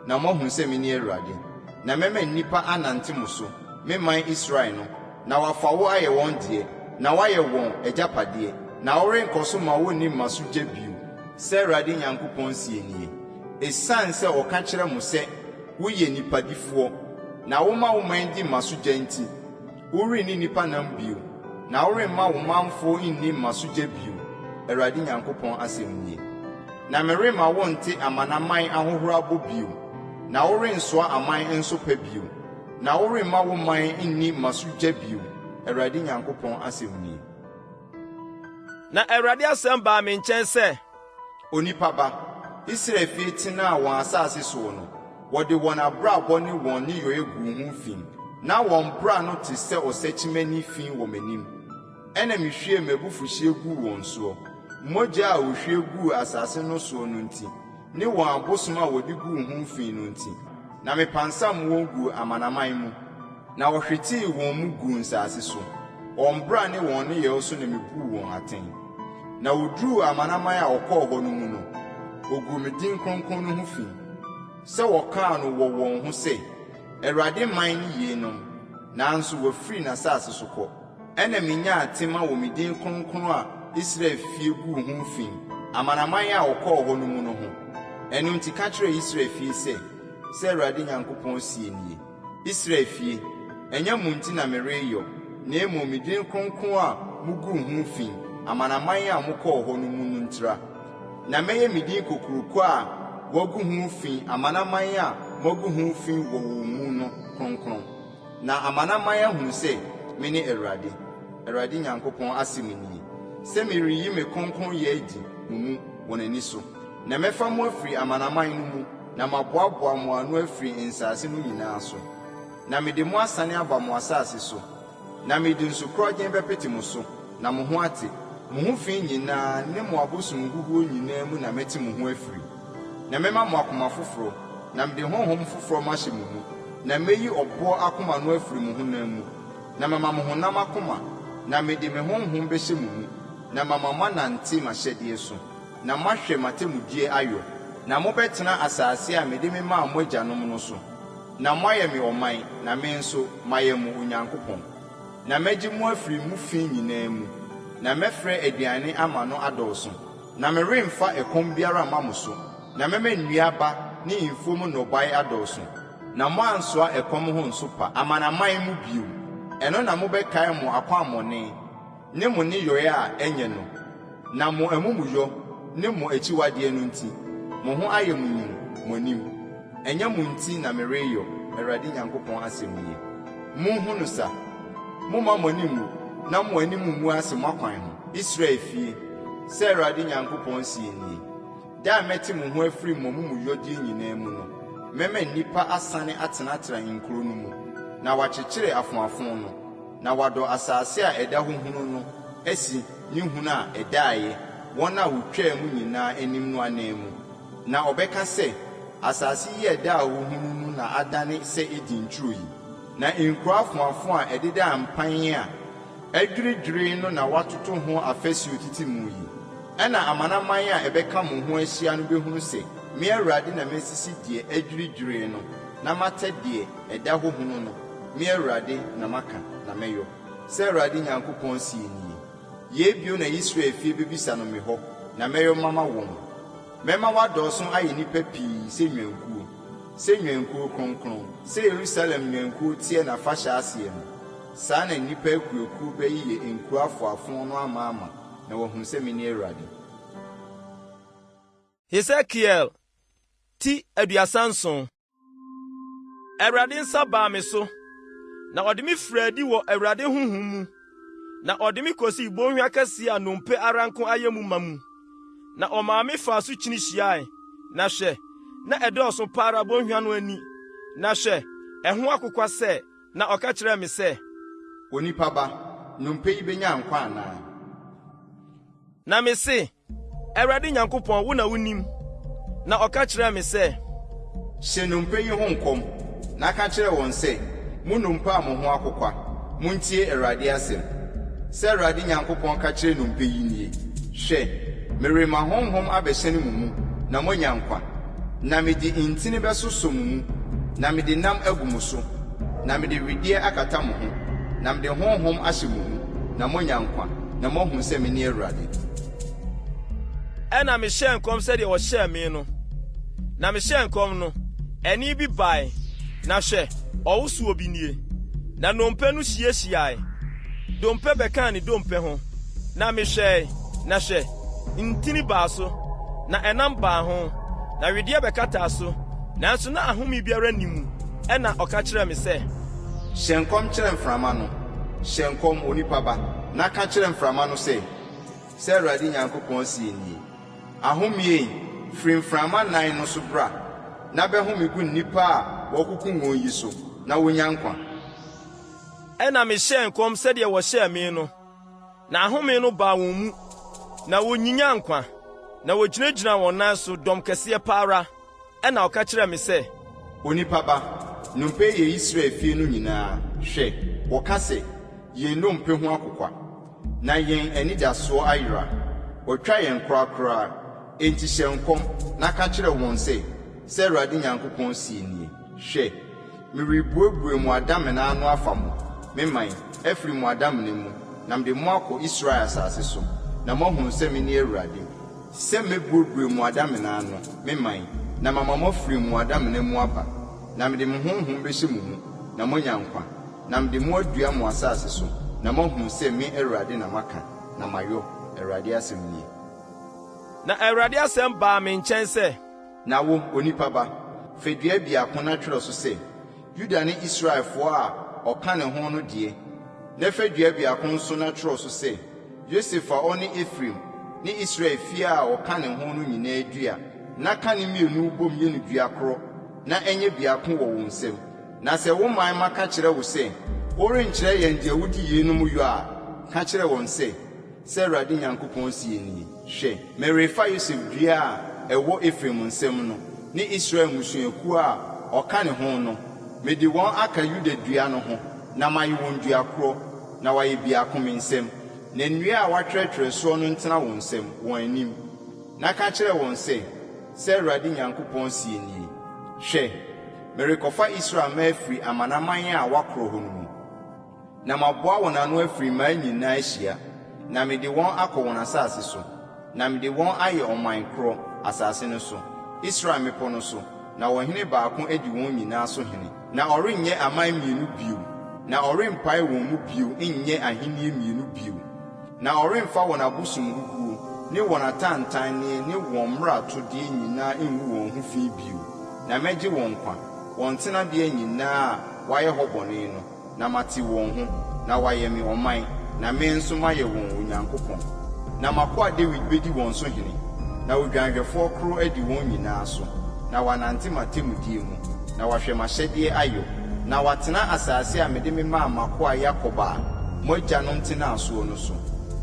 na moahunu sɛ mene Awurade. Na mɛma nnipa anante mo so, me man Israel no, na wɔafa wo ayɛ wɔn deɛ, na woayɛ wɔn agyapadeɛ, na worenkɔ so mma wonni mmasugya bio. Sɛ Awurade Nyankopɔn seɛ nie, Esiane sɛ wɔka kyerɛ mo sɛ, 'Woyɛ nnipadifoɔ, na woma wo man di mmasugya nti, worenni nnipa nam bio, na woremma wo manfoɔ nni mmasugya bio, Awurade Nyankopɔn asɛm nie. Na meremma wonte amanaman ahohorabɔ bio, na worensoa aman nsopa bio, na woremma wo man nni mmasugya bio, Awurade Nyankopɔn asɛm nie. Na Awurade asɛm baa me nkyɛn sɛ. Onipa ba, Israel fie tenaa wɔn asase soɔ no, wɔde wɔn abrabɔ ne wɔn nneyɔeɛ guu ho fi. Ná wɔn bra no te sɛ ɔsakyimani fi wɔ m'anim. Ɛnna mehwiee m'abufuhyeɛ guu wɔn soɔ, mogya a wɔhwie guu asase no soɔ no nti, ne wɔn abosom a wɔde guu ho fi no nti, na mepansam wɔn guu amanaman mu. Na wɔhwetee wɔn mu guu nsase so. Wɔn bra ne wɔn nneyɛe so na mibuu wɔn atɛn. Na woduruu amanaman a wɔkɔɔ hɔ no mu no, woguu me din kronkron no ho fi, sɛ wɔkaa no wɔ wɔn ho sɛ, 'Awurade man ne yeinom, nanso wɔafiri n'asase so kɔ. Ɛnna minyaa tema wɔ me din kronkron a Israel fie guu ho fi amanaman a wɔkɔɔ hɔ no mu no ho. Ɛno nti ka kyerɛ Israel fie sɛ, 'Sɛ Awurade Nyankopɔn seɛ nie, Israel fie, ɛnyɛ mo nti na mereyɔ. na mmom me din kronkron a muguu ho fi amanaman a mokɔɔ hɔ no mu no ntira. Na mɛyɛ me din kokuroko a wɔagu ho fi amanaman a moagu ho fi wɔ wɔn mu no kronkron. Na amanaman ahunu sɛ mene Awurade, Awurade Nyankopɔn asɛm nie, sɛ mereyi me kronkronyɛ adi mo mu wɔn ani so. Na mɛfa mo afiri amanaman no mu na maboaboa mo ano afiri nsase no nyinaa so, na mede mo asane aba mo asase so. Na mede nsu korɔgyenn bɛpete mo so, na mo ho ate. Mo ho fi nyinaa ne mo abosomhuhuo nyinaa mu na mɛte mo ho afiri. Na mɛma mo akoma foforɔ, na mede honhom foforɔ mahyɛ mo mu, na mɛyi ɔboɔ akoma no afiri mo honam mu, na mama mo honam akoma, na mede me honhom bɛhyɛ mo mu, na mama moanante m'ahyɛdeɛ so, na moahwɛ m'atemmudeɛ ayɔ. Na mobɛtena asase a mede memaa mo agyanom no so, na moayɛ me ɔman, na me nso, mayɛ mo Onyankopɔn. Na mɛgye mo afiri mo fi nyinaa mu, na mɛfrɛ aduane ama no adɔɔso, na meremfa ɛkɔm biara mma mo so, na mɛma nnuaba ne mfuo mu nnɔbae adɔɔso, na moansoa ɛkɔm ho nsopa amanaman mu bio. Ɛno na mobɛkae mo akwammɔne ne mo nneyɔe a ɛnyɛ no, na mo amumuyɔ ne mo akyiwadeɛ no nti, mo ho ayɛ mo nwunu mo anim. Ɛnyɛ mo nti na mereyɔ, Awurade Nyankopɔn asɛm nie. Monhu no sa! Mommma mo ani nnwu na mo anim ngu ase mo akwan ho, Israel fie, sɛ Awurade Nyankopɔn seɛ nie, Da a mɛte mo ho afiri mo amumuyɔdeɛ nyinaa mu no, mɛma nnipa asane atenatena nkuro no mu, na wɔakyekyere afoafo no, na wɔadɔ asase a ɛda hɔ hunu no asi ne hunu a ɛdaeɛ wɔn a wɔtwaa mu nyinaa anim no ananmu. Na ɔbɛka sɛ, Asase yi a ɛdaa hɔ hunu no na adane sɛ Eden turo yi, na nkuro afoafo a ɛdeda mpan a adwiridwirii no na wɔatoto ho afasuo tete mu yi. Ɛnna amanaman a ɛbɛka mo ho ahyia no bɛhunu sɛ me Awurade na masisi deɛ adwiridwirii no na matɛ deɛ ɛda hɔ hunu no, me Awurade na maka, na mɛyɔ. Sɛ Awurade Nyankopɔn seɛ nie. Yei bio na Israel fie bɛbisa no me hɔ, na mɛyɔ mama wɔn. Mɛma wɔadɔɔso ayɛ nnipa pii sɛ nnwankuo, sɛ nnwankuo kronkron, sɛ Yerusalem nnwankuo teɛ n'afahyɛ aseɛ no, saa na nnipa akuakuo bɛyeyɛ nkuro afoafo no amaama na wɔahunu sɛ mene Awurade. Hesekiel ti 37. Awurade nsa baa me so, na ɔde me firii adi wɔ Awurade honhom mu, na ɔde me kosii bɔnhwa kɛse a nnompe ara nko ayɛ mu ma mu. Na ɔmaa me faa so kyini hyiae, na hwɛ, na ɛdɔɔso pa ara bɔnhwa no ani, na hwɛ, ɛho akokwa sɛ, na ɔka kyerɛɛ me sɛ. Onipa ba, nnompe yi benya nkwa anaa? Na mise, Awurade Nyankopɔn, wo na wunim. Na ɔka kyerɛɛ me sɛ. Hyɛ nnompe yi ho nkɔm, na ka kyerɛ wɔn sɛ, 'Mo nnompe a mo ho akokwa, muntie Awurade asɛm. Sɛ Awurade Nyankopɔn ka kyerɛ nnompe yi nie, Hwɛ, merema honhom abɛhyɛne mo mu, na moanya nkwa, na mede ntini bɛsosɔ mo mu, na mede nam agu mo so, na mede wedeɛ akata mo ho, na mede honhom ahyɛ mo mu, na moanya nkwa, na moahunu sɛ mene Awurade. Ɛnna mehyɛɛ nkɔm sɛdeɛ wɔhyɛɛ me no. Na mehyɛɛ nkɔm no, ɛnne bi bae, na hwɛ, ɔwosoɔ bi nie, na nnompe no hyiahyiae, dompe bɛkaa ne dompe ho. Na mehwɛe, na hwɛ, ntini baa so, na ɛnam baa ho, na wedeɛ bɛkataa so, nanso na ahome biara nni mu. Ɛnna ɔka kyerɛɛ me sɛ. Hyɛ nkɔm kyerɛ mframa no, hyɛ nkɔm, onipa ba, na ka kyerɛ mframa no sɛ, 'Sɛ Awurade Nyankopɔn seɛ nie, Ahome ei, firi mframa nnan no so bra, na bɛhome gu nnipa a wɔrekoko wɔn yi so, na wɔnnya nkwa. Ɛnna mehyɛɛ nkɔm sɛdeɛ wɔhyɛɛ me no. Na ahome no baa wɔn mu, na wonyinyaa nkwa, na wogyinagyinaa wɔn nan so, dɔm kɛseɛ pa ara. Ɛnna ɔka kyerɛɛ me sɛ. Onipa ba, nnompe yɛ Israel fie no nyinaa, hwɛ, wɔka sɛ, 'Yɛn nnompe ho akokwa, na yɛn anidasoɔ ayera, wɔatwa yɛn korakora. Enti hyɛ nkɔm, na ka kyerɛ wɔn sɛ, 'Sɛ Awurade Nyankopɔn seɛ nie, Hwɛ, Merebuebue mo adamena ano afa mo, me man, afiri mo adamena mu, na mede mo akɔ Israel asase so, na moahunu sɛ mene Awurade, sɛ mɛbuebue mo adamena ano, me man, na mama moafiri mo adamena mu aba, na mede me honhom bɛhyɛ mo mu, na moanya nkwa, na mede mo adua mo asase so, na moahunu sɛ me Awurade na maka, na mayɔ, Awurade asɛm nie. Na Awurade asɛm baa me nkyɛn sɛ. Na wo, onipa ba, fa dua biako na twerɛ so sɛ, 'Yuda ne Israelfoɔ a ɔka ne ho no deɛ, na fa dua biako nso na twerɛ so sɛ, 'Yosef a ɔne Efraim ne Israel fie a ɔka ne ho no nyinaa dua, na ka ne mmienu bom yɛ no dua korɔ, na ɛnyɛ biako wɔ wo nsam. Na sɛ wo man mma ka kyerɛ wo sɛ, 'Worenkyerɛ yɛn deɛ wode yeinom yɔ a, ka kyerɛ wɔn sɛ, 'Sɛ Awurade Nyankopɔn seɛ nie, Hwɛ, merefa Yosef dua a ɛwɔ Efraim nsam no ne Israel mmusuakuo a ɔka ne ho no, mede wɔn aka Yuda dua no ho, na mayɛ wɔn dua korɔ, na wɔayɛ biako me nsam. Na nnua a wɔatwerɛtwerɛ soɔ no ntena wo nsam, wɔn anim. Na ka kyerɛ wɔn sɛ, 'Sɛ Awurade Nyankopɔn seɛ nie, Hwɛ, merekɔfa Israel mma afiri amanaman a wɔakorɔ hɔ no mu, na maboa wɔn ano afiri mmaa nyinaa ahyia, na mede wɔn akɔ wɔn asase so, na mede wɔn ayɛ ɔman korɔ, asase no so, Israel mmepɔ no so, na ɔhene baako adi wɔn nyinaa so hene. Na ɔrenyɛ aman mmienu bio, na ɔrempae wɔn mu bio nyɛ ahennie mmienu bio, na ɔremfa wɔn abosomhuhuo ne wɔn atantanneɛ ne wɔn mmaratodeɛ nyinaa ngu wɔn ho fi bio, na mɛgye wɔn nkwa, wɔn tenabea nyinaa a wɔayɛ hɔ bɔne no. Na mate wɔn ho, na wɔayɛ me ɔman, na me nso mayɛ wɔn Onyankopɔn. Na m'akoa Dawid bɛdi wɔn so hene, na odwanhwɛfoɔ koro adi wɔn nyinaa so, na wɔanante m'atemmudeɛ mu, na wɔahwɛ m'ahyɛdeɛ ayɔ, na wɔatena asase a mede memaa m'akoa Yakob a mo agyanom tenaa soɔ no so,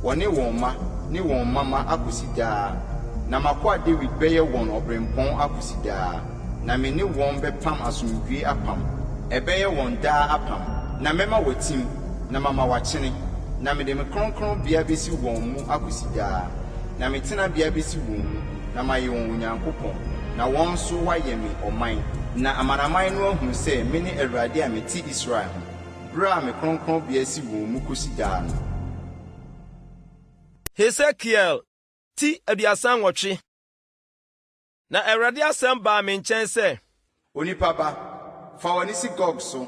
wɔne wɔn mma ne wɔn mma mma akɔsi daa. Na m'akoa Dawid bɛyɛ wɔn ɔberempɔn akɔsi daa. Na me ne wɔn bɛpam asomdwoe apam, ɛbɛyɛ wɔn daa apam, na mɛma wɔatim, na mama wɔakyene, na mede me kronkronbea besi wɔn mu akosi daa, na me tenabea besi wɔn mu, na mayɛ wɔn Onyankopɔn, na wɔn nso wɔayɛ me ɔman. Na amanaman no ahunu sɛ mene Awurade a mete Israel ho, bere a me kronkronbea si wɔn mu kosi daa no. Hesekiel ti 38. Na Awurade asɛm baa me nkyɛn sɛ. Onipa ba, fa w'ani si Gog so,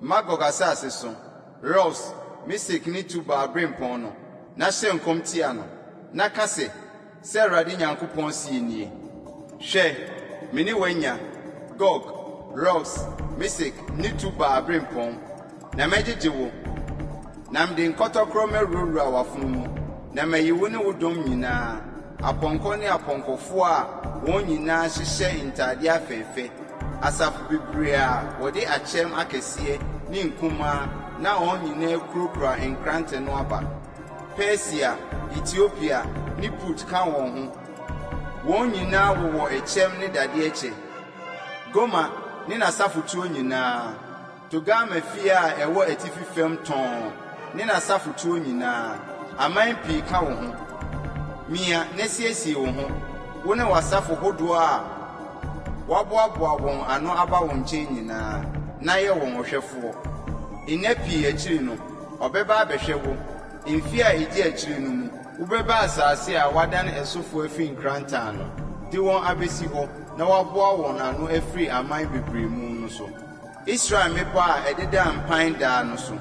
Magog asase so, Ros, Mesek ne Tubal aberempɔn no, na hyɛ nkɔm tia no, na ka sɛ, 'Sɛ Awurade Nyankopɔn seɛ nie, Hwɛ, me ne wo anya, Gog, Ros, Mesek ne Tubal aberempɔn, Na mɛgyegye wo, na mede nkɔtɔkorɔ mawurawura w'afono mu, na mayi wo ne wo dɔm nyinaa, apɔnkɔ ne apɔnkɔfoɔ a wɔn nyinaa hyehyɛ ntadeɛ afɛfɛ, asafo bebree a wɔde akyɛm akɛseɛ ne nkumaa na wɔn nyinaa kurakura nkrantɛ no aba. Persia, Etiopia ne Put ka wɔn ho. Wɔn nyinaa wowɔ ɛkyɛm ne dadeɛ kyɛ. Gomer ne n'asafotuo nyinaa. Togarma fie a ɛwɔ atifi fam tɔnn ne n'asafotuo nyinaa, aman pii ka wo ho. Mia na siesie wo ho, wo ne w'asafo hodoɔ a wɔaboaboa wɔn ano aba wo nkyɛn nyinaa, na yɛ wɔn ɔhwɛfoɔ. Nna pii akyiri no, ɔbɛba abɛhwɛ wo, mfeɛ a ɛdi akyire no mu. Wobɛba asase a wɔadane ɛsofoɔ afiri nkrantɛ ano de wɔn abɛsi hɔ na wɔaboa wɔn ano afiri aman bebree mu no so. Israel mmepɔ a ɛdedaa mpan daa no so,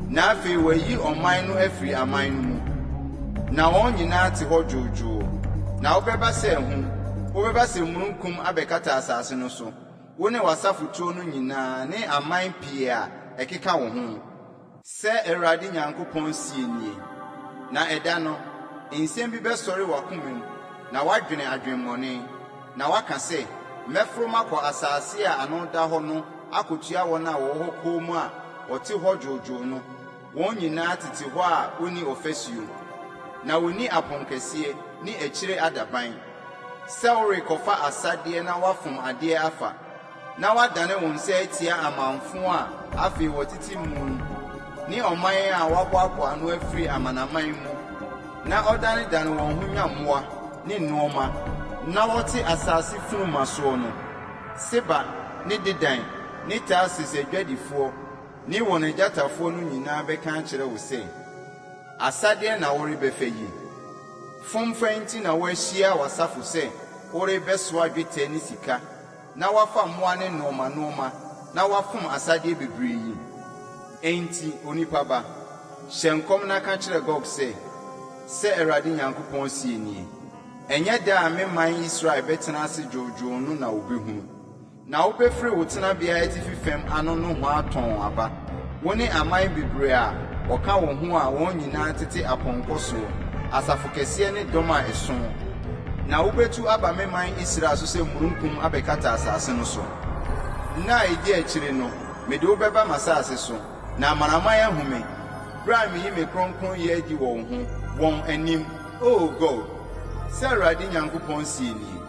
na afei wɔayi ɔman no afiri aman no mu, na wɔn nyinaa te hɔ dwoodwoo. Na wobɛba sɛ ahum, wobɛba sɛ mununkum abɛkata asase no so, wo ne w'asafotuo no nyinaa ne aman pii a ɛkeka wo ho. Sɛ Awurade Nyankopɔn seɛ nie, Na ɛda no, nsɛm bi bɛsɔre w'akoma mu, na woadwene adwemmɔne, na woaka sɛ, 'Mɛforo makɔ asase a ano da hɔ no akotua wɔn a wɔwɔ hɔ komm a wɔte hɔ dwoodwoo no, wɔn nyinaa tete hɔ a wonni ɔfasuo, na wonni aponkɛseɛ ne akyire adaban, sɛ worekɔfa asadeɛ na woafom adeɛ afa. na woadane wo nsa atia amamfo a afei wɔtete mu ne ɔman a wɔaboaboa ano afiri amanaman mu na ɔdanedane wɔn ho nyammoa ne nnoɔma na wɔte asase funuma soɔ no, Seba ne Dedan ne Tarsis adwadifoɔ ne wɔn agyatafoɔ no nyinaa bɛka akyerɛ wo sɛ, Asadeɛ na worebɛfa yi? Fomfa nti na woahyia w'asafo sɛ worebɛsoa dwetɛ ne sika na woafa mmoa ne nnoɔma nnoɔma, na woafom asadeɛ bebree yi? Enti, onipa ba, hyɛ nkɔm na ka kyerɛ Gog sɛ, 'Sɛ Awurade Nyankopɔn seɛ nie, Ɛnyɛ da a me man Israel bɛtena ase dwoodwoo no na wobɛhunu. Na wobɛfiri wo tenabea atifi fam ano nohoa tɔnn aba, wo ne aman bebree a wɔka wo ho a wɔn nyinaa tete apɔnkɔ soɔ, asafo kɛseɛ ne dɔm a ɛsõ. Na wobɛtu aba me man Israel so sɛ mununkum abɛkata asase no so. Nna a ɛdi akyire no, mede wo bɛba m'asase so, na amanaman ahu me, berɛ a meyi me kronkronyɛ adi wɔ wo ho, wɔn anim, O Gog, sɛ Awurade Nyankopɔn seɛ nie.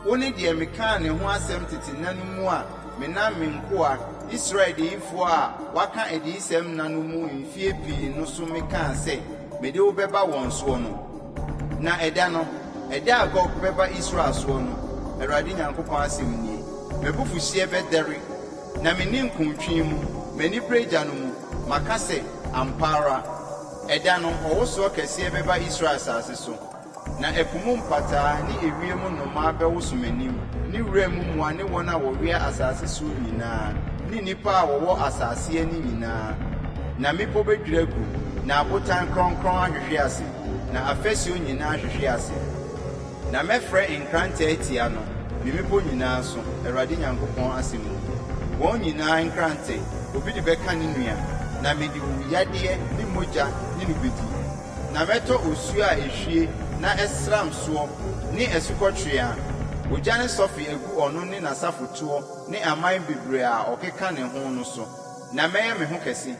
Wone deɛ mekaa ne ho asɛm tete nna no mu a menam me nkoa, Israel adiyifoɔ a wɔaka adiyisɛm nna no mu mfeɛ pii no so mekaa sɛ mede wo bɛba wɔn soɔ no. Na ɛda no, ɛda a Gog bɛba Israel soɔ no, Awurade Nyankopɔn asɛm nie, m'abufuhyeɛ bɛdɛre, na me ninkuntwe mu, m'anibereɛ gya no mu, maka sɛ, Ampa ara, ɛda no, ɔwosoɔ kɛseɛ bɛba Israel asase so. Na ɛpo mu mpataa ne ewiem nnomaa bɛwoso m'anim, ne wuram mmoa ne wɔn a wɔwea asase soɔ nyinaa, ne nnipa a wɔwɔ asase ani nyinaa. Na mmepɔ bɛdwiri agu, na abotan korɔnkorɔn ahwehwe ase, na afasuo nyinaa ahwehwe ase. Na mɛfrɛ nkrantɛ atia no, me mmepɔ nyinaa so, Awurade Nyankopɔn asɛm nie. Wɔn nyinaa nkrantɛ, obi de bɛka ne nua, na mede owuyadeɛ ne mogya ne no bɛdi. Na mɛtɔ osuo a ehwie na ɛsram soɔ ne asukɔtweaa, ogya ne sɔfe agu ɔno ne n'asafotoɔ ne aman bebree a ɔkeka ne ho no so, na mɛyɛ me ho kɛse,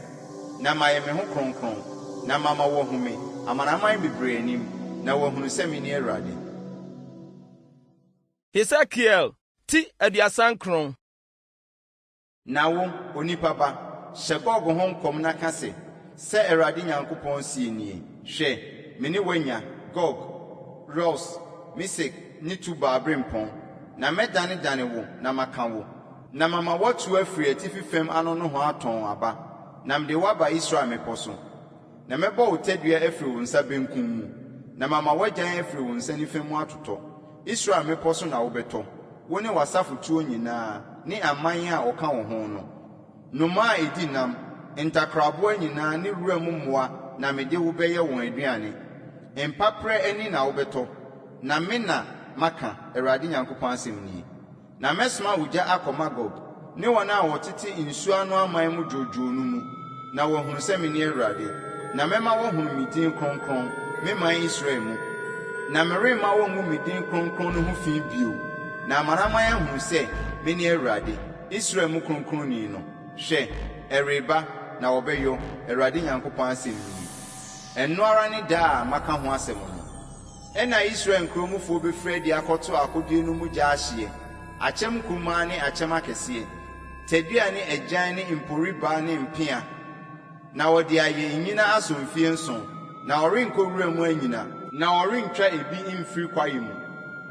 na mayɛ me ho kronkron, na mama wɔahu me, amanaman bebree anim, na wɔahunu sɛ mene Awurade. Hesekiel ti 39. Na wo, onipa ba, hyɛ Gog ho nkɔm na ka se, 'Sɛ Awurade Nyankopɔn seɛ nie, Hwɛ, me ne wo anya, Gog, Ros, Mesek ne Tubal aberempɔn, na mɛdanedane wo na maka wo, na mama woatu afiri atifi fam ano nohoa tɔnn aba, na mede wo aba Israel mmepɔ so. Na mɛbɔ wo tadua afiri wo nsa benkum mu, na mama w'agyan afiri wo nsa nifa mu atotɔ. Israel mmepɔ so na wobɛtɔ, wo ne w'asafotuo nyinaa, ne aman a wɔka wo ho no. Nnomaa a ɛdi nam, ntakraboa nyinaa ne wuram mmoa na mede wo bɛyɛ wɔn aduane. Mpaperɛ ani na wobɛtɔ, na me na maka, Awurade Nyankopɔn asɛm nie. Na mɛsoma ogya akɔ Magog ne wɔn a wɔtete nsuo ano aman mu dwoodwoo no mu, na wɔahunu sɛ mene Awurade. Na mɛma wɔahunu me din kronkron, me man Israel mu. Na meremma wɔngu me din kronkron no ho fi bio, na amanaman ahunu sɛ mene Awurade, Israel mu Kronkronni no. Hwɛ, ɛreba, na wɔbɛyɔ, Awurade Nyankopɔn asɛm nie. Ɛno ara ne da a maka ho asɛm no. Ɛnna Israel nkuro mufoɔ bɛfiri adi akɔto akodeɛ no mu gya ahyeɛ, akyɛm nkumaa ne akyɛm akɛseɛ, tadua ne agyan ne mporibaa ne mpea, na wɔde ayɛ nnyina asɔ mfeɛ nson, na wɔrenkɔ wura mu anyina, na wɔrentwa ebi mfiri kwaeɛ mu,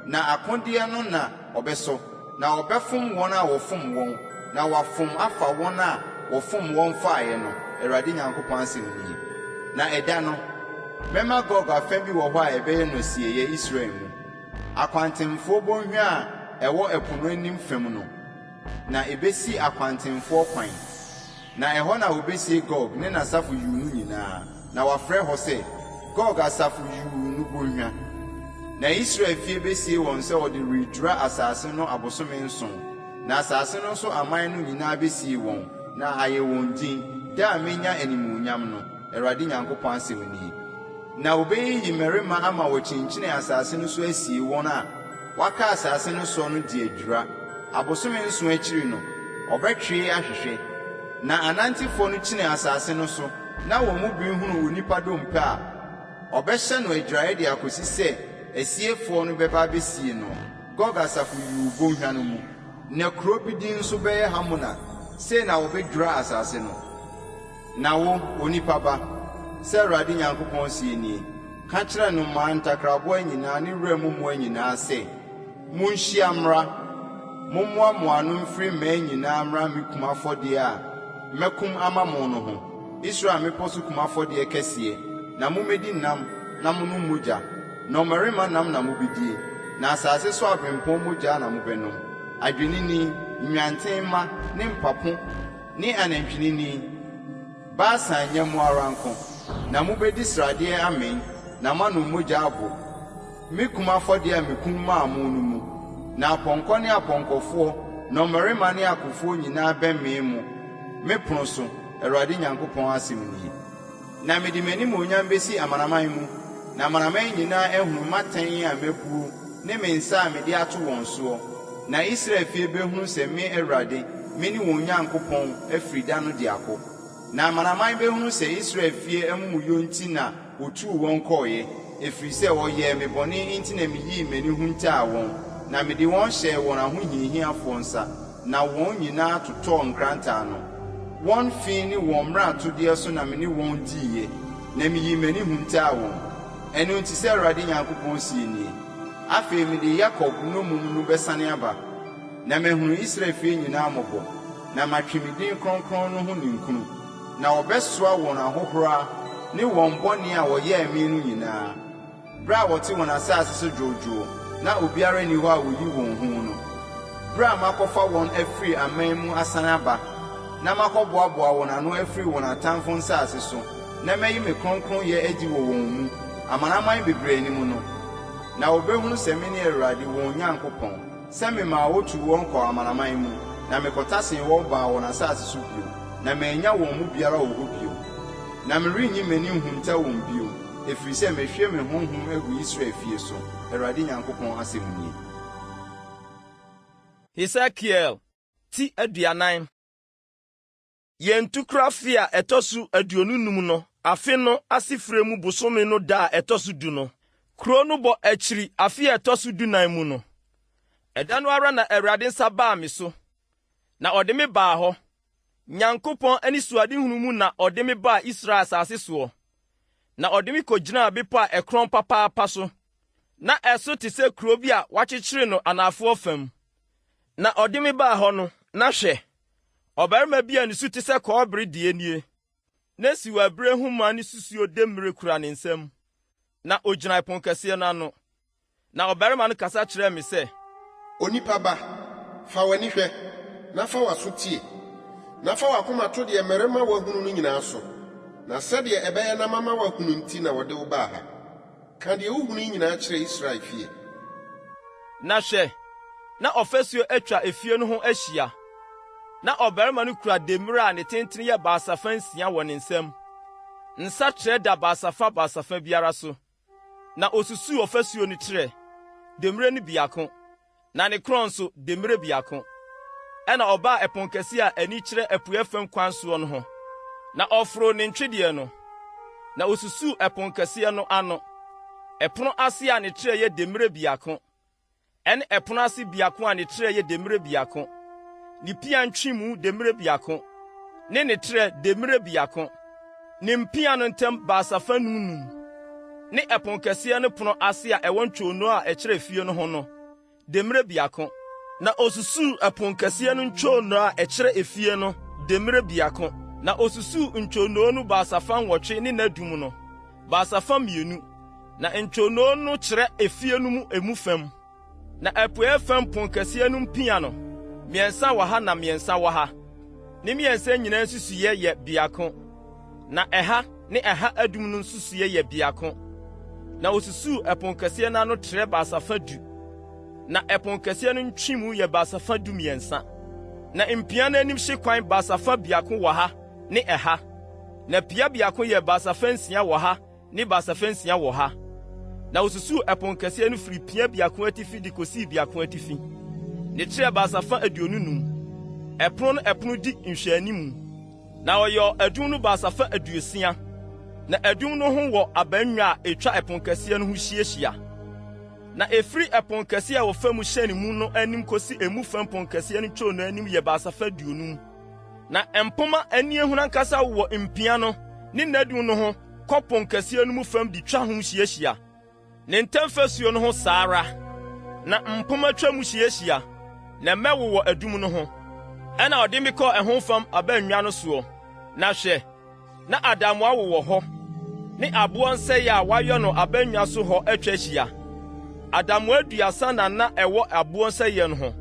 na akodeɛ no na wɔbɛsɔ, na wɔbɛfom wɔn a wɔfom wɔn, na wɔafom afa wɔn a wɔfom wɔn faeɛ no, Awurade Nyankopɔn asɛm nie. Na ɛda no, mɛma Gog afa bi wɔ hɔ a ɛbɛyɛ no asieeɛ Israel mu, akwantemfoɔ bɔnhwa a ɛwɔ ɛpo no anim fam no, na ɛbɛsi akwantemfoɔ kwan. Na ɛhɔ na wɔbɛsie Gog ne n'asafo yuu no nyinaa, na wɔafrɛ hɔ sɛ, Gog asafo yuu no bɔnhwa. Na Israel fie bɛsie wɔn sɛ wɔde redwira asase no abosome nson, na asase no so aman no nyinaa bɛsie wɔn, na ayɛ wɔn din, da a mɛnya animuonyam no, Awurade Nyankopɔn asɛm nie. Na wɔbɛyiyi mmarima ama wɔakyinkyini asase no so asie wɔn a wɔaka asase no soɔ no de adwira. Abosome nson akyiri no, wɔbɛtwee ahwehwɛ. Na anantefoɔ no kyini asase no so na wɔn mu bi hunu onipa dompe a, ɔbɛhyɛ no agyiraeɛ de akɔsi sɛ asiefoɔ no bɛba abɛsie no Gog asafo yuu bɔnhwa no mu. Na kuro bi din nso bɛyɛ Hamona. Sei na wɔbɛdwira asase no. Na wo, onipa ba, sɛ Awurade Nyankopɔn seɛ nie, Ka kyerɛ nnomaa, ntakraboa nyinaa ne wuram mmoa nyinaa sɛ, 'Monhyia mmra, mommoa mo ano mfiri mmaa nyinaa mmra me kum afɔdeɛ a mɛkum ama mo no ho, Israel mmepɔ so kum afɔdeɛ kɛseɛ, na mommɛdi nam na monnom mogya. Nnɔmmarima nam na mobɛdie, na asase so aberempɔn mogya na mobɛnom, adwennini, nnwanten mma ne mpapo ne anantwinini, Basan nyɛ mo ara nko. Na mubedi sradeɛ amee, na moanom mogya abow, me kum afɔdeɛ a mikum maa mo no mu. Na apɔnkɔ ne apɔnkɔfoɔ, nnɔmmarima ne akofoɔ nyinaa bɛmee mo, me pono so, Awurade Nyankopɔn asɛm nie. Na mede m'animuonyam besi amanaman mu, na amanaman nyinaa ahunu m'atɛn a mabuo ne me nsa a mede ato wɔn soɔ. Na Israel fie behunu sɛ me Awurade, mene wɔn Nyankopɔn afiri da no de akɔ. Na amanaman behunu sɛ Israel fie amumuyɔ nti na wotuu wɔn kɔeɛ, ɛfiri sɛ wɔyɛɛ me bɔne nti na miyii m'ani huntaa wɔn, na mede wɔn hyɛɛ wɔn ahohiahiafoɔ nsa, na wɔn nyinaa totɔɔ nkrantɛ ano. Wɔn fi ne wɔn mmaratodeɛ so na me ne wɔn diiɛ, na miyii m'ani huntaa wɔn. Ɛno nti sɛ Awurade Nyankopɔn seɛ nie, Afei mede Yakob nnommum no bɛsane aba, na mahunu Israel fie nyinaa mmɔbɔ, na matwe me din kronkron no ho ninkunu. Na wɔbɛsoa wɔn ahohora ne wɔn bɔne a wɔyɛɛ me no nyinaa, bere a wɔte wɔn asase so dwoodwoo na obiara nni hɔ a oyi wɔn hu no. Bere a makɔfa wɔn afiri aman mu asan aba, na makɔboaboa wɔn ano afiri wɔn atamfo nsase so, na mayi me kronkronyɛ adi wɔ wɔn mu, amanaman bebree anim no. Na wobehunu sɛ mene Awurade wɔn Nyankopɔn, sɛ memaa wotuu wɔn kɔɔ amanaman mu, na mekɔtasee wɔn baa wɔn asase so bio, na mannya wɔn mu biara wɔ hɔ bio. Na merenyi m'ani nhunta wɔn bio, ɛfiri sɛ mahwie me honhom agu Israel fie so, Awurade Nyankopɔn asɛm nie. Hesekiel ti 40. Yɛn ntukora afe a ɛtɔ so 25 no, afe no asefire mu bosome no da a ɛtɔ so du no, kurow no bɔ akyiri afe a ɛtɔ so dunan mu no, ɛda no ara na Awurade nsa baa me so, na ɔde me baa hɔ. Nyankopɔn anisoadehunu mu na ɔde me baa Israel asase soɔ, na ɔde me kogyinaa bepɔ a ɛkorɔn papaapa so. Na ɛso te sɛ kurow bi a wɔakyekyere no anafoɔ fam. Na ɔde me baa hɔ no, na hwɛ, ɔbarima bi a ne su te sɛ kɔbere deɛ nie, na siwabire nhoma ne susuo demmire kura ne nsam, na ogyina ɛponkɛseɛ no ano. Na ɔbarima no kasa kyerɛɛ me sɛ, Onipa ba, fa w'ani hwɛ, na fa w'aso tie, na fa w'akoma to deɛ merema woahunu no nyinaa so, na sɛdeɛ ɛbɛyɛ na mama woahunu nti na wɔde wo baa ha. Ka deɛ wohunu yi nyinaa kyerɛ Israel fie. Na hwɛ, na ɔfasuo atwa efie no ho ahyia. Na ɔbarima no kura demmire a ne tenten yɛ basafa nsia wɔ ne nsam. Nsa trɛ da basafa basafa biara so. Na osusuw ɔfasuo no trɛ, demmire no biako, na ne korɔn nso, demmire biako. Ɛnna ɔbaa ɛponkɛse a ani kyerɛ apuei fam kwan soɔ no ho, na ɔforoo ne ntwedeɛ no, na osusuw ɛponkɛseɛ no ano, ɛpono ase a ne trɛ yɛ demmire biako, ɛne ɛpono ase biako a ne trɛ yɛ demmire biako, ne pia ntwemu demmire biako, ne ne trɛ demmire biako, ne mpia no ntam basafa num num, ne ɛponkɛseɛ no pono ase a ɛwɔ ntwonoo a ɛkyerɛ fie no ho no demmire biako. Na osusuw ɛponkɛseɛ no ntwonoo a ɛkyerɛ efie no demmire biako, na osusuw ntwonoo no basafa nwɔtwe ne n'adum no basafa mmienu, na ntwonoo no kyerɛ efie no mu emu fam. Na apueeɛ fam ponkɛseɛ no mpia no, mmiɛnsa wɔ ha na mmiɛnsa wɔ ha. Ne mmiɛnsa nyinaa nsusuiɛ yɛ biako, na ɛha ne ɛha adum no nsusuiɛ yɛ biako. Na osusuw ɛponkɛseɛ no ano trɛ basafa du, na ɛponkɛseɛ no ntwemu yɛ basafa 13. Na mpia no anim hyekwan basafa biako wɔ ha ne ɛha, na pia biako yɛ basafa nsia wɔ ha ne basafa nsia wɔ ha. Na osusuw ɛponkɛseɛ no firi pia biako atifi de kosii biako atifi. Ne trɛ basafa 25. Ɛpono no ɛpono di nhwɛanimu. Na ɔyɔɔ adum no basafa 60. Na adum no ho wɔ abannwa a etwa ɛponkɛseɛ no ho hyiahyia. Na efiri ɛponkɛseɛ a wɔfa mu hyɛne mu no anim kosi emu fam ponkɛseɛ no ntwonoo anim yɛ basafa 50. Na mpomma aniɛhunu ankasa wowɔ mpia no ne n'adum no ho kɔ ponkɛseɛ no mu fam de twa ho hyiahyia. Ne ntam fasuo no ho saa ara, na mpomma twa mu hyiahyia, na mmɛ wowɔ adum no ho. Ɛnna ɔde me kɔɔ ɛho fam abannwa no soɔ, na hwɛ, na adamoa wowɔ hɔ, ne aboɔ nsɛeɛ a wɔayɔ no abannwa so hɔ atwa ahyia. Adamoa 30 na na ɛwɔ aboɔ nsɛeɛ no ho.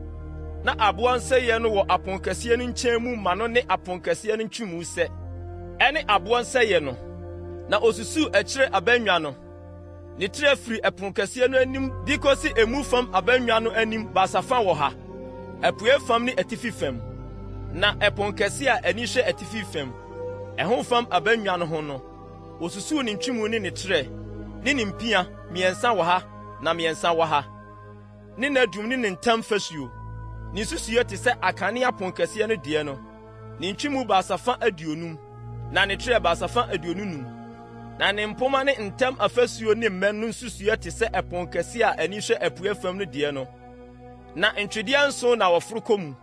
Na aboɔ nsɛeɛ no wɔ aponkɛseɛ no nkyɛn mu ma no ne aponkɛseɛ no ntwemu sɛ, ɛne aboɔ nsɛeɛ no. Na osusuw akyire abannwa no. Ne trɛ firi ɛpono kɛseɛ no anim de kosi emu fam abannwa no anim basafa wɔ ha, apuei fam ne atifi fam. Na ɛpono kɛse a ani hwɛ atifi fam, ɛho fam abannwa no ho no, wosusuw ne ntwemu ne ne trɛ, ne ne mpia, mmiɛnsa wɔ ha na mmiɛnsa wɔ ha, ne n'adum ne ne ntam fasuo. Ne nsusuiɛ te sɛ akane aponkɛseɛ no deɛ no, ne ntwemu basafa 50, na ne trɛ basafa 25. Na ne mpomma ne ntam afasuo ne mmɛn no nsusuiɛ te sɛ ɛponkɛseɛ a ani hwɛ apueeɛ fam no deɛ no. Na ntwedeɛ nson na wɔforo kɔ mu,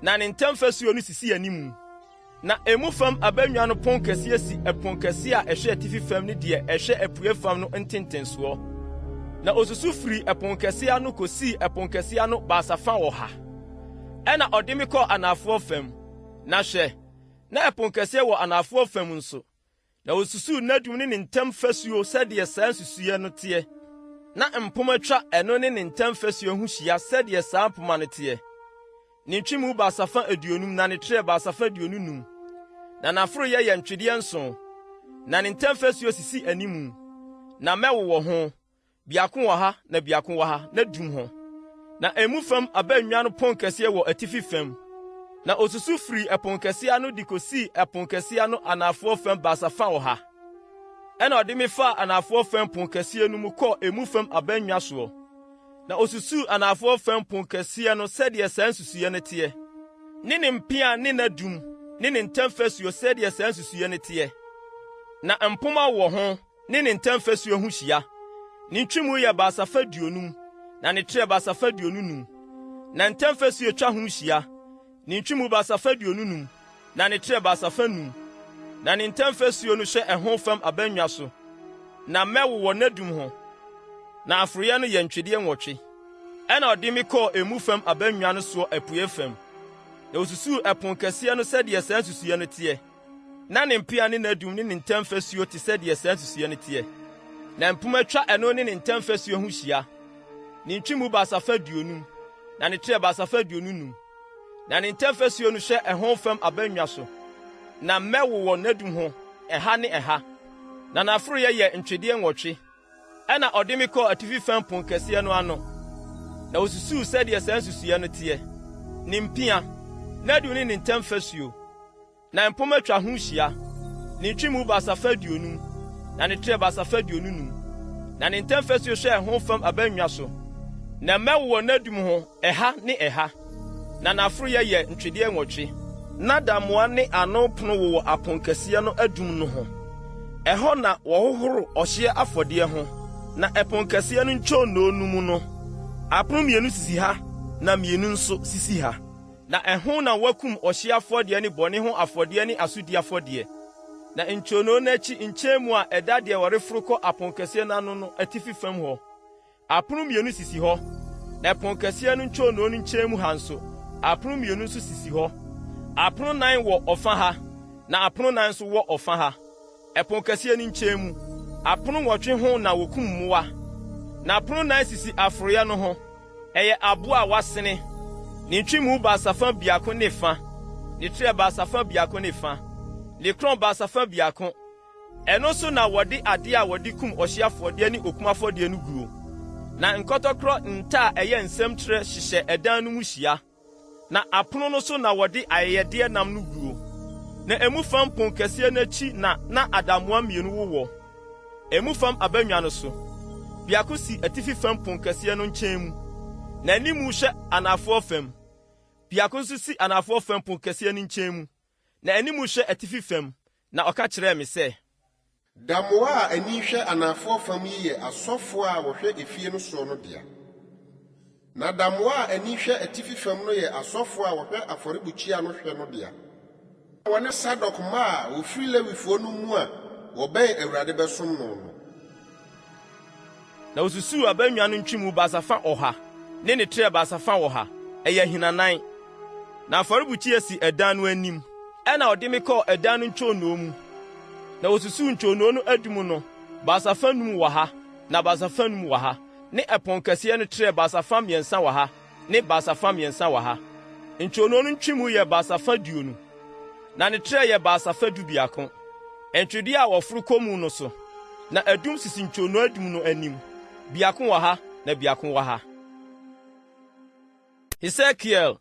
na ne ntam fasuo no sisi anim. Na emu fam abannwa no pon kɛseɛ si ɛpon kɛseɛ a ɛhwɛ atifi fam ne deɛ ɛhwɛ apueeɛ fam no ntentensoɔ. Na osusu firii ɛpon kɛseɛ ano kɔsii ɛpon kɛseɛ ano basafa 100. Ɛnna ɔde me kɔɔ anafoɔ fam, na hwɛ, na ɛpon kɛseɛ wɔ anafoɔ fam nso. Na osusuw n'adum ne ne ntam fasuo sɛdeɛ saa nsusuiɛ no teɛ, na mpomma twa ɛno ne ne ntam fasuo ho hyia sɛdeɛ saa mpomma no teɛ. Ne ntwemu basafa 50 na ne trɛ basafa 25, na n'aforoeɛ yɛ ntwedeɛ nson, na ne ntam fasuo sisi animu, na mmɛ wowɔ ho. Biako wɔ ha na biako wɔ ha n'adum ho. Na emu fam abannwa no ponkɛseɛ wɔ atifi fam. Na osusu firii ɛponkɛseɛ ano de kosii ɛponkɛseɛ ano anafoɔ fam basafa 100. Ɛnna ɔde me faa anafoɔ fam ponkɛseɛ no mu kɔɔ emu fam abannwa soɔ. Na osusuu anafoɔ fam ponkɛseɛ no sɛdeɛ saa nsusuiɛ no teɛ, ne ne mpea ne n'adum ne ne ntam fasuo sɛdeɛ saa nsusuiɛ no teɛ. Na mpomma wɔ ho ne ne ntam fasuo ho hyia. Ne ntwemu yɛ basafa 50, na ne trɛ basafa 25. Na ntam fasuo twa ho hyia, ne ntwemu basafa 25, na ne trɛ basafa 5. Na ne ntam fasuo no hyɛ ɛho fam abannwa so, na mmɛ wowɔ n'adum ho, na aforoeɛ no yɛ ntwedeɛ 8. Ɛnna ɔde me kɔɔ emu fam abannwa no soɔ apueeɛ fam, na osusuu ɛpono kɛseɛ no sɛdeɛ saa nsusuiɛ no teɛ. Na ne mpea ne n'adum ne ne ntam fasuo te sɛ deɛ saa nsusuiɛ no teɛ. Na mpomma twa ɛno ne ne ntam fasuo ho hyia, ne ntwemu basafa 50, na ne trɛ basafa 25. Na ne ntam fasuo no hwɛ ɛho fam abannwa so, na mmɛ wowɔ n'adum ho ɛha ne ɛha, na n'aforoeɛ yɛ ntwedeɛ 8. Ɛnna ɔde me kɔɔ atifi fam ponkɛseɛ no ano, na osusuu sɛdeɛ saa nsusuiɛ no teɛ, ne mpia, n'adum ne ne ntam fasuo. Na mpomma twa ho hyia, ne ntwemu basafa 50, na ne trɛ basafa 25. Na ne ntam fasuo hwɛ ɛho fam abannwa so, na mmɛ wowɔ n'adum ho ɛha ne ɛha, na n'aforoeɛ yɛ ntwedeɛ 8. Na dammoa ne ano pono wowɔ aponkɛseɛ no adum no ho. Ɛhɔ na wɔhohoro ɔhyeɛ afɔdeɛ ho. Na ɛponkɛseɛ no ntwonoo no mu no, apono mmienu sisi ha na mmienu nso sisi ha. Na ɛho na wɔakum ɔhyeɛ afɔdeɛ ne bɔne ho afɔdeɛ ne asodi afɔdeɛ. Na ntwonoo no akyi nkyɛn mu a ɛda deɛ wɔreforo kɔ aponkɛseɛ no ano no atifi fam hɔ, apono mmienu sisi hɔ, na ɛponkɛseɛ no ntwonoo no nkyɛn mu ha nso, apono mmienu nso sisi hɔ. Apono nnan wɔ ɔfa ha, na apono nnan nso wɔ ɔfa ha, ɛponkɛseɛ no nkyɛn mu. Apono 8 ho na wɔkum mmoa, na apono nnan sisi aforoeɛ no ho. Ɛyɛ abo a wɔasene, ne ntwemu basafa 1 ne fa, ne trɛ basafa 1 ne fa, ne korɔn basafa 1. Ɛno so na wɔde ade a wɔde kum ɔhyeɛ afɔdeɛ ne okum afɔdeɛ no guo. Na nkɔtɔkorɔ nta a ɛyɛ nsam trɛ hyehyɛ ɛdan no mu hyia, na apono no so na wɔde ayɛyɛdeɛ nam no guo. Na emu fam ponkɛseɛ no akyi na na adamoa mmienu wowɔ. Emu fam abannwa no so. Biako si atifi fam ponkɛseɛ no nkyɛn mu, na animu hwɛ anafoɔ fam. Biako nso si anafoɔ fam ponkɛseɛ no nkyɛn mu, na animu hwɛ atifi fam. Na ɔka kyerɛɛ me sɛ. Damoa a ani hwɛ anafoɔ fam yi yɛ asɔfoɔ a wɔhwɛ efie no soɔ no dea. Na damoa a ani hwɛ atifi fam no yɛ asɔfoɔ a wɔhwɛ afɔrebukyia no hwɛ no dea. Wɔne Sadok mma a wɔfiri Lewifoɔ no mu a wɔbɛn Awurade bɛsom no no. Na osusuu abannwa no ntwemu basafa 100 ne ne trɛ basafa 100, ɛyɛ ahinanan. Na afɔrebukyia si ɛdan no anim. Ɛnna ɔde me kɔɔ ɛdan no ntwonoo mu, na osusuu ntwonoo no adum no, basafa 5 wɔ ha, na basafa 5 wɔ ha, ne ɛpon kɛseɛ no trɛ basafa 3 wɔ ha, ne basafa 3 wɔ ha. Ntwonoo no ntwemu yɛ basafa 20, na ne trɛ yɛ basafa 11. Ntwedeɛ a wɔforo kɔ mu no so, na adum sisi ntwonoo adum no anim, biako wɔ ha na biako wɔ ha. Hesekiel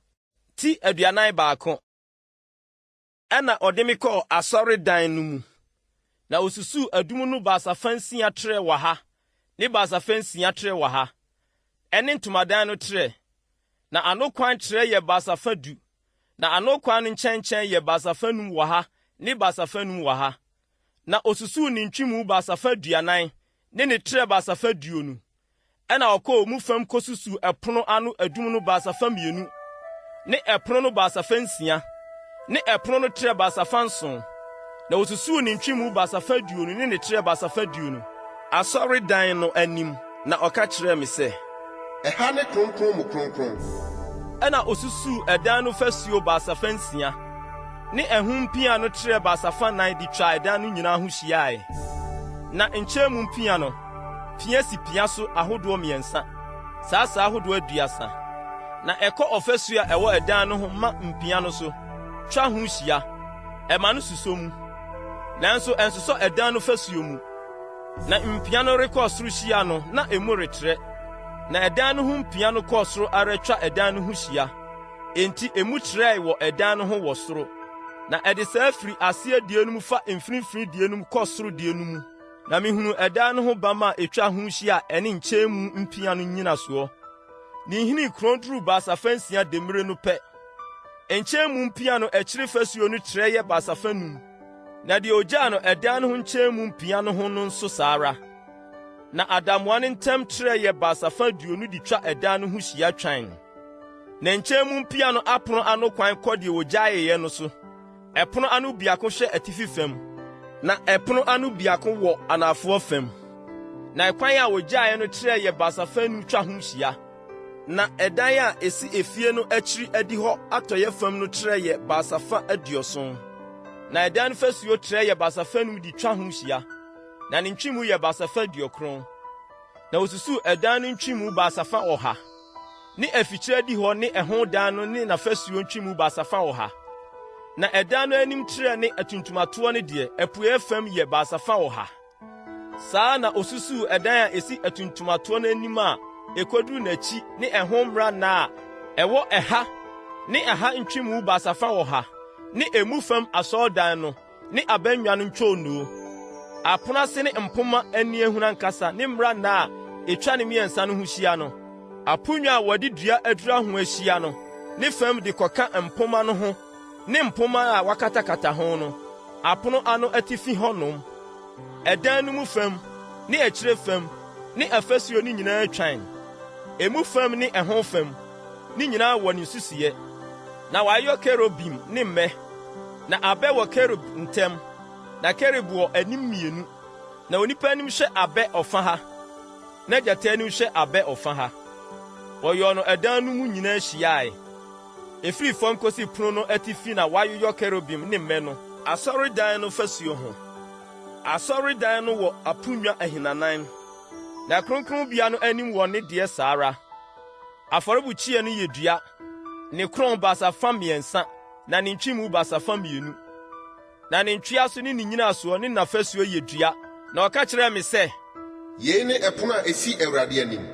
ti 41. Ɛnna ɔde me kɔɔ asɔredan no mu, na osusuw adum no basafa nsia trɛw wɔ ha ne basafa nsia trɛw wɔ ha, ɛne ntomadan no trɛ. Na ano kwan trɛw yɛ basafa du, na ano kwan no nkyɛnkyɛn yɛ basafa num wɔ ha ne basafa num wɔ ha. Na osusuw ne ntwemu basafa aduanan ne ne trɛw basafa aduonu. Ɛnna ɔkɔɔ mu fam kosusuw ɛpono ano adum no basafa mmienu, ne ɛpono no basafa nsia, ne ɛpono no trɛ basafa nson. Na osusuw ne ntwemu basafa 20 ne ne trɛ basafa 20. Asɔredan no anim, na ɔka kyerɛɛ me sɛ. Ɛha ne Kronkron mu Kronkron. Ɛnna osusuw ɛdan no fasuo basafa nsia, ne ɛho mpia no trɛ basafa nan de twaa ɛdan no nyinaa ho hyiae. Na nkyɛn mu mpia no, pia si pia so ahodoɔ mmiɛnsa, saa saa ahodoɔ 30, na ɛkɔ ɔfasuo a ɛwɔ ɛdan no ho ma mpia no so, twa ho hyia, ɛma no susɔ mu, nanso ɛnsosɔ ɛdan no fasuo mu. Na mpia no rekɔ soro hyia no na emu retrɛ, na ɛdan no ho mpia no kɔɔ soro ara twa ɛdan no ho hyia, enti emu trɛe wɔ ɛdan no ho wɔ soro. Na ɛde saa firi aseɛ deɛ no mu fa mfimfini deɛ no mu kɔ soro deɛ no mu. Na mihunuu ɛdan no ho bamma a etwa ho hyia a ɛne nkyɛn mu mpia no nnyinasoɔ. Ne nhini korɔn duruu basafa nsia demmire no pɛ. Nkyɛn mu mpia no akyiri fasuo no trɛ yɛ basafa num, na deɛ ogyaa no ɛdan no ho nkyɛn mu mpia no ho no nso saa ara. Na adamoa no ntam trɛ yɛ basafa 20 de twa ɛdan no ho hyia twann. Na nkyɛn mu mpia no apono ano kwan kɔ deɛ ogyaeɛ no so. Ɛpono ano biako hwɛ atifi fam, na ɛpono ano biako wɔ anafoɔ fam. Na ɛkwan a wogyaeɛ no trɛ yɛ basafa anum twa ho hyia. Na ɛdan a esi efie no akyiri adihɔ atɔeɛ fam no trɛ yɛ basafa 70. Na ɛdan no fasuo trɛ yɛ basafa anum de twa ho hyia, na ne ntwemu yɛ basafa 90. Na osusuw ɛdan no ntwemu basafa 100. Ne afikyiri adihɔ ne ɛho dan no ne n'afasuo ntwemu basafa 100. Na ɛdan no anim trɛ ne atuntumatoɔ no deɛ, apueeɛ fam yɛ basafa 100. Saa na osusuw ɛdan a esi atuntumatoɔ no anim a ekoduru n'akyi ne ɛho mmrannaa a ɛwɔ ɛha ne ɛha ntwemu basafa 100 ne emu fam asɔredan no ne abannwa no ntwonoo, apono ase ne mpomma aniɛhunu ankasa ne mmrannaa a etwa ne mmiɛnsa no ho hyia no, aponnwa a wɔde dua adura ho ahyia no ne fam de kɔka mpomma no ho ne mpomma a wɔakatakata ho no, apono ano atifi hɔnom, ɛdan no mu fam ne akyire fam ne afasuo no nyinaa twan, emu fam ne ɛho fam, ne nyinaa wɔ ne nsusuiɛ. Na wɔayɔ kerubim ne mmɛ. Na abɛ wɔ kerub ntam, na kerub wɔ anim mmienu, na onipa anim hwɛ abɛ ɔfa ha, na gyata anim hwɛ abɛ ɔfa ha. Wɔyɔɔ no ɛdan no mu nyinaa hyiae. Efiri fam kosi pono no atifi na wɔayeyɔ kerubim ne mmɛ no. Asɔredan no fasuo ho. Asɔredan no wɔ aponnwa ahinanan, na kronkronbea no anim wɔ ne deɛ saa ara. Afɔrebukyia no yɛ dua, ne korɔn basafa mmiɛnsa na ne ntwemu basafa mmienu, na ne ntweaso ne ne nnyinasoɔ ne n'afasuo yɛ dua. Na ɔka kyerɛɛ me sɛ. Yei ne ɛpono a ɛsi Awurade anim.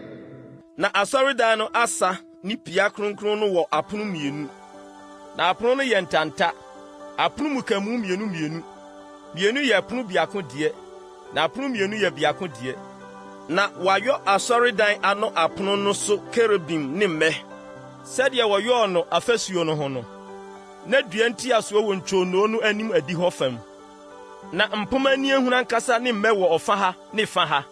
Na asɔredan no asa ne pia kronkron no wɔ apono mmienu, na apono no yɛ ntanta, apono mmukamu mmienu mmienu, mmienu yɛ ɛpono biako deɛ, na apono mmienu yɛ biako deɛ. Na wɔayɔ asɔredan ano apono no so kerubim ne mmɛ. Sɛdeɛ wɔyɔɔ no afasuo no ho no, na dua ntiasoɔ wɔ ntwonoo no anim adihɔ fam, na mpomma aniɛhunu ankasa ne mmɛ wɔ ɔfa ha ne fa ha,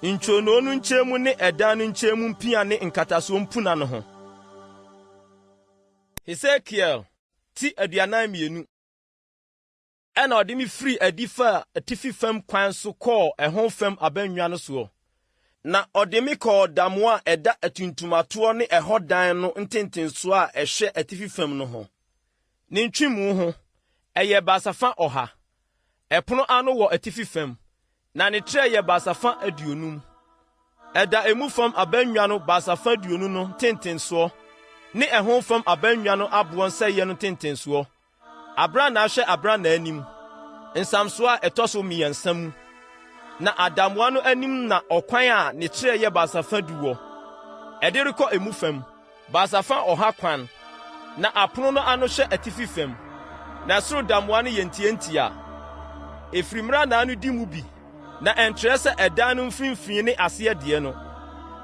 ntwonoo no nkyɛn mu ne ɛdan no nkyɛn mu mpia ne nkatasoɔ mpuna no ho. Hesekiel ti 42. Ɛnna ɔde me firii adi faa atifi fam kwan so kɔɔ ɛho fam abannwa no soɔ, na ɔde me kɔɔ damoa a ɛda atuntumatoɔ ne ɛhɔ dan no ntentensoɔ a ɛhwɛ atifi fam no ho. Ne ntwemu ho, ɛyɛ basafa 100. Ɛpono ano wɔ atifi fam, na ne trɛ yɛ basafa 50. Ɛda emu fam abannwa no basafa 20 no ntentensoɔ ne ɛho fam abannwa no aboɔ nsɛeɛ no ntentensoɔ. Abrannaa hwɛ abrannaa anim. Nsamsoɔ a ɛtɔ so mmiɛnsa mu. Na adamoa no anim na ɔkwan a ne trɛ yɛ basafa du wɔ, ɛde rekɔ emu fam, basafa ɔha kwan, na apono no ano hyɛ atifi fam. Na soro damoa no yɛ ntiantia. Efiri mmrannaa no di mu bi, na ɛnkyerɛ sɛ ɛdan no mfimfini ne aseɛ deɛ no,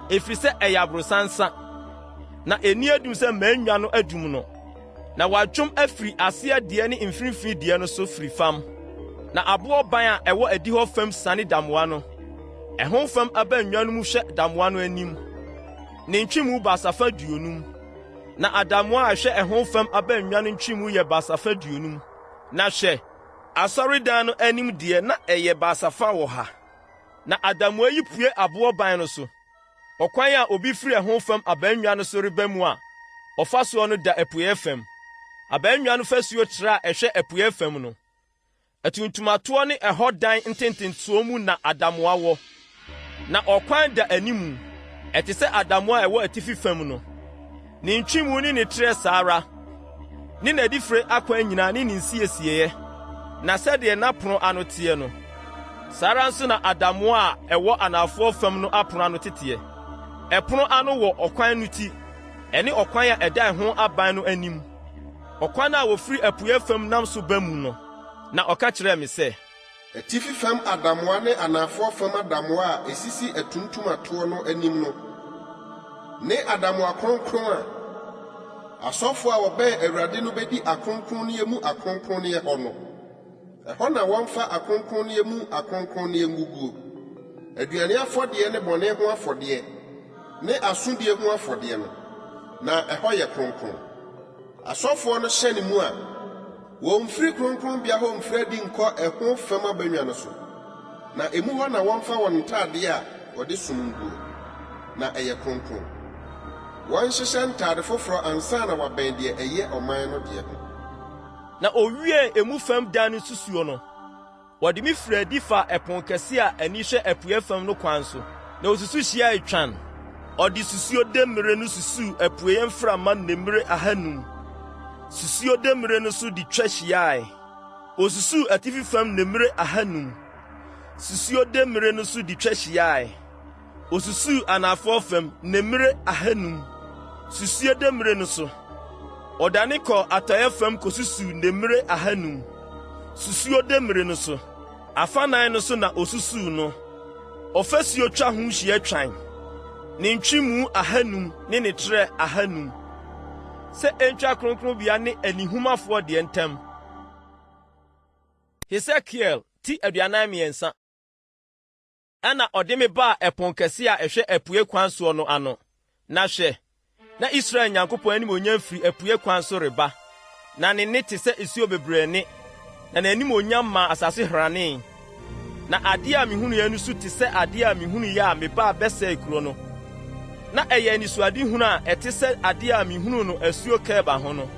ɛfiri sɛ ɛyɛ aborosansa, na ɛnni adum sɛ mmaannwa no adum no. Na wɔatwom afiri aseɛ deɛ ne mfimfini deɛ no so firi fam. Na aboɔ ban a ɛwɔ adihɔ fam siane damoa no. Ɛho fam abannwa no mu hwɛ damoa no anim, ne ntwemu basafa 50. Na adamoa a ɛhwɛ ɛho fam abannwa no ntwemu yɛ basafa 50. Na hwɛ, asɔredan no anim deɛ na ɛyɛ basafa 100. Na adamoa yi pue aboɔ ban no so. Ɔkwan a obi firi ɛho fam abannwa no so reba mu a ɔfa soɔ no da apueeɛ fam. Abannwa no fasuo trɛ a ɛhwɛ apueeɛ fam no, atuntumatoɔ ne ɛhɔ dan ntentensoɔ mu na adamoa wɔ. Na ɔkwan da animu, ɛte sɛ adamoa a ɛwɔ atifi fam no. Ne ntwemu ne ne trɛ saa ara, ne n'adifire akwan nyinaa ne ne nsiesieeɛ. Na sɛdeɛ n'apono ano teɛ no, saa ara nso na adamoa a ɛwɔ anafoɔ fam no apono ano teteɛ. Ɛpono ano wɔ ɔkwan no ti, ɛne ɔkwan a ɛda ɛho aban no anim, ɔkwan a wɔfiri apueeɛ fam nam so ba mu no. Na ɔka kyerɛɛ me sɛ. Atifi fam adamoa ne anafoɔ fam adamoa a esisi atuntum atoɔ no anim no ne adamoa kronkron a asɔfoɔ a wɔbɛn Awurade no bedi akronkronneɛ mu akronkronneɛ hɔ no. Ɛhɔ na wɔmfa akronkronneɛ mu akronkronneɛ nguguo, aduane afɔdeɛ ne bɔne ho afɔdeɛ ne asodie ho afɔdeɛ no, na ɛhɔ yɛ kronkron. Asɔfoɔ no hyɛne mu a, wɔmfiri kronkronbea hɔ mfiri adi nkɔ ɛho fam abannwa no so, na emu hɔ na wɔmfa wɔn ntadeɛ a wɔde som nguo, na ɛyɛ kronkron. Wɔnhyehyɛ ntade foforɔ ansa na wɔabɛn deɛ ɛyɛ ɔman no deɛ ho. Na owiee emu fam dan no nsusuo no, Wɔde me firii adi faa ɛpon kɛse a ani hwɛ apuei fam no kwan so, na osusu hyiae twann. Ɔde susuo demmire no susuu apueeɛ mframa nnemmire 500, susuo demmire no so de twa hyiae. Osusuu atifi fam nnemmire 500, susuo demmire no so de twa hyiae. Osusuu anafoɔ fam nnemmire 500, susuo demmire no so. Ɔdane kɔɔ atɔeɛ fam kosusuu nnemmire 500, susuo demmire no so. Afanan no so na osusuu no. Ɔfasuo twa ho hyia twan, ne ntwemu 500 ne ne trɛ 500, sɛ entwa kronkronbea ne anihumafoɔ deɛ ntam. Hesekiel ti 43. Ɛnna ɔde me baa ɛpon kɛse a ɛhwɛ apuei kwan soɔ no ano, na hwɛ, na Israel Nyankopɔn animuonyam firi apuei kwan so reba, na ne nne te sɛ nsuo bebree nne, na n'animuonyam maa asase hranee. Na adeɛ a mehunuiɛ no su te sɛ adeɛ a mehunuiɛ a mebaa bɛsɛee kuro no. Na ɛyɛ anisoadehunu a ɛte sɛ adeɛ a mehunuu no asuo Kebar ho no.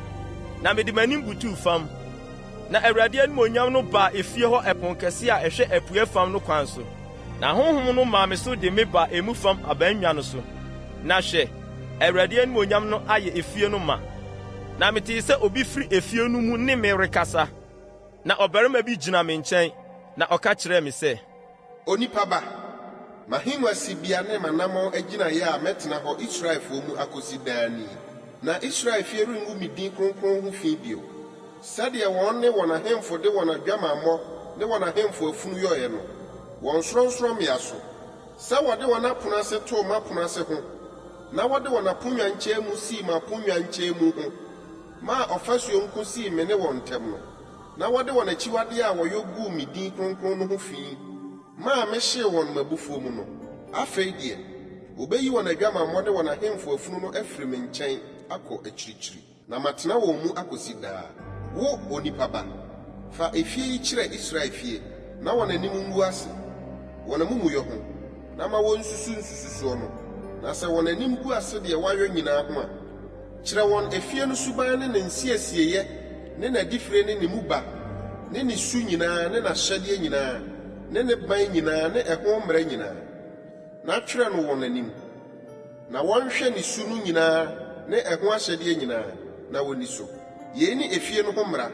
Na mede m'anim butuu fam. Na Awurade animuonyam no baa efie hɔ ɛpon kɛse a ɛhwɛ apuei fam no kwan so. Na Honhom no maa me so de me baa emu fam abannwa no so. Na hwɛ, Awurade animuonyam no ayɛ efie no ma. Na metee sɛ obi firi efie no mu ne me rekasa. Na ɔbarima bi gyina me nkyɛn, na ɔka kyerɛɛ me sɛ. Onipa ba, m'ahengua sibea ne m'anammɔn agyinaeɛ a mɛtena hɔ Israelfoɔ mu akɔsi daa nie. Na Israel fie rengu me din kronkron ho fi bio, sɛdeɛ wɔn ne wɔn ahemfo de wɔn adwamammɔ ne wɔn ahemfo afunu yɔeɛ no, wɔn sorɔnsorɔmmea so, sɛ wɔde wɔn apono ase too m'apono ase ho, na wɔde wɔn aponnwa nkyɛn mu sii m'aponnwa nkyɛn mu ho, maa ɔfasuo nko sii me ne wɔn ntam no. Na wɔde wɔn akyiwadeɛ a wɔyɔ guu me din kronkron no ho fi maa mehyee wɔn m'abufuo mu no, afei deɛ, wɔbɛyi wɔn adwamammɔ ne wɔn ahemfo afunu no afiri me nkyɛn akɔ akyirikyiri, na matena wɔn mu akɔsi daa. Wo, onipa ba, fa efie yi kyerɛ Israel fie, na wɔn anim ngu ase, wɔn amumuyɔ ho, na ma wɔnsusu nsususoɔ no, na sɛ wɔn anim gu ase deɛ wɔayɔ nyinaa ho a, Kyerɛ wɔn efie no suban ne ne nsiesieeɛ ne n'adifire ne ne muba ne ne su nyinaa ne n'ahyɛdeɛ nyinaa ne ne ban nyinaa ne ɛho mmara nyinaa, na twerɛ no wɔn anim, na wɔnhwɛ ne su no nyinaa ne ɛho ahyɛdeɛ nyinaa, na wɔnni so. Yei ne efie no ho mmara.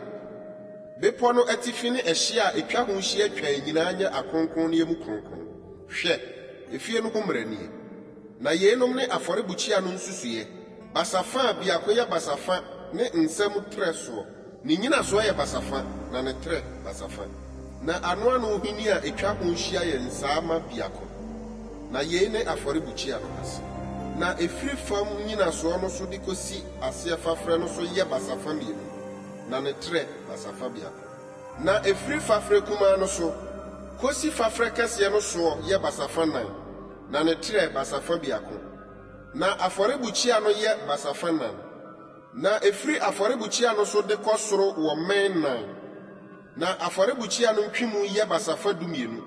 Bepɔ no atifi ne ɛhyeɛ a ɛtwa ho hyia twann nyinaa nyɛ akronkronneɛ mu kronkron. Hwɛ, efie no ho mmara nie. Na yeinom ne afɔrebukyia no nsusuiɛ, Basafa a biako yɛ basafa ne nsa mu trɛ soɔ. Ne nnyinasoɔ yɛ basafa, na ne trɛ basafa. Na anoano hini a ɛtwa ho hyia yɛ nsaama biako. Na yei ne afɔrebukyia no ase. Na ɛfiri fam nnyinasoɔ no so de kɔsi aseɛ faferɛ no so yɛ basafa mmienu, na ne trɛ basafa biako. Na ɛfiri faferɛ kumaa no so kɔsi faferɛ kɛseɛ no soɔ yɛ basafa nnan, na ne trɛ basafa biako. Na afɔrebukyia no yɛ basafa nnan. Na ɛfiri afɔrebukyia no so de kɔ soro wɔ mmɛn nnan. Na afɔrebukyia no ntwemu yɛ basafa dumienu,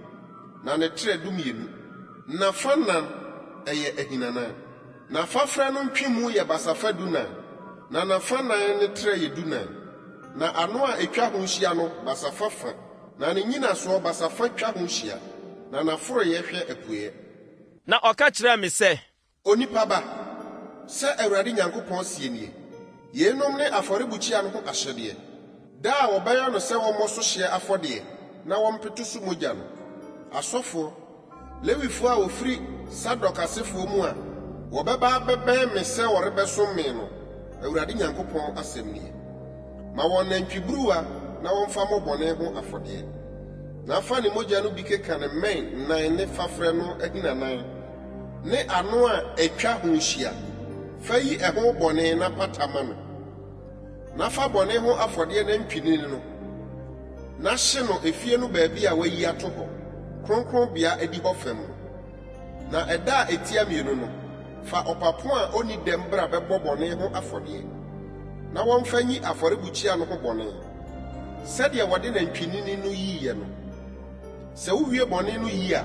na ne trɛ dumienu. Na fa nnan, ɛyɛ ahinanan. Na faferɛ no ntwemu yɛ basafa dunan, na n'afa nnan ne trɛ yɛ dunan. Na ano a ɛtwa ho hyia no basafa fa, na ne nnyinasoɔ basafa twa ho hyia, na n'aforoeɛ hwɛ apueeɛ. Na ɔka kyerɛɛ me sɛ. Onipa ba, sɛ Awurade Nyankopɔn seɛ nie, Yeinom ne afɔrebukyia no ho ahyɛdeɛ, Da a wɔbɛyɔ no sɛ wɔmmɔ so hyeɛ afɔdeɛ na wɔmpete so mogya no, asɔfoɔ, Lewifoɔ a wɔfiri Sadok asefoɔ mu a wɔbɛba abɛbɛn me sɛ wɔrebɛsom me no, Awurade Nyankopɔn asɛm nie. Ma wɔn nantwiburuwa na wɔmfa mmɔ bɔne ho afɔdeɛ. Na fa ne mogya no bi keka ne mmɛn nnan ne faferɛ no ahinanan ne ano a ɛtwa ho hyia. Fa yi ɛho bɔne na pata ma no. Na fa bɔne ho afɔdeɛ nantwinini no, na hye no efie no baabi a wɔayi ato hɔ, kronkronbea adihɔ fam no. Na ɛda a etia mmienu no, fa ɔpapo a onni dɛm bra bɛbɔ bɔne ho afɔdeɛ, na wɔmfa nyi afɔrebukyia no ho bɔne, sɛdeɛ wɔde nantwinini no yiiɛ no. Sɛ wowie bɔne no yi a,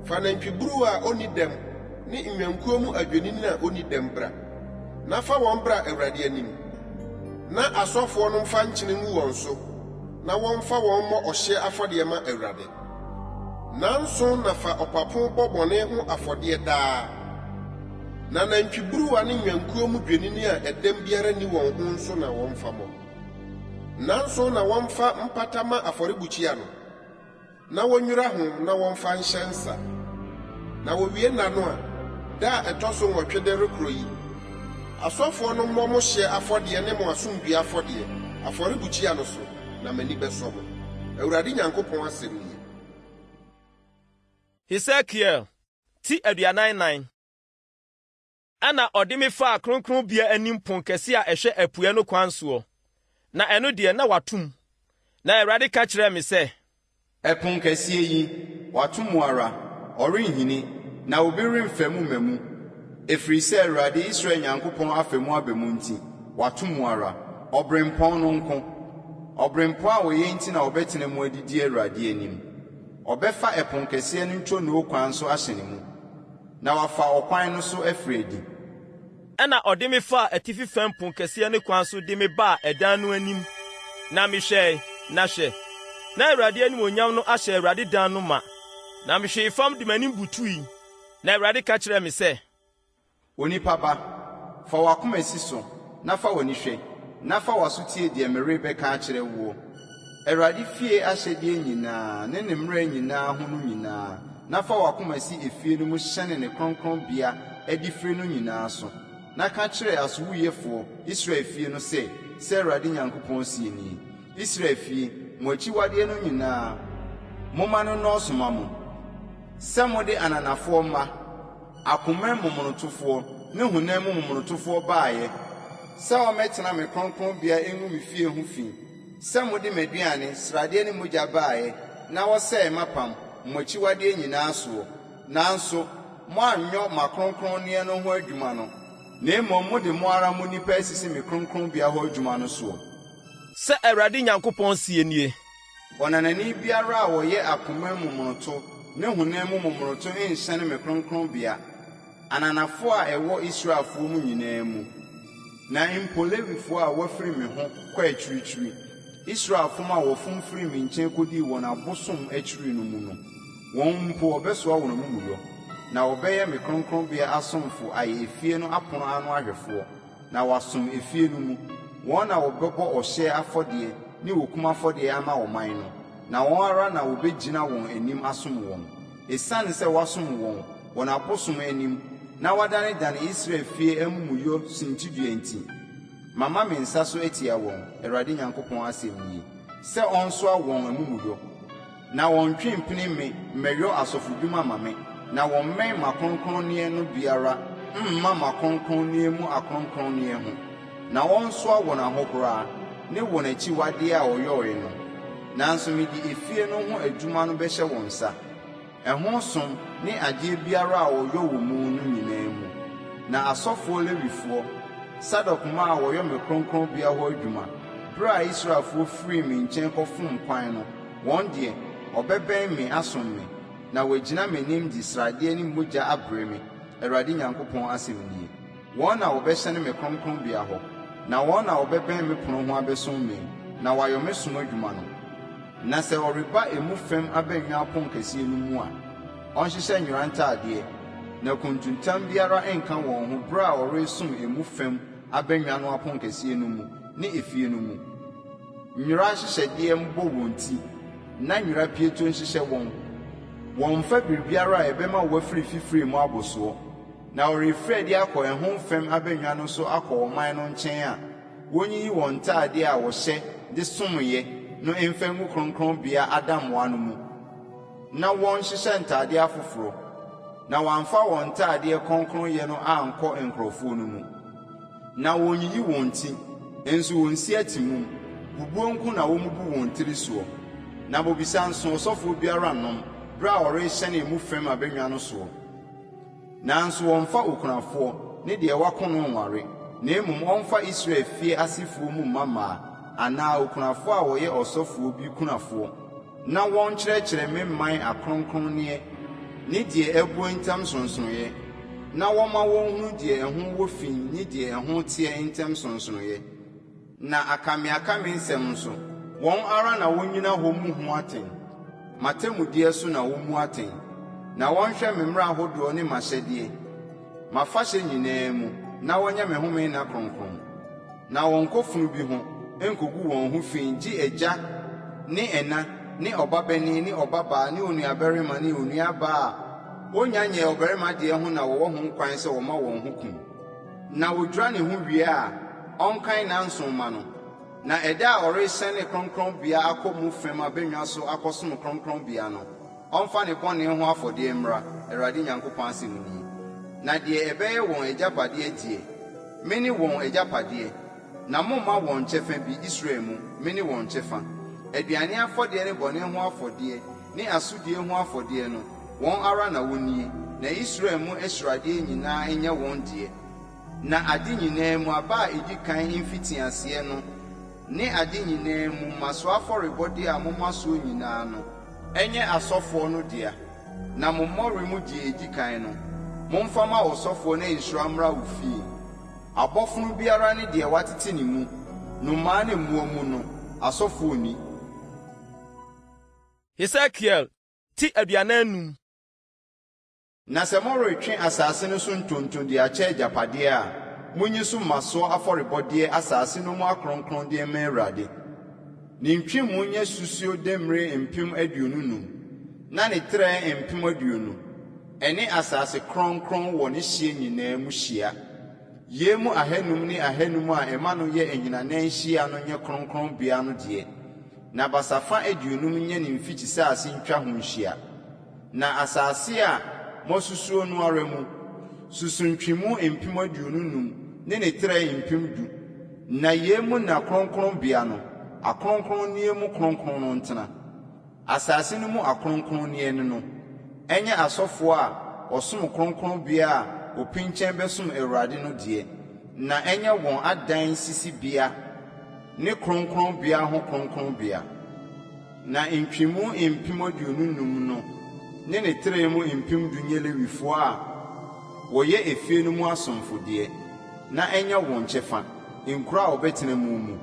fa nantwiburuwa a onni dɛm ne nnwankuo mu adwennini a onni dɛm bra, na fa wɔn bra Awurade anim. Na asɔfoɔ no mfa nkyene ngu wɔn so na wɔmfa wɔn mmɔ ɔhyeɛ afɔdeɛ mma Awurade. Nnanson na fa ɔpapo bɔ bɔne ho afɔdeɛ daa, na nantwiburuwa ne nnwankuo mu dwennini a ɛdɛm biara nni wɔn ho nso na wɔmfa mmɔ. Nnanson na wɔmfa mpata mma afɔrebukyia no, na wonnwira ho na wɔmfa nhyɛ nsa. Na wɔwie nna no a, da a ɛtɔ so nwɔtwe de rekorɔ yi, asɔfoɔ no mmɔ mo hyeɛ afɔdeɛ ne mo asomdwoeɛ afɔdeɛ, afɔrebukyia no so, na m'ani bɛsɔ mo, Awurade Nyankopɔn asɛm nie. Hesekiel ti 44. Ɛnna ɔde me faa kronkronbea anim ponkɛse a ɛhwɛ apueɛ no kwan soɔ, na ɛno deɛ, na wɔato mu. Na Awurade ka kyerɛɛ me sɛ. Ɛponkɛseɛ yi, wɔato mu ara, ɔrenhini, na obi remfa mu mma mu, ɛfiri sɛ Awurade, Israel Nyankopɔn afa mu aba mu nti, wɔato mu ara. Ɔberempɔn no nko, ɔberempɔn a ɔyɛ nti na ɔbɛtena mu adidi Awurade anim. Ɔbɛfa ɛponkɛseɛ no ntwonoo kwan so ahyɛne mu. Na wafa ɔkwan no so afiri adi. Ɛnna ɔde me faa atifi fam ponkɛseɛ no kwan so de me baa ɛdan no anim, na mehwɛe, na hwɛ, na Awurade animuonyam no ahyɛ Awurade dan no ma. Na mehwee fam de m'anim butui, na Awurade ka kyerɛɛ me sɛ. Onipa ba, fa w'akoma si so, na fa w'ani hwɛ, na fa w'aso tie deɛ merebɛka akyerɛ woɔ, Awurade fie ahyɛdeɛ nyinaa ne ne mmara nyinaa ho no nyinaa, na fa w'akoma si efie no mu hyɛne ne kronkronbea adifire no nyinaa so, na ka kyerɛ asowuiɛfoɔ, Israel fie no sɛ, 'Sɛ Awurade Nyankopɔn seɛ nie, Israel fie, mo akyiwadeɛ no nyinaa, momma no nnɔɔso mma mo, sɛ mode ananafoɔ mma, Akoma momonotofoɔ ne honam mu momonotofoɔ baeɛ sɛ wɔmmɛtena me kronkronbea ngu me fie ho fi, sɛ mode m'aduane, sradeɛ ne mogya baeɛ na wɔsɛee m'apam, mo akyiwadeɛ nyinaa soɔ. Nanso moanyɔ m'akronkronneɛ no ho adwuma no, na mmom mode mo ara mo nnipa asisi me kronkronbea hɔ adwuma no soɔ. Sɛ Awurade Nyankopɔn seɛ nie. Ɔnanani biara a ɔyɛ akoma mu momonoto ne honam mu momonoto nhyɛne me kronkronbea, ananafoɔ a ɛwɔ Israelfoɔ mu nyinaa mu, na mpo Lewifoɔ a wɔafiri me ho kɔ akyirikyiri, Israel fom a wɔfom firii me nkyɛn kɔdii wɔn abosom akyiri no mu no, wɔn mpo wɔbɛsoa wɔn amumuyɔ, na wɔbɛyɛ me kronkronbea asomfo ayɛ efie no apono ano ahwɛfoɔ, na wɔasom efie no mu. Wɔn na wɔbɛbɔ ɔhyeɛ afɔdeɛ. ne okum afɔdeɛ ama ɔman no, na wɔn ara na wɔbɛgyina wɔn anim asom wɔn. Esiane sɛ wɔasom wɔn, wɔn abosom anim, na wɔadanedane Israel fie amumuyɔ suntidua nti, mama me nsa so atia wɔn, Awurade Nyankopɔn asɛm nie, sɛ ɔnsoa wɔn amumuyɔ. Na wɔntwe mpini me mmɛyɔ asɔfodwuma mma me, na wɔmmɛn m'akronkronneɛ no biara mma m'akronkronneɛ mu akronkronneɛ ho, na wɔnsoa wɔn ahohora ne wɔn akyiwadeɛ a wɔyɔeɛ no. Nanso mede efie no ho adwuma no bɛhyɛ wɔn nsa, ɛho som ne adeɛ biara a wɔyɔ wɔ mu no nyinaa mu. Na asɔfoɔ Lewifoɔ, Sadok mma a wɔyɔ me kronkronbea hɔ adwuma, berɛ a Israelfoɔ firii me nkyɛn kɔfom kwan no, wɔn deɛ, wɔbɛbɛn me asom me, na wɔagyina m'anim de sradeɛ ne mogya abrɛ me, Awurade Nyankopɔn asɛm nie. Wɔn na wɔbɛhyɛne me kronkronbea hɔ, na wɔn na wɔbɛbɛn me pono ho abɛsom me, na wɔayɔ me som adwuma no. Na sɛ ɔreba emu fam abannwa aponkɛseɛ no mu a, ɔnhyehyɛ nwera ntadeɛ, na kuntuntam biara nka wɔn ho berɛ a wɔresom emu fam abannwa no aponkɛseɛ no mu ne efie no mu. Nwera nhyehyɛdeɛ mmobɔ wɔn ti, na nwera pieto nhyehyɛ wɔn. Wɔmmfa biribiara a ɛbɛma wɔafiri fifire mu abɔsoɔ. Na wɔrefiri adi akɔ ɛho fam abannwa no so akɔ ɔman no nkyɛn a, wonyiyi wɔn ntade a wɔhyɛ de somyɛ no mfa ngu kronkronbea adammoa no mu, na wɔnhyehyɛ ntade afoforo, na wɔamfa wɔn ntadeɛ kronkronyɛ no ankɔ nkurɔfoɔ no mu. Na wonnyiyi wɔn ti, nso wonnsi atimum, bubuo nko na wommubu wɔn tiri soɔ. Na bobesa nso ɔsɔfoɔ biara nnom berɛ a ɔrehyɛne emu fam abannwa no soɔ. Nanso wɔmmfa okunafoɔ ne deɛ wɔako no nnware, na mmom ɔmfa Israel fie asefoɔ mu mmammaa anaa okunafoɔ a wɔyɛ ɔsɔfoɔ bi kunafoɔ, na wɔnkyerɛkyerɛ me man akronkronneɛ ne deɛ abuo ntam nsonsonoeɛ, na wɔmma wɔnhunu deɛ ɛho wɔ fi ne deɛ ɛho teɛ ntam nsonsonoeɛ. Na akameakame nsɛm nso, wɔn ara na wonnyina hɔ mmu ho atɛn. M'atemmudeɛ so na wommu atɛn, na wɔnhwɛ me mmara ahodoɔ ne m'ahyɛdeɛ, m'afahyɛ nyinaa mu, na wɔnyɛ me home nna kronkron. Na wɔnnkɔ funu bi ho nkogu wɔn ho fi gye agya ne ɛna ne ɔbabanin ne ɔbabaa ne onuabarima ne onuabaa a onnya nyɛɛ ɔbarima deɛ ho na wɔwɔ ho kwan sɛ wɔma wɔn ho kum. Na odwira ne ho wie a, ɔnkan nnanson mma no. Na ɛda a ɔrehyɛne kronkronbea akɔ mu fam abannwa so akɔsom kronkronbea no, ɔmfa ne bɔne ho afɔdeɛ mmra, Awurade Nyankopɔn asɛm nie. Na deɛ ɛbɛyɛ wɔn agyapadeɛ deɛ, mene wɔn agyapadeɛ, na momma wɔn kyɛfa bi Israel mu, mene wɔn kyɛfa. Aduane afɔdeɛ ne bɔne ho afɔdeɛ ne asodie ho afɔdeɛ no, wɔn ara na wɔnnie, na Israel mu ahyiradeɛ nyinaa nyɛ wɔn deɛ. Na ade nyinaa mu aba a edi kan mfitiaseɛ no ne ade nyinaa mu mmasoɔ afɔrebɔdeɛ a moma soɔ nyinaa no nyɛ asɔfoɔ no dea, na mo mmɔre mu deɛ edi kan no, momfa mma ɔsɔfoɔ na nhyira mmra wo fie. Abɔfono biara ne deɛ wɔatete ne mu, nnomaa ne mmoa mu no, asɔfoɔ nni. Hesekiel ti 45. Na sɛ moretwe asase no so ntonto de akyɛ agyapadeɛ a, monyi so mmasoɔ afɔrebɔdeɛ asase no mu akronkronneɛ mma Awurade. Ne ntwemu nyɛ susuo demmire 25,000, na ne trɛ 20,000, ɛne asase kronkron wɔ ne hyeɛ nyinaa mu hyia. Yei mu ahanum ne ahanum a ɛma no yɛ ahinanan hyia no nyɛ kronkronbea no deɛ, na basafa 50 nyɛ ne mfikyisase ntwa ho nhyia. Na asase a moasusuo no ara mu, susu ntwemu 25,000 ne ne trɛ 10,000, na yei mu na kronkronbea no, akronkronneɛ mu kronkron no ntena. Asase no mu akronkronneɛ ne no, ɛnyɛ asɔfoɔ a wɔsom kronkronbea a wɔpinkyɛn bɛsom Awurade no deɛ, na ɛnyɛ wɔn adan sisibea ne kronkronbea ho kronkronbea. Na ntwemu 25,000 no ne ne trɛ mu 10,000 nyɛ Lewifoɔ a wɔyɛ efie no mu asomfo deɛ, na ɛnyɛ wɔn kyɛfa, nkuro a wɔbɛtena mu mu.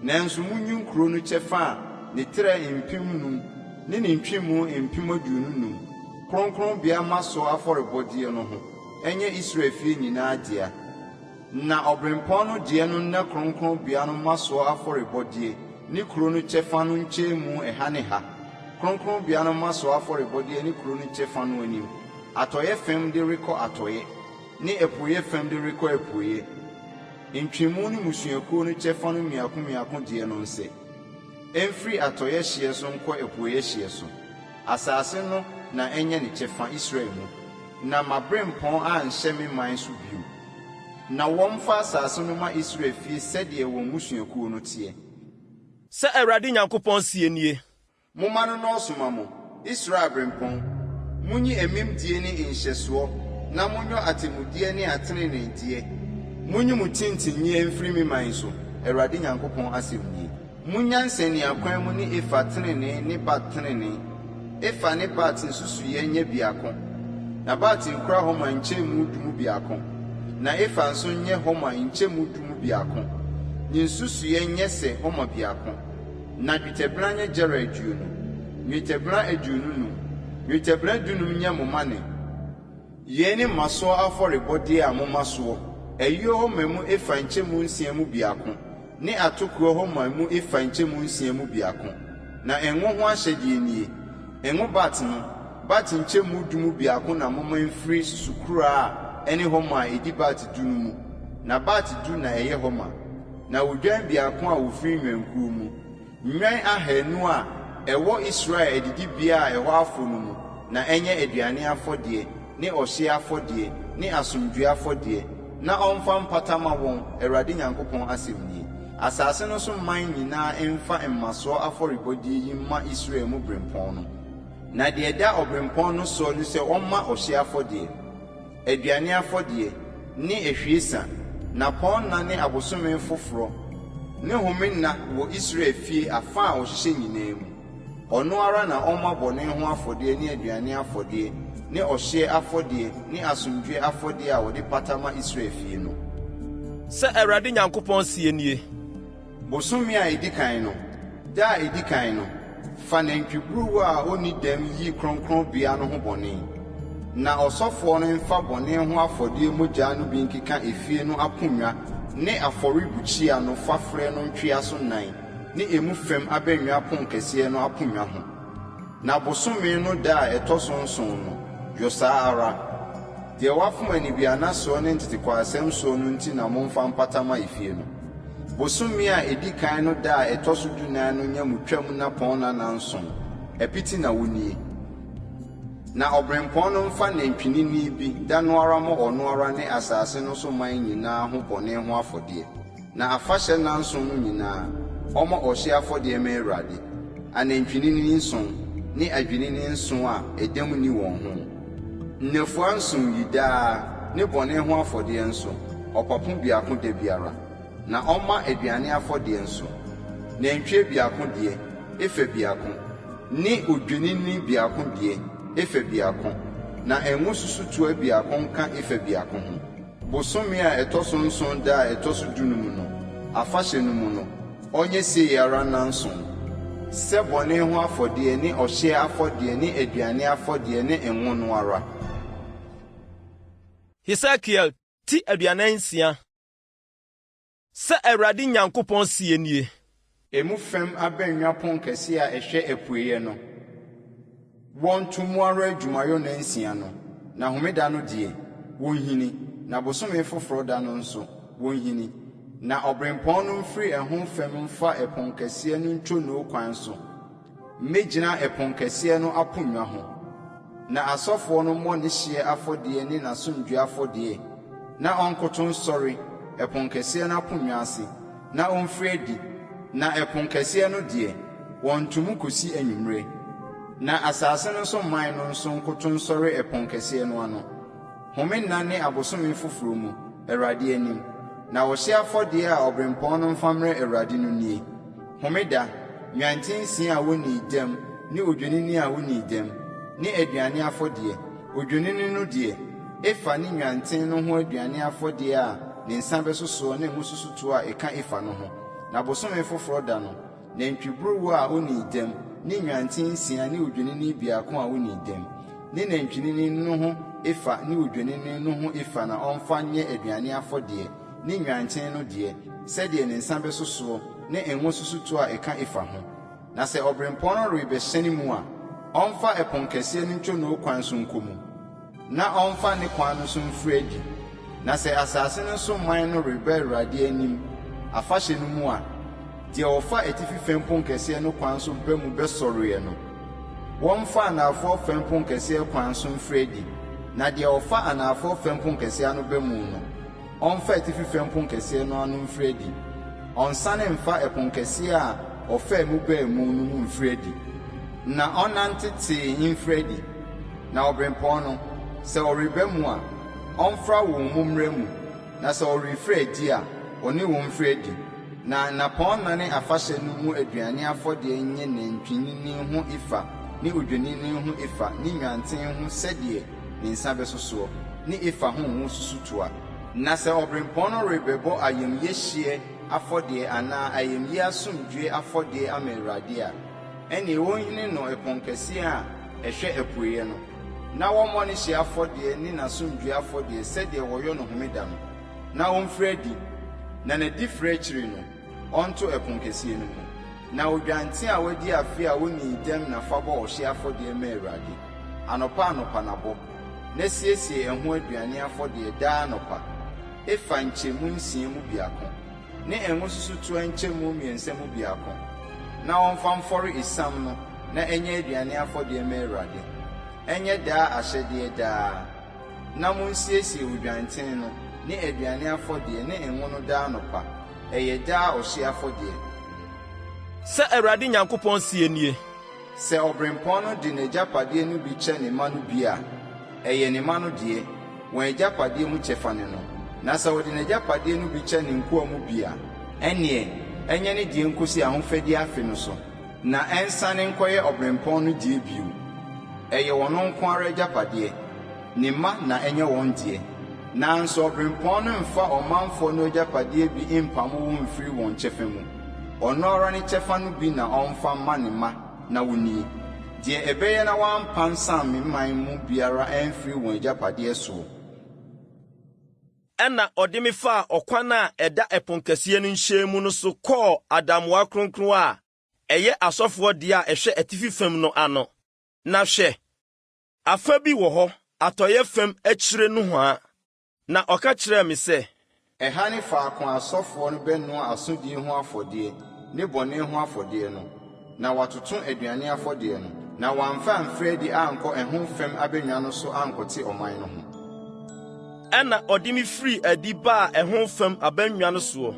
Nanso monyi nkuro no kyɛfa a ne trɛ 5,000 ne ne ntwemu 25,000, kronkronbea mmasoɔ afɔrebɔdeɛ no ho, ɛnyɛ Israel fie nyinaa dea. Na ɔberempɔn no deɛ no nna kronkronbea no mmasoɔ afɔrebɔdeɛ ne kuro no kyɛfa no nkyɛnmu ɛha ne ha, kronkronbea no mmasoɔ afɔrebɔdeɛ ne kuro no kyɛfa no anim, atɔeɛ fam de rekɔ atɔeɛ, ne apueeɛ fam de rekɔ apueeɛ. Ntwemu ne mmusuakuo no kyɛfa no mmiako mmiako deɛ no nsɛ. Ɛmfiri atɔeɛ hyeɛ so nkɔ apueeɛ hyeɛ so. Asase no na ɛnyɛ ne kyɛfa Israel mu, na m'aberempɔn anhyɛ me man so bio. Na wɔmfa asase no mma Israel fie sɛdeɛ wɔn mmusuakuo no teɛ. Sɛ Awurade Nyankopɔn seɛ nie. Momma no nnɔɔso mma mo, Israel aberempɔn. Monyi amimdie ne nhyɛsoɔ, na monyɔ atemmudeɛ ne ateneneedeɛ. Monyi mo tintinnyɛ mfiri me man so, Awurade Nyankopɔn asɛm nie. Monnya nsaniakwan mu ne efa tenenee ne bat tenenee. Efa ne bat nsusuiɛ nyɛ biako, na bat nkura homer nkyɛmu du mu biako, na efa nso nyɛ homer nkyɛmu du mu biako. Ne nsusuiɛ nyɛ sɛ homer biako. Na dwetɛbena nyɛ gera 20, nnwetɛbena 25, nnwetɛbena 15 nyɛ mo mane. Yei ne mmasoɔ afɔrebɔdeɛ a momma soɔ, ayuo homer mu efa nkyɛmu nsia mu biako, ne atokoɔ homer mu efa nkyɛmu nsia mu biako. Na ngo ho ahyɛdeɛ nie, Ngo bat no, bat nkyɛmu du mu biako na momma mfiri susukoraa a ɛne homer a ɛdi bat du no mu, na bat du na ɛyɛ homer. Na odwan biako a ofiri nnwankuo mu, nnwan ahanu a ɛwɔ Israel adidibea a ɛhɔ afɔ no mu na ɛnyɛ aduane afɔdeɛ ne ɔhyeɛ afɔdeɛ ne asomdwoeɛ afɔdeɛ, na ɔmfa mpata mma wɔn, Awurade Nyankopɔn asɛm nie. Asase no so man nyinaa mfa mmasoɔ afɔrebɔdeɛ yi mma Israel mu berempɔn no. Na deɛ ɛda ɔberempɔn no soɔ ne sɛ ɔmma ɔhyeɛ afɔdeɛ. aduane afɔdeɛ, ne ahwiesa, nnapɔnna ne abosome foforɔ, ne home nna wɔ Israel fie afa a wɔhyehyɛ nyinaa mu. Ɔno ara na ɔmma bɔne ho afɔdeɛ ne aduane afɔdeɛ ne ɔhyeɛ afɔdeɛ ne asomdwoeɛ afɔdeɛ a wɔde pata ma Israel fie no. Sɛ Awurade Nyankopɔn seɛ nie. Bosome a edi kan no, da a edi kan no, fa nantwiburuwa a onni dɛm yi kronkronbea no ho bɔne. Na ɔsɔfoɔ no mfa bɔne ho afɔdeɛ mogya no bi nkeka efie no aponnwa ne afɔrebukyia no faferɛ no ntweaso nan ne emu fam abannwa ponkɛseɛ no aponnwa ho. Na bosome no da a ɛtɔ so nson no, yɔ saa ara. Deɛ wafom anibiannasoɔ ne ntetekwaasɛm soɔ no nti na momfa mpata mma efie no. Bosome a ɛdi kan no da a ɛtɔ so dunan no nyɛ mo twam nnapɔnna nnanson, apiti na wɔnnie. Na ɔberempɔn no mfa nantwinini bi da no ara mmɔ ɔno ara ne asase no so man nyinaa ho bɔne ho afɔdeɛ. Na afahyɛ nnanson no nyinaa, ɔmmɔ ɔhyeɛ afɔdeɛ mma Awurade, anantwinini nson ne adwennini nson a ɛdɛm nni wɔn ho. Nnafua nson yi daa, ne bɔne ho afɔdeɛ nso, ɔpapo biako da biara. Na ɔmma aduane afɔdeɛ nso, nantwie biako deɛ, efa biako, ne odwennini biako deɛ, efa biako, na ngo susutoa biako nka efa biako ho. Bosome a ɛtɔ so nson da a ɛtɔ so dunum no, afahyɛ no mu no, ɔnyɛ sei ara nnanson, sɛ bɔne ho afɔdeɛ ne ɔhyeɛ afɔdeɛ ne aduane afɔdeɛ ne ngo no ara. Hesekiel ti 46. Sɛ Awurade Nyankopɔn seɛ nie. Emu fam abannwa ponkɛseɛ a ɛhwɛ apueeɛ no, wɔnto mu ara adwumayɔ nnansia no, na homeda no deɛ, wɔnhini, na bosome foforɔ da no nso, wɔnhini. Na ɔberempɔn no mfiri ɛho fam mfa ɛponkɛseɛ no ntwonoo kwan so mmɛgyina ɛponkɛseɛ no aponnwa ho. Na asɔfoɔ no mmɔ ne hyeɛ afɔdeɛ ne n'asomdwoeɛ afɔdeɛ, na ɔnkoto nsɔre ɛponkɛseɛ no aponnwa ase, na ɔmfiri adi, na ɛponkɛseɛ no deɛ, wɔnnto mu kɔsi anwummerɛ. Na asase no so man no nso nkoto nsɔre ɛponkɛseɛ no ano, home nna ne abosome foforɔ mu, Awurade anim. Na ɔhyeɛ afɔdeɛ a ɔberempɔn no mfa mmrɛ Awurade no nie, Homeda, nnwanten nsia a wonnii dɛm ne odwennini a onnii dɛm, ne aduane afɔdeɛ, odwennini no deɛ, efa ne nnwanten no ho aduane afɔdeɛ a ne nsa bɛso soɔ ne ngo susutoa a ɛka efa no ho, na bosome foforɔ da no, nantwiburuwa a onnii dɛm ne nnwanten nsia ne odwennini biako a onnii dɛm, ne nantwinini no ho efa ne odwennini no ho efa na ɔmfa nyɛ aduane afɔdeɛ, ne nnwanten no deɛ, sɛdeɛ ne nsa bɛso soɔ. ne ngo susutoa a ɛka efa ho. Na sɛ ɔberempɔn no rebɛhyɛne mu a, ɔmfa ɛponkɛseɛ no ntwonoo kwan so nkɔ mu, na ɔmfa ne kwan no so mfiri adi. Na sɛ asase no so man no reba Awurade anim afahyɛ no mu a, deɛ ɔfa atifi fam ponkɛseɛ no kwan so ba mu bɛsɔreɛ no, wɔmfa anafoɔ fam ponkɛseɛ kwan so mfiri adi, na deɛ ɔfa anafoɔ fam ponkɛseɛ ano ba mu no, ɔmfa atifi fam ponkɛseɛ no ano mfiri adi. Ɔnsane mfa ɛponkɛseɛ a ɔfaa mu baa mu no mu mfiri adi, na ɔnnante tee mfiri adi. Na ɔberempɔn no, sɛ ɔreba mu a, ɔmfra wɔn mu mmra mu, na sɛ ɔrefiri adi a, ɔne wɔn mfiri adi. Na nnapɔnna ne afahyɛ no mu aduane afɔdeɛ nyɛ nantwinini ho efa ne odwennini ho efa ne nnwanten ho sɛdeɛ ne nsa bɛso soɔ, ne efa ho ngo susutoa. Na sɛ ɔberempɔn no rebɛbɔ ayamyɛ hyeɛ afɔdeɛ anaa ayamyɛ asomdwoeɛ afɔdeɛ ama Awurade a, ɛnneɛ wɔnhini no ɛponkɛseɛ a ɛhwɛ apueeɛ no, na wɔmmɔ ne hyeɛ afɔdeɛ ne n'asomdwoeɛ afɔdeɛ sɛdeɛ wɔyɔ no homeda no, na ɔmfiri adi, na n'adifire akyiri no, ɔnto ɛponkɛseɛ no mu. Na odwanten a wadi afe a onnii dɛm na fa bɔ ɔhyeɛ afɔdeɛ ma Awurade, anɔpa anɔpa na bɔ, na siesie ɛho aduane afɔdeɛ daa anɔpa, efa nkyɛmu nsia mu biako, ne ngo susutoa nkyɛmu mmiɛnsa mu biako, na wɔmfa mfɔre esiam no na ɛnyɛ aduane afɔdeɛ mma Awurade. Ɛnyɛ daa ahyɛdeɛ daa. Na monsiesie odwanten no ne aduane afɔdeɛ ne ngo no daa anɔpa. Ɛyɛ daa ɔhyeɛ afɔdeɛ. Sɛ Awurade Nyankopɔn seɛ nie. Sɛ ɔberempɔn no de n'agyapadeɛ no bi kyɛ ne mma no bi a, ɛyɛ ne mma no deɛ, wɔn agyapadeɛ mu kyɛfa ne no. Na sɛ ɔde n'agyapadeɛ no bi kyɛ ne nkoa mu bi a, ɛnneɛ ɛnyɛ ne deɛ nkɔsi ahofadie afe no so, na ɛnsane nkɔyɛ ɔberempɔn no deɛ bio. Ɛyɛ ɔno nko ara agyapadeɛ, ne mma na ɛnyɛ wɔn deɛ. Nanso ɔberempɔn no mmfa ɔmanfoɔ no agyapadeɛ bi mmpamo wɔn mfiri wɔn kyɛfa mu. Ɔno ara ne kyɛfa no bi na ɔmfa mma ne mma na wɔnnie, deɛ ɛbɛyɛ na wɔampansam me man mu biara amfiri wɔn agyapadeɛ soɔ. Ɛnna ɔde me faa ɔkwan a ɛda ɛponkɛseɛ no nhyɛn mu no so kɔɔ adamoa kronkron a ɛyɛ asɔfoɔ deɛ a ɛhwɛ atifi fam no ano, na hwɛ, afa bi wɔ hɔ atɔeɛ fam akyire nohoa. Na ɔka kyerɛɛ me sɛ. Ɛha ne faako a asɔfoɔ no bɛnoa asodie ho afɔdeɛ ne bɔne ho afɔdeɛ no, na wɔatoto aduane afɔdeɛ no, na wɔamfa amfiri adi ankɔ ɛho fam abannwa no so ankɔte ɔman no ho. Ɛnna ɔde me firii adi baa ɛho fam abannwa no soɔ,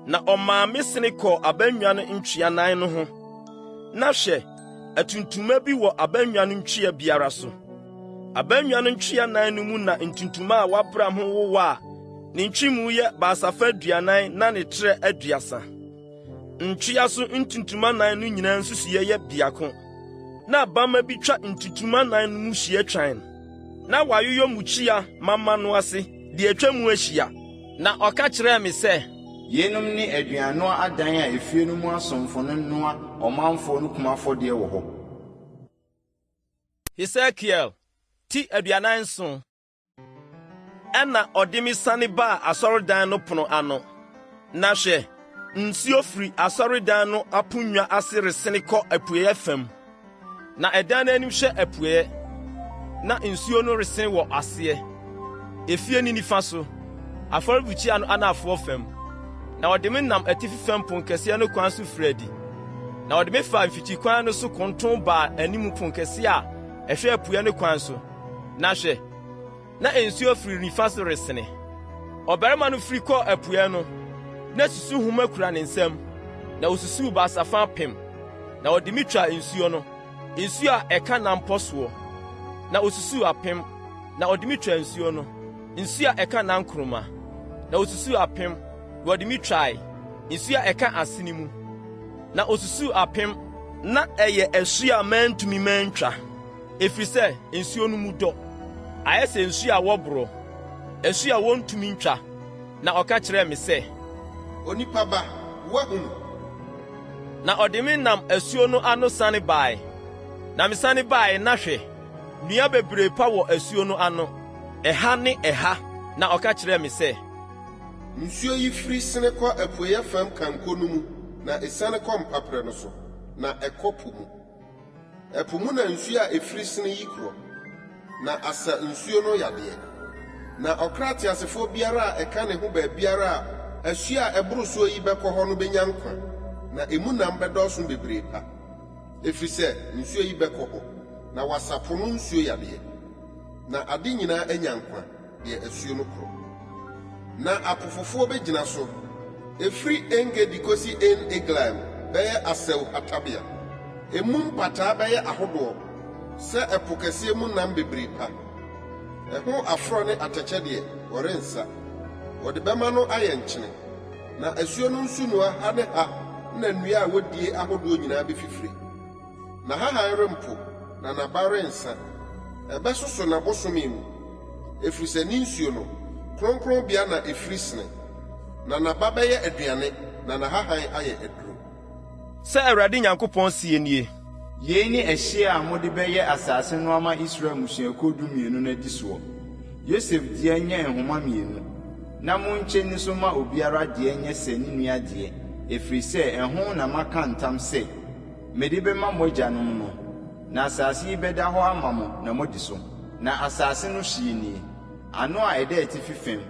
na ɔmaa me sene kɔɔ abannwa no ntwea nan no ho, na hwɛ, atuntuma bi wɔ abannwa no ntwea biara so. Abannwa no ntwea nan no mu na ntuntuma a wɔabram ho wowɔ a ne ntwemu yɛ basafa aduanan na ne trɛ aduasa. Ntwea so ntuntuma nan no nyinaa nsusuiɛ yɛ biako. Na bamma bi twa ntuntuma nan no mu hyia twann, na wɔayoyɔ mmukyia mama no ase de atwa mu ahyia. Na ɔka kyerɛɛ me sɛ. Yeinom ne aduannoa adan a efie no mu asomfo no noa ɔmanfoɔ no kum afɔdeɛ wɔ hɔ. Hesekiel ti 47. Ɛnna ɔde me siane baa asɔredan no pono ano, na hwɛ, nsuo firi asɔredan no aponnwa ase resene kɔ apueeɛ fam. Na ɛdan no anim hwɛ apueeɛ, na nsuo no resene wɔ aseɛ, efie no nifa so, afɔrebukyia no anafoɔ fam. Na ɔde me nam atifi fam ponkɛseɛ no kwan so firii adi, na ɔde me faa mfikyikwan no so konton baa anim ponkɛseɛ a ɛhwɛ apueɛ no kwan so, na hwɛ, na nsuo firi nifa so resene. Ɔbarima no firi kɔɔ apueɛ no, na susuhoma kura ne nsam, na osusuw basafa apem, na ɔde me twaa nsuo no, nsuo a ɛka nanpɔ soɔ. Na osusuw apem, na ɔde me twaa nsuo no, nsuo a ɛka nankoroma. Na osusuw apem, na ɔde me twae, nsuo a ɛka asene mu. Na osusuw apem, na ɛyɛ asu a mantumi mantwa, ɛfiri sɛ nsuo no mu dɔ, ayɛ sɛ nsuo a wɔborɔ, asu a wɔntumi ntwa. Na ɔka kyerɛɛ me sɛ, Onipa ba, woahunu? Na ɔde me nam asuo no ano sane bae. Na mesane bae, na hwɛ, nnua bebree pa wɔ asuo no ano, ɛha ne ɛha. Na ɔka kyerɛɛ me sɛ. Nsuo yi firi sene kɔ apueeɛ fam kanko no mu. na esiane kɔ mpaperɛ no so, na ɛkɔ po mu. Ɛpo mu na nsuo a ɛfiri sene yi korɔ, na asa nsuo no yadeɛ. Na ɔkra teasefoɔ biara a ɛka ne ho baabiara a asuo a ɛboro soɔ yi bɛkɔ hɔ no bɛnya nkwa, na emu nam bɛdɔɔso bebree pa, ɛfiri sɛ nsuo yi bɛkɔ hɔ, na wɔasa po no nsuo yadeɛ, na ade nyinaa anya nkwa, deɛ asuo no korɔ. Na apofofoɔ bɛgyina so, ɛfiri En-Gedi kɔsi En-Eglaim bɛyɛ asau hatabea. Emu mpataa bɛyɛ ahodoɔ sɛ ɛpo kɛseɛ mu nam bebree pa. Ɛho aforɔ ne atɛkyɛ deɛ, wɔrensa. Wɔde bɛma no ayɛ nkyene. Na asuo no nsunoa ha ne ha na nnua a wɔdie ahodoɔ nyinaa bɛfifire. N'ahahan rempo, na n'aba rensa. Ɛbɛsoso n'abosome mu, ɛfiri sɛ ne nsuo no, kronkronbea na ɛfiri sene. Na n'aba bɛyɛ aduane, na n'ahahan ayɛ aduro. Sɛ Awurade Nyankopɔn seɛ nie. Yei ne ɛhyeɛ a mode bɛyɛ asase no ama Israel mmusuakuo dumienu no adi soɔ. Yosef deɛ nyɛ nhoma mmienu, na monkyɛ nni so mma obiara deɛ nyɛ sɛ ne nua deɛ, ɛfiri sɛ ɛho na maka ntam sɛ mede bɛma mo agyanom no. Na asase yi bɛda hɔ ama mo na moadi so. Na asase no hyeɛ nie, ano a ɛda atifi fam,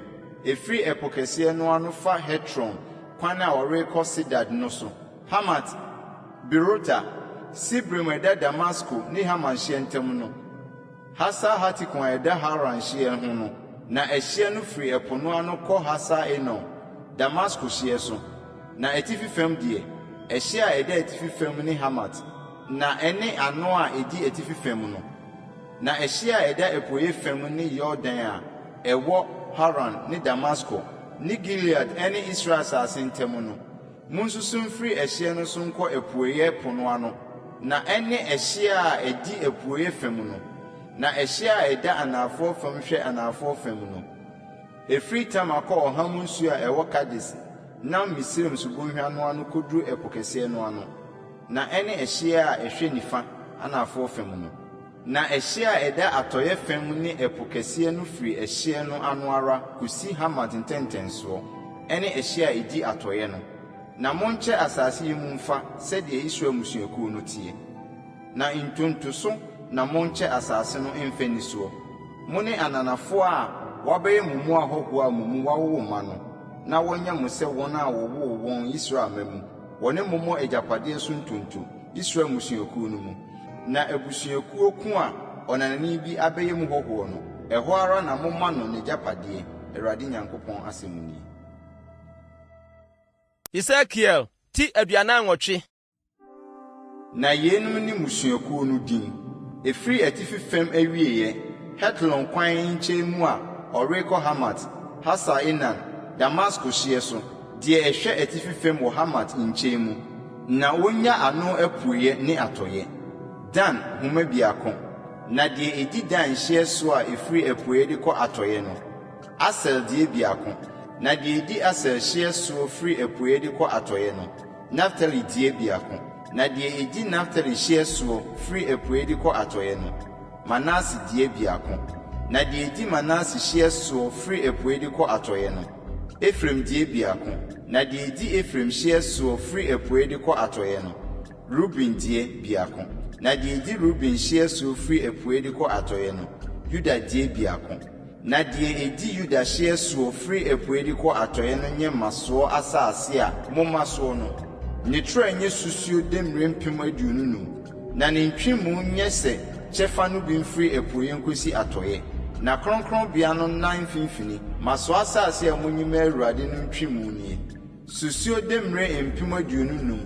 ɛfiri Ɛpo Kɛseɛ no ano fa Hetlon kwan a wɔrekɔ Sedad no so, Hamat, Berota, Sibraim a ɛda Damasko ne Hamat hyeɛ ntam no, Hasar Hatikon a ɛda Hauran hyeɛ ho no, na ɛhyeɛ no firi ɛpo no ano kɔ Hasar Enon, Damasko hyeɛ so. Na atifi fam deɛ, ɛhyeɛ a ɛda atifi fam ne Hamat, na ɛne ano a ɛdi atifi fam no. Na ɛhyeɛ a ɛda apueeɛ fam ne Yordan a ɛwɔ Hauran ne Damasko ne Gilead ne Israel asase ntam no. Monsusu mfiri ɛhyeɛ no so nkɔ apueeɛ po no ano, na ɛne ɛhyeɛ a ɛdi apueeɛ fam no. Na ɛhyeɛ a ɛda anafoɔ fam hwɛ anafoɔ fam no, ɛfiri Tamar kɔ ɔham nsuo a ɛwɔ Kades nam Misraim subonhwa no ano kɔduru Ɛpo Kɛseɛ no ano, na ɛne ɛhyeɛ a ɛhwɛ nifa anafoɔ fam no. Na ɛhyeɛ a ɛda atɔeɛ fam ne Ɛpo Kɛseɛ no firi ɛhyeɛ no ano ara kɔsi Hamat ntɛntɛnsoɔ, ɛne ɛhyeɛ a ɛdi atɔeɛ no. Na monkyɛ asase yi mu mfa sɛdeɛ Israel mmusuakuo no teɛ. Na ntonto so na monkyɛ asase no mfa nni soɔ, mo ne ananafoɔ a wɔabɛyɛ mo mu ahɔhoɔ a mo mu wɔawowo mma no, na wɔnyɛ mo sɛ wɔn a wɔwoo wɔn Israel mma mu, wɔne mo mmɔ agyapadeɛ so ntonto, Israel mmusuakuo no mu. Na abusuakuo ko a ɔnanani bi abɛyɛ mu hɔhoɔ no, ɛhɔ ara na momma no n'agyapadeɛ, Awurade Nyankopɔn asɛm nie. Hesekiel ti 48. Na yeinom ne mmusuakuo no din, Ɛfiri atifi fam awieeɛ, Hetlon kwan nkyɛn mu a ɔrekɔ Hamat, Hasar-Enan, Damasko hyeɛ so, deɛ ɛhwɛ atifi fam wɔ Hamat nkyɛn mu, na wɔnnya ano apueeɛ ne atɔeɛ. Dan, homa biako. Na deɛ ɛdi Dan hyeɛ soɔ a ɛfiri apueeɛ de kɔ atɔeɛ no, Aser deɛ biako. Na deɛ ɛdi Aser hyeɛ soɔ firi apueeɛ de kɔ atɔeɛ no, Naftali deɛ biako. Na deɛ ɛdi Naftali hyeɛ soɔ firi apueeɛ de kɔ atɔeɛ no, Manase deɛ biako. Na deɛ ɛdi Manase hyeɛ soɔ firi apueeɛ de kɔ atɔeɛ no, Efraim deɛ biako. Na deɛ ɛdi Efraim hyeɛ soɔ firi apueeɛ de kɔ atɔeɛ no, Ruben deɛ biako. Na deɛ ɛdi Ruben hyeɛ soɔ firi apueeɛ de kɔ atɔeɛ no, Yuda deɛ biako. Na deɛ ɛdi Yuda hyeɛ soɔ firi apueeɛ de kɔ atɔeɛ no nyɛ mmasoɔ asase a momma soɔ no. Ne trɛ nyɛ susuo demmire 25,000, na ne ntwemu nyɛ sɛ kyɛfa no bi mfiri apueeɛ nkɔsi atɔeɛ. Na kronkronbea no nna mfimfini, mmasoɔ asase a monyi mma Awurade no ntwemu nie. Susuo demmire 25,000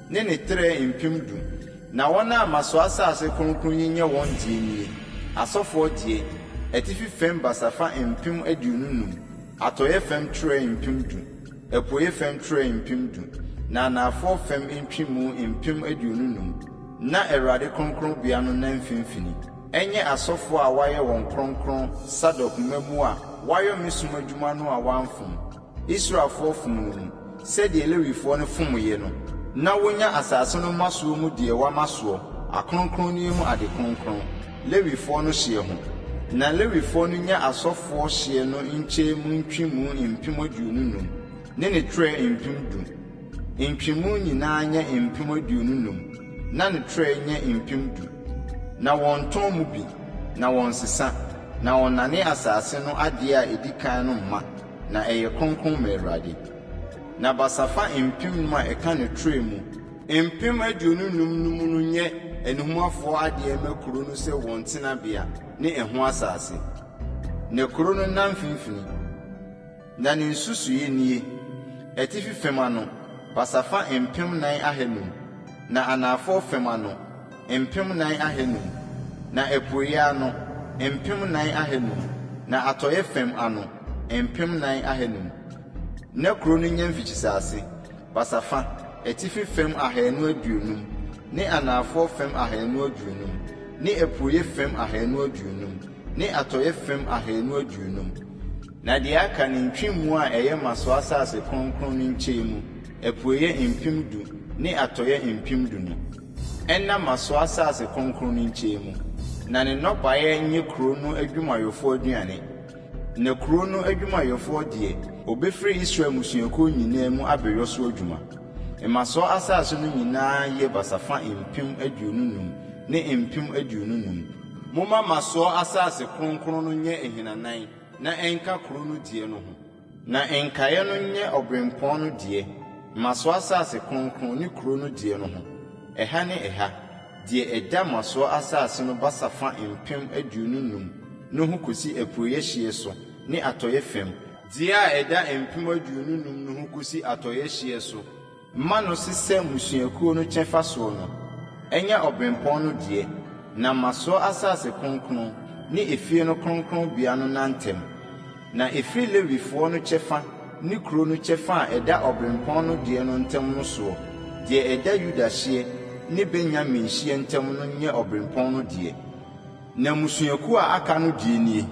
ne ne trɛ 10,000. Na wɔn a mmasoɔ asase kronkron yi nyɛ wɔn deɛ nie, asɔfoɔ deɛ, atifi fam basafa 25,000, atɔeɛ fam trɛ 10,000, apueeɛ fam trɛ 10,000, na anafoɔ fam ntwemu 25,000, na Awurade kronkronbea no nna mfimfini. Ɛnyɛ asɔfoɔ a wɔayɛ wɔn kronkron Sadok mma mu a wɔayɔ me som adwuma no a wɔamfom, Israelfoɔ fom no mu, sɛdeɛ Lewifoɔ no fomeeɛ no, na wɔnya asase no mmasoɔ mu deɛ wɔama soɔ, akronkronneɛ mu ade kronkron, Lewifoɔ no hyeɛ ho. Na Lewifoɔ no nya asɔfoɔ hyeɛ no nkyɛn mu ntwemu 25,000 ne ne trɛ 10,000. Ntwemu nyinaa nyɛ mpem 25, na ne trɛ nyɛ mpem 10. Na wɔnntɔn mu bi, na wɔnnsesa, na wɔnnane asase no adeɛ a edi kan no mma, na ɛyɛ kronkron ma Awurade. Na basafa 5,000 a ɛka ne trɛ mu 25,000 no mu no nyɛ anihumafoɔ adeɛ mma kuro no sɛ wɔn tenabea ne ɛho asase. Na kuro no nna mfimfini. Na ne nsusuiɛ nie: Atifi fam ano, basafa 4,500, na anafoɔ fam ano, 4,500, na apueeɛ ano, 4,500, na atɔeɛ fam ano, 4,500. Na kuro no nyɛ mfikyisase, basafa, atifi fam 250, ne anafoɔ fam 250, ne apueeɛ fam 250, ne atɔeɛ fam 250. Na deɛ aka ne ntwemu a ɛyɛ mmasoɔ asase kronkron no nkyɛn mu, apueeɛ 10,000 ne atɔeɛ 10,000 no, ɛnna mmasoɔ asase kronkron no nkyɛn mu, na ne nnɔbaeɛ nyɛ kuro no adwumayɛfoɔ aduane. Na kuro no adwumayɛfoɔ deɛ, wɔbɛfiri Israel mmusuakuo nyinaa mu abɛyɔ so adwuma. Mmasoɔ asase no nyinaa yɛ basafa 25,000 ne 25,000. Momma mmasoɔ asase kronkron no nyɛ ahinanan na ɛnka kuro no deɛ no ho. Na nkaeɛ no nyɛ ɔberempɔn no deɛ, mmasoɔ asase kronkron ne kuro no deɛ no ho, ɛha ne ɛha, deɛ ɛda mmasoɔ asase no basafa 25,000 no ho kɔsi apueeɛ hyeɛ so ne atɔeɛ fam, deɛ a ɛda 25,000 no ho kɔsi atɔeɛ hyeɛ so, ma no sesɛ mmusuakuo no kyɛfa soɔ no, ɛnyɛ ɔberempɔn no deɛ, na mmasoɔ asase kronkron ne efie no kronkronbea no nna ntam. Na ɛfiri Lewifoɔ no kyɛfa ne kuro no kyɛfa a ɛda ɔberempɔn no deɛ no ntam no soɔ, deɛ ɛda Yuda hyeɛ ne Benyamin hyeɛ ntam no nyɛ ɔberempɔn no deɛ. Na mmusuakuo a aka no deɛ nie: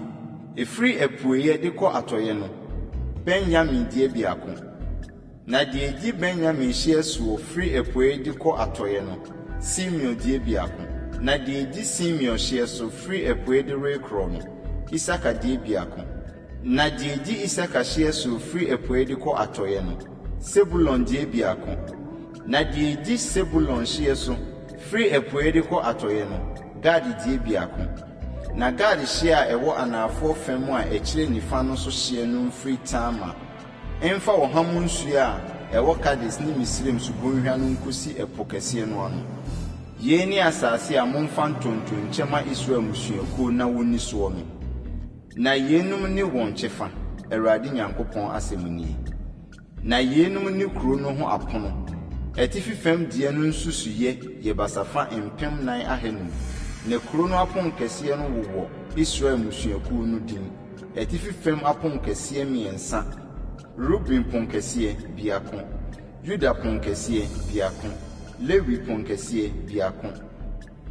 Ɛfiri apueeɛ de kɔ atɔeɛ no, Benyamin deɛ 1. Na deɛ ɛdi Benyamin hyeɛ soɔ firi apueeɛ de kɔ atɔeɛ no, Simeon deɛ 1. Na deɛ ɛdi Simeon hyeɛ so firi apueeɛ de rekorɔ no, Isakar deɛ 1. Na deɛ ɛdi Isakar hyeɛ so firi apueeɛ de kɔ atɔeɛ no, Sebulon deɛ 1. Na deɛ ɛdi Sebulon hyeɛ so firi apueeɛ de kɔ atɔeɛ no, Gad deɛ 1. Na Gad hyeɛ a ɛwɔ anafoɔ fam a ɛkyerɛ nifa no so hyeɛ no mfiri Tamar mfa ɔham nsuo a ɛwɔ Kades ne Misraim subonhwa no nkɔsi ɛpo kɛseɛ no ano. Yei ne asase a momfa ntonto nkyɛ mma Israel mmusuakuo na wɔnni soɔ no. Na yeinom ne wɔn kyɛfa, Awurade Nyankopɔn asɛm nie. Na yeinom ne kuro no ho apono: Atifi fam deɛ no nsusuiɛ yɛ basafa 4,500, na kuro no aponkɛseɛ no wowɔ Israel mmusuakuo no din. Atifi fam aponkɛseɛ 3, Ruben ponkɛseɛ, 1, Yuda ponkɛseɛ, 1, Lewi ponkɛseɛ, 1.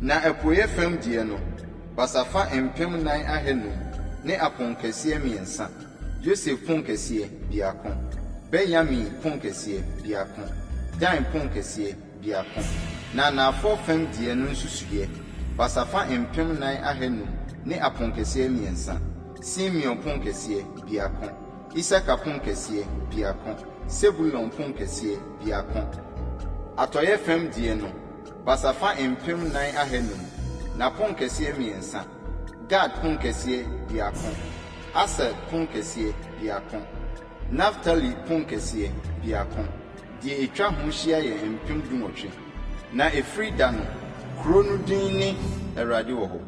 Na apueeɛ fam deɛ no, basafa 4,500 ne aponkɛseɛ 3, Yosef ponkɛseɛ, 1, Benyamin ponkɛseɛ, 1, Dan ponkɛseɛ, 1. Na anafoɔ fam deɛ no nsusuiɛ, basafa 4,500 ne aponkɛseɛ 3, Simeon ponkɛseɛ, 1, Isakar ponkɛseɛ, 1, Sebulon ponkɛseɛ, 1. Atɔeɛ fam deɛ no, basafa 4,500, na ponkɛseɛ 3, Gad ponkɛseɛ, 1, Aser ponkɛseɛ, 1, Naftali ponkɛseɛ, 1. Deɛ ɛtwa ho hyia yɛ 18,000. Na ɛfiri da no, kuro no din ne Awurade wɔ hɔ.